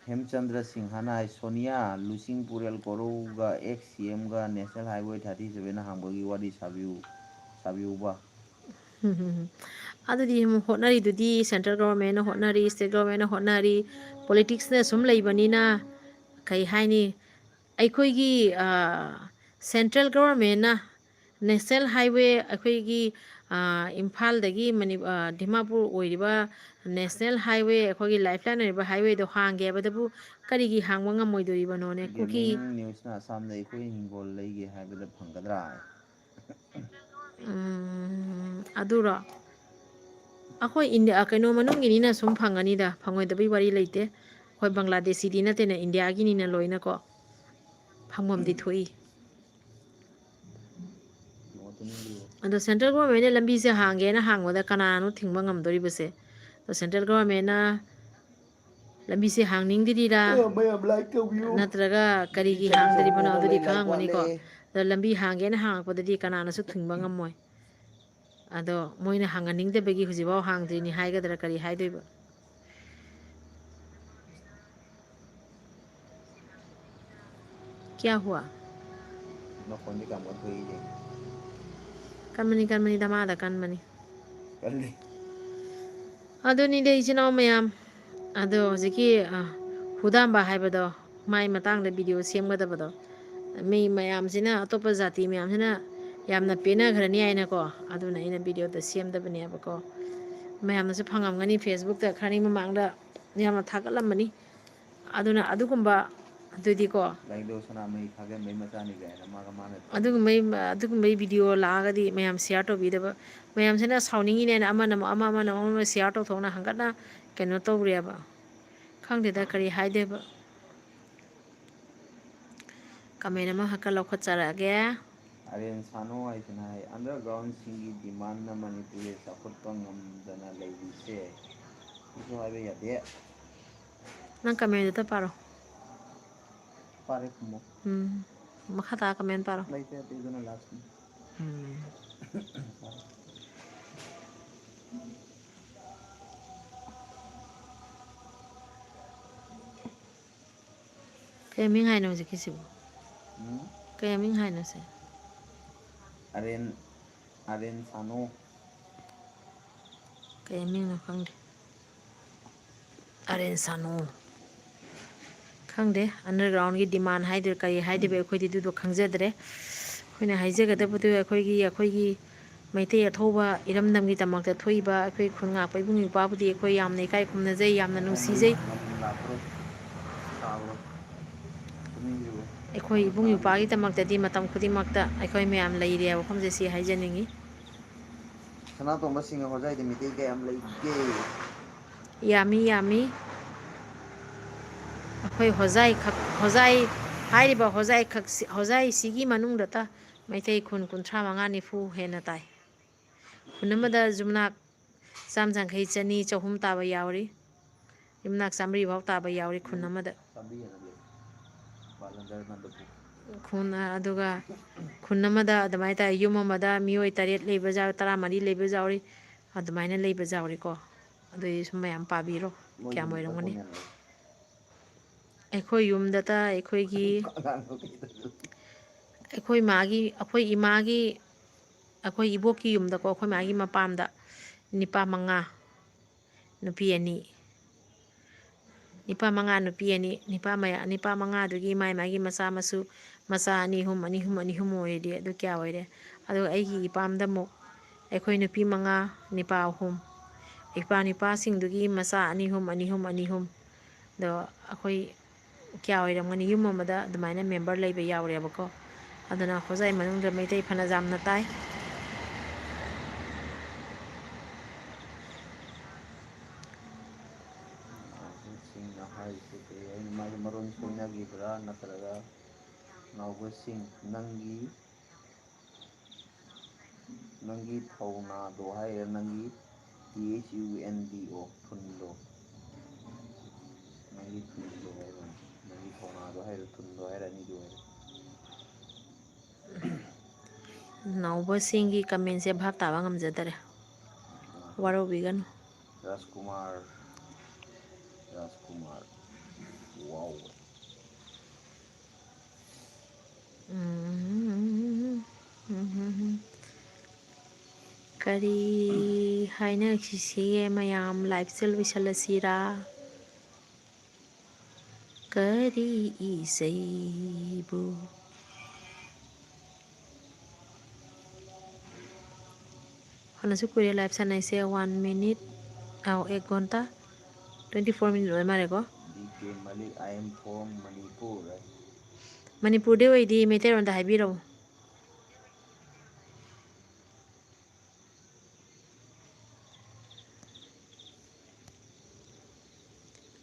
ꯍꯦꯝꯆꯟꯗ꯭ꯔ ꯁꯤꯡꯍꯅ ꯍꯥꯏ, ꯁꯣꯅꯤꯌꯥ, ꯂꯨꯆꯤꯡ ꯄꯨꯔꯦꯜ ꯀꯣꯔꯧꯒ ex C M ꯒ National Highway thirty seven ꯍꯥꯡꯕꯒꯤ ꯋꯥꯔꯤ ꯁꯥꯕꯤꯌꯨ, ꯁꯥꯕꯤꯌꯨꯕ꯫ ꯎꯝ, ꯎꯝ, ꯎꯝ꯫ ꯑꯗꯨꯗꯤ ꯑꯃꯨꯛ ꯍꯣꯠꯅꯔꯤꯗꯨꯗꯤ central government ꯅ ꯍꯣꯠꯅꯔꯤ, state government ꯅ ꯍꯣꯠꯅꯔꯤ, politics ꯅ ꯁꯨꯝ ꯂꯩꯕꯅꯤꯅ, ꯀꯩ ꯍꯥꯏꯅꯤ, ꯑꯩꯈꯣꯏꯒꯤ, ꯑ, central government ꯅ National Highway ꯑꯩꯈꯣꯏꯒꯤ, ꯏꯝꯐꯥꯜꯗꯒꯤ ꯗꯤꯃꯥꯄꯨꯔ ꯑꯣꯏꯔꯤꯕ ꯅꯦꯁꯅꯦꯜ ꯍꯥꯏꯋꯦ, ꯑꯩꯈꯣꯏꯒꯤ ꯂꯥꯏꯐ ꯂꯥꯏꯟ ꯑꯣꯏꯔꯤꯕ ꯍꯥꯏꯋꯦꯗꯣ ꯍꯥꯡꯒꯦ ꯍꯥꯏꯕꯗꯕꯨ ꯀꯔꯤꯒꯤ ꯍꯥꯡꯕ ꯉꯝꯃꯣꯏꯗꯣꯔꯤꯕꯅꯣꯅꯦ? ꯀꯨꯀꯤ ꯅ꯭ꯌꯨꯁꯅ ꯑꯁꯥꯝꯗ ꯑꯩꯈꯣꯏ ꯍꯤꯡꯒꯣꯜ ꯂꯩꯒꯦ ꯍꯥꯏꯕꯗ ꯐꯪꯒꯗ꯭ꯔꯥ ꯍꯥꯏ꯫ ꯎꯝ, ꯑꯗꯨꯔꯣ? ꯑꯩꯈꯣꯏ ꯏꯟꯗꯤꯌꯥ, ꯀꯩꯅꯣ ꯃꯅꯨꯡꯒꯤꯅꯤꯅ ꯁꯨꯝ ꯐꯪꯒꯅꯤꯗ, ꯐꯪꯉꯣꯏꯗꯕꯩ ꯋꯥꯔꯤ ꯂꯩꯇꯦ꯫ ꯑꯩꯈꯣꯏ ꯕꯪꯒ꯭ꯂꯥꯗꯦꯁꯤꯗꯤ ꯅꯠꯇꯦꯅ, ꯏꯟꯗꯤꯌꯥꯒꯤꯅꯤꯅ ꯂꯣꯏꯅꯀꯣ, ꯐꯪꯐꯝꯗꯤ ꯊꯣꯛꯏ꯫ ꯑꯗꯣ central governmentꯅ ꯂꯝꯕꯤꯁꯦ ꯍꯥꯡꯒꯦꯅ ꯍꯥꯡꯕꯗ ꯀꯅꯥꯅꯣ ꯊꯤꯡꯕ ꯉꯝꯗꯣꯔꯤꯕꯁꯦ? ꯑꯗꯣ central governmentꯅ ꯂꯝꯕꯤꯁꯦ ꯍꯥꯡꯅꯤꯡꯗ꯭ꯔꯤꯔꯥ, ꯃꯌꯥꯝ like ꯇꯧꯕꯤꯌꯨ꯫ ꯅꯠꯇ꯭ꯔꯒ ꯀꯔꯤꯒꯤ ꯍꯥꯡꯗ꯭ꯔꯤꯕꯅꯣ? ꯑꯗꯨꯗꯤ ꯈꯪꯉꯝꯒꯅꯤꯀꯣ꯫ ꯑꯗꯣ ꯂꯝꯕꯤ ꯍꯥꯡꯒꯦꯅ ꯍꯥꯡꯉꯛꯄꯗꯗꯤ ꯀꯅꯥꯅꯁꯨ ꯊꯤꯡꯕ ꯉꯝꯃꯣꯏ꯫ ꯑꯗꯣ ꯃꯣꯏꯅ ꯍꯥꯡꯍꯟꯅꯤꯡꯗꯕꯒꯤ ꯍꯧꯖꯤꯛꯐꯥꯎ ꯍꯥꯡꯗ꯭ꯔꯤꯅꯤ ꯍꯥꯏꯒꯗ꯭ꯔꯥ, ꯀꯔꯤ ꯍꯥꯏꯗꯣꯏꯕ? क्या हुआ? ꯃꯈꯣꯟꯗꯤ ꯀꯌꯥꯝ ꯀꯟ ꯊꯣꯛꯏꯒꯦ? ꯀꯟꯕꯅꯤ, ꯀꯟꯕꯅꯤ, ꯗꯃꯥꯗ ꯀꯟꯕꯅꯤ꯫ ꯀꯜꯂꯤ꯫ ꯑꯗꯨꯅꯤꯗ, ꯏꯆꯤꯟ ꯏꯅꯥꯎ ꯃꯌꯥꯝ, ꯑꯗꯣ ꯍꯧꯖꯤꯛꯀꯤ, ꯑ, ꯍꯨꯗꯥꯝꯕ ꯍꯥꯏꯕꯗꯣ, ꯃꯥꯏ ꯃꯇꯥꯡꯗ video ꯁꯦꯝꯒꯗꯕꯗꯣ, ꯃꯤ ꯃꯌꯥꯝꯁꯤꯅ, ꯑꯇꯣꯞꯄ ꯖꯥꯇꯤ ꯃꯌꯥꯝꯁꯤꯅ ꯌꯥꯝꯅ ꯄꯦꯟꯅꯈ꯭ꯔꯅꯤ ꯍꯥꯏꯅꯀꯣ, ꯑꯗꯨꯅ ꯑꯩꯅ videoꯗ ꯁꯦꯝꯗꯕꯅꯦꯕꯀꯣ꯫ ꯃꯌꯥꯝꯅꯁꯨ ꯐꯪꯉꯝꯒꯅꯤ, Facebookꯇ ꯈꯔꯅꯤ ꯃꯃꯥꯡꯗ ꯌꯥꯝꯅ ꯊꯥꯒꯠꯂꯝꯕꯅꯤ꯫ ꯑꯗꯨꯅ ꯑꯗꯨꯒꯨꯝꯕ ꯑꯗꯨꯗꯤꯀꯣ, ꯂꯥꯏꯗꯣ ꯁꯅꯥꯃꯍꯤ ꯈꯥꯒꯦꯝꯕꯩ ꯃꯆꯥꯅꯤ ꯀꯥꯏꯅ ꯃꯥꯒ ꯃꯥꯅ ꯑꯗꯨꯒꯨꯝꯕꯩ, ꯑꯗꯨꯒꯨꯝꯕꯩ video ꯂꯥꯛꯑꯒꯗꯤ ꯃꯌꯥꯝ share ꯇꯧꯕꯤꯗꯕ꯫ ꯃꯌꯥꯝꯁꯤꯅ ꯁꯥꯎꯅꯤꯡꯉꯤꯅꯦꯅ ꯑꯃꯅ ꯑꯃꯨꯛ ꯑꯃ, ꯑꯃꯅ ꯑꯃꯨꯛ ꯑꯃ share ꯇꯧꯊꯣꯛꯅ ꯍꯪꯒꯠꯅ ꯀꯩꯅꯣ ꯇꯧꯔꯦꯕ꯫ ꯈꯪꯗꯦꯗ ꯀꯔꯤ ꯍꯥꯏꯗꯣꯏꯕ꯫ Comment ꯑꯃꯈꯛꯀ ꯂꯧꯈꯠꯆꯔꯛꯑꯒꯦ꯫ ꯑꯔꯦꯟ ꯁꯥꯅꯣ ꯍꯥꯏꯁꯤꯅ ꯍꯥꯏ, undergroundꯁꯤꯡꯒꯤ demandꯅ ꯃꯅꯤꯄꯨꯔꯁꯦ ꯆꯥꯎꯈꯠꯄ ꯉꯝꯗꯅ ꯂꯩꯔꯤꯁꯦ꯫ ꯁꯤꯁꯨ ꯍꯥꯏꯕ ꯌꯥꯗꯦ꯫ ꯅꯪ commentꯗꯨꯇ ꯄꯥꯔꯣ꯫ ꯄꯥꯔꯦ ꯈꯨꯝꯃꯣ꯫ ꯎꯝ꯫ ꯃꯈꯥ ꯇꯥ comment ꯄꯥꯔꯣ꯫ ꯂꯩꯇꯦ ꯑꯇꯩꯗꯨꯅ lastꯅꯤ꯫ ꯎꯝ꯫ ꯀꯩ ꯃꯤꯡ ꯍꯥꯏꯅꯣ ꯍꯧꯖꯤꯛꯀꯤꯁꯤꯕꯨ? ꯎꯝ? ꯀꯩ ꯃꯤꯡ ꯍꯥꯏꯅꯣ ꯁꯦ? ꯑꯔꯦꯟ, ꯑꯔꯦꯟ ꯁꯥꯅꯣ꯫ ꯀꯩ ꯃꯤꯡꯅꯣ ꯈꯪꯗꯦ꯫ ꯑꯔꯦꯟ ꯁꯥꯅꯣ꯫ ꯈꯪꯗꯦ, undergroundꯒꯤ demand ꯍꯥꯏꯗꯣꯏꯔꯥ ꯀꯔꯤ ꯍꯥꯏꯗꯣꯏꯕ, ꯑꯩꯈꯣꯏꯗꯤ ꯑꯗꯨꯗꯣ ꯈꯪꯖꯗ꯭ꯔꯦ꯫ ꯑꯩꯈꯣꯏꯅ ꯍꯥꯏꯖꯒꯗꯕꯗꯨ ꯑꯩꯈꯣꯏꯒꯤ, ꯑꯩꯈꯣꯏꯒꯤ ꯃꯩꯇꯩ ꯑꯊꯧꯕ ꯏꯔꯝꯗꯝꯒꯤꯗꯃꯛꯇ ꯊꯣꯛꯏꯕ ꯑꯩꯈꯣꯏ ꯈꯨꯟ ꯉꯥꯛꯄ ꯏꯕꯨꯡ ꯏꯄ꯭ꯋꯥꯕꯨꯗꯤ ꯑꯩꯈꯣꯏ ꯌꯥꯝꯅ ꯏꯀꯥꯏ ꯈꯨꯝꯅꯖꯩ, ꯌꯥꯝꯅ ꯅꯨꯡꯁꯤꯖꯩ꯫ ꯑꯩꯈꯣꯏ ꯏꯕꯨꯡ ꯏꯄ꯭ꯋꯥꯒꯤꯗꯃꯛꯇꯗꯤ ꯃꯇꯝ ꯈꯨꯗꯤꯡꯃꯛꯇ ꯑꯩꯈꯣꯏ ꯃꯌꯥꯝ ꯂꯩꯔꯦ ꯍꯥꯏꯕ ꯋꯥꯐꯝꯁꯦ ꯁꯤ ꯍꯥꯏꯖꯅꯤꯡꯉꯤ꯫ ꯁꯅꯥꯇꯣꯝꯕ ꯁꯤꯡꯍ ꯍꯣꯖꯥꯏꯗ ꯃꯤꯇꯩ ꯀꯌꯥꯝ ꯂꯩꯒꯦ? ꯌꯥꯝꯃꯤ, ꯌꯥꯝꯃꯤ꯫ ꯑꯩꯈꯣꯏ ꯍꯣꯖꯥꯏ ꯈꯛ, ꯍꯣꯖꯥꯏ ꯍꯥꯏꯔꯤꯕ ꯍꯣꯖꯥꯏ ꯈꯛꯁꯤ, ꯍꯣꯖꯥꯏꯁꯤꯒꯤ ꯃꯅꯨꯡꯗꯇ ꯃꯩꯇꯩ ꯈꯨꯟ ꯀꯨꯟꯊ꯭ꯔꯥ ꯃꯉꯥ ꯅꯤꯐꯨ ꯍꯦꯟꯅ ꯇꯥꯏ꯫ ꯈꯨꯟ ꯑꯃꯗ ꯌꯨꯝꯅꯥꯛ ꯆꯥꯝ ꯌꯥꯡꯈꯩ, ꯆꯅꯤ, ꯆꯍꯨꯝ ꯇꯥꯕ ꯌꯥꯎꯔꯤ꯫ ꯌꯨꯝꯅꯥꯛ ꯆꯥꯝꯃꯔꯤ ꯐꯥꯎ ꯇꯥꯕ ꯌꯥꯎꯔꯤ ꯈꯨꯟ ꯑꯃꯗ꯫ ꯈꯨꯟ, ꯑꯗꯨꯒ ꯈꯨꯟ ꯑꯃꯗ ꯑꯗꯨꯃꯥꯏꯅ ꯇꯧꯔꯦ, ꯌꯨꯝ ꯑꯃꯗ ꯃꯤꯑꯣꯏ ꯇꯔꯦꯠ ꯂꯩꯕ ꯌꯥꯎ-, ꯇꯔꯥꯃꯔꯤ ꯂꯩꯕ ꯌꯥꯎꯔꯤ, ꯑꯗꯨꯃꯥꯏꯅ ꯂꯩꯕ ꯌꯥꯎꯔꯤꯀꯣ꯫ ꯑꯗꯨꯗꯤ ꯁꯨꯝ ꯃꯌꯥꯝ ꯄꯥꯕꯤꯔꯣ, ꯃꯣꯏ ꯀꯌꯥꯝ ꯌꯨꯝꯗ ꯑꯣꯏꯔꯝꯒꯅꯤ꯫ ꯀꯣꯟꯅ ꯂꯩ꯫ ꯑꯩꯈꯣꯏ ꯌꯨꯝꯗꯇ ꯑꯩꯈꯣꯏꯒꯤ, ꯑꯉꯥꯡ ꯅꯨꯄꯤꯗꯨꯁꯨ꯫ ꯑꯩꯈꯣꯏ ꯃꯥꯒꯤ, ꯑꯩꯈꯣꯏ ꯏꯃꯥꯒꯤ, ꯑꯩꯈꯣꯏ ꯏꯕꯣꯛꯀꯤ ꯌꯨꯝꯗꯀꯣ, ꯑꯩꯈꯣꯏ ꯃꯥꯒꯤ ꯃꯄꯥꯝꯗ ꯅꯤꯄꯥ ꯃꯉꯥ, ꯅꯨꯄꯤ ꯑꯅꯤ꯫ ꯅꯤꯄꯥ ꯃꯉꯥ, ꯅꯨꯄꯤ ꯑꯅꯤ꯫ ꯅꯤꯄꯥ ꯃꯌꯥ-, ꯅꯤꯄꯥ ꯃꯉꯥꯗꯨꯒꯤ ꯃꯥꯏ ꯃꯥꯒꯤ ꯃꯆꯥ ꯃꯁꯨ, ꯃꯆꯥ ꯑꯅꯤ ꯑꯍꯨꯝ, ꯑꯅꯤ ꯑꯍꯨꯝ, ꯑꯅꯤ ꯑꯍꯨꯝ ꯑꯣꯏꯔꯗꯤ ꯑꯗꯨ ꯀꯌꯥ ꯑꯣꯏꯔꯦ? ꯑꯗꯨꯒ ꯑꯩꯒꯤ ꯏꯄꯥꯝꯗ ꯑꯃꯨꯛ ꯑꯩꯈꯣꯏ ꯅꯨꯄꯤ ꯃꯉꯥ, ꯅꯤꯄꯥ ꯑꯍꯨꯝ꯫ ꯏꯄꯥ ꯅꯤꯄꯥꯁꯤꯡꯗꯨꯒꯤ ꯃꯆꯥ ꯑꯅꯤ ꯑꯍꯨꯝ, ꯑꯅꯤ ꯑꯍꯨꯝ, ꯑꯅꯤ ꯑꯍꯨꯝ꯫ ꯑꯗꯣ ꯑꯩꯈꯣꯏ ꯀꯌꯥ ꯑꯣꯏꯔꯝꯒꯅꯤ? ꯌꯨꯝ ꯑꯃꯗ ꯑꯗꯨꯃꯥꯏꯅ member ꯂꯩꯕ ꯌꯥꯎꯔꯦꯕꯀꯣ꯫ ꯑꯗꯨꯅ ꯍꯣꯖꯥꯏ ꯃꯅꯨꯡꯗ ꯃꯩꯇꯩ ꯐꯅ ꯌꯥꯝꯅ ꯇꯥꯏ꯫ ꯅꯥꯎꯕꯁꯤꯡꯅ ꯍꯥꯏꯔꯤꯁꯦ ꯀꯔꯤ ꯍꯥꯏꯅꯣ? ꯃꯥꯒꯤ ꯃꯔꯣꯟ ꯁꯣꯏꯅꯈꯤꯕ꯭ꯔꯥ ꯅꯠꯇ꯭ꯔꯒ ꯅꯥꯎꯕꯁꯤꯡ ꯅꯪꯒꯤ ꯅꯪꯒꯤ ꯊꯧꯅꯥꯗꯣ ꯍꯥꯏꯔ, ꯅꯪꯒꯤ T H U N D O, ꯊꯨꯟꯗꯣ꯫ ꯅꯪꯒꯤ ꯊꯨꯟꯗꯣ ꯍꯥꯏꯔ, ꯅꯪꯒꯤ ꯊꯧꯅꯥꯗꯣ ꯍꯥꯏꯔ, ꯊꯨꯟꯗꯣ ꯍꯥꯏꯔ, ꯑꯅꯤꯗꯣ ꯍꯥꯏꯔ꯫ ꯅꯥꯎꯕꯁꯤꯡꯒꯤ commentꯁꯦ ꯚꯥꯞ ꯇꯥꯕ ꯉꯝꯖꯗꯔꯦ꯫ ꯑꯥ꯫ ꯋꯥꯔꯧꯕꯤꯒꯅꯨ꯫ ꯔꯥꯖꯀꯨꯃꯥꯔ, ꯔꯥꯖꯀꯨꯃꯥꯔ꯫ ꯋꯥꯎ꯫ ꯎꯝ, ꯎꯝ, ꯎꯝ, ꯎꯝ, ꯎꯝ, ꯎꯝ꯫ ꯀꯔꯤ ꯍꯥꯏꯅꯈꯤꯁꯤꯒꯦ ꯃꯌꯥꯝ? Liveꯁꯦ ꯂꯣꯏꯁꯤꯜꯂꯁꯤꯔꯥ? ꯀꯔꯤ ꯏꯁꯩꯕꯨ ꯐꯅꯁꯨ ꯀꯨꯏꯔꯦ live ꯁꯥꯟꯅꯩꯁꯦ, one minute, ꯑꯧ, एक घंटा twenty four minute ꯑꯣꯏ ꯃꯥꯜꯂꯦꯀꯣ꯫ B K Malik, I am from Manipur꯫ ꯃꯅꯤꯄꯨꯔꯗꯩ ꯑꯣꯏꯗꯤ ꯃꯩꯇꯩꯔꯣꯟꯗ ꯍꯥꯏꯕꯤꯔꯛꯎ꯫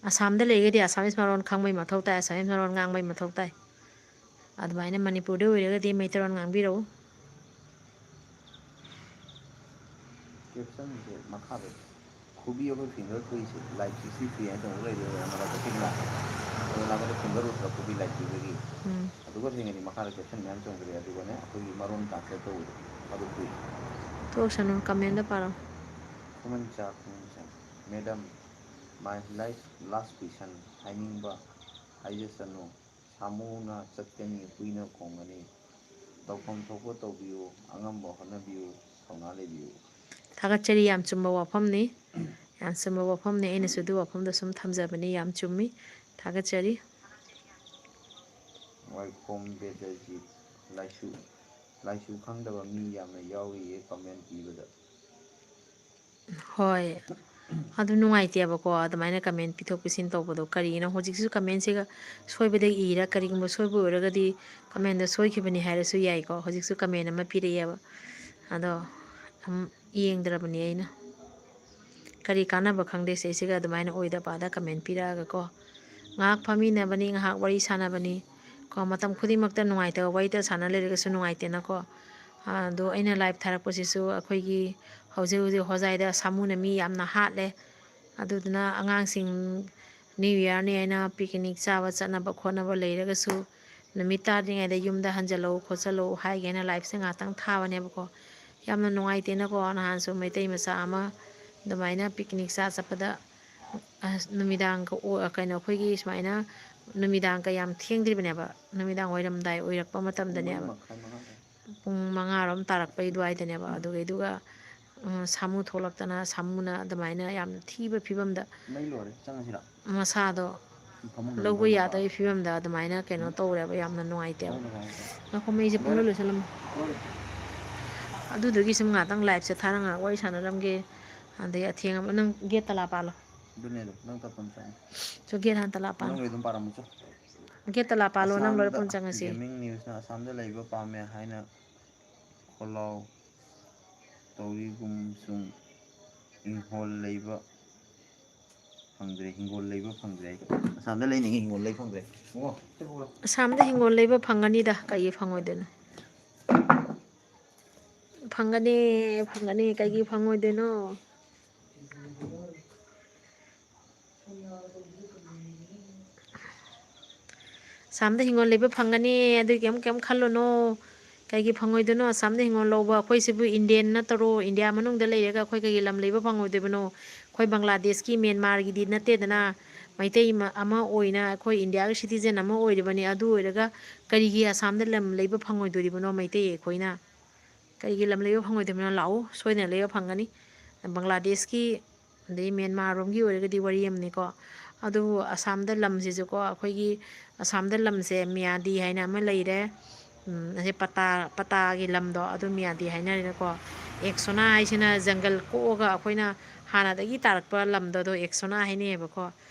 ꯑꯁꯥꯝꯗ ꯂꯩꯔꯒꯗꯤ ꯑꯁꯥꯃꯤꯁ ꯃꯔꯣꯟ ꯈꯪꯕꯩ ꯃꯊꯧ ꯇꯥꯏ, ꯑꯁꯥꯃꯤꯁ ꯃꯔꯣꯟ ꯉꯥꯡꯕꯩ ꯃꯊꯧ ꯇꯥꯏ꯫ ꯑꯗꯨꯃꯥꯏꯅ ꯃꯅꯤꯄꯨꯔꯗ ꯑꯣꯏꯔꯒꯗꯤ ꯃꯩꯇꯩꯂꯣꯟ ꯉꯥꯡꯕꯤꯔꯛꯎ꯫ Caption ꯁꯦ ꯃꯈꯥꯗ ꯈꯨꯕꯤ ꯑꯩꯈꯣꯏ finger ꯈꯨꯏꯁꯦ, like sixty three ꯍꯥꯏꯅ ꯇꯧꯔꯒ ꯂꯩꯔꯦ, ꯃꯔꯛꯇ ꯄꯤꯛꯅ꯫ ꯑꯗꯣ ꯅꯥꯀꯟꯗ finger ꯎꯠꯇ꯭ꯔꯥ, ꯈꯨꯕꯤ like ꯄꯤꯕꯒꯤ? ꯎꯝ꯫ ꯑꯗꯨꯒ ꯊꯦꯡꯅꯗꯤ ꯃꯈꯥꯗ caption ꯃꯌꯥꯝ ꯆꯣꯡꯈ꯭ꯔꯦ, ꯑꯗꯨꯒꯅꯦ ꯑꯩꯈꯣꯏꯒꯤ ꯃꯔꯣꯟ translate ꯇꯧꯕꯗꯣ ꯑꯗꯨ ꯈꯨꯏ꯫ ꯊꯣꯛꯁꯅꯨ, comment ꯄꯥꯔꯣ꯫ ꯈꯨꯃꯟꯆꯥ, ꯈꯨꯃꯟꯆꯥ꯫ Madam, my life last question ꯍꯥꯏꯅꯤꯡꯕ ꯍꯥꯏꯖꯁꯅꯨ꯫ ꯁꯥꯃꯨꯅ ꯆꯠꯀꯅꯤ, ꯍꯨꯏꯅ ꯈꯣꯡꯒꯅꯤ꯫ ꯇꯧꯐꯝ ꯊꯣꯛꯄ ꯇꯧꯕꯤꯌꯨ, ꯑꯉꯝꯕ ꯍꯣꯠꯅꯕꯤꯌꯨ, ꯊꯧꯅꯥ ꯂꯩꯕꯤꯌꯨ꯫ ꯊꯥꯒꯠꯆꯔꯤ, ꯌꯥꯝ ꯆꯨꯝꯕ ꯋꯥꯐꯝꯅꯤ꯫ ꯌꯥꯝ ꯆꯨꯝꯕ ꯋꯥꯐꯝꯅꯤ꯫ ꯑꯩꯅꯁꯨ ꯑꯗꯨ ꯋꯥꯐꯝꯗꯣ ꯁꯨꯝ ꯊꯝꯖꯕꯅꯤ꯫ ꯌꯥꯝ ꯆꯨꯝꯃꯤ꯫ ꯊꯥꯒꯠꯆꯔꯤ꯫ ꯋꯥꯏꯈꯣꯝ ꯕꯦꯗꯔꯖꯤꯠ, ꯂꯥꯏꯁꯨ, ꯂꯥꯏꯁꯨ ꯈꯪꯗꯕ ꯃꯤ ꯌꯥꯝꯅ ꯌꯥꯎꯔꯤꯌꯦ comment ꯄꯤꯕꯗ꯫ ꯍꯣꯏ꯫ ꯑꯗꯨ ꯅꯨꯡꯉꯥꯏꯇꯦꯕꯀꯣ, ꯑꯗꯨꯃꯥꯏꯅ comment ꯄꯤꯊꯣꯛ ꯄꯤꯁꯤꯟ ꯇꯧꯕꯗꯣ꯫ ꯀꯔꯤꯒꯤꯅꯣ ꯍꯧꯖꯤꯛꯁꯨ commentꯁꯤꯒ ꯁꯣꯏꯕꯗ ꯏꯔ, ꯀꯔꯤꯒꯨꯝꯕ ꯁꯣꯏꯕ ꯑꯣꯏꯔꯒꯗꯤ commentꯗ ꯁꯣꯏꯈꯤꯕꯅꯤ ꯍꯥꯏꯔꯁꯨ ꯌꯥꯏꯀꯣ꯫ ꯍꯧꯖꯤꯛꯁꯨ comment ꯑꯃ ꯄꯤꯔꯛꯑꯦꯕ꯫ ꯑꯗꯣ ꯑꯝ, ꯌꯦꯡꯗ꯭ꯔꯕꯅꯤ ꯑꯩꯅ꯫ ꯀꯔꯤ ꯀꯥꯟꯅꯕ ꯈꯪꯗꯦ ꯁꯤꯁꯤꯒ ꯑꯗꯨꯃꯥꯏꯅ ꯑꯣꯏꯗ ꯄꯥꯗ comment ꯄꯤꯔꯛꯑꯒꯀꯣ꯫ ꯉꯥꯏꯍꯥꯛ ꯐꯝꯃꯤꯟꯅꯕꯅꯤ, ꯉꯥꯏꯍꯥꯛ ꯋꯥꯔꯤ ꯁꯥꯟꯅꯕꯅꯤ ꯀꯣ꯫ ꯃꯇꯝ ꯈꯨꯗꯤꯡꯃꯛꯇ ꯅꯨꯡꯉꯥꯏꯇꯕ ꯋꯥꯔꯤꯇ ꯁꯥꯟꯅ ꯂꯩꯔꯒꯁꯨ ꯅꯨꯡꯉꯥꯏꯇꯦꯅꯀꯣ꯫ ꯑꯗꯣ ꯑꯩꯅ live ꯊꯥꯔꯛꯄꯁꯤꯁꯨ ꯑꯩꯈꯣꯏꯒꯤ ꯍꯧꯖꯤꯛ ꯍꯧꯖꯤꯛ ꯍꯣꯖꯥꯏꯗ ꯁꯥꯃꯨꯅ ꯃꯤ ꯌꯥꯝꯅ ꯍꯥꯠꯂꯦ꯫ ꯑꯗꯨꯗꯨꯅ ꯑꯉꯥꯡꯁꯤꯡ New Yearꯅꯤ ꯍꯥꯏꯅ picnic ꯆꯥꯕ ꯆꯠꯅꯕ ꯈꯣꯠꯅꯕ ꯂꯩꯔꯒꯁꯨ ꯅꯨꯃꯤꯠ ꯇꯥꯗ꯭ꯔꯤꯉꯩꯗ ꯌꯨꯝꯗ ꯍꯟꯖꯜꯂꯛꯎ ꯈꯣꯠꯆꯜꯂꯛꯎ ꯍꯥꯏꯒꯦꯅ liveꯁꯦ ꯉꯥꯛꯇꯪ ꯊꯥꯕꯅꯦꯕꯀꯣ꯫ ꯌꯥꯝꯅ ꯅꯨꯡꯉꯥꯏꯇꯦꯅꯀꯣ, ꯅꯍꯥꯟꯁꯨ ꯃꯩꯇꯩ ꯃꯆꯥ ꯑꯃ ꯑꯗꯨꯃꯥꯏꯅ picnic ꯆꯥ ꯆꯠꯄꯗ, ꯑꯁ, ꯅꯨꯃꯤꯗꯥꯡꯒ ꯑꯣ-, ꯀꯩꯅꯣ, ꯑꯩꯈꯣꯏꯒꯤ ꯁꯨꯃꯥꯏꯅ ꯅꯨꯃꯤꯗꯥꯡꯒ ꯌꯥꯝ ꯊꯦꯡꯗ꯭ꯔꯤꯕꯅꯦꯕ, ꯅꯨꯃꯤꯗꯥꯡ ꯋꯥꯏꯔꯝꯗꯥꯏ ꯑꯣꯏꯔꯛꯄ ꯃꯇꯝꯗꯅꯦꯕ꯫ ꯄꯨꯡ ꯃꯉꯥꯔꯣꯝ ꯇꯥꯔꯛꯄꯩ ꯑꯗꯨꯋꯥꯏꯗꯅꯦꯕ꯫ ꯑꯗꯨꯒꯩꯗꯨꯒ, ꯑ, ꯁꯥꯃꯨ ꯊꯣꯛꯂꯛꯇꯅ ꯁꯥꯃꯨꯅ ꯑꯗꯨꯃꯥꯏꯅ ꯌꯥꯝꯅ ꯊꯤꯕ ꯐꯤꯕꯝꯗ, ꯃꯁꯥꯗꯣ ꯂꯧꯕ ꯌꯥꯗꯕꯒꯤ ꯐꯤꯕꯝꯗ ꯑꯗꯨꯃꯥꯏꯅ ꯀꯩꯅꯣ ꯇꯧꯔꯦꯕ꯫ ꯌꯥꯝꯅ ꯅꯨꯡꯉꯥꯏꯇꯦꯕ꯫ ꯉꯥꯏꯈꯣ, ꯃꯩꯁꯦ ꯄꯨꯡꯂꯣꯏ ꯂꯣꯏꯁꯜꯂꯝꯃꯦ꯫ ꯑꯗꯨꯗꯨꯒꯤ ꯁꯨꯝ ꯉꯥꯛꯇꯪ liveꯁꯦ ꯊꯥꯔ ꯉꯥꯛ ꯋꯥꯔꯤ ꯁꯥꯟꯅꯔꯝꯒꯦ꯫ ꯑꯗꯩ ꯑꯊꯦꯡ ꯑꯃ ꯅꯪ gate ꯇꯂꯥ ꯄꯥꯜꯂꯣ꯫ ꯑꯗꯨꯅꯦ ꯑꯗꯣ, ꯅꯪ ꯇꯞ ꯇꯞꯅ ꯆꯪꯉꯣ꯫ ꯆꯣ, gate ꯍꯥꯟꯅ ꯇꯂꯥ ꯄꯥꯜꯂꯣ꯫ ꯃꯅꯨꯡꯒꯤ ꯑꯗꯨꯝ ꯄꯥꯔꯝꯃꯨ ꯆꯣ꯫ Gate ꯇꯂꯥ ꯄꯥꯜꯂꯣ, ꯅꯪ ꯂꯣꯏꯔ ꯑꯁꯥꯝꯗ ꯄꯨꯟ ꯆꯪꯉꯁꯤ꯫ Gaming newsꯅ ꯑꯁꯥꯝꯗ ꯂꯩꯕ ꯄꯥꯝꯃꯦ ꯍꯥꯏꯅ ꯈꯣꯜꯂꯥꯎ ꯇꯧꯔꯤꯒꯨꯝꯁꯨꯡ ꯏꯪꯈꯣꯜ ꯂꯩꯕ ꯐꯪꯗ꯭ꯔꯦ, ꯍꯤꯡꯒꯣꯜ ꯂꯩꯕ ꯐꯪꯗ꯭ꯔꯦ꯫ ꯑꯁꯥꯝꯗ ꯂꯩꯅꯤꯡꯉꯤ, ꯍꯤꯡꯒꯣꯜ ꯂꯩ ꯐꯪꯗ꯭ꯔꯦ꯫ ꯏꯕꯨꯡꯉꯣ, ꯁꯤ ꯄꯨꯔꯣ꯫ ꯑꯁꯥꯝꯗ ꯍꯤꯡꯒꯣꯜ ꯂꯩꯕ ꯐꯪꯒꯅꯤꯗ, ꯀꯩꯒꯤ ꯐꯪꯉꯣꯏꯗꯣꯏꯅꯣ? ꯐꯪꯒꯅꯤ, ꯐꯪꯒꯅꯤ, ꯀꯩꯒꯤ ꯐꯪꯉꯣꯏꯗꯣꯏꯅꯣ? ꯑꯁꯥꯝꯗ ꯍꯤꯡꯒꯣꯜ ꯂꯩꯕ ꯐꯪꯒꯅꯤ, ꯑꯗꯨꯒꯤ ꯀꯩꯝ, ꯀꯩꯝ ꯈꯜꯂꯨꯅꯣ꯫ ꯀꯩꯒꯤ ꯐꯪꯉꯣꯏꯗꯣꯏꯅꯣ? ꯑꯁꯥꯝꯗ ꯍꯤꯡꯒꯣꯜ ꯂꯧꯕ? ꯑꯩꯈꯣꯏꯁꯤꯕꯨ Indian ꯅꯠꯇꯔꯣ? ꯏꯟꯗꯤꯌꯥ ꯃꯅꯨꯡꯗ ꯂꯩꯔꯒ ꯑꯩꯈꯣꯏ ꯀꯩꯒꯤ ꯂꯝ ꯂꯩꯕ ꯐꯪꯉꯣꯏꯗꯣꯏꯕꯅꯣ? ꯑꯩꯈꯣꯏ ꯕꯪꯒ꯭ꯂꯥꯗꯦꯁꯀꯤ, ꯃ꯭ꯌꯥꯟꯃꯥꯔꯒꯤꯗꯤ ꯅꯠꯇꯦꯗꯅ꯫ ꯃꯩꯇꯩ ꯑꯃ, ꯑꯃ ꯑꯣꯏꯅ ꯑꯩꯈꯣꯏ ꯏꯟꯗꯤꯌꯥꯒꯤ citizen ꯑꯃ ꯑꯣꯏꯔꯤꯕꯅꯤ꯫ ꯑꯗꯨ ꯑꯣꯏꯔꯒ ꯀꯔꯤꯒꯤ ꯑꯁꯥꯝꯗ ꯂꯝ ꯂꯩꯕ ꯐꯪꯉꯣꯏꯗꯣꯔꯤꯕꯅꯣ ꯃꯩꯇꯩ ꯑꯩꯈꯣꯏꯅ? ꯀꯔꯤꯒꯤ ꯂꯝ ꯂꯩꯕ ꯐꯪꯉꯣꯏꯗꯣꯏꯕꯅꯣ? ꯂꯥꯛꯎ, ꯁꯣꯏꯗꯅ ꯂꯩꯕ ꯐꯪꯒꯅꯤ꯫ ꯕꯪꯒ꯭ꯂꯥꯗꯦꯁꯀꯤ, ꯑꯗꯩ ꯃ꯭ꯌꯥꯟꯃꯥꯔꯔꯣꯝꯒꯤ ꯑꯣꯏꯔꯒꯗꯤ ꯋꯥꯔꯤ ꯑꯃꯅꯤꯀꯣ꯫ ꯑꯗꯨꯕꯨ ꯑꯁꯥꯝꯗ ꯂꯝꯁꯤꯁꯨꯀꯣ, ꯑꯩꯈꯣꯏꯒꯤ ꯑꯁꯥꯝꯗ ꯂꯝꯁꯦ ꯃꯤꯌꯥꯗꯤ ꯍꯥꯏꯅ ꯑꯃ ꯂꯩꯔꯦ꯫ ꯎꯝ, ꯑꯁꯤ ꯄꯇꯥ, ꯄꯇꯥꯒꯤ ꯂꯝꯗꯣ, ꯑꯗꯨ ꯃꯤꯌꯥꯗꯤ ꯍꯥꯏꯅꯔꯦꯀꯣ꯫ ꯑꯦꯛꯁꯣꯅꯥ ꯍꯥꯏꯁꯤꯅ ꯖꯪꯒꯜ ꯀꯣꯛꯑꯒ ꯑꯩꯈꯣꯏꯅ ꯍꯥꯟꯅꯗꯒꯤ ꯇꯥꯔꯛꯄ ꯂꯝꯗꯣ, ꯑꯗꯣ ꯑꯦꯛꯁꯣꯅꯥ ꯍꯥꯏꯅꯩꯌꯦꯕꯀꯣ꯫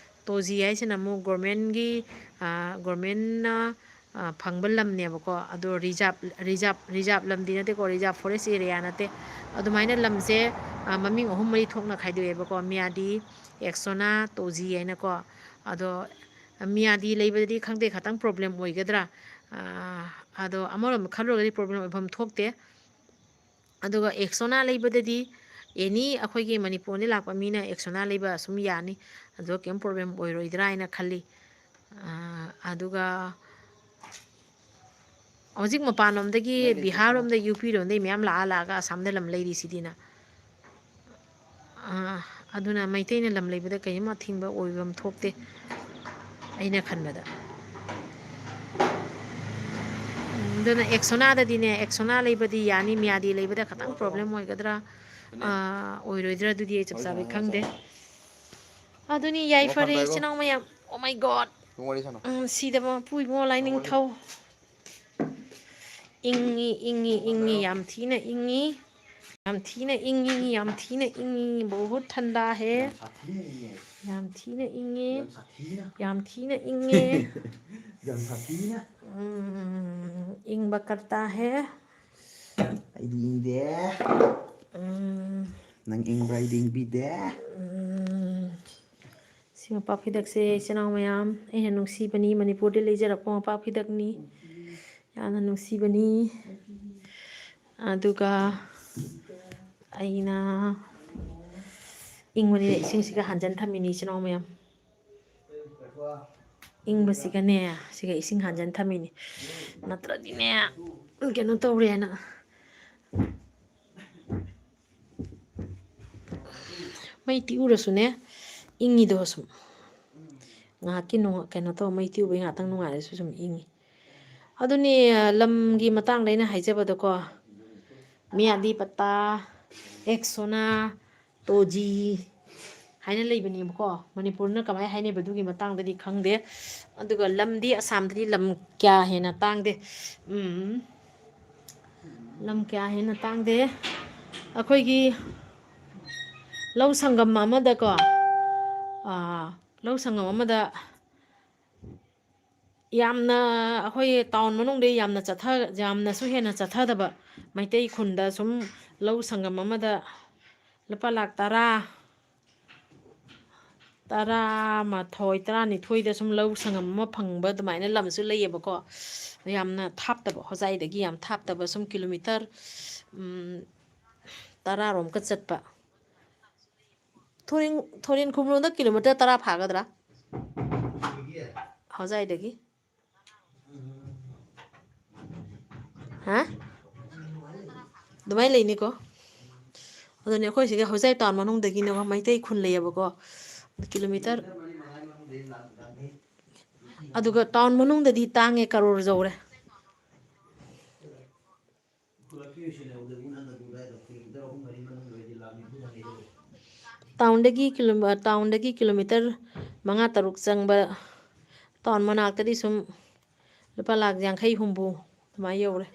ꯇꯣꯖꯤ ꯍꯥꯏꯁꯤꯅ ꯑꯃꯨꯛ ꯒꯣꯔꯃꯦꯟꯒꯤ, ꯑ, ꯒꯣꯔꯃꯦꯟꯅ, ꯑ, ꯐꯪꯕ ꯂꯝꯅꯦꯕꯀꯣ꯫ ꯑꯗꯣ ꯔꯤꯖꯥꯕ, ꯔꯤꯖꯥꯕ, ꯔꯤꯖꯥꯕ ꯂꯝꯗꯤ ꯅꯠꯇꯦꯀꯣ, ꯔꯤꯖꯥꯕ ꯐꯣꯔꯦꯁ ꯑꯦꯔꯤꯌꯥ ꯅꯠꯇꯦ꯫ ꯑꯗꯨꯃꯥꯏꯅ ꯂꯝꯁꯦ, ꯑ, ꯃꯃꯤꯡ ꯑꯍꯨꯝ ꯃꯔꯤ ꯊꯣꯛꯅ ꯈꯥꯏꯗꯣꯛꯑꯦꯕꯀꯣ, ꯃꯤꯌꯥꯗꯤ, ꯑꯦꯛꯁꯣꯅꯥ, ꯇꯣꯖꯤ ꯍꯥꯏꯅꯀꯣ꯫ ꯑꯗꯣ ꯃꯤꯌꯥꯗꯤ ꯂꯩꯕꯗꯗꯤ ꯈꯪꯗꯦ, ꯈꯇꯪ problem ꯑꯣꯏꯒꯗ꯭ꯔꯥ? ꯑ, ꯑꯗꯣ ꯑꯃꯔꯣꯝꯗ ꯈꯜꯂꯨꯔꯒꯗꯤ problem ꯑꯣꯏꯐꯝ ꯊꯣꯛꯇꯦ꯫ ꯑꯗꯨꯒ ꯑꯦꯛꯁꯣꯅꯥ ꯂꯩꯕꯗꯗꯤ ꯑꯦꯅꯤ ꯑꯩꯈꯣꯏꯒꯤ ꯃꯅꯤꯄꯨꯔꯗ ꯂꯥꯛꯄ ꯃꯤꯅ ꯑꯦꯛꯁꯣꯅꯥ ꯂꯩꯕ ꯑꯁꯨꯝ ꯌꯥꯅꯤ꯫ ꯑꯗꯨꯒ ꯀꯩꯝ problem ꯑꯣꯏꯔꯣꯏꯗ꯭ꯔꯥ ꯍꯥꯏꯅ ꯈꯜꯂꯤ꯫ ꯑ, ꯑꯗꯨꯒ ꯍꯧꯖꯤꯛ ꯃꯄꯥꯟꯂꯣꯝꯗꯒꯤ, ꯅꯪꯒꯤ ꯕꯤꯍꯥꯔ ꯂꯣꯝꯗ, ꯌꯨ ꯄꯤ ꯂꯣꯝꯗꯒꯤ ꯃꯌꯥꯝ ꯂꯥꯛꯑ ꯂꯥꯛꯑꯒ ꯑꯁꯥꯝꯗ ꯂꯝ ꯂꯩꯔꯤꯁꯤꯗꯤꯅ꯫ ꯑ, ꯑꯗꯨꯅ ꯃꯩꯇꯩꯅ ꯂꯝ ꯂꯩꯕꯗ ꯀꯔꯤꯝ ꯑꯊꯤꯡꯕ ꯑꯣꯏꯐꯝ ꯊꯣꯛꯇꯦ, ꯑꯩꯅ ꯈꯟꯕꯗ꯫ ꯑꯗꯨꯅ ꯑꯦꯛꯁꯣꯅꯥꯗꯗꯤꯅꯦ, ꯑꯦꯛꯁꯣꯅꯥ ꯂꯩꯕꯗꯤ ꯌꯥꯅꯤ, ꯃꯤꯌꯥꯗꯤ ꯂꯩꯕꯗ ꯈꯇꯪ problem ꯑꯣꯏꯒꯗ꯭ꯔꯥ, ꯑ, ꯑꯣꯏꯔꯣꯏꯗ꯭ꯔꯥ, ꯑꯗꯨꯗꯤ ꯑꯩ ꯆꯞ ꯆꯥꯕꯤ ꯈꯪꯗꯦ꯫ ꯑꯗꯨꯅꯤ, ꯌꯥꯏꯐꯔꯦ, ꯏꯆꯤꯟ ꯏꯅꯥꯎ ꯃꯌꯥꯝ꯫ Oh my God! ꯎꯝ, ꯁꯤꯗꯕ ꯃꯄꯨ ꯏꯕꯨꯡꯉꯣ ꯂꯥꯏꯅꯤꯡꯊꯧ꯫ ꯏꯪꯉꯤ, ꯏꯪꯉꯤ, ꯏꯪꯉꯤ, ꯌꯥꯝ ꯊꯤꯅ ꯏꯪꯉꯤ꯫ ꯌꯥꯝ ꯊꯤꯅ ꯏꯪꯉꯤ, ꯌꯥꯝ ꯊꯤꯅ ꯏꯪꯉꯤ꯫ बहुत ठंडा है꯫ ꯌꯥꯝ ꯊꯤꯅ ꯏꯪꯉꯦ꯫ ꯌꯥꯝ ꯊꯤꯅ ꯏꯪꯉꯦ꯫ ꯌꯥꯝ ꯁꯥꯊꯤꯅ꯫ ꯌꯥꯝ ꯊꯤꯅ ꯏꯪꯉꯦ꯫ ꯌꯥꯝ ꯁꯥꯊꯤꯅ꯫ ꯎꯝ, ꯏꯪꯕ करता है꯫ ꯑꯩꯗꯤ ꯏꯪꯗꯦ꯫ ꯎꯝ꯫ ꯅꯪ ꯏꯪꯕ꯭ꯔꯥ? ꯑꯩꯗꯤ ꯏꯪꯕꯤꯗꯦ꯫ ꯎꯝ꯫ ꯁꯤ ꯃꯄꯥꯛ ꯐꯤꯗꯛꯁꯦ, ꯏꯆꯤꯟ ꯏꯅꯥꯎ ꯃꯌꯥꯝ, ꯑꯩꯅ ꯅꯨꯡꯁꯤꯕꯅꯤ, ꯃꯅꯤꯄꯨꯔꯗ ꯂꯩꯖꯔꯛꯄ ꯃꯄꯥꯛ ꯐꯤꯗꯛꯅꯤ꯫ ꯌꯥꯝꯅ ꯅꯨꯡꯁꯤꯕꯅꯤ꯫ ꯑꯗꯨꯒ ꯑꯩꯅ ꯏꯪꯕꯅꯤꯅ ꯏꯁꯤꯡꯁꯤꯒ ꯍꯥꯟꯖꯟ ꯊꯝꯃꯤꯅꯤ, ꯏꯆꯤꯟ ꯏꯅꯥꯎ ꯃꯌꯥꯝ꯫ ꯏꯪꯕꯁꯤꯒꯅꯦ, ꯁꯤꯒ ꯏꯁꯤꯡ ꯍꯥꯟꯖꯟ ꯊꯝꯃꯤꯅꯤ꯫ ꯅꯠꯇ꯭ꯔꯗꯤꯅꯦ, ꯀꯩꯅꯣ ꯇꯧꯔꯦꯅ꯫ ꯃꯩ ꯇꯤꯛꯎꯔꯁꯨꯅꯦ, ꯏꯪꯉꯤꯗꯣ ꯁꯨꯝ꯫ ꯉꯥꯏꯍꯥꯛꯀꯤ ꯅꯨꯡ-, ꯀꯩꯅꯣ ꯇꯧ, ꯃꯩ ꯇꯤꯛꯎꯕꯩ ꯉꯥꯏꯍꯥꯛꯇꯪ ꯅꯨꯡꯉꯥꯏꯔꯁꯨ ꯁꯨꯝ ꯏꯪꯉꯤ꯫ ꯑꯗꯨꯅꯦ, ꯂꯝꯒꯤ ꯃꯇꯥꯡꯗ ꯑꯩꯅ ꯍꯥꯏꯖꯕꯗꯀꯣ, ꯃꯤꯌꯥꯗꯤ ꯄꯠꯇꯥ, ꯑꯦꯛꯁꯣꯅꯥ, ꯇꯣꯖꯤ ꯍꯥꯏꯅ ꯂꯩꯕꯅꯦꯕꯀꯣ꯫ ꯃꯅꯤꯄꯨꯔꯅ ꯀꯃꯥꯏꯅ ꯍꯥꯏꯅꯩꯕ ꯑꯗꯨꯒꯤ ꯃꯇꯥꯡꯗꯗꯤ ꯈꯪꯗꯦ꯫ ꯑꯗꯨꯒ ꯂꯝꯗꯤ ꯑꯁꯥꯝꯗꯗꯤ ꯂꯝ ꯀꯌꯥ ꯍꯦꯟꯅ ꯇꯥꯡꯗꯦ꯫ ꯎꯝ, ꯂꯝ ꯀꯌꯥ ꯍꯦꯟꯅ ꯇꯥꯡꯗꯦ꯫ ꯑꯩꯈꯣꯏꯒꯤ ꯂꯧ ꯁꯪꯒꯝ ꯑꯃꯗꯀꯣ, ꯑꯥ, ꯂꯧ ꯁꯪꯒꯝ ꯑꯃꯗ ꯌꯥꯝꯅ, ꯑꯩꯈꯣꯏ ꯇꯥꯎꯟ ꯃꯅꯨꯡꯗ ꯌꯥꯝꯅ ꯆꯠꯊ-, ꯌꯥꯝꯅꯁꯨ ꯍꯦꯟꯅ ꯆꯠꯊꯗꯕ ꯃꯩꯇꯩ ꯈꯨꯟꯗ ꯁꯨꯝ ꯂꯧ ꯁꯪꯒꯝ ꯑꯃꯗ ꯂꯨꯄꯥ ꯂꯥꯈ ꯇꯔꯥ, ꯇꯔꯥꯃꯥꯊꯣꯏ, ꯇꯔꯥꯅꯤꯊꯣꯏꯗ ꯁꯨꯝ ꯂꯧ ꯁꯪꯒꯝ ꯑꯃ ꯐꯪꯕ ꯑꯗꯨꯃꯥꯏꯅ ꯂꯝꯁꯨ ꯂꯩꯌꯦꯕꯀꯣ꯫ ꯌꯥꯝꯅ ꯊꯥꯞꯇꯕ, ꯍꯣꯖꯥꯏꯗꯒꯤ ꯌꯥꯝ ꯊꯥꯞꯇꯕ, ꯁꯨꯝ ꯀꯤꯂꯣꯃꯤꯇꯔ, ꯎꯝ, ꯇꯔꯥꯔꯣꯝꯀ ꯆꯠꯄ꯫ ꯊꯣꯔꯦꯟ, ꯊꯣꯔꯦꯟ ꯈꯨꯝꯂꯣꯡꯗ ꯀꯤꯂꯣꯃꯤꯇꯔ ꯇꯔꯥ ꯐꯥꯒꯗ꯭ꯔꯥ? ꯍꯣꯖꯥꯏꯗꯒꯤ꯫ ꯍꯥ? ꯑꯗꯨꯃꯥꯏꯅ ꯂꯩꯅꯤꯀꯣ꯫ ꯑꯗꯨꯅꯦ, ꯑꯩꯈꯣꯏ ꯁꯤꯒꯤ ꯍꯣꯖꯥꯏ ꯇꯥꯎꯟ ꯃꯅꯨꯡꯗꯒꯤꯅꯦꯕ, ꯃꯩꯇꯩ ꯈꯨꯟ ꯂꯩꯌꯦꯕꯀꯣ꯫ ꯀꯤꯂꯣꯃꯤꯇꯔ, ꯑꯗꯨꯒ ꯇꯥꯎꯟ ꯃꯅꯨꯡꯗꯗꯤ ꯇꯥꯡꯉꯦ, ꯀꯔꯣꯔ ꯌꯧꯔꯦ꯫ ꯇꯥꯎꯟꯗꯒꯤ ꯀꯤꯂꯣ-, ꯇꯥꯎꯟꯗꯒꯤ ꯀꯤꯂꯣꯃꯤꯇꯔ ꯃꯉꯥ ꯇꯔꯨꯛ ꯆꯪꯕ ꯇꯥꯎꯟ ꯃꯅꯥꯛꯇꯗꯤ ꯁꯨꯝ ꯂꯨꯄꯥ ꯂꯥꯈ ꯌꯥꯡꯈꯩ ꯍꯨꯝꯐꯨ ꯑꯗꯨꯃꯥꯏꯅ ꯌꯧꯔꯦ꯫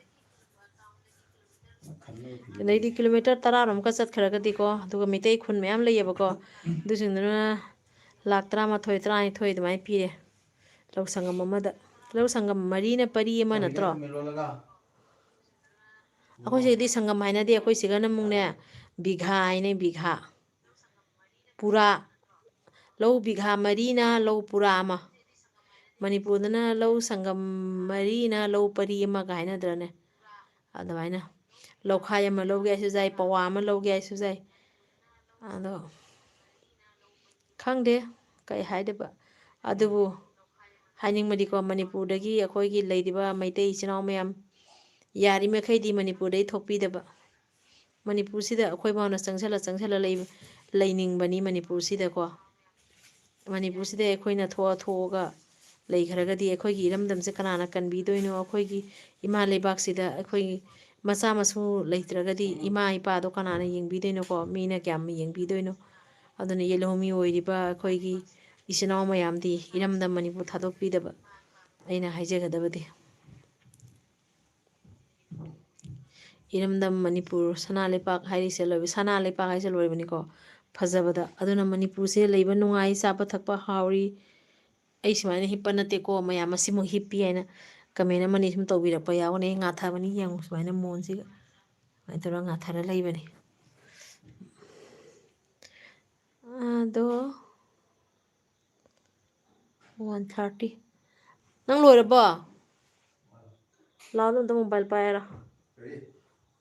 ꯑꯗꯩꯗꯤ ꯀꯤꯂꯣꯃꯤꯇꯔ ꯇꯔꯥꯔꯣꯝꯀ ꯆꯠꯈ꯭ꯔꯒꯗꯤꯀꯣ, ꯑꯗꯨꯒ ꯃꯤꯇꯩ ꯈꯨꯟ ꯃꯌꯥꯝ ꯂꯩꯌꯦꯕꯀꯣ, ꯑꯗꯨꯁꯤꯡꯗꯨꯅ ꯂꯥꯈ ꯇꯔꯥꯃꯥꯊꯣꯏ, ꯇꯔꯥꯅꯤꯊꯣꯏ ꯑꯗꯨꯃꯥꯏꯅ ꯄꯤꯔꯦ ꯂꯧ ꯁꯪꯒꯝ ꯑꯃꯗ꯫ ꯂꯧ ꯁꯪꯒꯝ ꯃꯔꯤꯅ ꯄꯔꯤ ꯑꯃ ꯅꯠꯇ꯭ꯔꯣ? ꯑꯩꯈꯣꯏ ꯁꯤꯗꯗꯤ ꯁꯪꯒꯝ ꯍꯥꯏꯅꯗꯦ, ꯑꯩꯈꯣꯏ ꯁꯤꯒꯅ ꯑꯃꯨꯛꯅꯦ ꯕꯤꯘꯥ ꯍꯥꯏꯅꯩ, ꯕꯤꯘꯥ꯫ ꯄꯨꯔꯥ꯫ ꯂꯧ ꯕꯤꯘꯥ ꯃꯔꯤꯅ ꯂꯧ ꯄꯨꯔꯥ ꯑꯃ꯫ ꯃꯅꯤꯄꯨꯔꯗꯅ ꯂꯧ ꯁꯪꯒꯝ ꯃꯔꯤꯅ ꯂꯧ ꯄꯔꯤ ꯑꯃꯒ ꯍꯥꯏꯅꯗ꯭ꯔꯅꯦ? ꯑꯗꯨꯃꯥꯏꯅ ꯂꯧꯈꯥꯏ ꯑꯃ ꯂꯧꯒꯦ ꯍꯥꯏꯁꯨ ꯌꯥꯏ, ꯄꯋꯥ ꯑꯃ ꯂꯧꯒꯦ ꯍꯥꯏꯁꯨ ꯌꯥꯏ꯫ ꯑꯗꯣ ꯈꯪꯗꯦ ꯀꯩ ꯍꯥꯏꯗꯣꯏꯕ꯫ ꯑꯗꯨꯕꯨ ꯍꯥꯏꯅꯤꯡꯕꯗꯤꯀꯣ, ꯃꯅꯤꯄꯨꯔꯗꯒꯤ ꯑꯩꯈꯣꯏꯒꯤ ꯂꯩꯔꯤꯕ ꯃꯩꯇꯩ ꯏꯆꯤꯟ ꯏꯅꯥꯎ ꯃꯌꯥꯝ ꯌꯥꯔꯤꯃꯈꯩꯗꯤ ꯃꯅꯤꯄꯨꯔꯗꯩ ꯊꯣꯛꯄꯤꯗꯕ꯫ ꯃꯅꯤꯄꯨꯔꯁꯤꯗ ꯑꯩꯈꯣꯏ ꯐꯥꯎꯅ ꯆꯪꯁꯜꯂ ꯆꯪꯁꯜꯂ ꯂꯩꯕ, ꯂꯩꯅꯤꯡꯕꯅꯤ ꯃꯅꯤꯄꯨꯔꯁꯤꯗꯀꯣ꯫ ꯃꯅꯤꯄꯨꯔꯁꯤꯗ ꯑꯩꯈꯣꯏꯅ ꯊꯣꯛꯑ ꯊꯣꯛꯑꯒ ꯂꯩꯈ꯭ꯔꯒꯗꯤ ꯑꯩꯈꯣꯏꯒꯤ ꯏꯔꯝꯗꯝꯁꯦ ꯀꯅꯥꯅ ꯀꯟꯕꯤꯗꯣꯏꯅꯣ? ꯑꯩꯈꯣꯏꯒꯤ ꯏꯃꯥ ꯂꯩꯕꯥꯛꯁꯤꯗ ꯑꯩꯈꯣꯏꯒꯤ ꯃꯆꯥ ꯃꯁꯨ ꯂꯩꯇ꯭ꯔꯒꯗꯤ ꯏꯃꯥ ꯏꯄꯥꯗꯣ ꯀꯅꯥꯅ ꯌꯦꯡꯕꯤꯗꯣꯏꯅꯣꯀꯣ? ꯃꯤꯅ ꯀꯌꯥꯝ ꯌꯦꯡꯕꯤꯗꯣꯏꯅꯣ? ꯑꯗꯨꯅ ꯌꯦꯜꯍꯧꯃꯤ ꯑꯣꯏꯔꯤꯕ ꯑꯩꯈꯣꯏꯒꯤ ꯏꯆꯤꯟ ꯏꯅꯥꯎ ꯃꯌꯥꯝꯗꯤ ꯏꯔꯝꯗꯝ ꯃꯅꯤꯄꯨꯔ ꯊꯥꯗꯣꯛꯄꯤꯗꯕ ꯑꯩꯅ ꯍꯥꯏꯖꯒꯗꯕꯗꯤ꯫ ꯏꯔꯝꯗꯝ ꯃꯅꯤꯄꯨꯔ, ꯁꯅꯥ ꯂꯩꯄꯥꯛ ꯍꯥꯏꯔꯤꯁꯦ ꯂꯣꯏꯕ-, ꯁꯅꯥ ꯂꯩꯄꯥꯛ ꯍꯥꯏꯁꯦ ꯂꯣꯏꯕꯅꯤꯀꯣ, ꯐꯖꯕꯗ꯫ ꯑꯗꯨꯅ ꯃꯅꯤꯄꯨꯔꯁꯦ ꯂꯩꯕ ꯅꯨꯡꯉꯥꯏ, ꯆꯥꯕ ꯊꯛꯄ ꯍꯥꯎꯔꯤ꯫ ꯑꯩ ꯁꯨꯃꯥꯏꯅ ꯍꯤꯞꯄ ꯅꯠꯇꯦꯀꯣ, ꯃꯌꯥꯝ ꯑꯁꯤꯃꯨꯛ ꯍꯤꯞꯄꯤ ꯍꯥꯏꯅ comment ꯑꯃꯅꯤ ꯁꯨꯝ ꯇꯧꯕꯤꯔꯛꯄ ꯌꯥꯎꯒꯅꯤ꯫ ꯑꯩ ꯉꯥꯊꯕꯅꯤ, ꯌꯦꯡꯉꯨ ꯁꯨꯃꯥꯏꯅ ꯃꯣꯟꯁꯤꯒ ꯁꯨꯃꯥꯏꯅ ꯇꯧꯔꯒ ꯉꯥꯊꯔ ꯂꯩꯕꯅꯤ꯫ ꯑꯗꯣ one thirty꯫ ꯅꯪ ꯂꯣꯏꯔꯕꯣ? ꯂꯥꯎꯗ ꯑꯝꯇ mobile ꯄꯥꯏꯔꯣ꯫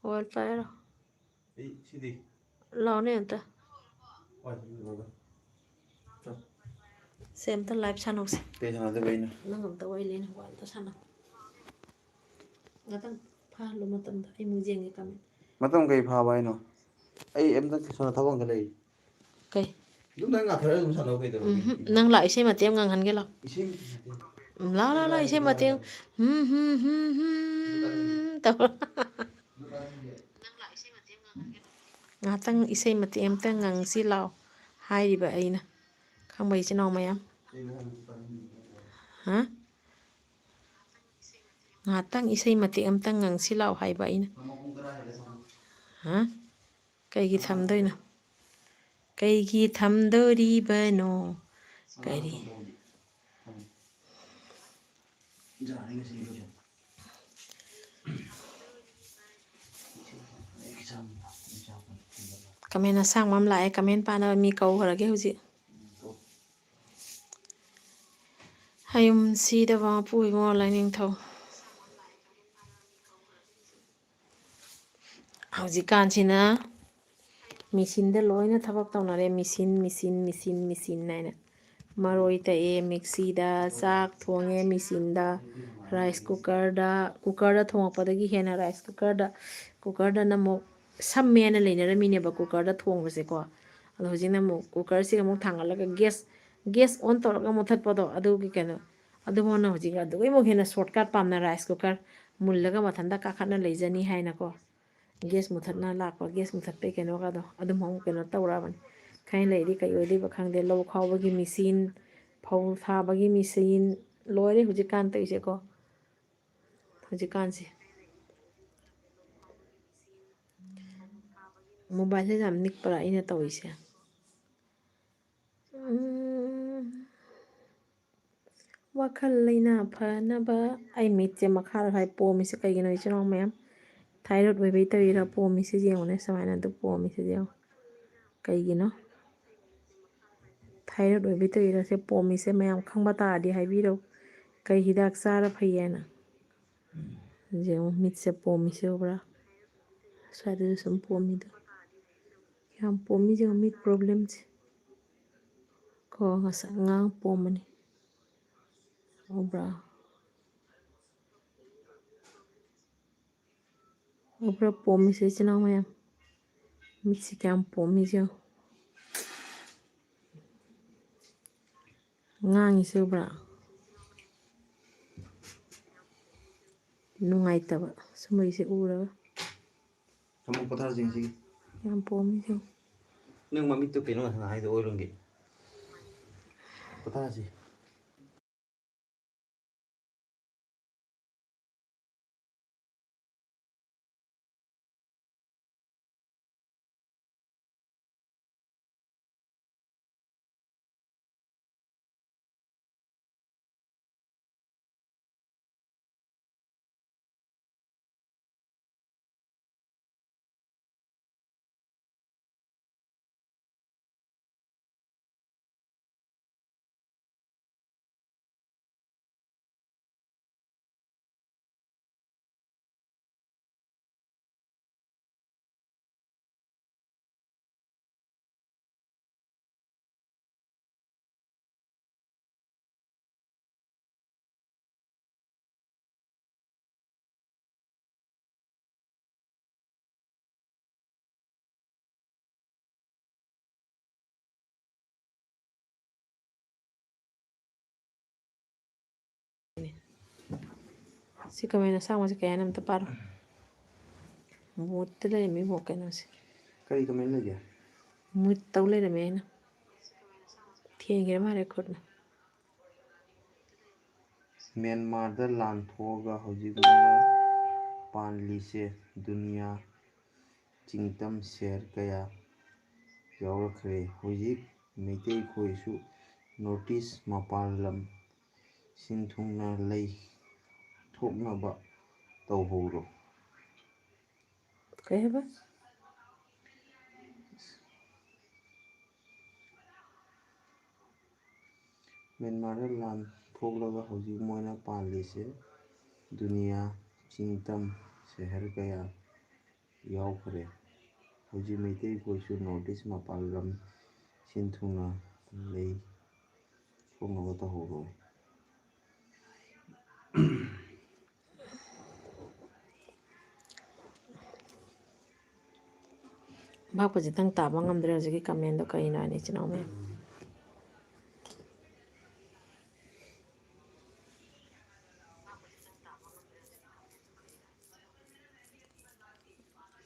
Mobile ꯄꯥꯏꯔꯣ꯫ ꯂꯥꯎꯅꯦ ꯑꯝꯇ꯫ ꯁꯦ, ꯑꯝꯇ live ꯁꯥꯟꯅꯧꯁꯦ꯫ ꯀꯩ ꯁꯥꯟꯅꯗꯣꯏꯕ ꯑꯩꯅ? ꯅꯪ ꯑꯝꯇ ꯋꯥꯔꯤ ꯂꯩꯅ ꯋꯥ ꯑꯝꯇ ꯁꯥꯟꯅꯧ꯫ ꯉꯥꯛꯇꯪ ꯐꯥꯍꯜꯂꯨ ꯃꯇꯝꯗꯣ, ꯑꯩ ꯑꯃꯨꯛ ꯌꯦꯡꯒꯦ comment꯫ ꯃꯇꯝ ꯀꯩ ꯐꯥꯕ ꯍꯥꯏꯅꯣ? ꯑꯩ ꯑꯝꯇ ꯁꯣꯝꯗ ꯊꯕꯛ ꯑꯝꯇ ꯂꯩ꯫ ꯀꯩ? ꯑꯗꯨꯝ ꯅꯪ ꯉꯥꯊꯔꯒ ꯑꯗꯨꯝ ꯁꯥꯟꯅꯧ ꯀꯩꯗꯧꯔꯒꯦ? ꯎꯝꯍꯨꯝ꯫ ꯅꯪ ꯂꯥꯛꯑꯣ, ꯏꯁꯩ ꯃꯇꯦꯛ ꯑꯃ ꯉꯪꯍꯟꯒꯦ ꯂꯥꯎ꯫ ꯏꯁꯩ ꯃꯇꯦꯛ? ꯎꯝ, ꯂꯥꯎ, ꯂꯥꯎ, ꯂꯥꯎ, ꯏꯁꯩ ꯃꯇꯦꯛ ꯑꯃ꯫ ꯍꯨꯝ, ꯍꯨꯝ, ꯍꯨꯝ, ꯍꯨꯝ ꯇꯧꯔꯣ꯫ ꯉꯥꯏꯍꯥꯛꯇꯪ ꯏꯁꯩ ꯃꯇꯦꯛ ꯑꯃꯇꯪ ꯉꯪꯁꯤ ꯂꯥꯎ ꯍꯥꯏꯔꯤꯕ ꯑꯩꯅ꯫ ꯈꯪꯕ꯭ꯔꯥ, ꯏꯆꯤꯟ ꯏꯅꯥꯎ ꯃꯌꯥꯝ? ꯍꯥ? ꯉꯥꯏꯍꯥꯛꯇꯪ ꯏꯁꯩ ꯃꯇꯦꯛ ꯑꯃꯇꯪ ꯉꯪꯁꯤ ꯂꯥꯎ ꯍꯥꯏꯕ ꯑꯩꯅ꯫ ꯍꯥ? ꯀꯩꯒꯤ ꯊꯝꯗꯣꯏꯅꯣ? ꯀꯩꯒꯤ ꯊꯝꯗꯣꯔꯤꯕꯅꯣ? ꯀꯔꯤ? ꯀꯃꯦꯟ ꯑꯁꯥꯡꯕ ꯑꯃ ꯂꯥꯛꯑꯦ, ꯀꯃꯦꯟ ꯄꯥꯅꯕ ꯃꯤ ꯀꯧꯈ꯭ꯔꯒꯦ ꯍꯧꯖꯤꯛ꯫ ꯍꯌꯨꯝ ꯁꯤꯗꯕ ꯃꯄꯨ ꯏꯕꯨꯡꯉꯣ ꯂꯥꯏꯅꯤꯡꯊꯧ꯫ ꯍꯧꯖꯤꯛꯀꯥꯟꯁꯤꯅ ꯃꯦꯆꯤꯟꯗ ꯂꯣꯏꯅ ꯊꯕꯛ ꯇꯧꯅꯔꯦ꯫ ꯃꯦꯆꯤꯟ, ꯃꯦꯆꯤꯟ, ꯃꯦꯆꯤꯟ, ꯃꯦꯆꯤꯟ ꯍꯥꯏꯅ꯫ ꯃꯔꯣꯏ ꯇꯛꯑꯦ ꯃꯤꯛꯁꯤꯗ, ꯆꯥꯛ ꯊꯣꯡꯉꯦ ꯃꯦꯆꯤꯟꯗ, ꯔꯥꯏꯁ ꯀꯨꯀꯔꯗ, ꯀꯨꯀꯔꯗ ꯊꯣꯡꯉꯛꯄꯗꯒꯤ ꯍꯦꯟꯅ ꯔꯥꯏꯁ ꯀꯨꯀꯔꯗ, ꯀꯨꯀꯔꯗꯅ ꯑꯃꯨꯛ ꯁꯝꯃꯦꯅ ꯂꯩꯅꯔꯝꯃꯤꯅꯦꯕ ꯀꯨꯀꯔꯗ ꯊꯣꯡꯕꯁꯦꯀꯣ꯫ ꯑꯗꯣ ꯍꯧꯖꯤꯛꯅ ꯑꯃꯨꯛ ꯀꯨꯀꯔꯁꯤꯒ ꯑꯃꯨꯛ ꯊꯥꯡꯒꯠꯂꯒ ꯒ꯭ꯌꯥꯁ, ꯒ꯭ꯌꯥꯁ ꯑꯣꯟ ꯇꯧꯔꯒ ꯃꯨꯊꯠꯄꯗꯣ, ꯑꯗꯨꯒꯤ ꯀꯩꯅꯣ, ꯑꯗꯨꯐꯥꯎꯅ ꯍꯧꯖꯤꯛ ꯑꯗꯨꯒꯤꯃꯨꯛ ꯍꯦꯟꯅ ꯁꯣꯔꯠꯀꯠ ꯄꯥꯝꯅ ꯔꯥꯏꯁ ꯀꯨꯀꯔ ꯃꯨꯜꯂꯒ ꯃꯊꯟꯇ ꯀꯥꯈꯠꯅ ꯂꯩꯖꯅꯤ ꯍꯥꯏꯅꯀꯣ꯫ ꯒ꯭ꯌꯥꯁ ꯃꯨꯊꯠꯅ ꯂꯥꯛꯄ, ꯒ꯭ꯌꯥꯁ ꯃꯨꯊꯠꯄꯩ ꯀꯩꯅꯣꯒꯗꯣ ꯑꯗꯨꯝ ꯑꯃꯨꯛ ꯀꯩꯅꯣ ꯇꯧꯔꯛꯑꯕꯅꯤ꯫ ꯈꯔ ꯂꯩꯔꯗꯤ ꯀꯩ ꯑꯣꯏꯗꯣꯏꯕ ꯈꯪꯗꯦ꯫ ꯂꯧ ꯈꯥꯎꯕꯒꯤ ꯃꯦꯆꯤꯟ, ꯐꯧ ꯊꯥꯕꯒꯤ ꯃꯦꯆꯤꯟ, ꯂꯣꯏꯔꯦ ꯍꯧꯖꯤꯛꯀꯥꯟ ꯇꯧꯔꯤꯁꯦꯀꯣ꯫ ꯍꯧꯖꯤꯛꯀꯥꯟꯁꯦ ꯃꯣꯕꯥꯏꯜꯁꯦ ꯌꯥꯝ ꯅꯤꯛꯄ꯭ꯔꯥ ꯑꯩꯅ ꯇꯧꯔꯤꯁꯦ? ꯎꯝ꯫ ꯋꯥꯈꯜ ꯂꯩꯅꯥ ꯐꯅꯕ꯫ ꯑꯩ ꯃꯤꯠꯁꯦ ꯃꯈꯥꯗ ꯈ꯭ꯋꯥꯏ ꯄꯣꯝꯃꯤꯁꯦ ꯀꯩꯒꯤꯅꯣ, ꯏꯆꯤꯟ ꯏꯅꯥꯎ ꯃꯌꯥꯝ? ꯊꯥꯏꯔꯣꯏꯗ ꯑꯣꯏꯕꯩ ꯇꯧꯔꯤꯔꯥ ꯄꯣꯝꯃꯤꯁꯦ? ꯌꯦꯡꯉꯨꯅꯦ, ꯁꯨꯃꯥꯏꯅ ꯑꯗꯨ ꯄꯣꯝꯃꯤꯁꯦ ꯌꯦꯡꯉꯨ꯫ ꯀꯩꯒꯤꯅꯣ? ꯊꯥꯏꯔꯣꯏꯗ ꯑꯣꯏꯕꯩ ꯇꯧꯔꯤꯔꯥ ꯁꯦ ꯄꯣꯝꯃꯤꯁꯦ? ꯃꯌꯥꯝ ꯈꯪꯕ ꯇꯥꯔꯗꯤ ꯍꯥꯏꯕꯤꯔꯛꯎ꯫ ꯀꯩ ꯍꯤꯗꯥꯛ ꯆꯥꯔ ꯐꯩ ꯍꯥꯏꯅ? ꯌꯦꯡꯉꯨ, ꯃꯤꯠꯁꯦ ꯄꯣꯝꯃꯤꯁꯦ ꯎꯕ꯭ꯔꯥ? ꯁ꯭ꯋꯥꯏꯗꯁꯨ ꯁꯨꯝ ꯄꯣꯝꯃꯤꯗꯣ꯫ ꯌꯥꯝ ꯄꯣꯝꯃꯤ ꯌꯦꯡꯉꯨ, ꯃꯤꯠ ꯄ꯭ꯔꯣꯕ꯭ꯂꯦꯝꯁꯦ꯫ ꯀꯣ, ꯉꯁꯥꯏ ꯑꯉꯥꯡ ꯄꯣꯝꯕꯅꯤ꯫ ꯎꯕ꯭ꯔꯥ? ꯎꯕ꯭ꯔꯥ ꯄꯣꯝꯃꯤꯁꯦ, ꯏꯆꯤꯟ ꯏꯅꯥꯎ ꯃꯌꯥꯝ? ꯃꯤꯠꯁꯦ ꯀꯌꯥꯝ ꯄꯣꯝꯃꯤ ꯌꯦꯡꯉꯨ꯫ ꯉꯥꯡꯉꯤꯁꯦ ꯎꯕ꯭ꯔꯥ? ꯅꯨꯡꯉꯥꯏꯇꯕ ꯁꯨꯝꯕꯩꯁꯦ ꯎꯔꯒ꯫ ꯑꯃꯨꯛ ꯄꯣꯊꯥꯔꯁꯤ ꯉꯁꯤꯒꯤ꯫ ꯌꯥꯝ ꯄꯣꯝꯃꯤ ꯌꯦꯡꯉꯨ꯫ ꯅꯪ ꯃꯃꯤꯠꯇꯨ ꯀꯩꯅꯣ ꯉꯁꯥꯏ ꯍꯥꯏꯗꯣ ꯑꯣꯏꯔꯝꯒꯦ꯫ ꯄꯣꯊꯥꯔꯁꯤ꯫ ꯁꯤ ꯀꯃꯦꯟ ꯑꯁꯥꯡꯕꯁꯦ ꯀꯩ ꯍꯥꯏꯅꯣ ꯑꯝꯇ ꯄꯥꯔꯣ꯫ ꯃꯨꯠꯇ ꯂꯩꯔꯝꯃꯤ ꯏꯕꯣ ꯀꯩꯅꯣꯁꯦ꯫ ꯀꯔꯤ ꯀꯃꯦꯟ ꯂꯩꯒꯦ? ꯃꯨꯠ ꯇꯧ ꯂꯩꯔꯝꯃꯦ ꯑꯩꯅ꯫ ꯊꯦꯡꯈ꯭ꯔꯦ ꯃꯥꯜꯂꯦ ꯈꯨꯠꯅ꯫ ꯃ꯭ꯌꯥꯟꯃꯥꯔꯗ ꯂꯥꯟ ꯊꯣꯛꯑꯒ ꯍꯧꯖꯤꯛ ꯃꯣꯏꯅ ꯄꯥꯜꯂꯤꯁꯦ ꯗꯨꯅꯤꯌꯥ ꯆꯤꯡꯇꯝ ꯁꯍꯔ ꯀꯌꯥ ꯌꯥꯎꯔꯛꯈ꯭ꯔꯦ꯫ ꯍꯧꯖꯤꯛ ꯃꯩꯇꯩ ꯈꯣꯏꯁꯨ ꯅꯣꯔꯠ ꯏꯁ ꯃꯄꯥꯟ ꯂꯝ ꯁꯤꯟ ꯊꯨꯡꯅ ꯂꯩ ꯊꯣꯛꯅꯕ ꯇꯧꯍꯧꯔꯣ꯫ ꯀꯩ ꯍꯥꯏꯕ? ꯃ꯭ꯌꯥꯟꯃꯥꯔꯗ ꯂꯥꯟ ꯊꯣꯛꯂꯒ ꯍꯧꯖꯤꯛ ꯃꯣꯏꯅ ꯄꯥꯜꯂꯤꯁꯦ ꯗꯨꯅꯤꯌꯥ ꯆꯤꯡꯇꯝ ꯁꯍꯔ ꯀꯌꯥ ꯌꯥꯎꯈ꯭ꯔꯦ꯫ ꯍꯧꯖꯤꯛ ꯃꯩꯇꯩ ꯈꯣꯏꯁꯨ ꯅꯣꯔꯠ ꯏꯁ ꯃꯄꯥꯟ ꯂꯝ ꯁꯤꯟ ꯊꯨꯡꯅ ꯂꯩ ꯊꯣꯛꯅꯕ ꯇꯧꯍꯧꯔꯣ꯫ ꯚꯥꯞꯀ ꯈꯤꯇꯪ ꯇꯥꯕ ꯉꯝꯗ꯭ꯔꯦ ꯍꯧꯖꯤꯛꯀꯤ ꯀꯃꯦꯟꯗꯣ ꯀꯩꯅꯣ ꯍꯥꯏꯅ ꯏꯆꯤꯟ ꯏꯅꯥꯎ ꯃꯌꯥꯝ꯫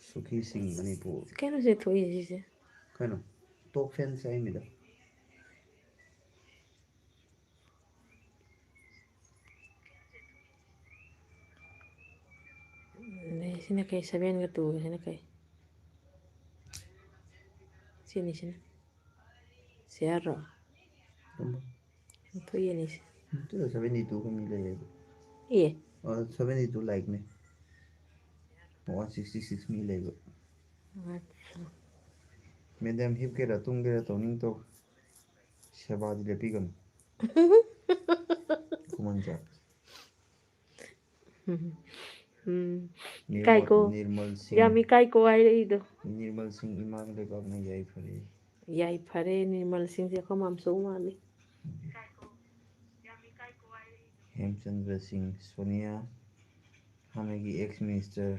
ꯁꯨꯈꯤ ꯁꯤꯡ ꯃꯅꯤꯄꯨꯔ꯫ ꯀꯩꯅꯣꯁꯦ ꯊꯣꯛꯏꯁꯦ ꯁꯤꯁꯦ꯫ ꯀꯩꯅꯣ? ꯇꯣꯞ ꯐꯦꯟꯁ ꯍꯥꯏꯃꯤꯗ꯫ ꯑꯗꯩ ꯁꯤꯅ ꯀꯩ? ꯁꯚꯦꯟꯒ ꯇꯨꯒꯁꯤꯅ ꯀꯩ? ꯁꯤꯅꯤ ꯁꯤꯅ꯫ ꯁꯤꯌꯥꯔꯔꯣ? ꯊꯣꯛꯏꯅꯤ ꯁꯤ꯫ ꯇꯨ ꯁꯚꯦꯟꯇꯤ ꯇꯨꯒ ꯃꯤ ꯂꯩꯌꯦꯕ꯫ ꯑꯦ꯫ ꯁꯚꯦꯟꯇꯤ ꯇꯨ ꯂꯥꯏꯛꯅꯦ꯫ ꯋꯥꯟ ꯁꯤꯛꯁꯇꯤ ꯁꯤꯛꯁ ꯃꯤ ꯂꯩꯕ꯫ ꯑꯠꯆꯥ꯫ ꯃꯦꯗꯥꯝ ꯍꯤꯞꯀꯦꯔꯥ ꯇꯨꯝꯒꯦꯔꯥ ꯇꯧꯅꯤꯡ ꯇꯧ꯫ ꯁꯦꯕꯥꯗꯤ ꯂꯦꯞꯄꯤꯒꯅꯨ꯫ ꯈꯨꯃꯟ ꯆꯥꯛ꯫ ꯎꯝ꯫ ꯅꯤꯔꯃꯜ- ꯏꯀꯥꯏꯀꯣ꯫ ꯅꯤꯔꯃꯜ ꯁꯤꯡ꯫ ꯌꯥꯝ ꯏꯀꯥꯏꯀꯣ ꯍꯥꯏꯔꯛꯏꯗꯣ꯫ ꯅꯤꯔꯃꯜ ꯁꯤꯡ ꯏꯃꯥꯒꯤ ꯂꯩꯕꯥꯛꯅ ꯌꯥꯏꯐꯔꯦ꯫ ꯌꯥꯏꯐꯔꯦ ꯅꯤꯔꯃꯜ ꯁꯤꯡꯁꯦ ꯑꯩꯈꯣꯏ ꯃꯥꯝꯆꯧ ꯃꯥꯜꯂꯤ꯫ ꯍꯦꯝꯆꯟꯗ꯭ꯔ ꯁꯤꯡ ꯁꯣꯅꯤꯌꯥ ꯍꯥꯟꯅꯒꯤ ꯑꯦꯛꯁ ꯃꯤꯅꯤꯁꯇꯔ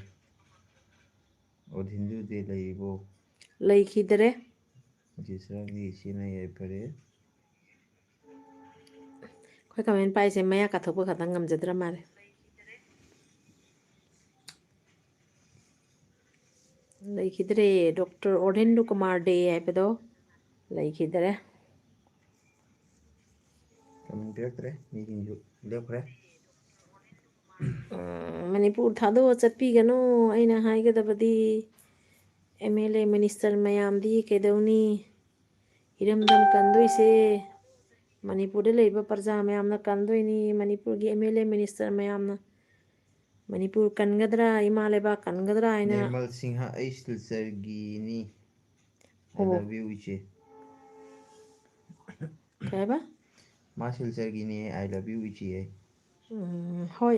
ꯑꯣꯗꯤꯟꯗꯨꯗꯤ ꯂꯩꯔꯤꯕꯣ? ꯂꯩꯈꯤꯗꯔꯦ꯫ ꯖꯤꯁꯥꯒꯤ ꯏꯆꯦꯅ ꯌꯥꯏꯐꯔꯦ꯫ ꯑꯩꯈꯣꯏ ꯀꯃꯦꯟ ꯄꯥꯏꯁꯦ ꯃꯌꯥ ꯀꯥꯊꯣꯛꯄ ꯈꯛꯇꯪ ꯉꯝꯖꯗ꯭ꯔ ꯃꯥꯜꯂꯦ꯫ ꯂꯩꯈꯤꯗ꯭ꯔꯦ꯫ ꯗꯣꯛꯇꯔ ꯑꯣꯔꯂꯦꯟꯗꯣ ꯀꯨꯃꯥꯔ ꯗꯦ ꯍꯥꯏꯕꯗꯣ ꯂꯩꯈꯤꯗ꯭ꯔꯦ꯫ ꯀꯃꯦꯟ ꯄꯤꯔꯛꯇ꯭ꯔꯦ, ꯃꯤꯁꯤꯡꯁꯨ ꯂꯦꯞꯈ꯭ꯔꯦ꯫ ꯎꯝ, ꯃꯅꯤꯄꯨꯔ ꯊꯥꯗꯣꯛꯑ ꯆꯠꯄꯤꯒꯅꯨ꯫ ꯑꯩꯅ ꯍꯥꯏꯒꯗꯕꯗꯤ, ꯑꯦꯝ ꯑꯦꯜ ꯑꯦ ꯃꯤꯅꯤꯁꯇꯔ ꯃꯌꯥꯝꯗꯤ ꯀꯩꯗꯧꯅꯤ? ꯏꯔꯝꯗꯝ ꯀꯟꯗꯣꯏꯁꯦ ꯃꯅꯤꯄꯨꯔꯗ ꯂꯩꯕ ꯄ꯭ꯔꯖꯥ ꯃꯌꯥꯝꯅ ꯀꯟꯗꯣꯏꯅꯤ꯫ ꯃꯅꯤꯄꯨꯔꯒꯤ ꯑꯦꯝ ꯑꯦꯜ ꯑꯦ ꯃꯤꯅꯤꯁꯇꯔ ꯃꯌꯥꯝꯅ ꯃꯅꯤꯄꯨꯔ ꯀꯟꯒꯗ꯭ꯔꯥ, ꯏꯃꯥ ꯂꯩꯕꯥꯛ ꯀꯟꯒꯗ꯭ꯔꯥ ꯍꯥꯏꯅ꯫ ꯅꯤꯔꯃꯜ ꯁꯤꯡꯍ, "ꯑꯩ ꯁꯤꯜꯆꯔꯒꯤꯅꯤ, I ꯑꯣ꯫ Love you, ꯏꯆꯦ"꯫ ꯀꯩ ꯍꯥꯏꯕ? "ꯃꯥ ꯁꯤꯜꯆꯔꯒꯤꯅꯦ, I love you, ꯏꯆꯦ"꯫ ꯎꯝ, ꯍꯣꯏ,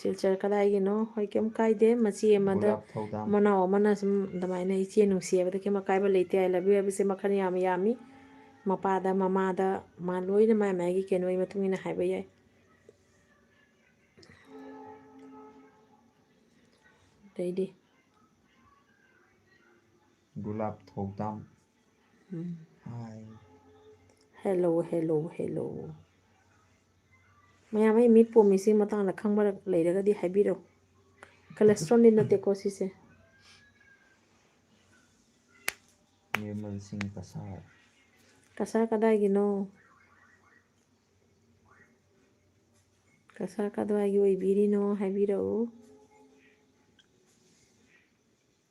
ꯁꯤꯜꯆꯔ ꯀꯗꯥꯏꯒꯤꯅꯣ? ꯍꯣꯏ, ꯀꯩꯝ ꯀꯥꯏꯗꯦ꯫ ꯃꯆꯦ ꯑꯃꯗ ꯒꯨꯂꯥꯞ ꯊꯧꯗꯥꯝ꯫ ꯃꯅꯥꯎ ꯑꯃꯅ ꯁꯨꯝ ꯑꯗꯨꯃꯥꯏꯅ ꯏꯆꯦ ꯅꯨꯡꯁꯤ ꯍꯥꯏꯕꯗ ꯀꯩꯝ ꯑꯀꯥꯏꯕ ꯂꯩꯇꯦ꯫ "I love you" ꯍꯥꯏꯕꯁꯦ ꯃꯈꯜ ꯌꯥꯝ ꯌꯥꯝꯃꯤ꯫ ꯃꯄꯥꯗ, ꯃꯃꯥꯗ, ꯃꯥ ꯂꯣꯏꯅ ꯃꯥꯏ ꯃꯥꯏꯒꯤ ꯀꯩꯅꯣꯒꯤ ꯃꯇꯨꯡ ꯏꯟꯅ ꯍꯥꯏꯕ ꯌꯥꯏ꯫ ꯑꯗꯩꯗꯤ ꯒꯨꯂꯥꯞ ꯊꯧꯗꯥꯝ꯫ ꯎꯝ꯫ ꯍꯥꯏ꯫ Hello, hello, hello꯫ ꯃꯌꯥꯝ, ꯑꯩ ꯃꯤꯠ ꯄꯣꯝꯃꯤꯁꯤ ꯃꯇꯥꯡꯗ ꯈꯪꯕ ꯂꯩꯔꯒꯗꯤ ꯍꯥꯏꯕꯤꯔꯛꯎ꯫ ꯀꯂꯦꯁꯇ꯭ꯔꯣꯟꯗꯤ ꯅꯠꯇꯦꯀꯣ ꯁꯤꯁꯦ꯫ ꯅꯤꯔꯃꯜ ꯁꯤꯡ ꯀꯁꯥꯔ꯫ ꯀꯁꯥꯔ ꯀꯗꯥꯏꯒꯤꯅꯣ? ꯀꯁꯥꯔ ꯀꯗꯥꯏꯒꯤ ꯑꯣꯏꯕꯤꯔꯤꯅꯣ ꯍꯥꯏꯕꯤꯔꯛꯎ꯫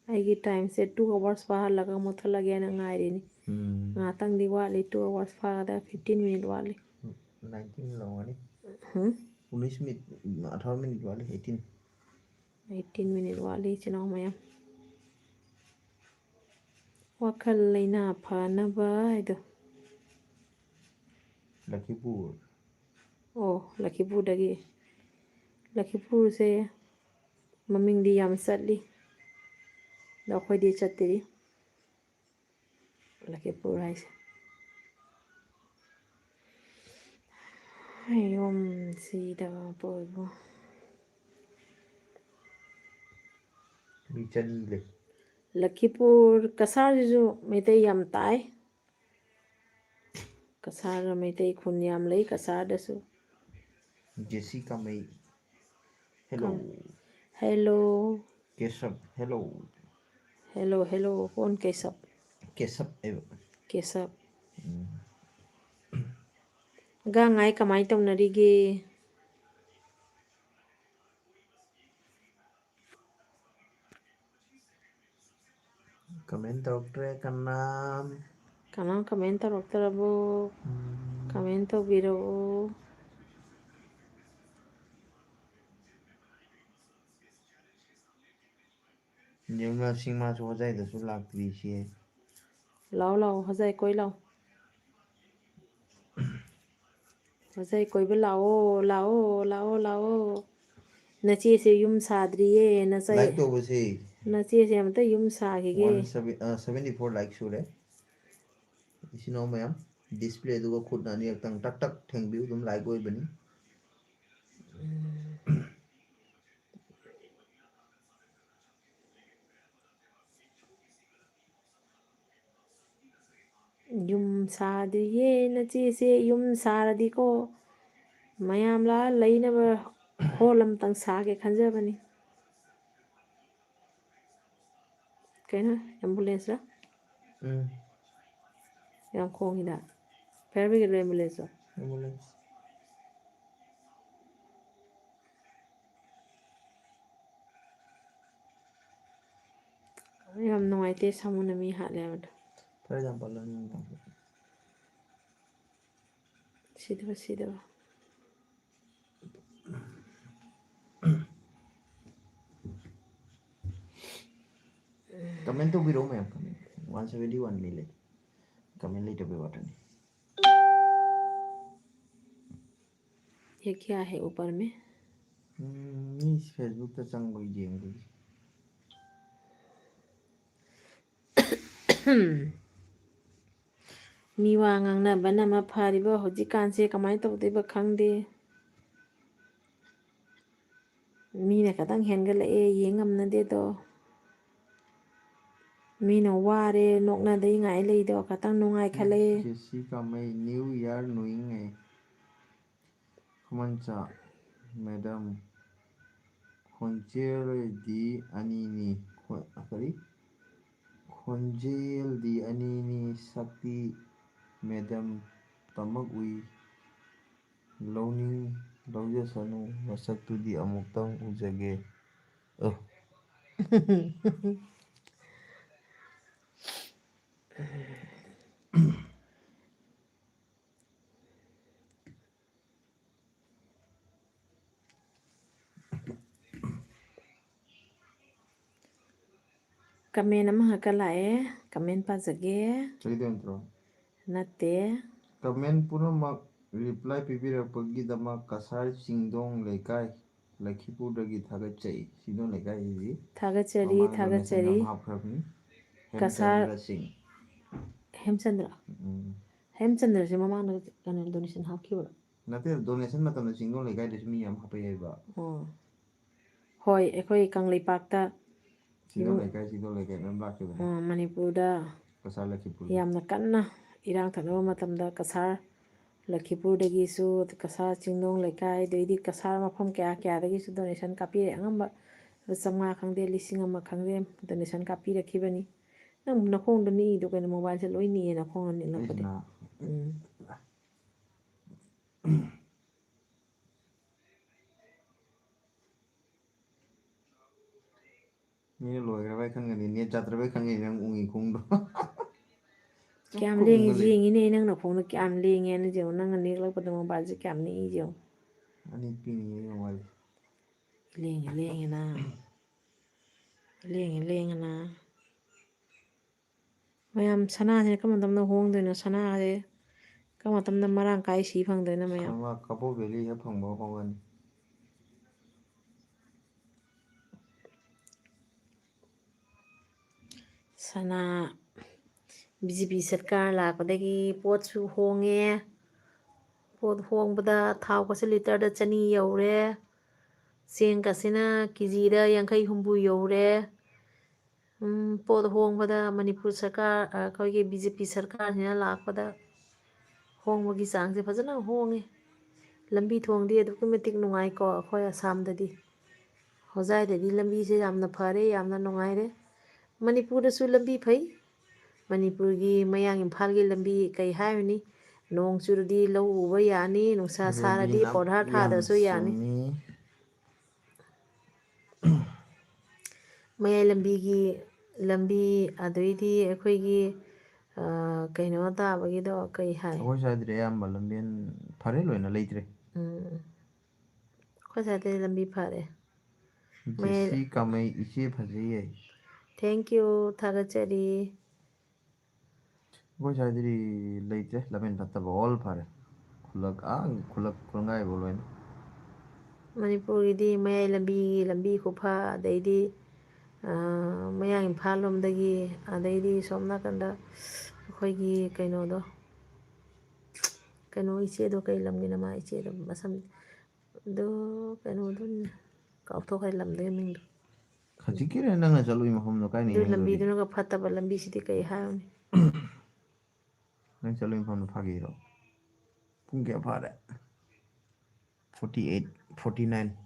ꯑꯩꯒꯤ ꯇꯥꯏꯝꯁꯦ two hours ꯐꯥꯍꯜꯂꯒ ꯃꯨꯠꯊꯠꯂꯒꯦꯅ ꯉꯥꯏꯔꯤꯅꯤ꯫ ꯎꯝ꯫ ꯉꯥꯏꯍꯥꯛꯇꯪꯗꯤ ꯋꯥꯠꯂꯤ, two hours ꯐꯥꯒꯗꯕ fifteen minute ꯋꯥꯠꯂꯤ꯫ Nineteen ꯂꯧꯔꯅꯤ꯫ ꯍꯨꯝ? Nineteen minute, eighteen minute ꯋꯥꯠꯂꯤ, eighteen꯫ Eighteen minute ꯋꯥꯠꯂꯤ, ꯏꯆꯤꯟ ꯏꯅꯥꯎ ꯃꯌꯥꯝ꯫ ꯋꯥꯈꯜ ꯂꯩꯅꯥ ꯐꯅꯕ ꯍꯥꯏꯗꯣ꯫ ꯂꯈꯤꯄꯨꯔ꯫ ꯑꯣ, ꯂꯈꯤꯄꯨꯔꯗꯒꯤ꯫ ꯂꯈꯤꯄꯨꯔꯁꯦ ꯃꯃꯤꯡꯗꯤ ꯌꯥꯝ ꯆꯠꯂꯤ, ꯑꯗꯣ ꯑꯩꯈꯣꯏꯗꯤ ꯆꯠꯇ꯭ꯔꯤ꯫ ꯂꯈꯤꯄꯨꯔ ꯍꯥꯏꯁꯦ꯫ ꯍꯩꯔꯣꯝꯁꯤꯗ ꯄꯣꯏꯕꯨ꯫ ꯃꯤ ꯆꯅꯤ ꯂꯩ꯫ ꯂꯈꯤꯄꯨꯔ ꯀꯁꯥꯔꯁꯤꯁꯨ ꯃꯩꯇꯩ ꯌꯥꯝ ꯇꯥꯏ꯫ ꯀꯁꯥꯔ ꯃꯩꯇꯩ ꯈꯨꯟ ꯌꯥꯝ ꯂꯩ ꯀꯁꯥꯔꯗꯁꯨ꯫ ꯖꯦꯁꯤ ꯀꯥꯃꯩ꯫ Hello꯫ ꯀꯝ-, hello꯫ ꯀꯦꯁꯕ, hello꯫ Hello, hello, ꯀꯣꯟ ꯀꯦꯁꯞ꯫ ꯀꯦꯁꯞ ꯍꯥꯏꯕ꯫ ꯀꯦꯁꯞ꯫ ꯎꯝ꯫ ꯑꯉꯥꯡ ꯉꯥꯏ ꯀꯃꯥꯏꯅ ꯇꯧꯅꯔꯤꯒꯦ? ꯀꯃꯦꯟ ꯇꯧꯔꯛꯇ꯭ꯔꯦ ꯀꯅꯥꯝ꯫ ꯀꯅꯥꯝ ꯀꯃꯦꯟ ꯇꯧꯔꯛꯇ꯭ꯔꯕꯣ? ꯎꯝ꯫ ꯀꯃꯦꯟ ꯇꯧꯕꯤꯔꯛꯑꯣ꯫ ꯅꯤꯔꯃꯂꯥ ꯁꯤꯡ ꯃꯥꯁꯨ ꯍꯣꯖꯥꯏꯗꯁꯨ ꯂꯥꯛꯇ꯭ꯔꯤ ꯁꯤ꯫ ꯂꯥꯛꯑꯣ, ꯂꯥꯛꯑꯣ, ꯍꯣꯖꯥꯏ ꯀꯣꯏ ꯂꯥꯛꯑꯣ꯫ ꯍꯣꯖꯥꯏ ꯀꯣꯏꯕ ꯂꯥꯛꯑꯣ, ꯂꯥꯛꯑꯣ, ꯂꯥꯛꯑꯣ, ꯂꯥꯛꯑꯣ꯫ ꯅꯆꯦꯁꯦ ꯌꯨꯝ ꯁꯥꯗ꯭ꯔꯤꯌꯦ, ꯅꯆꯦ-, ꯂꯥꯏꯛ ꯇꯧꯕꯁꯦ ꯅꯆꯦꯁꯦ ꯑꯝꯇ ꯌꯨꯝ ꯁꯥꯈꯤꯒꯦ꯫ ꯋꯥꯟ ꯁꯚꯦꯟ, ꯑ, ꯁꯚꯦꯟꯇꯤ ꯐꯣꯔ ꯂꯥꯏꯛ ꯁꯨꯔꯦ꯫ ꯏꯆꯤꯟ ꯏꯅꯥꯎ ꯃꯌꯥꯝ, ꯗꯤꯁꯄ꯭ꯂꯦꯗꯨꯒ ꯈꯨꯠꯅ ꯑꯅꯤꯔꯛꯇꯪ ꯇꯛ ꯇꯛ ꯊꯦꯡꯕꯤꯌꯨ, ꯑꯗꯨꯝ ꯂꯥꯏꯛ ꯑꯣꯏꯕꯅꯤ꯫ ꯌꯨꯝ ꯁꯥꯗ꯭ꯔꯤꯌꯦ ꯅꯆꯦꯁꯦ, ꯌꯨꯝ ꯁꯥꯔꯗꯤꯀꯣ ꯃꯌꯥꯝ ꯂꯥꯛꯑ ꯂꯩꯅꯕ ꯍꯣꯜ ꯑꯃꯇꯪ ꯁꯥꯒꯦ ꯈꯟꯖꯕꯅꯤ꯫ ꯀꯩꯅꯣ, ꯑꯦꯝꯕꯨꯂꯦꯟꯁꯔ? ꯎꯝ꯫ ꯌꯥꯝ ꯈꯣꯡꯉꯤꯗ꯫ ꯐꯥꯌꯔ ꯕ꯭ꯔꯤꯒꯦꯗ ꯑꯦꯝꯕꯨꯂꯦꯟꯁꯔꯣ? ꯑꯦꯝꯕꯨꯂꯦꯟꯁ꯫ ꯌꯥꯝ ꯅꯨꯡꯉꯥꯏꯇꯦ ꯁꯥꯃꯨꯅ ꯃꯤ ꯍꯥꯠꯂꯦ ꯍꯥꯏꯕꯗꯣ꯫ ꯐꯔꯦ, ꯌꯥꯝ ꯄꯜꯂꯅꯨ꯫ ꯁꯤꯗꯕ, ꯁꯤꯗꯕ꯫ ꯀꯃꯦꯟ ꯇꯧꯕꯤꯔꯛꯑꯣ ꯃꯌꯥꯝ, ꯀꯃꯦꯟ꯫ ꯋꯥꯟ ꯁꯚꯦꯟꯇꯤ ꯋꯥꯟ ꯃꯤ ꯂꯩ꯫ ꯀꯃꯦꯟ ꯂꯩꯇꯕꯩ ꯋꯥꯇꯅꯤ꯫ ये क्या है ऊपर में? ꯎꯝ, ꯃꯤ ꯐꯦꯁꯕꯨꯛꯇ ꯆꯪꯕꯒꯤ ꯌꯦꯡꯕꯒꯤ꯫ ꯃꯤ ꯋꯥ ꯉꯥꯡꯅꯕꯅ ꯑꯃ ꯐꯔꯤꯕ ꯍꯧꯖꯤꯛꯀꯥꯟꯁꯦ ꯀꯃꯥꯏꯅ ꯇꯧꯗꯣꯏꯕ ꯈꯪꯗꯦ꯫ ꯃꯤꯅ ꯈꯇꯪ ꯍꯦꯟꯒꯠꯂꯛꯑꯦ, ꯌꯦꯡ ꯉꯝꯅꯗꯦꯗꯣ꯫ ꯃꯤꯅ ꯋꯥꯔꯦ, ꯅꯣꯛꯅꯗꯩ ꯉꯥꯏ ꯂꯩꯗꯣ ꯈꯇꯪ ꯅꯨꯡꯉꯥꯏꯈꯠꯂꯛꯑꯦ꯫ ꯖꯦꯁꯤ ꯀꯥꯃꯩ, New Year knowing ꯍꯥꯏ꯫ ꯈꯨꯃꯟꯆꯥ, ꯃꯦꯗꯥꯝ, ꯈꯣꯟꯖꯦꯜꯗꯤ ꯑꯅꯤꯅꯤ꯫ ꯈꯣ-, ꯀꯔꯤ? ꯈꯣꯟꯖꯦꯜꯗꯤ ꯑꯅꯤꯅꯤ, ꯁꯛꯇꯤ ꯃꯦꯗꯝ ꯇꯃꯛ ꯎꯏ꯫ ꯂꯧꯅꯤꯡ ꯂꯧꯖꯁꯅꯨ, ꯃꯁꯛꯇꯨꯗꯤ ꯑꯃꯨꯛꯇꯪ ꯎꯖꯒꯦ꯫ ꯑ꯫ Comment ꯑꯃꯈꯛꯀ ꯂꯥꯛꯑꯦ, comment ꯄꯥꯖꯒꯦ꯫ ꯆꯍꯤꯗ ꯅꯠꯇ꯭ꯔꯣ? ꯅꯠꯇꯦ꯫ Comment ꯄꯨꯝꯅꯃꯛ reply ꯄꯤꯕꯤꯔꯛꯄꯒꯤꯗꯃꯛ ꯀꯁꯥꯔ ꯆꯤꯡꯗꯣꯡ ꯂꯩꯀꯥꯏ, ꯂꯈꯤꯄꯨꯔꯗꯒꯤ ꯊꯥꯒꯠꯆꯩ꯫ ꯆꯤꯡꯗꯣꯡ ꯂꯩꯀꯥꯏꯁꯤꯗꯤ ꯊꯥꯒꯠꯆꯔꯤ, ꯃꯃꯥꯡꯗ ꯊꯥꯒꯠꯆꯔꯤ꯫ ꯃꯦꯁꯦꯖ ꯑꯃ ꯍꯥꯞꯈ꯭ꯔꯕꯅꯤ꯫ ꯀꯁꯥꯔ ꯍꯦꯝꯆꯟꯗ꯭ꯔ ꯁꯤꯡ꯫ ꯍꯦꯝꯆꯟꯗ꯭ꯔ? ꯎꯝ꯫ ꯍꯦꯝꯆꯟꯗ꯭ꯔꯁꯦ ꯃꯃꯥꯡꯗ ꯀꯩꯅꯣ donation ꯍꯥꯞꯈꯤꯕ꯭ꯔꯣ? ꯅꯠꯇꯦ, donation ꯃꯇꯝꯗ ꯆꯤꯡꯗꯣꯡ ꯂꯩꯀꯥꯏꯗꯁꯨ ꯃꯤ ꯌꯥꯝ ꯍꯥꯞꯄꯛꯑꯦ ꯍꯥꯏꯕ꯫ ꯑꯣ꯫ ꯍꯣꯏ, ꯑꯩꯈꯣꯏ ꯀꯪꯂꯩꯄꯥꯛꯇ ꯆꯤꯡꯗꯣꯡ ꯏꯕꯨꯡ-, ꯂꯩꯀꯥꯏ, ꯆꯤꯡꯗꯣꯡ ꯂꯩꯀꯥꯏ ꯃꯌꯥꯝ ꯂꯥꯛꯈꯤꯕꯅꯦ꯫ ꯑ, ꯃꯅꯤꯄꯨꯔꯗ ꯀꯁꯥꯔ ꯂꯈꯤꯄꯨꯔꯒꯤ꯫ ꯌꯥꯝꯅ ꯀꯟꯅ ꯏꯔꯥꯡ ꯊꯣꯛꯅꯕ ꯃꯇꯝꯗ ꯀꯁꯥꯔ ꯂꯈꯤꯄꯨꯔꯗꯒꯤꯁꯨ, ꯀꯁꯥꯔ ꯆꯤꯡꯗꯣꯡ ꯂꯩꯀꯥꯏ, ꯑꯗꯩꯗꯤ ꯀꯁꯥꯔ ꯃꯐꯝ ꯀꯌꯥ ꯀꯌꯥꯗꯒꯤꯁꯨ donation ꯀꯥꯞꯄꯤꯔꯦ꯫ ꯑꯉꯝꯕ ꯂꯨꯄꯥ ꯆꯥꯝꯃꯉꯥ ꯈꯪꯗꯦ, ꯂꯤꯁꯤꯡ ꯑꯃ ꯈꯪꯗꯦ, donation ꯀꯥꯞꯄꯤꯔꯛꯈꯤꯕꯅꯤ꯫ ꯅꯪ ꯅꯈꯣꯡꯗ ꯅꯤꯛꯏꯗꯣ ꯀꯩꯅꯣ? Mobileꯁꯦ ꯂꯣꯏ ꯅꯤꯛꯑꯦ ꯅꯈꯣꯡꯗ ꯅꯤꯛꯂꯛꯄꯗꯤ꯫ ꯑꯩꯁꯤꯅ ꯎꯝ꯫ ꯃꯤꯅ ꯂꯣꯏꯈ꯭ꯔꯕ ꯈꯪꯒꯅꯤ, net ꯆꯠꯇ꯭ꯔꯕ ꯈꯪꯒꯅꯤ ꯅꯪ ꯎꯪꯉꯤ ꯈꯣꯡꯗꯣ꯫ ꯀꯌꯥꯝ ꯈꯣꯡꯗꯣ ꯂꯦꯡꯉꯤ ꯂꯦꯡ-, ꯌꯦꯡꯉꯤꯅꯦ, ꯅꯪ ꯅꯈꯣꯡꯗꯣ ꯀꯌꯥꯝ ꯂꯦꯡꯉꯦꯅ ꯌꯦꯡꯉꯣ, ꯅꯪꯅ ꯅꯤꯛꯂꯛꯄꯗ mobileꯁꯦ ꯀꯌꯥꯝ ꯅꯤꯛꯏ ꯌꯦꯡꯉꯣ꯫ ꯑꯅꯤꯄꯤꯅꯤ ꯌꯦꯡꯉꯣ ꯃꯥꯗꯤ꯫ ꯂꯦꯡꯉꯦ ꯂꯦꯡꯉꯦꯅ꯫ ꯂꯦꯡꯉꯦ ꯂꯦꯡꯉꯦꯅ꯫ ꯃꯌꯥꯝ, ꯁꯅꯥꯁꯦ ꯀꯔꯝꯕ ꯃꯇꯝꯗ ꯍꯣꯡꯗꯣꯏꯅꯣ? ꯁꯅꯥꯁꯦ ꯀꯔꯝꯕ ꯃꯇꯝꯗ ꯃꯔꯥꯡ ꯀꯥꯏ ꯁꯤ ꯐꯪꯗꯣꯏꯅꯣ ꯃꯌꯥꯝ? ꯁꯅꯥ ꯀꯕꯣ ꯚꯦꯂꯤ ꯍꯦꯛ ꯐꯪꯕ ꯍꯣꯡꯉꯅꯤ꯫ ꯁꯅꯥ, BJP ꯁꯔꯀꯥꯔ ꯂꯥꯛꯄꯗꯒꯤ ꯄꯣꯠꯁꯨ ꯍꯣꯡꯉꯦ꯫ ꯄꯣꯠ ꯍꯣꯡꯕꯗ ꯊꯥꯎꯒꯁꯦ ꯂꯤꯇꯔꯗ ꯆꯅꯤ ꯌꯧꯔꯦ꯫ ꯆꯦꯡꯒꯁꯤꯅ ꯀꯦꯖꯤꯗ ꯌꯥꯡꯈꯩ ꯍꯨꯝꯐꯨ ꯌꯧꯔꯦ꯫ ꯎꯝ, ꯄꯣꯠ ꯍꯣꯡꯕꯗ ꯃꯅꯤꯄꯨꯔ ꯁꯔꯀꯥꯔ, ꯑ, ꯑꯩꯈꯣꯏꯒꯤ BJP ꯁꯔꯀꯥꯔꯁꯤꯅ ꯂꯥꯛꯄꯗ ꯍꯣꯡꯕꯒꯤ ꯆꯥꯡꯁꯦ ꯐꯖꯅ ꯍꯣꯡꯉꯦ꯫ ꯂꯝꯕꯤ ꯊꯣꯡꯗꯤ ꯑꯗꯨꯛꯀꯤ ꯃꯇꯤꯛ ꯅꯨꯡꯉꯥꯏꯀꯣ ꯑꯩꯈꯣꯏ ꯑꯁꯥꯝꯗꯗꯤ꯫ ꯍꯣꯖꯥꯏꯗꯗꯤ ꯂꯝꯕꯤꯁꯦ ꯌꯥꯝꯅ ꯐꯔꯦ, ꯌꯥꯝꯅ ꯅꯨꯡꯉꯥꯏꯔꯦ꯫ ꯃꯅꯤꯄꯨꯔꯗꯁꯨ ꯂꯝꯕꯤ ꯐꯩ꯫ ꯃꯅꯤꯄꯨꯔꯒꯤ ꯃꯌꯥꯡ ꯏꯝꯐꯥꯜꯒꯤ ꯂꯝꯕꯤ ꯀꯩ ꯍꯥꯏꯔꯨꯅꯤ? ꯅꯣꯡ ꯆꯨꯔꯗꯤ ꯂꯧ ꯎꯕ ꯌꯥꯅꯤ, ꯅꯨꯡꯁꯥ ꯁꯥꯔꯗꯤ ꯄꯣꯊꯥ ꯊꯥꯗ꯭ꯔꯁꯨ ꯌꯥꯅꯤ꯫ ꯃꯌꯥꯏ ꯂꯝꯕꯤꯒꯤ ꯂꯝꯕꯤ, ꯑꯗꯩꯗꯤ ꯑꯩꯈꯣꯏꯒꯤ, ꯑ, ꯀꯩꯅꯣ ꯇꯥꯕꯒꯤꯗꯣ ꯀꯩ ꯍꯥꯏ? ꯑꯩꯈꯣꯏ ꯁ꯭ꯋꯥꯏꯗꯗꯤ ꯑꯌꯥꯝꯕ ꯂꯝꯕꯦꯟ ꯐꯔꯦ, ꯂꯣꯏꯅ ꯂꯩꯇ꯭ꯔꯦ꯫ ꯎꯝ꯫ ꯑꯩꯈꯣꯏ ꯁ꯭ꯋꯥꯏꯗꯗꯤ ꯂꯝꯕꯤ ꯐꯔꯦ꯫ ꯃꯌꯥꯏ ꯖꯦꯁꯤ ꯀꯥꯃꯩ, ꯏꯆꯦ ꯐꯖꯩꯌꯦ꯫ Thank you, ꯊꯥꯒꯠꯆꯔꯤ꯫ ꯑꯩꯈꯣꯏ ꯁ꯭ꯋꯥꯏꯗꯗꯤ ꯂꯩꯇ꯭ꯔꯦ, ꯂꯝꯕꯦꯟ ꯐꯠꯇꯕ all ꯐꯔꯦ꯫ ꯈꯨꯜꯂꯛ, ꯑꯥ, ꯈꯨꯜꯂꯛ ꯈꯨꯜꯉꯥꯏꯐꯥꯎ ꯂꯣꯏꯅ꯫ ꯃꯅꯤꯄꯨꯔꯒꯤꯗꯤ ꯃꯌꯥꯏ ꯂꯝꯕꯤꯒꯤ ꯂꯝꯕꯤ ꯈꯨꯐ, ꯑꯗꯩꯗꯤ, ꯑ, ꯃꯌꯥꯡ ꯏꯝꯐꯥꯜ ꯂꯣꯝꯗꯒꯤ, ꯑꯗꯩꯗꯤ ꯁꯣꯝ ꯅꯥꯀꯟꯗ ꯑꯩꯈꯣꯏꯒꯤ ꯀꯩꯅꯣꯗꯣ, ꯀꯩꯅꯣ ꯏꯆꯦꯗꯣ, ꯀꯩ ꯂꯝꯒꯤꯅꯣ ꯃꯥ ꯏꯆꯦꯗꯣ ꯃꯁꯝ, ꯑꯗꯣ ꯀꯩꯅꯣꯗꯣ, ꯀꯥꯎꯊꯣꯛꯈ꯭ꯔꯦ ꯂꯝꯗꯨꯒꯤ ꯃꯤꯡꯗꯣ꯫ ꯍꯧꯖꯤꯛꯀꯤꯔ ꯅꯪꯅ ꯆꯠꯂꯨꯏ ꯃꯐꯝꯗꯣ ꯀꯥꯏꯅꯤ ꯑꯗꯨ ꯍꯥꯏꯕꯗꯨꯗꯤ? ꯂꯝꯕꯤꯗꯨꯅꯒ ꯐꯠꯇꯕ ꯂꯝꯕꯤꯁꯤꯗꯤ ꯀꯩ ꯍꯥꯏꯔꯨꯅꯤ? ꯅꯪ ꯆꯠꯂꯨꯏ ꯃꯐꯝꯗꯣ ꯐꯥꯒꯤꯔꯣ? ꯄꯨꯡ ꯀꯌꯥ ꯐꯥꯔꯦ? Forty eight, forty nine꯫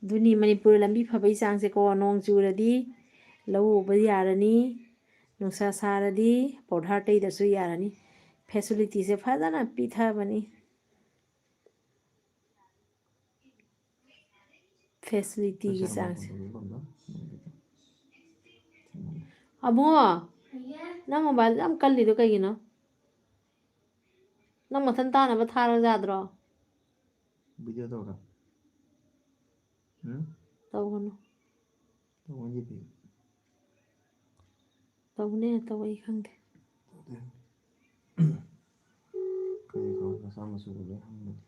ꯑꯗꯨꯅꯤ ꯃꯅꯤꯄꯨꯔ ꯂꯝꯕꯤ ꯐꯕꯩ ꯆꯥꯡꯁꯦꯀꯣ, ꯅꯣꯡ ꯆꯨꯔꯗꯤ ꯂꯧ ꯎꯕ ꯌꯥꯔꯅꯤ, ꯅꯨꯡꯁꯥ ꯁꯥꯔꯗꯤ ꯄꯥꯎꯗꯔ ꯇꯩꯗꯁꯨ ꯌꯥꯔꯅꯤ꯫ Facilityꯁꯦ ꯐꯖꯅ ꯄꯤꯊꯕꯅꯤ꯫ Facilityꯒꯤ ꯆꯥꯡꯁꯦ꯫ ꯑꯕꯨꯡꯉꯣ, ꯅꯪ mobile ꯌꯥꯝ ꯀꯜꯂꯤꯗꯣ ꯀꯩꯒꯤꯅꯣ? ꯅꯪ ꯃꯊꯟ ꯇꯥꯅꯕ ꯊꯥꯔ ꯌꯥꯗ꯭ꯔꯣ? Video ꯇꯧꯔꯣ꯫ ꯎꯝ? ꯇꯧꯒꯅꯨ꯫ ꯇꯧꯒꯅꯤ꯫ ꯇꯧꯅꯦ, ꯇꯧ, ꯑꯩ ꯈꯪꯗꯦ꯫ ꯀꯔꯤ ꯀꯔꯤ ꯃꯆꯥ ꯃꯁꯨꯗꯣ ꯂꯣꯏ ꯍꯪꯕꯅꯤ꯫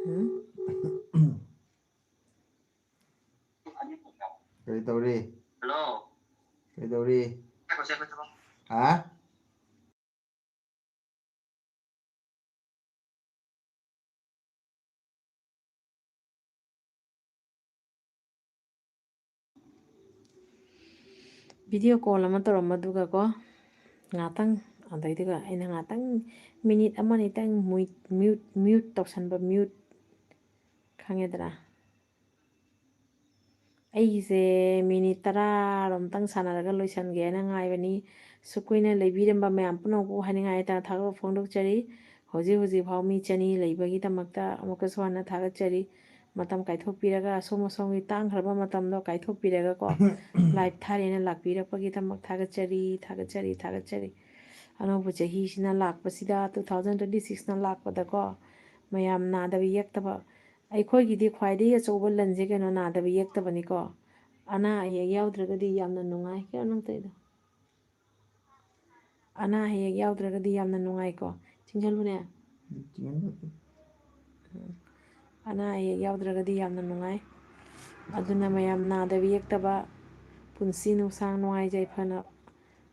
ꯎꯝ꯫ ꯀꯔꯤ ꯇꯧꯔꯤ? Hello꯫ ꯀꯔꯤ ꯇꯧꯔꯤ? ꯉꯥꯏꯈꯣꯁꯦ, ꯑꯩꯈꯣꯏ ꯊꯕꯛ꯫ ꯍꯥ? Video call ꯑꯃ ꯇꯧꯔꯝꯕꯗꯨꯒꯀꯣ, ꯉꯥꯛꯇꯪ, ꯑꯗꯩꯗꯨꯒ ꯑꯩꯅ ꯉꯥꯛꯇꯪ minute ꯑꯃ ꯑꯅꯤꯇꯪ mute, mute, mute ꯇꯧꯁꯟꯕ, mute, ꯈꯪꯉꯦꯗꯅ? ꯑꯩꯒꯤꯁꯦ ꯃꯤꯅꯤꯠ ꯇꯔꯥꯔꯣꯝꯇꯪ ꯁꯥꯟꯅꯔꯒ ꯂꯣꯏꯁꯟꯒꯦꯅ ꯉꯥꯏꯕꯅꯤ꯫ ꯁꯨꯛ ꯀꯨꯏꯅ ꯂꯩꯕꯤꯔꯝꯕ ꯃꯌꯥꯝ ꯄꯨꯝꯅꯃꯛꯄꯨ ꯍꯥꯏꯅꯤꯡꯉꯥꯏ ꯍꯥꯏꯇꯥꯔꯦ ꯊꯥꯒꯠꯄ ꯐꯣꯡꯗꯣꯛꯆꯔꯤ꯫ ꯍꯧꯖꯤꯛ ꯍꯧꯖꯤꯛ ꯐꯥꯎ ꯃꯤ ꯆꯅꯤ ꯂꯩꯕꯒꯤꯗꯃꯛꯇ ꯑꯃꯨꯛꯀꯁꯨ ꯍꯟꯅ ꯊꯥꯒꯠꯆꯔꯤ꯫ ꯃꯇꯝ ꯀꯥꯏꯊꯣꯛꯄꯤꯔꯒ ꯑꯁꯣꯝ ꯑꯁꯣꯝꯒꯤ ꯇꯥꯡꯈ꯭ꯔꯕ ꯃꯇꯝꯗꯣ ꯀꯥꯏꯊꯣꯛꯄꯤꯔꯒꯀꯣ, ꯂꯥꯏꯚ ꯊꯥꯔꯦꯅ ꯂꯥꯛꯄꯤꯔꯛꯄꯒꯤꯗꯃꯛ ꯊꯥꯒꯠꯆꯔꯤ, ꯊꯥꯒꯠꯆꯔꯤ, ꯊꯥꯒꯠꯆꯔꯤ꯫ ꯑꯅꯧꯕ ꯆꯍꯤꯁꯤꯅ ꯂꯥꯛꯄꯁꯤꯗ, ꯇꯨ ꯊꯥꯎꯖꯟ ꯇ꯭ꯋꯦꯟꯇꯤ ꯁꯤꯛꯁꯅ ꯂꯥꯛꯄꯗꯀꯣ, ꯃꯌꯥꯝ ꯅꯥꯗꯕ ꯌꯦꯛꯇꯕ, ꯑꯩꯈꯣꯏꯒꯤꯗꯤ ꯈ꯭ꯋꯥꯏꯗꯒꯤ ꯑꯆꯧꯕ ꯂꯟꯁꯦ ꯀꯩꯅꯣ? ꯅꯥꯗꯕ ꯌꯦꯛꯇꯕꯅꯤꯀꯣ꯫ ꯑꯅꯥ ꯑꯌꯦꯛ ꯌꯥꯎꯗ꯭ꯔꯒꯗꯤ ꯌꯥꯝꯅ ꯅꯨꯡꯉꯥꯏ꯫ ꯀꯩꯅꯣ ꯅꯪ ꯇꯧꯔꯤꯗꯣ? ꯑꯅꯥ ꯑꯌꯦꯛ ꯌꯥꯎꯗ꯭ꯔꯒꯗꯤ ꯌꯥꯝꯅ ꯅꯨꯡꯉꯥꯏꯀꯣ꯫ ꯆꯤꯡꯁꯤꯜꯂꯨꯅꯦ꯫ ꯎꯝ꯫ ꯑꯅꯥ ꯑꯌꯦꯛ ꯌꯥꯎꯗ꯭ꯔꯒꯗꯤ ꯌꯥꯝꯅ ꯅꯨꯡꯉꯥꯏ꯫ ꯑꯗꯨꯅ ꯃꯌꯥꯝ ꯅꯥꯗꯕ ꯌꯦꯛꯇꯕ, ꯄꯨꯟꯁꯤ ꯅꯨꯡꯁꯥꯡ ꯅꯨꯡꯉꯥꯏ ꯌꯥꯏꯐꯅ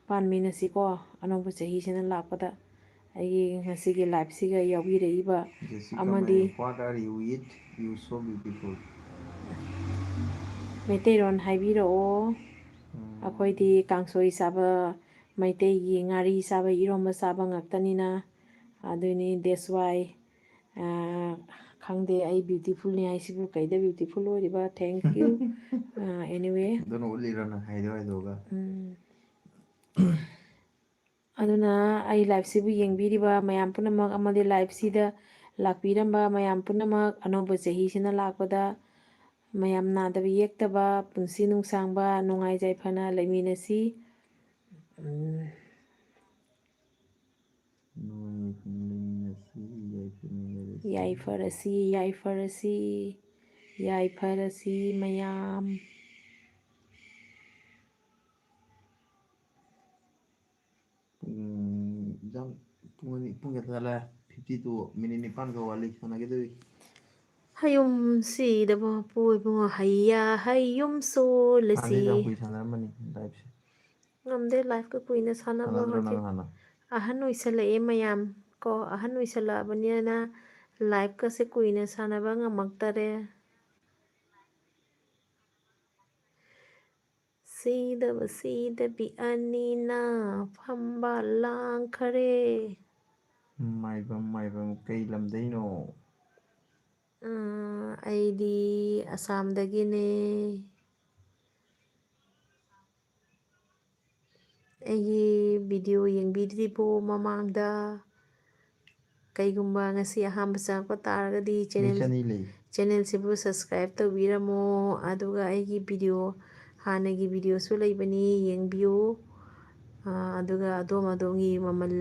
ꯄꯥꯟꯃꯤꯟꯅꯁꯤꯀꯣ꯫ ꯑꯅꯧꯕ ꯆꯍꯤꯁꯤꯅ ꯂꯥꯛꯄꯗ ꯑꯩꯒꯤ ꯉꯁꯤꯒꯤ ꯂꯥꯏꯐꯁꯤꯒ ꯌꯥꯎꯕꯤꯔꯛꯏꯕ Jessica ꯑꯃꯗꯤ Mayek, what are you eat? You so beautiful. Meiteilon ꯍꯥꯏꯕꯤꯔꯛꯑꯣ꯫ ꯎꯝ꯫ ꯑꯩꯈꯣꯏꯗꯤ ꯀꯥꯡꯁꯣꯏ ꯆꯥꯕ, ꯃꯩꯇꯩꯒꯤ ꯉꯥꯔꯤ ꯆꯥꯕ, ꯏꯔꯣꯝꯕ ꯆꯥꯕ ꯉꯥꯛꯇꯅꯤꯅ, ꯑꯗꯨꯅꯤ, that's why, ꯑ, ꯈꯪꯗꯦ, ꯑꯩ ꯕ꯭ꯌꯨꯇꯤꯐꯨꯜꯅꯤ ꯍꯥꯏꯁꯤꯕꯨ ꯀꯩꯗ ꯕ꯭ꯌꯨꯇꯤꯐꯨꯜ ꯑꯣꯏꯔꯤꯕ? Thank you. ꯑ, anyway. ꯑꯗꯨꯅ ꯎꯠꯂꯤꯔꯣ ꯅꯪ ꯍꯥꯏꯗꯣ ꯍꯥꯏꯗꯣꯛꯑꯒ? ꯎꯝ꯫ ꯑꯗꯨꯅ ꯑꯩ ꯂꯥꯏꯐꯁꯤꯕꯨ ꯌꯦꯡꯕꯤꯔꯤꯕ ꯃꯌꯥꯝ ꯄꯨꯝꯅꯃꯛ ꯑꯃꯗꯤ ꯂꯥꯏꯐꯁꯤꯗ ꯂꯥꯛꯄꯤꯔꯝꯕ ꯃꯌꯥꯝ ꯄꯨꯝꯅꯃꯛ, ꯑꯅꯧꯕ ꯆꯍꯤꯁꯤꯅ ꯂꯥꯛꯄꯗ ꯃꯌꯥꯝ ꯅꯥꯗꯕ ꯌꯦꯛꯇꯕ, ꯄꯨꯟꯁꯤ ꯅꯨꯡꯁꯥꯡꯕ, ꯅꯨꯡꯉꯥꯏ ꯌꯥꯏꯐꯅ ꯂꯩꯃꯤꯟꯅꯁꯤ꯫ ꯎꯝ꯫ ꯅꯨꯡꯉꯥꯏ ꯌꯥꯏꯐꯅ ꯂꯩꯃꯤꯟꯅꯁꯤ, ꯌꯥꯏꯐꯃꯤꯟꯅꯔꯁꯤ꯫ ꯌꯥꯏꯐꯔꯁꯤ, ꯌꯥꯏꯐꯔꯁꯤ, ꯌꯥꯏꯐꯔꯁꯤ ꯃꯌꯥꯝ꯫ ꯄꯨꯡ, ꯌꯥꯝ, ꯄꯨꯡ ꯑꯅꯤ, ꯄꯨꯡ ꯀꯌꯥ ꯇꯥꯔꯦ? Fifty two, ꯃꯤꯅꯤꯠ ꯅꯤꯄꯥꯟꯒ ꯋꯥꯠꯂꯤ ꯁꯥꯟꯅꯒꯗꯣꯏ꯫ ꯍꯌꯨꯝ ꯁꯤꯗꯕ ꯃꯄꯨ ꯏꯕꯨꯡꯉꯣ, ꯍꯩꯌꯥ ꯍꯌꯨꯝ ꯁꯣꯜꯂꯁꯤ꯫ ꯍꯥꯟꯅꯗꯤ ꯌꯥꯝ ꯀꯨꯏ ꯁꯥꯟꯅꯔꯝꯕꯅꯤ ꯂꯥꯏꯐꯁꯦ꯫ ꯉꯝꯗꯦ ꯂꯥꯏꯐꯀ ꯀꯨꯏꯅ ꯁꯥꯟꯅꯕ ꯁꯥꯟꯅꯗ꯭ꯔꯣ ꯍꯧꯖꯤꯛ꯫ ꯅꯪ ꯍꯥꯟꯅ? ꯑꯍꯟ ꯑꯣꯏꯁꯜꯂꯛꯑꯦ ꯃꯌꯥꯝ ꯀꯣ, ꯑꯍꯟ ꯑꯣꯏꯁꯜꯂꯛꯑꯕꯅꯤꯅ ꯂꯥꯏꯐꯀꯁꯦ ꯀꯨꯏꯅ ꯁꯥꯟꯅꯕ ꯉꯝꯃꯛꯇꯔꯦ꯫ ꯁꯤꯗꯕ ꯁꯤꯗꯕꯤ ꯑꯅꯤꯅ ꯐꯝꯕ ꯂꯥꯡꯈꯔꯦ꯫ ꯃꯥꯏꯕꯝ, ꯃꯥꯏꯕꯝ, ꯀꯩ ꯂꯝꯗꯩꯅꯣ? ꯑ, ꯑꯩꯗꯤ ꯑꯁꯥꯝꯗꯒꯤꯅꯦ꯫ ꯑꯩꯒꯤ ꯚꯤꯗꯤꯑꯣ ꯌꯦꯡꯕꯤꯗ꯭ꯔꯤꯕꯣ ꯃꯃꯥꯡꯗ? ꯀꯩꯒꯨꯝꯕ ꯉꯁꯤ ꯑꯍꯥꯟꯕ ꯆꯪꯉꯛꯄ ꯇꯥꯔꯒꯗꯤ, ꯃꯤ ꯆꯦꯅꯦꯜ ꯆꯅꯤ ꯂꯩ꯫ ꯆꯦꯅꯦꯜꯁꯤꯕꯨ subscribe ꯇꯧꯕꯤꯔꯝꯃꯣ꯫ ꯑꯗꯨꯒ ꯑꯩꯒꯤ ꯚꯤꯗꯤꯑꯣ, ꯍꯥꯟꯅꯒꯤ ꯚꯤꯗꯤꯑꯣꯁꯨ ꯂꯩꯕꯅꯤ, ꯌꯦꯡꯕꯤꯌꯨ꯫ ꯑꯥ, ꯑꯗꯨꯒ ꯑꯗꯣꯝ ꯑꯗꯣꯝꯒꯤ ꯃꯃꯜ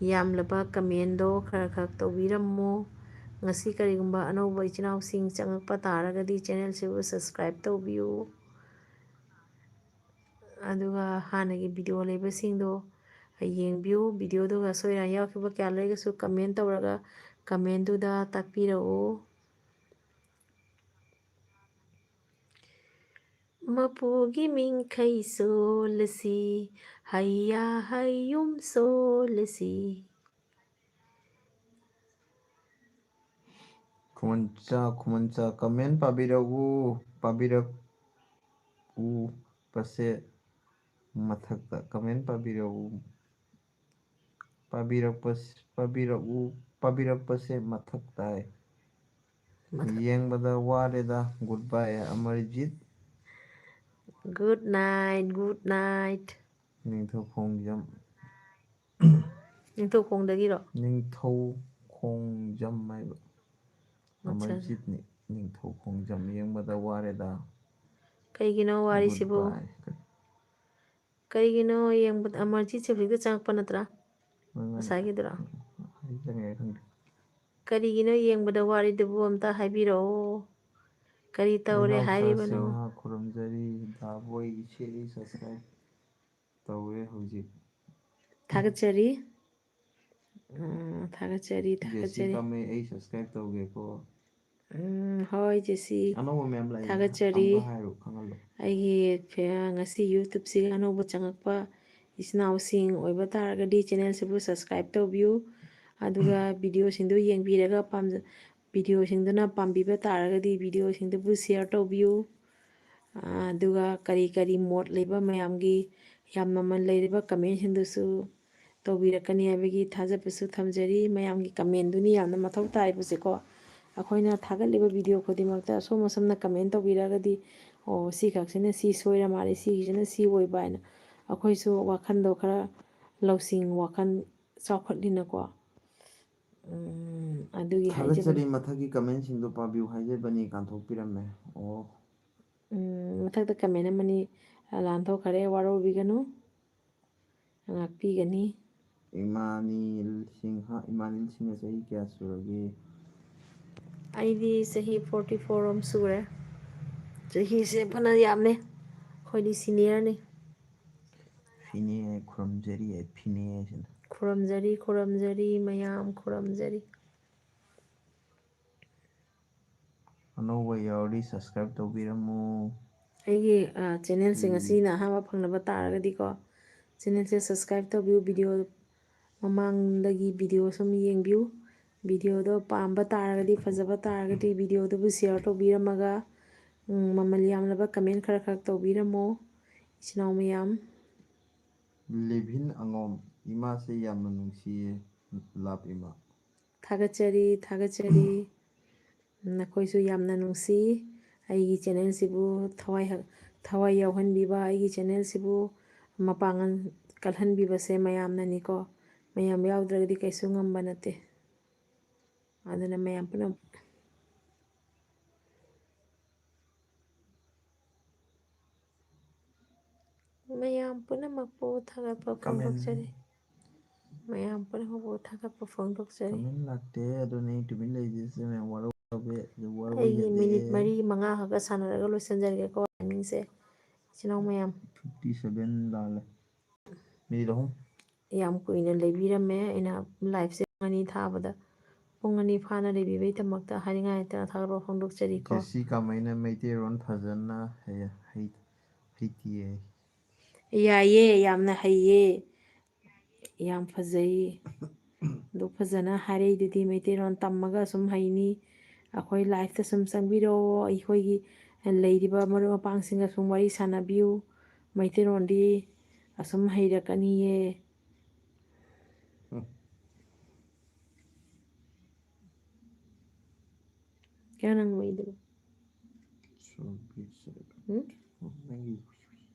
ꯌꯥꯝꯂꯕ comment ꯈꯔ ꯈꯔ ꯇꯧꯕꯤꯔꯝꯃꯣ꯫ ꯉꯁꯤ ꯀꯔꯤꯒꯨꯝꯕ ꯑꯅꯧꯕ ꯏꯆꯤꯟ ꯏꯅꯥꯎꯁꯤꯡ ꯆꯪꯉꯛꯄ ꯇꯥꯔꯒꯗꯤ, ꯆꯦꯅꯦꯜꯁꯤꯕꯨ subscribe ꯇꯧꯕꯤꯌꯨ꯫ ꯑꯗꯨꯒ ꯍꯥꯟꯅꯒꯤ ꯚꯤꯗꯤꯑꯣ ꯂꯩꯕꯁꯤꯡꯗꯣ ꯌꯦꯡꯕꯤꯌꯨ꯫ ꯚꯤꯗꯤꯑꯣꯗꯨꯒ ꯑꯁꯣꯏ ꯑꯔꯥꯟ ꯌꯥꯎꯈꯤꯕ ꯀꯌꯥ ꯂꯩꯔꯒꯁꯨ comment ꯇꯧꯔꯒ, comment ꯇꯨꯗ ꯇꯥꯛꯄꯤꯔꯛꯎ꯫ ꯃꯄꯨꯒꯤ ꯃꯤꯡꯈꯩ ꯁꯣꯜꯂꯁꯤ, ꯍꯩꯌꯥ ꯍꯩꯌꯨꯝ ꯁꯣꯜꯂꯁꯤ꯫ ꯈꯨꯃꯟꯆꯥ, ꯈꯨꯃꯟꯆꯥ, comment ꯄꯥꯕꯤꯔꯛꯎ, ꯄꯥꯕꯤꯔꯛꯎ, ꯄꯁꯦ ꯃꯊꯛꯇ comment ꯄꯥꯕꯤꯔꯛꯎ꯫ ꯄꯥꯕꯤꯔꯛꯄ-, ꯄꯥꯕꯤꯔꯛꯎ, ꯄꯥꯕꯤꯔꯛꯄꯁꯦ ꯃꯊꯧ ꯇꯥꯏ꯫ ꯃꯊꯛ- ꯌꯦꯡꯕꯗ ꯋꯥꯔꯦꯗ꯫ Good bye, Amarjeet. Good night, good night꯫ ꯅꯤꯡꯊꯧ ꯈꯣꯡꯖꯝ꯫ ꯅꯤꯡꯊꯧ ꯈꯣꯡꯗꯒꯤꯔꯣ? ꯅꯤꯡꯊꯧ ꯈꯣꯡꯖꯝ ꯍꯥꯏꯕ꯫ ꯑꯠꯆꯥ꯫ ꯑꯃꯔꯖꯤꯠꯅꯤ, ꯅꯤꯡꯊꯧ ꯈꯣꯡꯖꯝ꯫ ꯌꯦꯡꯕꯗ ꯋꯥꯔꯦꯗ꯫ ꯀꯩꯒꯤꯅꯣ ꯋꯥꯔꯤꯁꯤꯕꯨ? Good bye꯫ ꯀꯔꯤꯒꯤꯅꯣ ꯌꯦꯡꯕꯗ? ꯑꯃꯔꯖꯤꯠꯁꯦ ꯍꯧꯖꯤꯛꯇ ꯆꯪꯉꯛꯄ ꯅꯠꯇ꯭ꯔꯥ? ꯃꯉꯥꯅꯤ꯫ ꯉꯁꯥꯏꯒꯤꯗꯨꯔꯣ? ꯑꯩ ꯆꯪꯉꯛꯑꯦ ꯈꯪꯗꯦ꯫ ꯀꯔꯤꯒꯤꯅꯣ ꯌꯦꯡꯕꯗ ꯋꯥꯔꯤꯗꯨꯕꯨ ꯑꯝꯇ ꯍꯥꯏꯕꯤꯔꯛꯑꯣ꯫ ꯀꯔꯤ ꯇꯧꯔꯦ ꯏꯅꯥꯎꯆꯥ ꯍꯥꯏꯔꯤꯕꯅꯣ? ꯁꯤꯡꯍ ꯈꯨꯔꯨꯝꯖꯔꯤ꯫ ꯗꯥꯕꯣꯏ ꯏꯆꯦ ꯑꯩ subscribe ꯇꯧꯔꯦ ꯍꯧꯖꯤꯛ꯫ ꯊꯥꯒꯠꯆꯔꯤ꯫ ꯎꯝ, ꯊꯥꯒꯠꯆꯔꯤ, ꯖꯦꯁꯤ ꯊꯥꯒꯠꯆꯔꯤ꯫ ꯀꯥꯃꯩ ꯑꯩ subscribe ꯇꯧꯒꯦꯀꯣ꯫ ꯎꯝ, ꯍꯣꯏ, ꯖꯦꯁꯤ꯫ ꯑꯅꯧꯕ ꯃꯌꯥꯝ ꯂꯥꯛꯏ꯫ ꯊꯥꯒꯠꯆꯔꯤ꯫ ꯑꯃꯨꯛꯀ ꯍꯥꯏꯔꯣ, ꯈꯪꯍꯜꯂꯣ꯫ ꯑꯩꯒꯤ ꯐꯦ-, ꯉꯁꯤ YouTube-ꯁꯤꯒ ꯑꯅꯧꯕ ꯆꯪꯉꯛꯄ ꯏꯆꯤꯟ ꯏꯅꯥꯎꯁꯤꯡ ꯑꯣꯏꯕ ꯇꯥꯔꯒꯗꯤ channel-ꯁꯤꯕꯨ subscribe ꯇꯧꯕꯤꯌꯨ꯫ ꯑꯗꯨꯒ video-ꯁꯤꯡꯗꯨ ꯌꯦꯡꯕꯤꯔꯒ ꯄꯥꯝꯖ-, video-ꯁꯤꯡꯗꯨꯅ ꯄꯥꯝꯕꯤꯕ ꯇꯥꯔꯒꯗꯤ video-ꯁꯤꯡꯗꯨꯕꯨ share ꯇꯧꯕꯤꯌꯨ꯫ ꯑꯥ, ꯑꯗꯨꯒ ꯀꯔꯤ ꯀꯔꯤ ꯃꯣꯠ ꯂꯩꯕ ꯃꯌꯥꯝꯒꯤ ꯌꯥꯝ ꯃꯃꯜ ꯂꯩꯔꯕ comment-ꯁꯤꯡꯗꯨꯁꯨ ꯇꯧꯕꯤꯔꯛꯀꯅꯤ ꯍꯥꯏꯕꯒꯤ ꯊꯥꯖꯕꯁꯨ ꯊꯝꯖꯔꯤ꯫ ꯃꯌꯥꯝꯒꯤ comment-ꯗꯨꯅꯤ ꯌꯥꯝꯅ ꯃꯊꯧ ꯇꯥꯔꯤꯕꯁꯦꯀꯣ꯫ ꯑꯩꯈꯣꯏꯅ ꯊꯥꯒꯠꯂꯤꯕ video ꯈꯨꯗꯤꯡꯃꯛꯇ ꯑꯁꯣꯝ ꯑꯁꯣꯝꯅ comment ꯇꯧꯕꯤꯔꯛꯑꯒꯗꯤ, "ꯑꯣ, ꯁꯤꯈꯛꯁꯤꯅ ꯁꯤ ꯁꯣꯏꯔ ꯃꯥꯜꯂꯦ, ꯁꯤꯒꯤꯁꯤꯅ ꯁꯤ ꯑꯣꯏꯕ" ꯍꯥꯏꯅ ꯑꯩꯈꯣꯏꯁꯨ ꯋꯥꯈꯜꯗꯣ ꯈꯔ ꯂꯧꯁꯤꯡ, ꯋꯥꯈꯜ ꯆꯥꯎꯈꯠꯂꯤꯅꯀꯣ꯫ ꯎꯝ, ꯑꯗꯨꯒꯤ ꯍꯥꯏꯖꯕꯅꯤ꯫ ꯊꯥꯒꯠꯆꯔꯤ꯫ ꯃꯊꯛꯀꯤ ꯀꯃꯦꯟꯁꯤꯡꯗꯣ ꯄꯥꯕꯤꯌꯨ ꯍꯥꯏꯖꯕꯅꯤ, ꯀꯥꯟꯊꯣꯛꯄꯤꯔꯝꯃꯦ꯫ ꯑꯣ꯫ ꯎꯝ, ꯃꯊꯛꯇ ꯀꯃꯦꯟ ꯑꯃꯅꯤ ꯂꯥꯟꯊꯣꯛꯈꯔꯦ, ꯋꯥꯔꯧꯕꯤꯒꯅꯨ, ꯉꯥꯛꯄꯤꯒꯅꯤ꯫ ꯏꯃꯥꯅꯤꯜ ꯁꯤꯡꯍ, ꯏꯃꯥꯅꯤꯜ ꯁꯤꯡꯍ ꯆꯍꯤ ꯀꯌꯥ ꯁꯨꯔꯒꯦ? ꯑꯩꯗꯤ ꯆꯍꯤ forty four ꯑꯃ ꯁꯨꯔꯦ꯫ ꯆꯍꯤꯁꯦ ꯐꯅ ꯌꯥꯝꯃꯦ꯫ ꯑꯩꯈꯣꯏꯗꯤ ꯁꯤꯅꯤꯌꯔꯅꯤ꯫ ꯐꯤꯅꯦ ꯈꯨꯔꯨꯝꯖꯔꯤ, ꯑꯩ ꯐꯤꯅꯦ ꯍꯥꯏꯁꯤꯅ꯫ ꯈꯨꯔꯨꯝꯖꯔꯤ, ꯈꯨꯔꯨꯝꯖꯔꯤ, ꯃꯌꯥꯝ ꯈꯨꯔꯨꯝꯖꯔꯤ꯫ ꯑꯅꯧꯕ ꯌꯥꯎꯔꯗꯤ subscribe ꯇꯧꯕꯤꯔꯝꯃꯨ꯫ ꯑꯩꯒꯤ, ꯑ, channelꯁꯦ ꯉꯁꯤꯅ ꯑꯍꯥꯟꯕ ꯐꯪꯅꯕ ꯇꯥꯔꯒꯗꯤꯀꯣ, channelꯁꯦ subscribe ꯇꯧꯕꯤꯌꯨ, video ꯃꯃꯥꯡꯗꯒꯤ video ꯁꯨꯝ ꯌꯦꯡꯕꯤꯌꯨ꯫ Videoꯗꯣ ꯄꯥꯝꯕ ꯇꯥꯔꯒꯗꯤ, ꯐꯖꯕ ꯇꯥꯔꯒꯗꯤ videoꯗꯨꯕꯨ share ꯇꯧꯕꯤꯔꯝꯃꯒ, ꯎꯝ, ꯃꯃꯜ ꯌꯥꯝꯂꯕ comment ꯈꯔ ꯈꯔ ꯇꯧꯕꯤꯔꯝꯃꯣ, ꯏꯆꯤꯟ ꯏꯅꯥꯎ ꯃꯌꯥꯝ꯫ ꯂꯤꯚꯤꯟ ꯑꯉꯣꯝ, ꯏꯃꯥꯁꯦ ꯌꯥꯝꯅ ꯅꯨꯡꯁꯤꯌꯦ, love ꯏꯃꯥ꯫ ꯊꯥꯒꯠꯆꯔꯤ, ꯊꯥꯒꯠꯆꯔꯤ꯫ ꯅꯈꯣꯏꯁꯨ ꯌꯥꯝꯅ ꯅꯨꯡꯁꯤ꯫ ꯑꯩꯒꯤ channelꯁꯤꯕꯨ ꯊꯋꯥꯏ ꯍꯛ-, ꯊꯋꯥꯏ ꯌꯥꯎꯍꯟꯕꯤꯕ, ꯑꯩꯒꯤ channelꯁꯤꯕꯨ ꯃꯄꯥꯡꯒꯜ ꯀꯜꯍꯟꯕꯤꯕꯁꯦ ꯃꯌꯥꯝꯅꯅꯤꯀꯣ꯫ ꯃꯌꯥꯝ ꯌꯥꯎꯗ꯭ꯔꯒꯗꯤ ꯀꯩꯁꯨ ꯉꯝꯕ ꯅꯠꯇꯦ꯫ ꯑꯗꯨꯅ ꯃꯌꯥꯝ ꯄꯨꯝꯅꯃꯛ ꯃꯌꯥꯝ ꯄꯨꯝꯅꯃꯛꯄꯨ ꯊꯥꯒꯠꯄ Comment. ꯐꯣꯡꯗꯣꯛꯆꯔꯤ꯫ ꯃꯌꯥꯝ ꯄꯨꯝꯅꯃꯛꯄꯨ ꯊꯥꯒꯠꯄ ꯐꯣꯡꯗꯣꯛꯆꯔꯤ꯫ Comment ꯂꯥꯛꯇꯦ, ꯑꯗꯨꯅ ꯑꯩ ꯇꯨꯃꯤꯟ ꯂꯩꯖꯁꯦ, ꯃꯌꯥꯝ ꯋꯥꯔꯧꯕ ꯌꯥꯗꯦ, ꯋꯥꯔꯧꯕ ꯑꯩꯒꯤ ꯌꯥꯗꯦ꯫ Minute ꯃꯔꯤ ꯃꯉꯥ ꯈꯛꯇ ꯁꯥꯟꯅꯔꯒ ꯂꯣꯏꯁꯤꯟꯖꯔꯒꯦꯀꯣ timingꯁꯦ, ꯏꯆꯤꯟ ꯏꯅꯥꯎ ꯃꯌꯥꯝ꯫ Fifty seven ꯂꯥꯜꯂꯦ꯫ Minute ꯑꯍꯨꯝ꯫ ꯌꯥꯝ ꯀꯨꯏꯅ ꯂꯩꯕꯤꯔꯝꯃꯦ꯫ ꯑꯩꯅ liveꯁꯦ ꯄꯨꯡ ꯑꯅꯤ ꯊꯥꯕꯗ, ꯄꯨꯡ ꯑꯅꯤ ꯐꯥꯅ ꯂꯩꯕꯤꯕꯒꯤꯗꯃꯛꯇ ꯍꯥꯏꯅꯤꯡꯉꯥꯏ ꯂꯩꯇꯅ ꯊꯥꯒꯠꯄ ꯐꯣꯡꯗꯣꯛꯆꯔꯤꯀꯣ꯫ ꯖꯦꯁꯤ ꯀꯥꯃꯩꯅ ꯃꯩꯇꯩꯔꯣꯟ ꯐꯖꯅ ꯍꯩ-, ꯍꯩ-, ꯍꯩꯇꯤꯌꯦ꯫ ꯌꯥꯏꯌꯦ, ꯌꯥꯝꯅ ꯍꯩꯌꯦ, ꯌꯥꯝ ꯐꯖꯩ꯫ ꯑꯗꯨ ꯐꯖꯅ ꯍꯥꯏꯔꯛꯏꯗꯨꯗꯤ, ꯃꯩꯇꯩꯂꯣꯟ ꯇꯝꯃꯒ ꯁꯨꯝ ꯍꯩꯅꯤ꯫ ꯑꯩꯈꯣꯏ liveꯇ ꯁꯨꯝ ꯆꯪꯕꯤꯔꯛꯑꯣ, ꯑꯩꯈꯣꯏꯒꯤ ꯂꯩꯔꯤꯕ ꯃꯔꯨꯞ ꯃꯄꯥꯡꯁꯤꯡꯒ ꯁꯨꯝ ꯋꯥꯔꯤ ꯁꯥꯟꯅꯕꯤꯌꯨ꯫ ꯃꯩꯇꯩꯂꯣꯟꯗꯤ ꯑꯁꯨꯝ ꯍꯩꯔꯛꯀꯅꯤꯌꯦ꯫ ꯎꯝ꯫ ꯀꯌꯥ ꯅꯪ ꯃꯩꯗꯨꯕꯨ? ꯁꯣꯝꯕꯤꯁꯦ꯫ ꯎꯝ? ꯅꯪꯒꯤ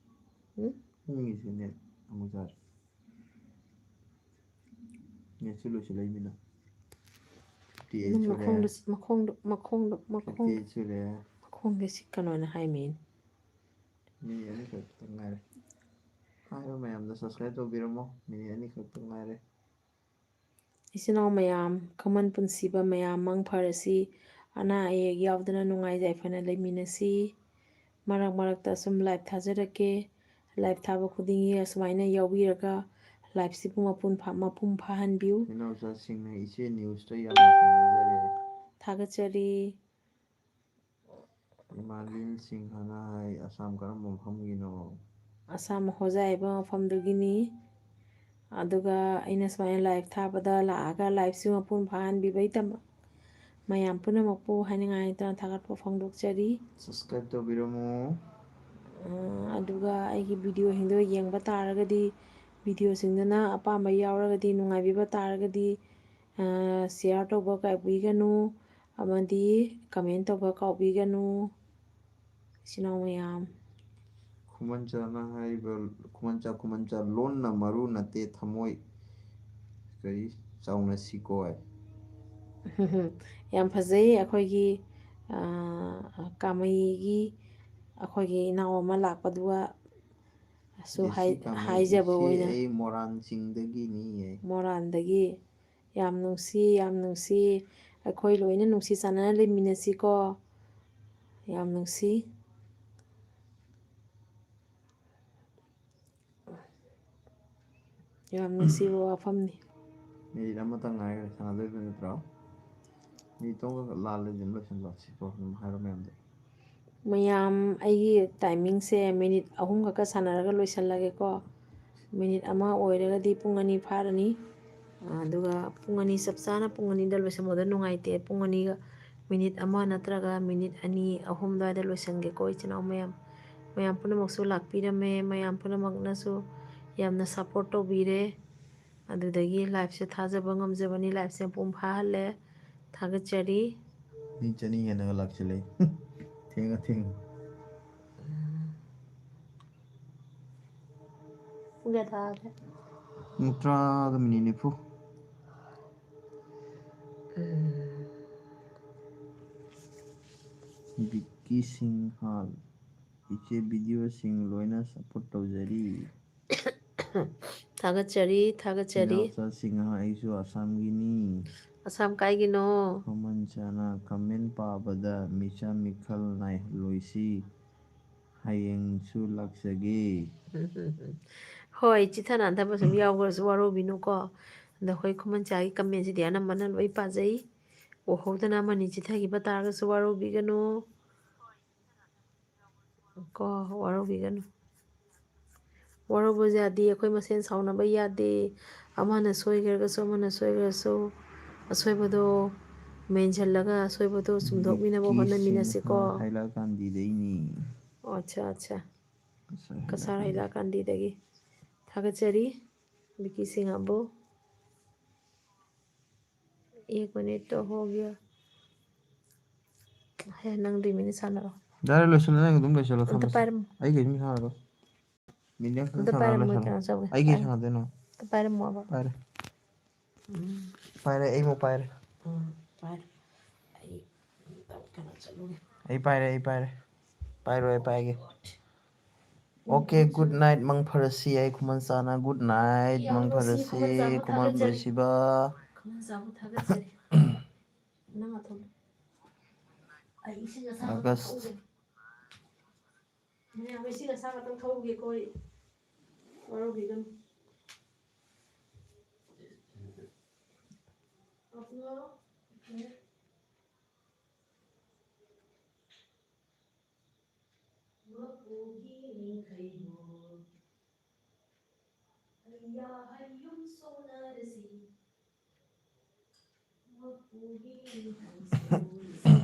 ꯎꯝ? ꯄꯨꯡꯒꯤꯁꯨ ꯅꯦꯠ ꯑꯃꯨꯛ ꯌꯥꯗ꯭ꯔꯦ꯫ ꯅꯦꯠꯁꯨ ꯂꯣꯏꯁꯤꯜꯂꯛꯏꯃꯤꯅ꯫ ꯐꯤꯐꯇꯤ ꯑꯩꯠ ꯁꯨꯔꯦ꯫ ꯃꯈꯣꯡꯗ ꯃꯈꯣꯡꯗ ꯃꯈꯣꯡꯗ ꯃꯈꯣꯡ ꯐꯤꯐꯇꯤ ꯑꯩꯠ ꯁꯨꯔꯦ꯫ ꯃꯈꯣꯡꯗ ꯁꯤꯛꯀꯅꯣꯅ ꯍꯥꯏꯃꯤ꯫ ꯃꯤꯅꯤꯠ ꯑꯅꯤꯈꯛꯇ ꯉꯥꯏꯔꯦ꯫ ꯍꯥꯏꯔꯤꯕ ꯃꯌꯥꯝꯗꯣ subscribe ꯇꯧꯕꯤꯔꯝꯃꯣ꯫ ꯃꯤꯅꯤꯠ ꯑꯅꯤꯈꯛꯇ ꯉꯥꯏꯔꯦ꯫ ꯏꯆꯤꯟ ꯏꯅꯥꯎ ꯃꯌꯥꯝ, ꯈꯨꯃꯟ ꯄꯨꯟꯁꯤꯕ ꯃꯌꯥꯝ ꯃꯪ ꯐꯔꯁꯤ꯫ ꯑꯅꯥ ꯑꯌꯦꯛ ꯌꯥꯎꯗꯅ ꯅꯨꯡꯉꯥꯏ ꯌꯥꯏꯐꯅ ꯂꯩꯃꯤꯟꯅꯁꯤ꯫ ꯃꯔꯛ ꯃꯔꯛꯇ ꯁꯨꯝ live ꯊꯥꯖꯔꯛꯀꯦ꯫ Live ꯊꯥꯕ ꯈꯨꯗꯤꯡꯒꯤ ꯑꯁꯨꯃꯥꯏꯅ ꯌꯥꯎꯕꯤꯔꯒ liveꯁꯤꯕꯨ ꯃꯄꯨꯡ ꯐꯥ-, ꯃꯄꯨꯡ ꯐꯥꯍꯟꯕꯤꯌꯨ꯫ ꯏꯅꯥꯎꯆꯥꯁꯤꯡꯅ ꯏꯆꯦ newsꯇ ꯌꯥꯝꯅ ꯊꯥꯒꯠꯆꯔꯤ꯫ ꯊꯥꯒꯠꯆꯔꯤ꯫ ꯏꯃꯥꯂꯤꯟ ꯁꯤꯡꯍꯅ ꯍꯥꯏ, "ꯑꯁꯥꯝ ꯀꯔꯝꯕ ꯃꯐꯝꯒꯤꯅꯣ?" ꯑꯁꯥꯝ ꯍꯣꯖꯥꯏ ꯍꯥꯏꯕ ꯃꯐꯝꯗꯨꯒꯤꯅꯤ꯫ ꯑꯗꯨꯒ ꯑꯩꯅ ꯁꯨꯃꯥꯏꯅ live ꯊꯥꯕꯗ ꯂꯥꯛꯑꯒ liveꯁꯤ ꯃꯄꯨꯡ ꯐꯥꯍꯟꯕꯤꯕꯒꯤꯗꯃꯛ ꯃꯌꯥꯝ ꯄꯨꯝꯅꯃꯛꯄꯨ ꯍꯥꯏꯅꯤꯡꯉꯥꯏ ꯂꯩꯇꯅ ꯊꯥꯒꯠꯄ ꯐꯣꯡꯗꯣꯛꯆꯔꯤ꯫ Subscribe ꯇꯧꯕꯤꯔꯝꯃꯨ꯫ ꯑ, ꯑꯗꯨꯒ ꯑꯩꯒꯤ videoꯁꯤꯡꯗꯣ ꯌꯦꯡꯕ ꯇꯥꯔꯒꯗꯤ, videoꯁꯤꯡꯗꯨꯅ ꯑꯄꯥꯝꯕ ꯌꯥꯎꯔꯒꯗꯤ, ꯅꯨꯡꯉꯥꯏꯕꯤꯕ ꯇꯥꯔꯒꯗꯤ, ꯑ, share ꯇꯧꯕ ꯀꯥꯎꯕꯤꯒꯅꯨ, ꯑꯃꯗꯤ comment ꯇꯧꯕ ꯀꯥꯎꯕꯤꯒꯅꯨ, ꯏꯆꯤꯟ ꯏꯅꯥꯎ ꯃꯌꯥꯝ꯫ ꯈꯨꯃꯟꯆꯥꯅ ꯍꯥꯏꯔꯤꯕ, ꯈꯨꯃꯟꯆꯥ, ꯈꯨꯃꯟꯆꯥ, "ꯂꯣꯟꯅ ꯃꯔꯨ ꯅꯠꯇꯦ, ꯊꯃꯣꯏ ꯀꯔꯤ ꯆꯥꯎꯅ ꯁꯤꯀꯣ" ꯍꯥꯏ꯫ ꯌꯥꯝ ꯐꯖꯩ꯫ ꯑꯩꯈꯣꯏꯒꯤ, ꯑ, ꯀꯥꯃꯩꯒꯤ ꯑꯩꯈꯣꯏꯒꯤ ꯏꯅꯥꯎ ꯑꯃ ꯂꯥꯛꯄꯗꯨꯒ ꯁꯨ ꯍꯥꯏ-, ꯖꯦꯁꯤ ꯀꯥꯃꯩ, ꯍꯥꯏꯖꯕ "ꯏꯆꯦ, ꯑꯣꯏꯅ꯫ ꯑꯩ ꯃꯣꯔꯥꯡ ꯆꯤꯡꯗꯒꯤꯅꯤ" ꯍꯥꯏ꯫ ꯃꯣꯔꯥꯡꯗꯒꯤ꯫ ꯌꯥꯝ ꯅꯨꯡꯁꯤ, ꯌꯥꯝ ꯅꯨꯡꯁꯤ꯫ ꯑꯩꯈꯣꯏ ꯂꯣꯏꯅ ꯅꯨꯡꯁꯤ ꯆꯥꯟꯅꯅ ꯂꯩꯃꯤꯟꯅꯁꯤꯀꯣ꯫ ꯌꯥꯝ ꯅꯨꯡꯁꯤ꯫ ꯌꯥꯝ ꯅꯨꯡꯁꯤꯕ ꯋꯥꯐꯝꯅꯤ꯫ ꯃꯤꯅꯤꯠ ꯑꯃꯇꯪ ꯉꯥꯏꯈ꯭ꯔꯦ, ꯁꯥꯟꯅꯗꯣꯏꯕ ꯅꯠꯇ꯭ꯔꯣ? ꯃꯤꯅꯤꯠ ꯇꯔꯥꯃꯉꯥ ꯂꯥꯜꯂꯦ, ꯑꯗꯨꯝ ꯂꯣꯏꯁꯤꯜꯂꯣ꯫ ꯁꯤ ꯄ꯭ꯔꯣꯕ꯭ꯂꯦꯝ ꯍꯥꯏꯔꯣ ꯃꯌꯥꯝꯗꯣ꯫ ꯃꯌꯥꯝ, ꯑꯩꯒꯤ timingꯁꯦ ꯃꯤꯅꯤꯠ ꯑꯍꯨꯝ ꯈꯛꯀ ꯁꯥꯟꯅꯔꯒ ꯂꯣꯏꯁꯤꯜꯂꯒꯦꯀꯣ꯫ ꯃꯤꯅꯤꯠ ꯑꯃ ꯑꯣꯏꯔꯒꯗꯤ ꯄꯨꯡ ꯑꯅꯤ ꯐꯥꯔꯅꯤ꯫ ꯑꯗꯨꯒ ꯄꯨꯡ ꯑꯅꯤ ꯆꯞ ꯆꯥꯅ, ꯄꯨꯡ ꯑꯅꯤꯗ ꯂꯣꯏꯁꯤꯟꯕꯗꯣ ꯅꯨꯡꯉꯥꯏꯇꯦ꯫ ꯄꯨꯡ ꯑꯅꯤꯒ ꯃꯤꯅꯤꯠ ꯑꯃ ꯅꯠꯇ꯭ꯔꯒ ꯃꯤꯅꯤꯠ ꯑꯅꯤ, ꯑꯍꯨꯝ ꯑꯗꯨꯋꯥꯏꯗ ꯂꯣꯏꯁꯤꯟꯒꯦꯀꯣ, ꯏꯆꯤꯟ ꯏꯅꯥꯎ ꯃꯌꯥꯝ꯫ ꯃꯌꯥꯝ ꯄꯨꯝꯅꯃꯛꯁꯨ ꯂꯥꯛꯄꯤꯔꯝꯃꯦ꯫ ꯃꯌꯥꯝ ꯄꯨꯝꯅꯃꯛꯅꯁꯨ ꯌꯥꯝꯅ support ꯇꯧꯕꯤꯔꯦ꯫ ꯑꯗꯨꯗꯒꯤ liveꯁꯦ ꯊꯥꯖꯕ ꯉꯝꯖꯕꯅꯤ, liveꯁꯦ ꯃꯄꯨꯡ ꯐꯥꯍꯜꯂꯦ꯫ ꯊꯥꯒꯠꯆꯔꯤ꯫ ꯃꯤ ꯆꯅꯤ ꯍꯦꯟꯅꯒ ꯂꯥꯛꯁꯤꯜꯂꯦ꯫ ꯊꯦꯡꯉ ꯊꯦꯡꯉ꯫ ꯄꯨꯡ ꯀꯌꯥ ꯊꯥꯒꯦ? ꯄꯨꯡ ꯇꯔꯥꯒ ꯃꯤꯅꯤꯠ ꯅꯤꯐꯨ꯫ ꯎꯝ꯫ ꯕꯤꯛꯀꯤ ꯁꯤꯡꯍ, ꯏꯆꯦ, ꯚꯤꯗꯤꯑꯣꯁꯤꯡ ꯂꯣꯏꯅ ꯁꯞꯄꯣꯔꯠ ꯇꯧꯖꯔꯤ꯫ ꯊꯥꯒꯠꯆꯔꯤ, ꯊꯥꯒꯠꯆꯔꯤ꯫ ꯏꯅꯥꯎꯆꯥ ꯁꯤꯡꯍ, ꯑꯩꯁꯨ ꯑꯁꯥꯝꯒꯤꯅꯤ꯫ ꯑꯁꯥꯝ ꯀꯥꯏꯒꯤꯅꯣ? ꯈꯨꯃꯟ ꯆꯥꯅ ꯀꯃꯦꯟ ꯄꯥꯕꯗ ꯃꯤꯆꯥ ꯃꯤꯈꯜ ꯅꯥꯏꯍꯜꯂꯣꯏꯁꯤ꯫ ꯍꯌꯦꯡꯁꯨ ꯂꯥꯛꯆꯒꯦ꯫ ꯍꯣꯏ, ꯆꯤꯊ ꯅꯥꯟꯊꯕ ꯁꯨꯝ ꯌꯥꯎꯈ꯭ꯔꯁꯨ ꯋꯥꯔꯧꯕꯤꯅꯨꯀꯣ꯫ ꯑꯗꯣ ꯑꯩꯈꯣꯏ ꯈꯨꯃꯟ ꯆꯥꯒꯤ ꯀꯃꯦꯟꯁꯤꯗꯤ ꯑꯅꯝꯕꯅ ꯂꯣꯏ ꯄꯥꯖꯩ꯫ ꯎꯍꯧꯗꯅ ꯑꯃꯅꯤ ꯆꯤꯊꯈꯤꯕ ꯇꯥꯔꯒꯁꯨ ꯋꯥꯔꯧꯕꯤꯒꯅꯨ꯫ ꯀꯣ, ꯋꯥꯔꯧꯕꯤꯒꯅꯨ꯫ ꯋꯥꯔꯧꯕ ꯌꯥꯗꯦ, ꯑꯩꯈꯣꯏ ꯃꯁꯦꯟ ꯁꯥꯎꯅꯕ ꯌꯥꯗꯦ꯫ ꯑꯃꯅ ꯁꯣꯏꯈ꯭ꯔꯒꯁꯨ, ꯑꯃꯅ ꯁꯣꯏꯈ꯭ꯔꯁꯨ, ꯑꯁꯣꯏꯕꯗꯣ ꯃꯦꯟꯁꯤꯜꯂꯒ ꯑꯁꯣꯏꯕꯗꯣ ꯆꯨꯝꯊꯣꯛꯃꯤꯟꯅꯕ ꯍꯣꯠꯅꯃꯤꯟꯅꯁꯤꯀꯣ꯫ ꯍꯩꯂꯥꯀꯥꯟꯗꯤꯗꯩꯅꯤ꯫ ꯑꯣ, ꯑꯠꯆꯥ, ꯑꯠꯆꯥ꯫ ꯀꯁꯥꯔ ꯍꯩꯂꯥꯀꯥꯟꯗꯤꯗꯒꯤ꯫ ꯊꯥꯒꯠꯆꯔꯤ, ꯕꯤꯀꯤ ꯁꯤꯡꯍꯕꯨ꯫ एक मिनट तो हो गया। ꯍꯦ, ꯅꯪ ꯗꯨꯏ ꯃꯤꯅꯤꯠ ꯁꯥꯟꯅꯔꯣ꯫ ꯌꯥꯔꯦ, ꯂꯣꯏꯁꯤꯜꯂꯣ, ꯅꯪ ꯑꯗꯨꯝ ꯂꯣꯏꯁꯤꯜꯂꯣ, ꯑꯝꯇ ꯊꯝꯃꯁꯤ꯫ ꯄꯥꯏꯔꯝꯃꯣ꯫ ꯑꯩ ꯀꯩꯁꯨꯝ ꯁꯥꯟꯅꯔꯣꯏ꯫ ꯃꯤꯅꯤꯠ ꯑꯝꯈꯛ ꯑꯝꯇ ꯁꯥꯟꯅꯔ ꯄꯥꯏꯔꯝꯃꯣ, ꯂꯣꯏꯁꯤꯜꯂꯣ꯫ ꯀꯩꯅꯣ ꯇꯧꯒꯦ꯫ ꯑꯩ ꯀꯩ ꯁꯥꯟꯅꯗꯣꯏꯅꯣ? ꯑꯝꯇ ꯄꯥꯏꯔꯝꯃꯣꯕ꯫ ꯄꯥꯏꯔꯦ꯫ ꯎꯝ꯫ ꯄꯥꯏꯔꯦ, ꯑꯩ ꯑꯃꯨꯛ ꯄꯥꯏꯔꯦ꯫ ꯎꯝ, ꯄꯥꯏꯔꯦ꯫ ꯑꯩ ꯑꯝꯇ ꯀꯩꯅꯣ ꯆꯠꯂꯨꯒꯦ꯫ ꯑꯩ ꯄꯥꯏꯔꯦ, ꯑꯩ ꯄꯥꯏꯔꯦ꯫ ꯄꯥꯏꯔꯣ, ꯑꯩ ꯄꯥꯏꯒꯦ꯫ Okay, good night, ꯃꯪ ꯐꯔꯁꯤ, ꯑꯩ ꯈꯨꯃꯟ ꯆꯥꯅ, good night, ꯌꯥꯝ ꯃꯪ ꯅꯨꯡꯁꯤ, ꯐꯔꯁꯤ, ꯈꯨꯃꯟ ꯆꯥꯕꯨ ꯈꯨꯃꯟ ꯊꯥꯒꯠꯆꯔꯤ꯫ ꯄꯨꯟꯁꯤꯕ꯫ ꯈꯨꯃꯟ ꯆꯥꯕꯨ ꯊꯥꯒꯠꯆꯔꯤ꯫ ꯅꯪ ꯑꯊꯣꯝ-, ꯑꯩ ꯏꯁꯤꯡ ꯑꯁꯥꯕ ꯑꯥꯒꯁ꯫ ꯊꯛꯍꯧꯒꯦ꯫ ꯃꯌꯥꯝ ꯏꯁꯤꯡ ꯑꯁꯥꯕ ꯇꯪ ꯊꯛꯍꯧꯒꯦꯀꯣ ꯑꯩ꯫ ꯋꯥꯔꯧꯕꯤꯒꯅꯨ꯫ ꯃꯄꯨꯒꯤ ꯅꯤꯡꯈꯩꯕꯨ ꯍꯩꯌꯥ ꯍꯩꯌꯨꯝ ꯁꯣꯟꯅꯔꯁꯤ꯫ ꯃꯄꯨꯒꯤ ꯅꯤꯡꯈꯩ ꯁꯣꯟꯅꯔꯁꯤ꯫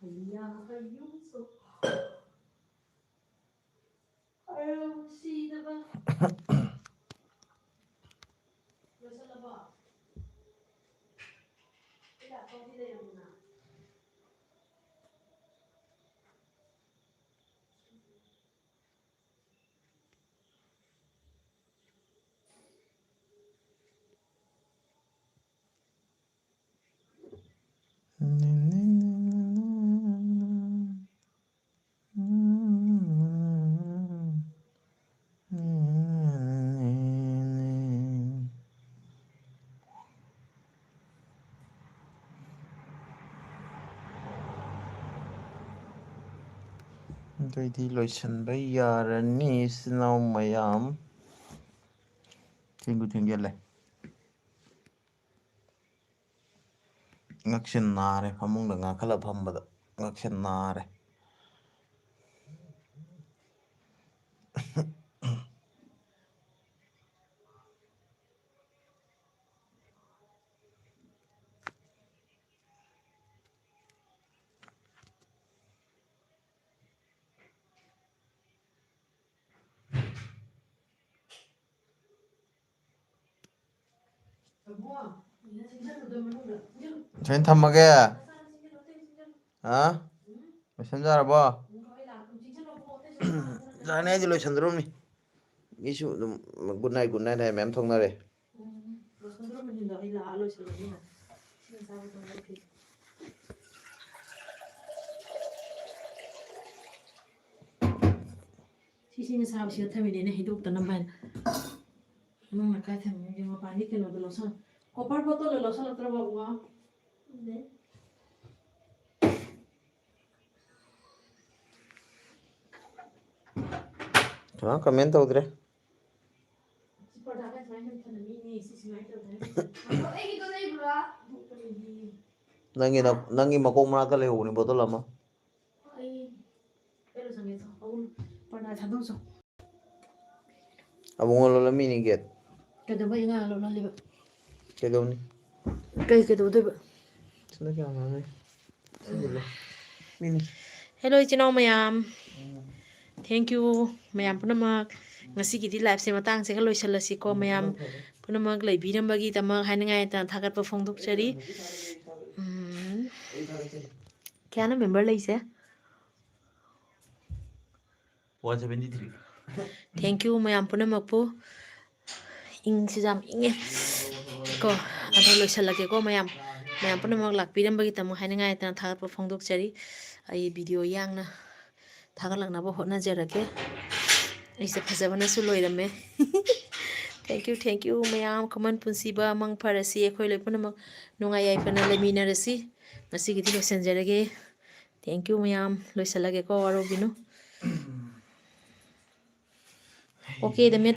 ꯍꯩꯌꯥ ꯍꯩꯌꯨꯝ ꯁꯣꯟ-, ꯑꯌꯣ, ꯁꯤꯗꯕ꯫ ꯂꯣꯏꯁꯜꯂꯕꯣ? ꯑꯩ ꯂꯥꯛꯄꯒꯤ ꯂꯩꯔꯝꯃꯣꯅ꯫ ꯑꯗꯨꯏꯗꯤ ꯂꯣꯏꯁꯤꯟꯕ ꯌꯥꯔꯅꯤ, ꯏꯆꯤꯟ ꯏꯅꯥꯎ ꯃꯌꯥꯝ꯫ ꯊꯦꯡꯕꯨ ꯊꯦꯡꯖꯤꯜꯂꯦ꯫ ꯉꯛꯁꯦ ꯅꯥꯔꯦ, ꯐꯃꯨꯡꯗ ꯉꯥꯈꯠꯂ ꯐꯝꯕꯗ ꯉꯛꯁꯦ ꯅꯥꯔꯦ꯫ ꯁꯦꯡ ꯊꯝꯃꯒꯦ꯫ ꯍꯥ? ꯂꯣꯏꯁꯟꯖꯔꯕꯣ? ꯌꯥꯅꯤ, ꯑꯩꯗꯤ ꯂꯣꯏꯁꯟꯗ꯭ꯔꯣꯝꯅꯤ꯫ ꯃꯤꯁꯨ ꯑꯗꯨꯝ good night, good night ꯍꯥꯏ ꯃꯌꯥꯝ ꯊꯣꯛꯅꯔꯦ꯫ ꯎꯝ, ꯂꯣꯏꯁꯟꯗ꯭ꯔꯣꯝꯅꯤꯗꯣ ꯑꯩ ꯂꯥꯛꯑ ꯂꯣꯏꯁꯜꯂꯅꯤ꯫ ꯁꯤ ꯃꯆꯥ ꯃꯊꯪ ꯂꯧꯈꯤꯒꯦ꯫ ꯁꯤꯁꯤꯅ ꯁꯥꯕꯁꯤꯒ ꯊꯝꯃꯤꯅꯦ, ꯑꯩꯅ ꯍꯩꯗꯣꯛꯇꯅꯕ ꯍꯥꯏꯅ꯫ ꯅꯪꯅ ꯀꯥꯏ ꯊꯝꯃꯤꯅꯣ? ꯃꯄꯥꯟꯒꯤ ꯀꯩꯅꯣꯗꯣ ꯂꯧꯁꯜꯂꯣ꯫ Copper bottle ꯗꯣ ꯂꯧꯁꯜꯂꯛꯇ꯭ꯔꯕꯣ, ꯑꯕꯨꯡꯉꯣ? ꯈꯪꯗꯦ꯫ ꯀꯅꯥ comment ꯇꯧꯗ꯭ꯔꯦ? ꯁꯤ ꯄꯔꯗꯥꯒ ꯁꯨꯃꯥꯏꯅ ꯁꯨꯝ ꯊꯅꯝꯃꯤꯅꯦ, ꯁꯤ ꯁꯨꯃꯥꯏꯅ ꯇꯧꯗꯅ꯫ ꯑꯩꯒꯤꯗꯣ ꯂꯩꯕ꯭ꯔꯥ? ꯅꯪꯒꯤ ꯅ-, ꯅꯪꯒꯤ ꯃꯀꯣꯛ ꯃꯅꯥꯛꯇ ꯂꯩꯍꯧꯕꯅꯤ bottle ꯑꯃ꯫ ꯑꯩ, ꯑꯩ ꯂꯣꯏꯁꯟꯒꯦ ꯇꯧ꯫ ꯑꯕꯨꯡ, ꯄꯔꯗꯥ ꯊꯥꯗꯣꯛꯆꯣ꯫ ꯑꯕꯨꯡꯉꯣ ꯂꯣꯜꯂꯝꯃꯤꯅꯤ gate꯫ ꯀꯩꯗꯧꯕꯩ ꯑꯉꯥꯡ ꯂꯣꯜꯍꯜꯂꯤꯕ? ꯀꯩꯗꯧꯅꯤ? ꯀꯩ ꯀꯩꯗꯧꯗꯣꯏꯕ? ꯁꯤꯗ ꯀꯌꯥꯝ ꯉꯥꯡꯅꯩ? ꯁꯤꯗꯤ ꯂꯣꯏ꯫ ꯃꯤꯅꯤ꯫ Hello, ꯏꯆꯤꯟ ꯏꯅꯥꯎ ꯃꯌꯥꯝ꯫ Thank you, ꯃꯌꯥꯝ ꯄꯨꯝꯅꯃꯛ꯫ ꯉꯁꯤꯒꯤꯗꯤ live ꯁꯦ ꯃꯇꯥꯡꯁꯤꯒ ꯂꯣꯏꯁꯤꯜꯂꯁꯤꯀꯣ, ꯃꯌꯥꯝ ꯄꯨꯝꯅꯃꯛ ꯂꯩꯕꯤꯔꯝꯕꯒꯤꯗꯃꯛ ꯍꯥꯏꯅꯤꯡꯉꯥꯏ ꯂꯩꯇꯅ ꯊꯥꯒꯠꯄ ꯐꯣꯡꯗꯣꯛꯆꯔꯤ꯫ ꯎꯝ꯫ ꯀꯌꯥꯅꯣ member ꯂꯩꯁꯦ? One seventy three꯫ Thank you, ꯃꯌꯥꯝ ꯄꯨꯝꯅꯃꯛꯄꯨ꯫ ꯏꯪꯁꯤꯁꯨ ꯌꯥꯝ ꯏꯪꯉꯦ꯫ ꯀꯣ, ꯑꯗꯣ ꯂꯣꯏꯁꯤꯜꯂꯒꯦꯀꯣ, ꯃꯌꯥꯝ꯫ ꯃꯌꯥꯝ ꯄꯨꯝꯅꯃꯛ ꯂꯥꯛꯄꯤꯔꯝꯕꯒꯤꯗꯃꯛ ꯍꯥꯏꯅꯤꯡꯉꯥꯏ ꯂꯩꯇꯅ ꯊꯥꯒꯠꯄ ꯐꯣꯡꯗꯣꯛꯆꯔꯤ꯫ ꯑꯩ video ꯌꯥꯡꯅ ꯊꯥꯒꯠꯂꯛꯅꯕ ꯍꯣꯠꯅꯖꯔꯒꯦ꯫ ꯑꯩꯁꯦ ꯐꯖꯕꯅꯁꯨ ꯂꯣꯏꯔꯝꯃꯦ꯫ Thank you, thank you, ꯃꯌꯥꯝ꯫ ꯈꯨꯃꯟ ꯄꯨꯟꯁꯤꯕ ꯃꯪ ꯐꯔꯁꯤ꯫ ꯑꯩꯈꯣꯏ ꯂꯣꯏ ꯄꯨꯝꯅꯃꯛ ꯅꯨꯡꯉꯥꯏ ꯌꯥꯏꯐꯅ ꯂꯩꯃꯤꯟꯅꯔꯁꯤ꯫ ꯉꯁꯤꯒꯤꯗꯤ ꯂꯣꯏꯁꯤꯟꯖꯔꯒꯦ꯫ Thank you, ꯃꯌꯥꯝ꯫ ꯂꯣꯏꯁꯤꯜꯂꯒꯦꯀꯣ, ꯋꯥꯔꯧꯕꯤꯅꯨ꯫ ꯑꯣꯀꯦꯗ ꯃꯦꯠ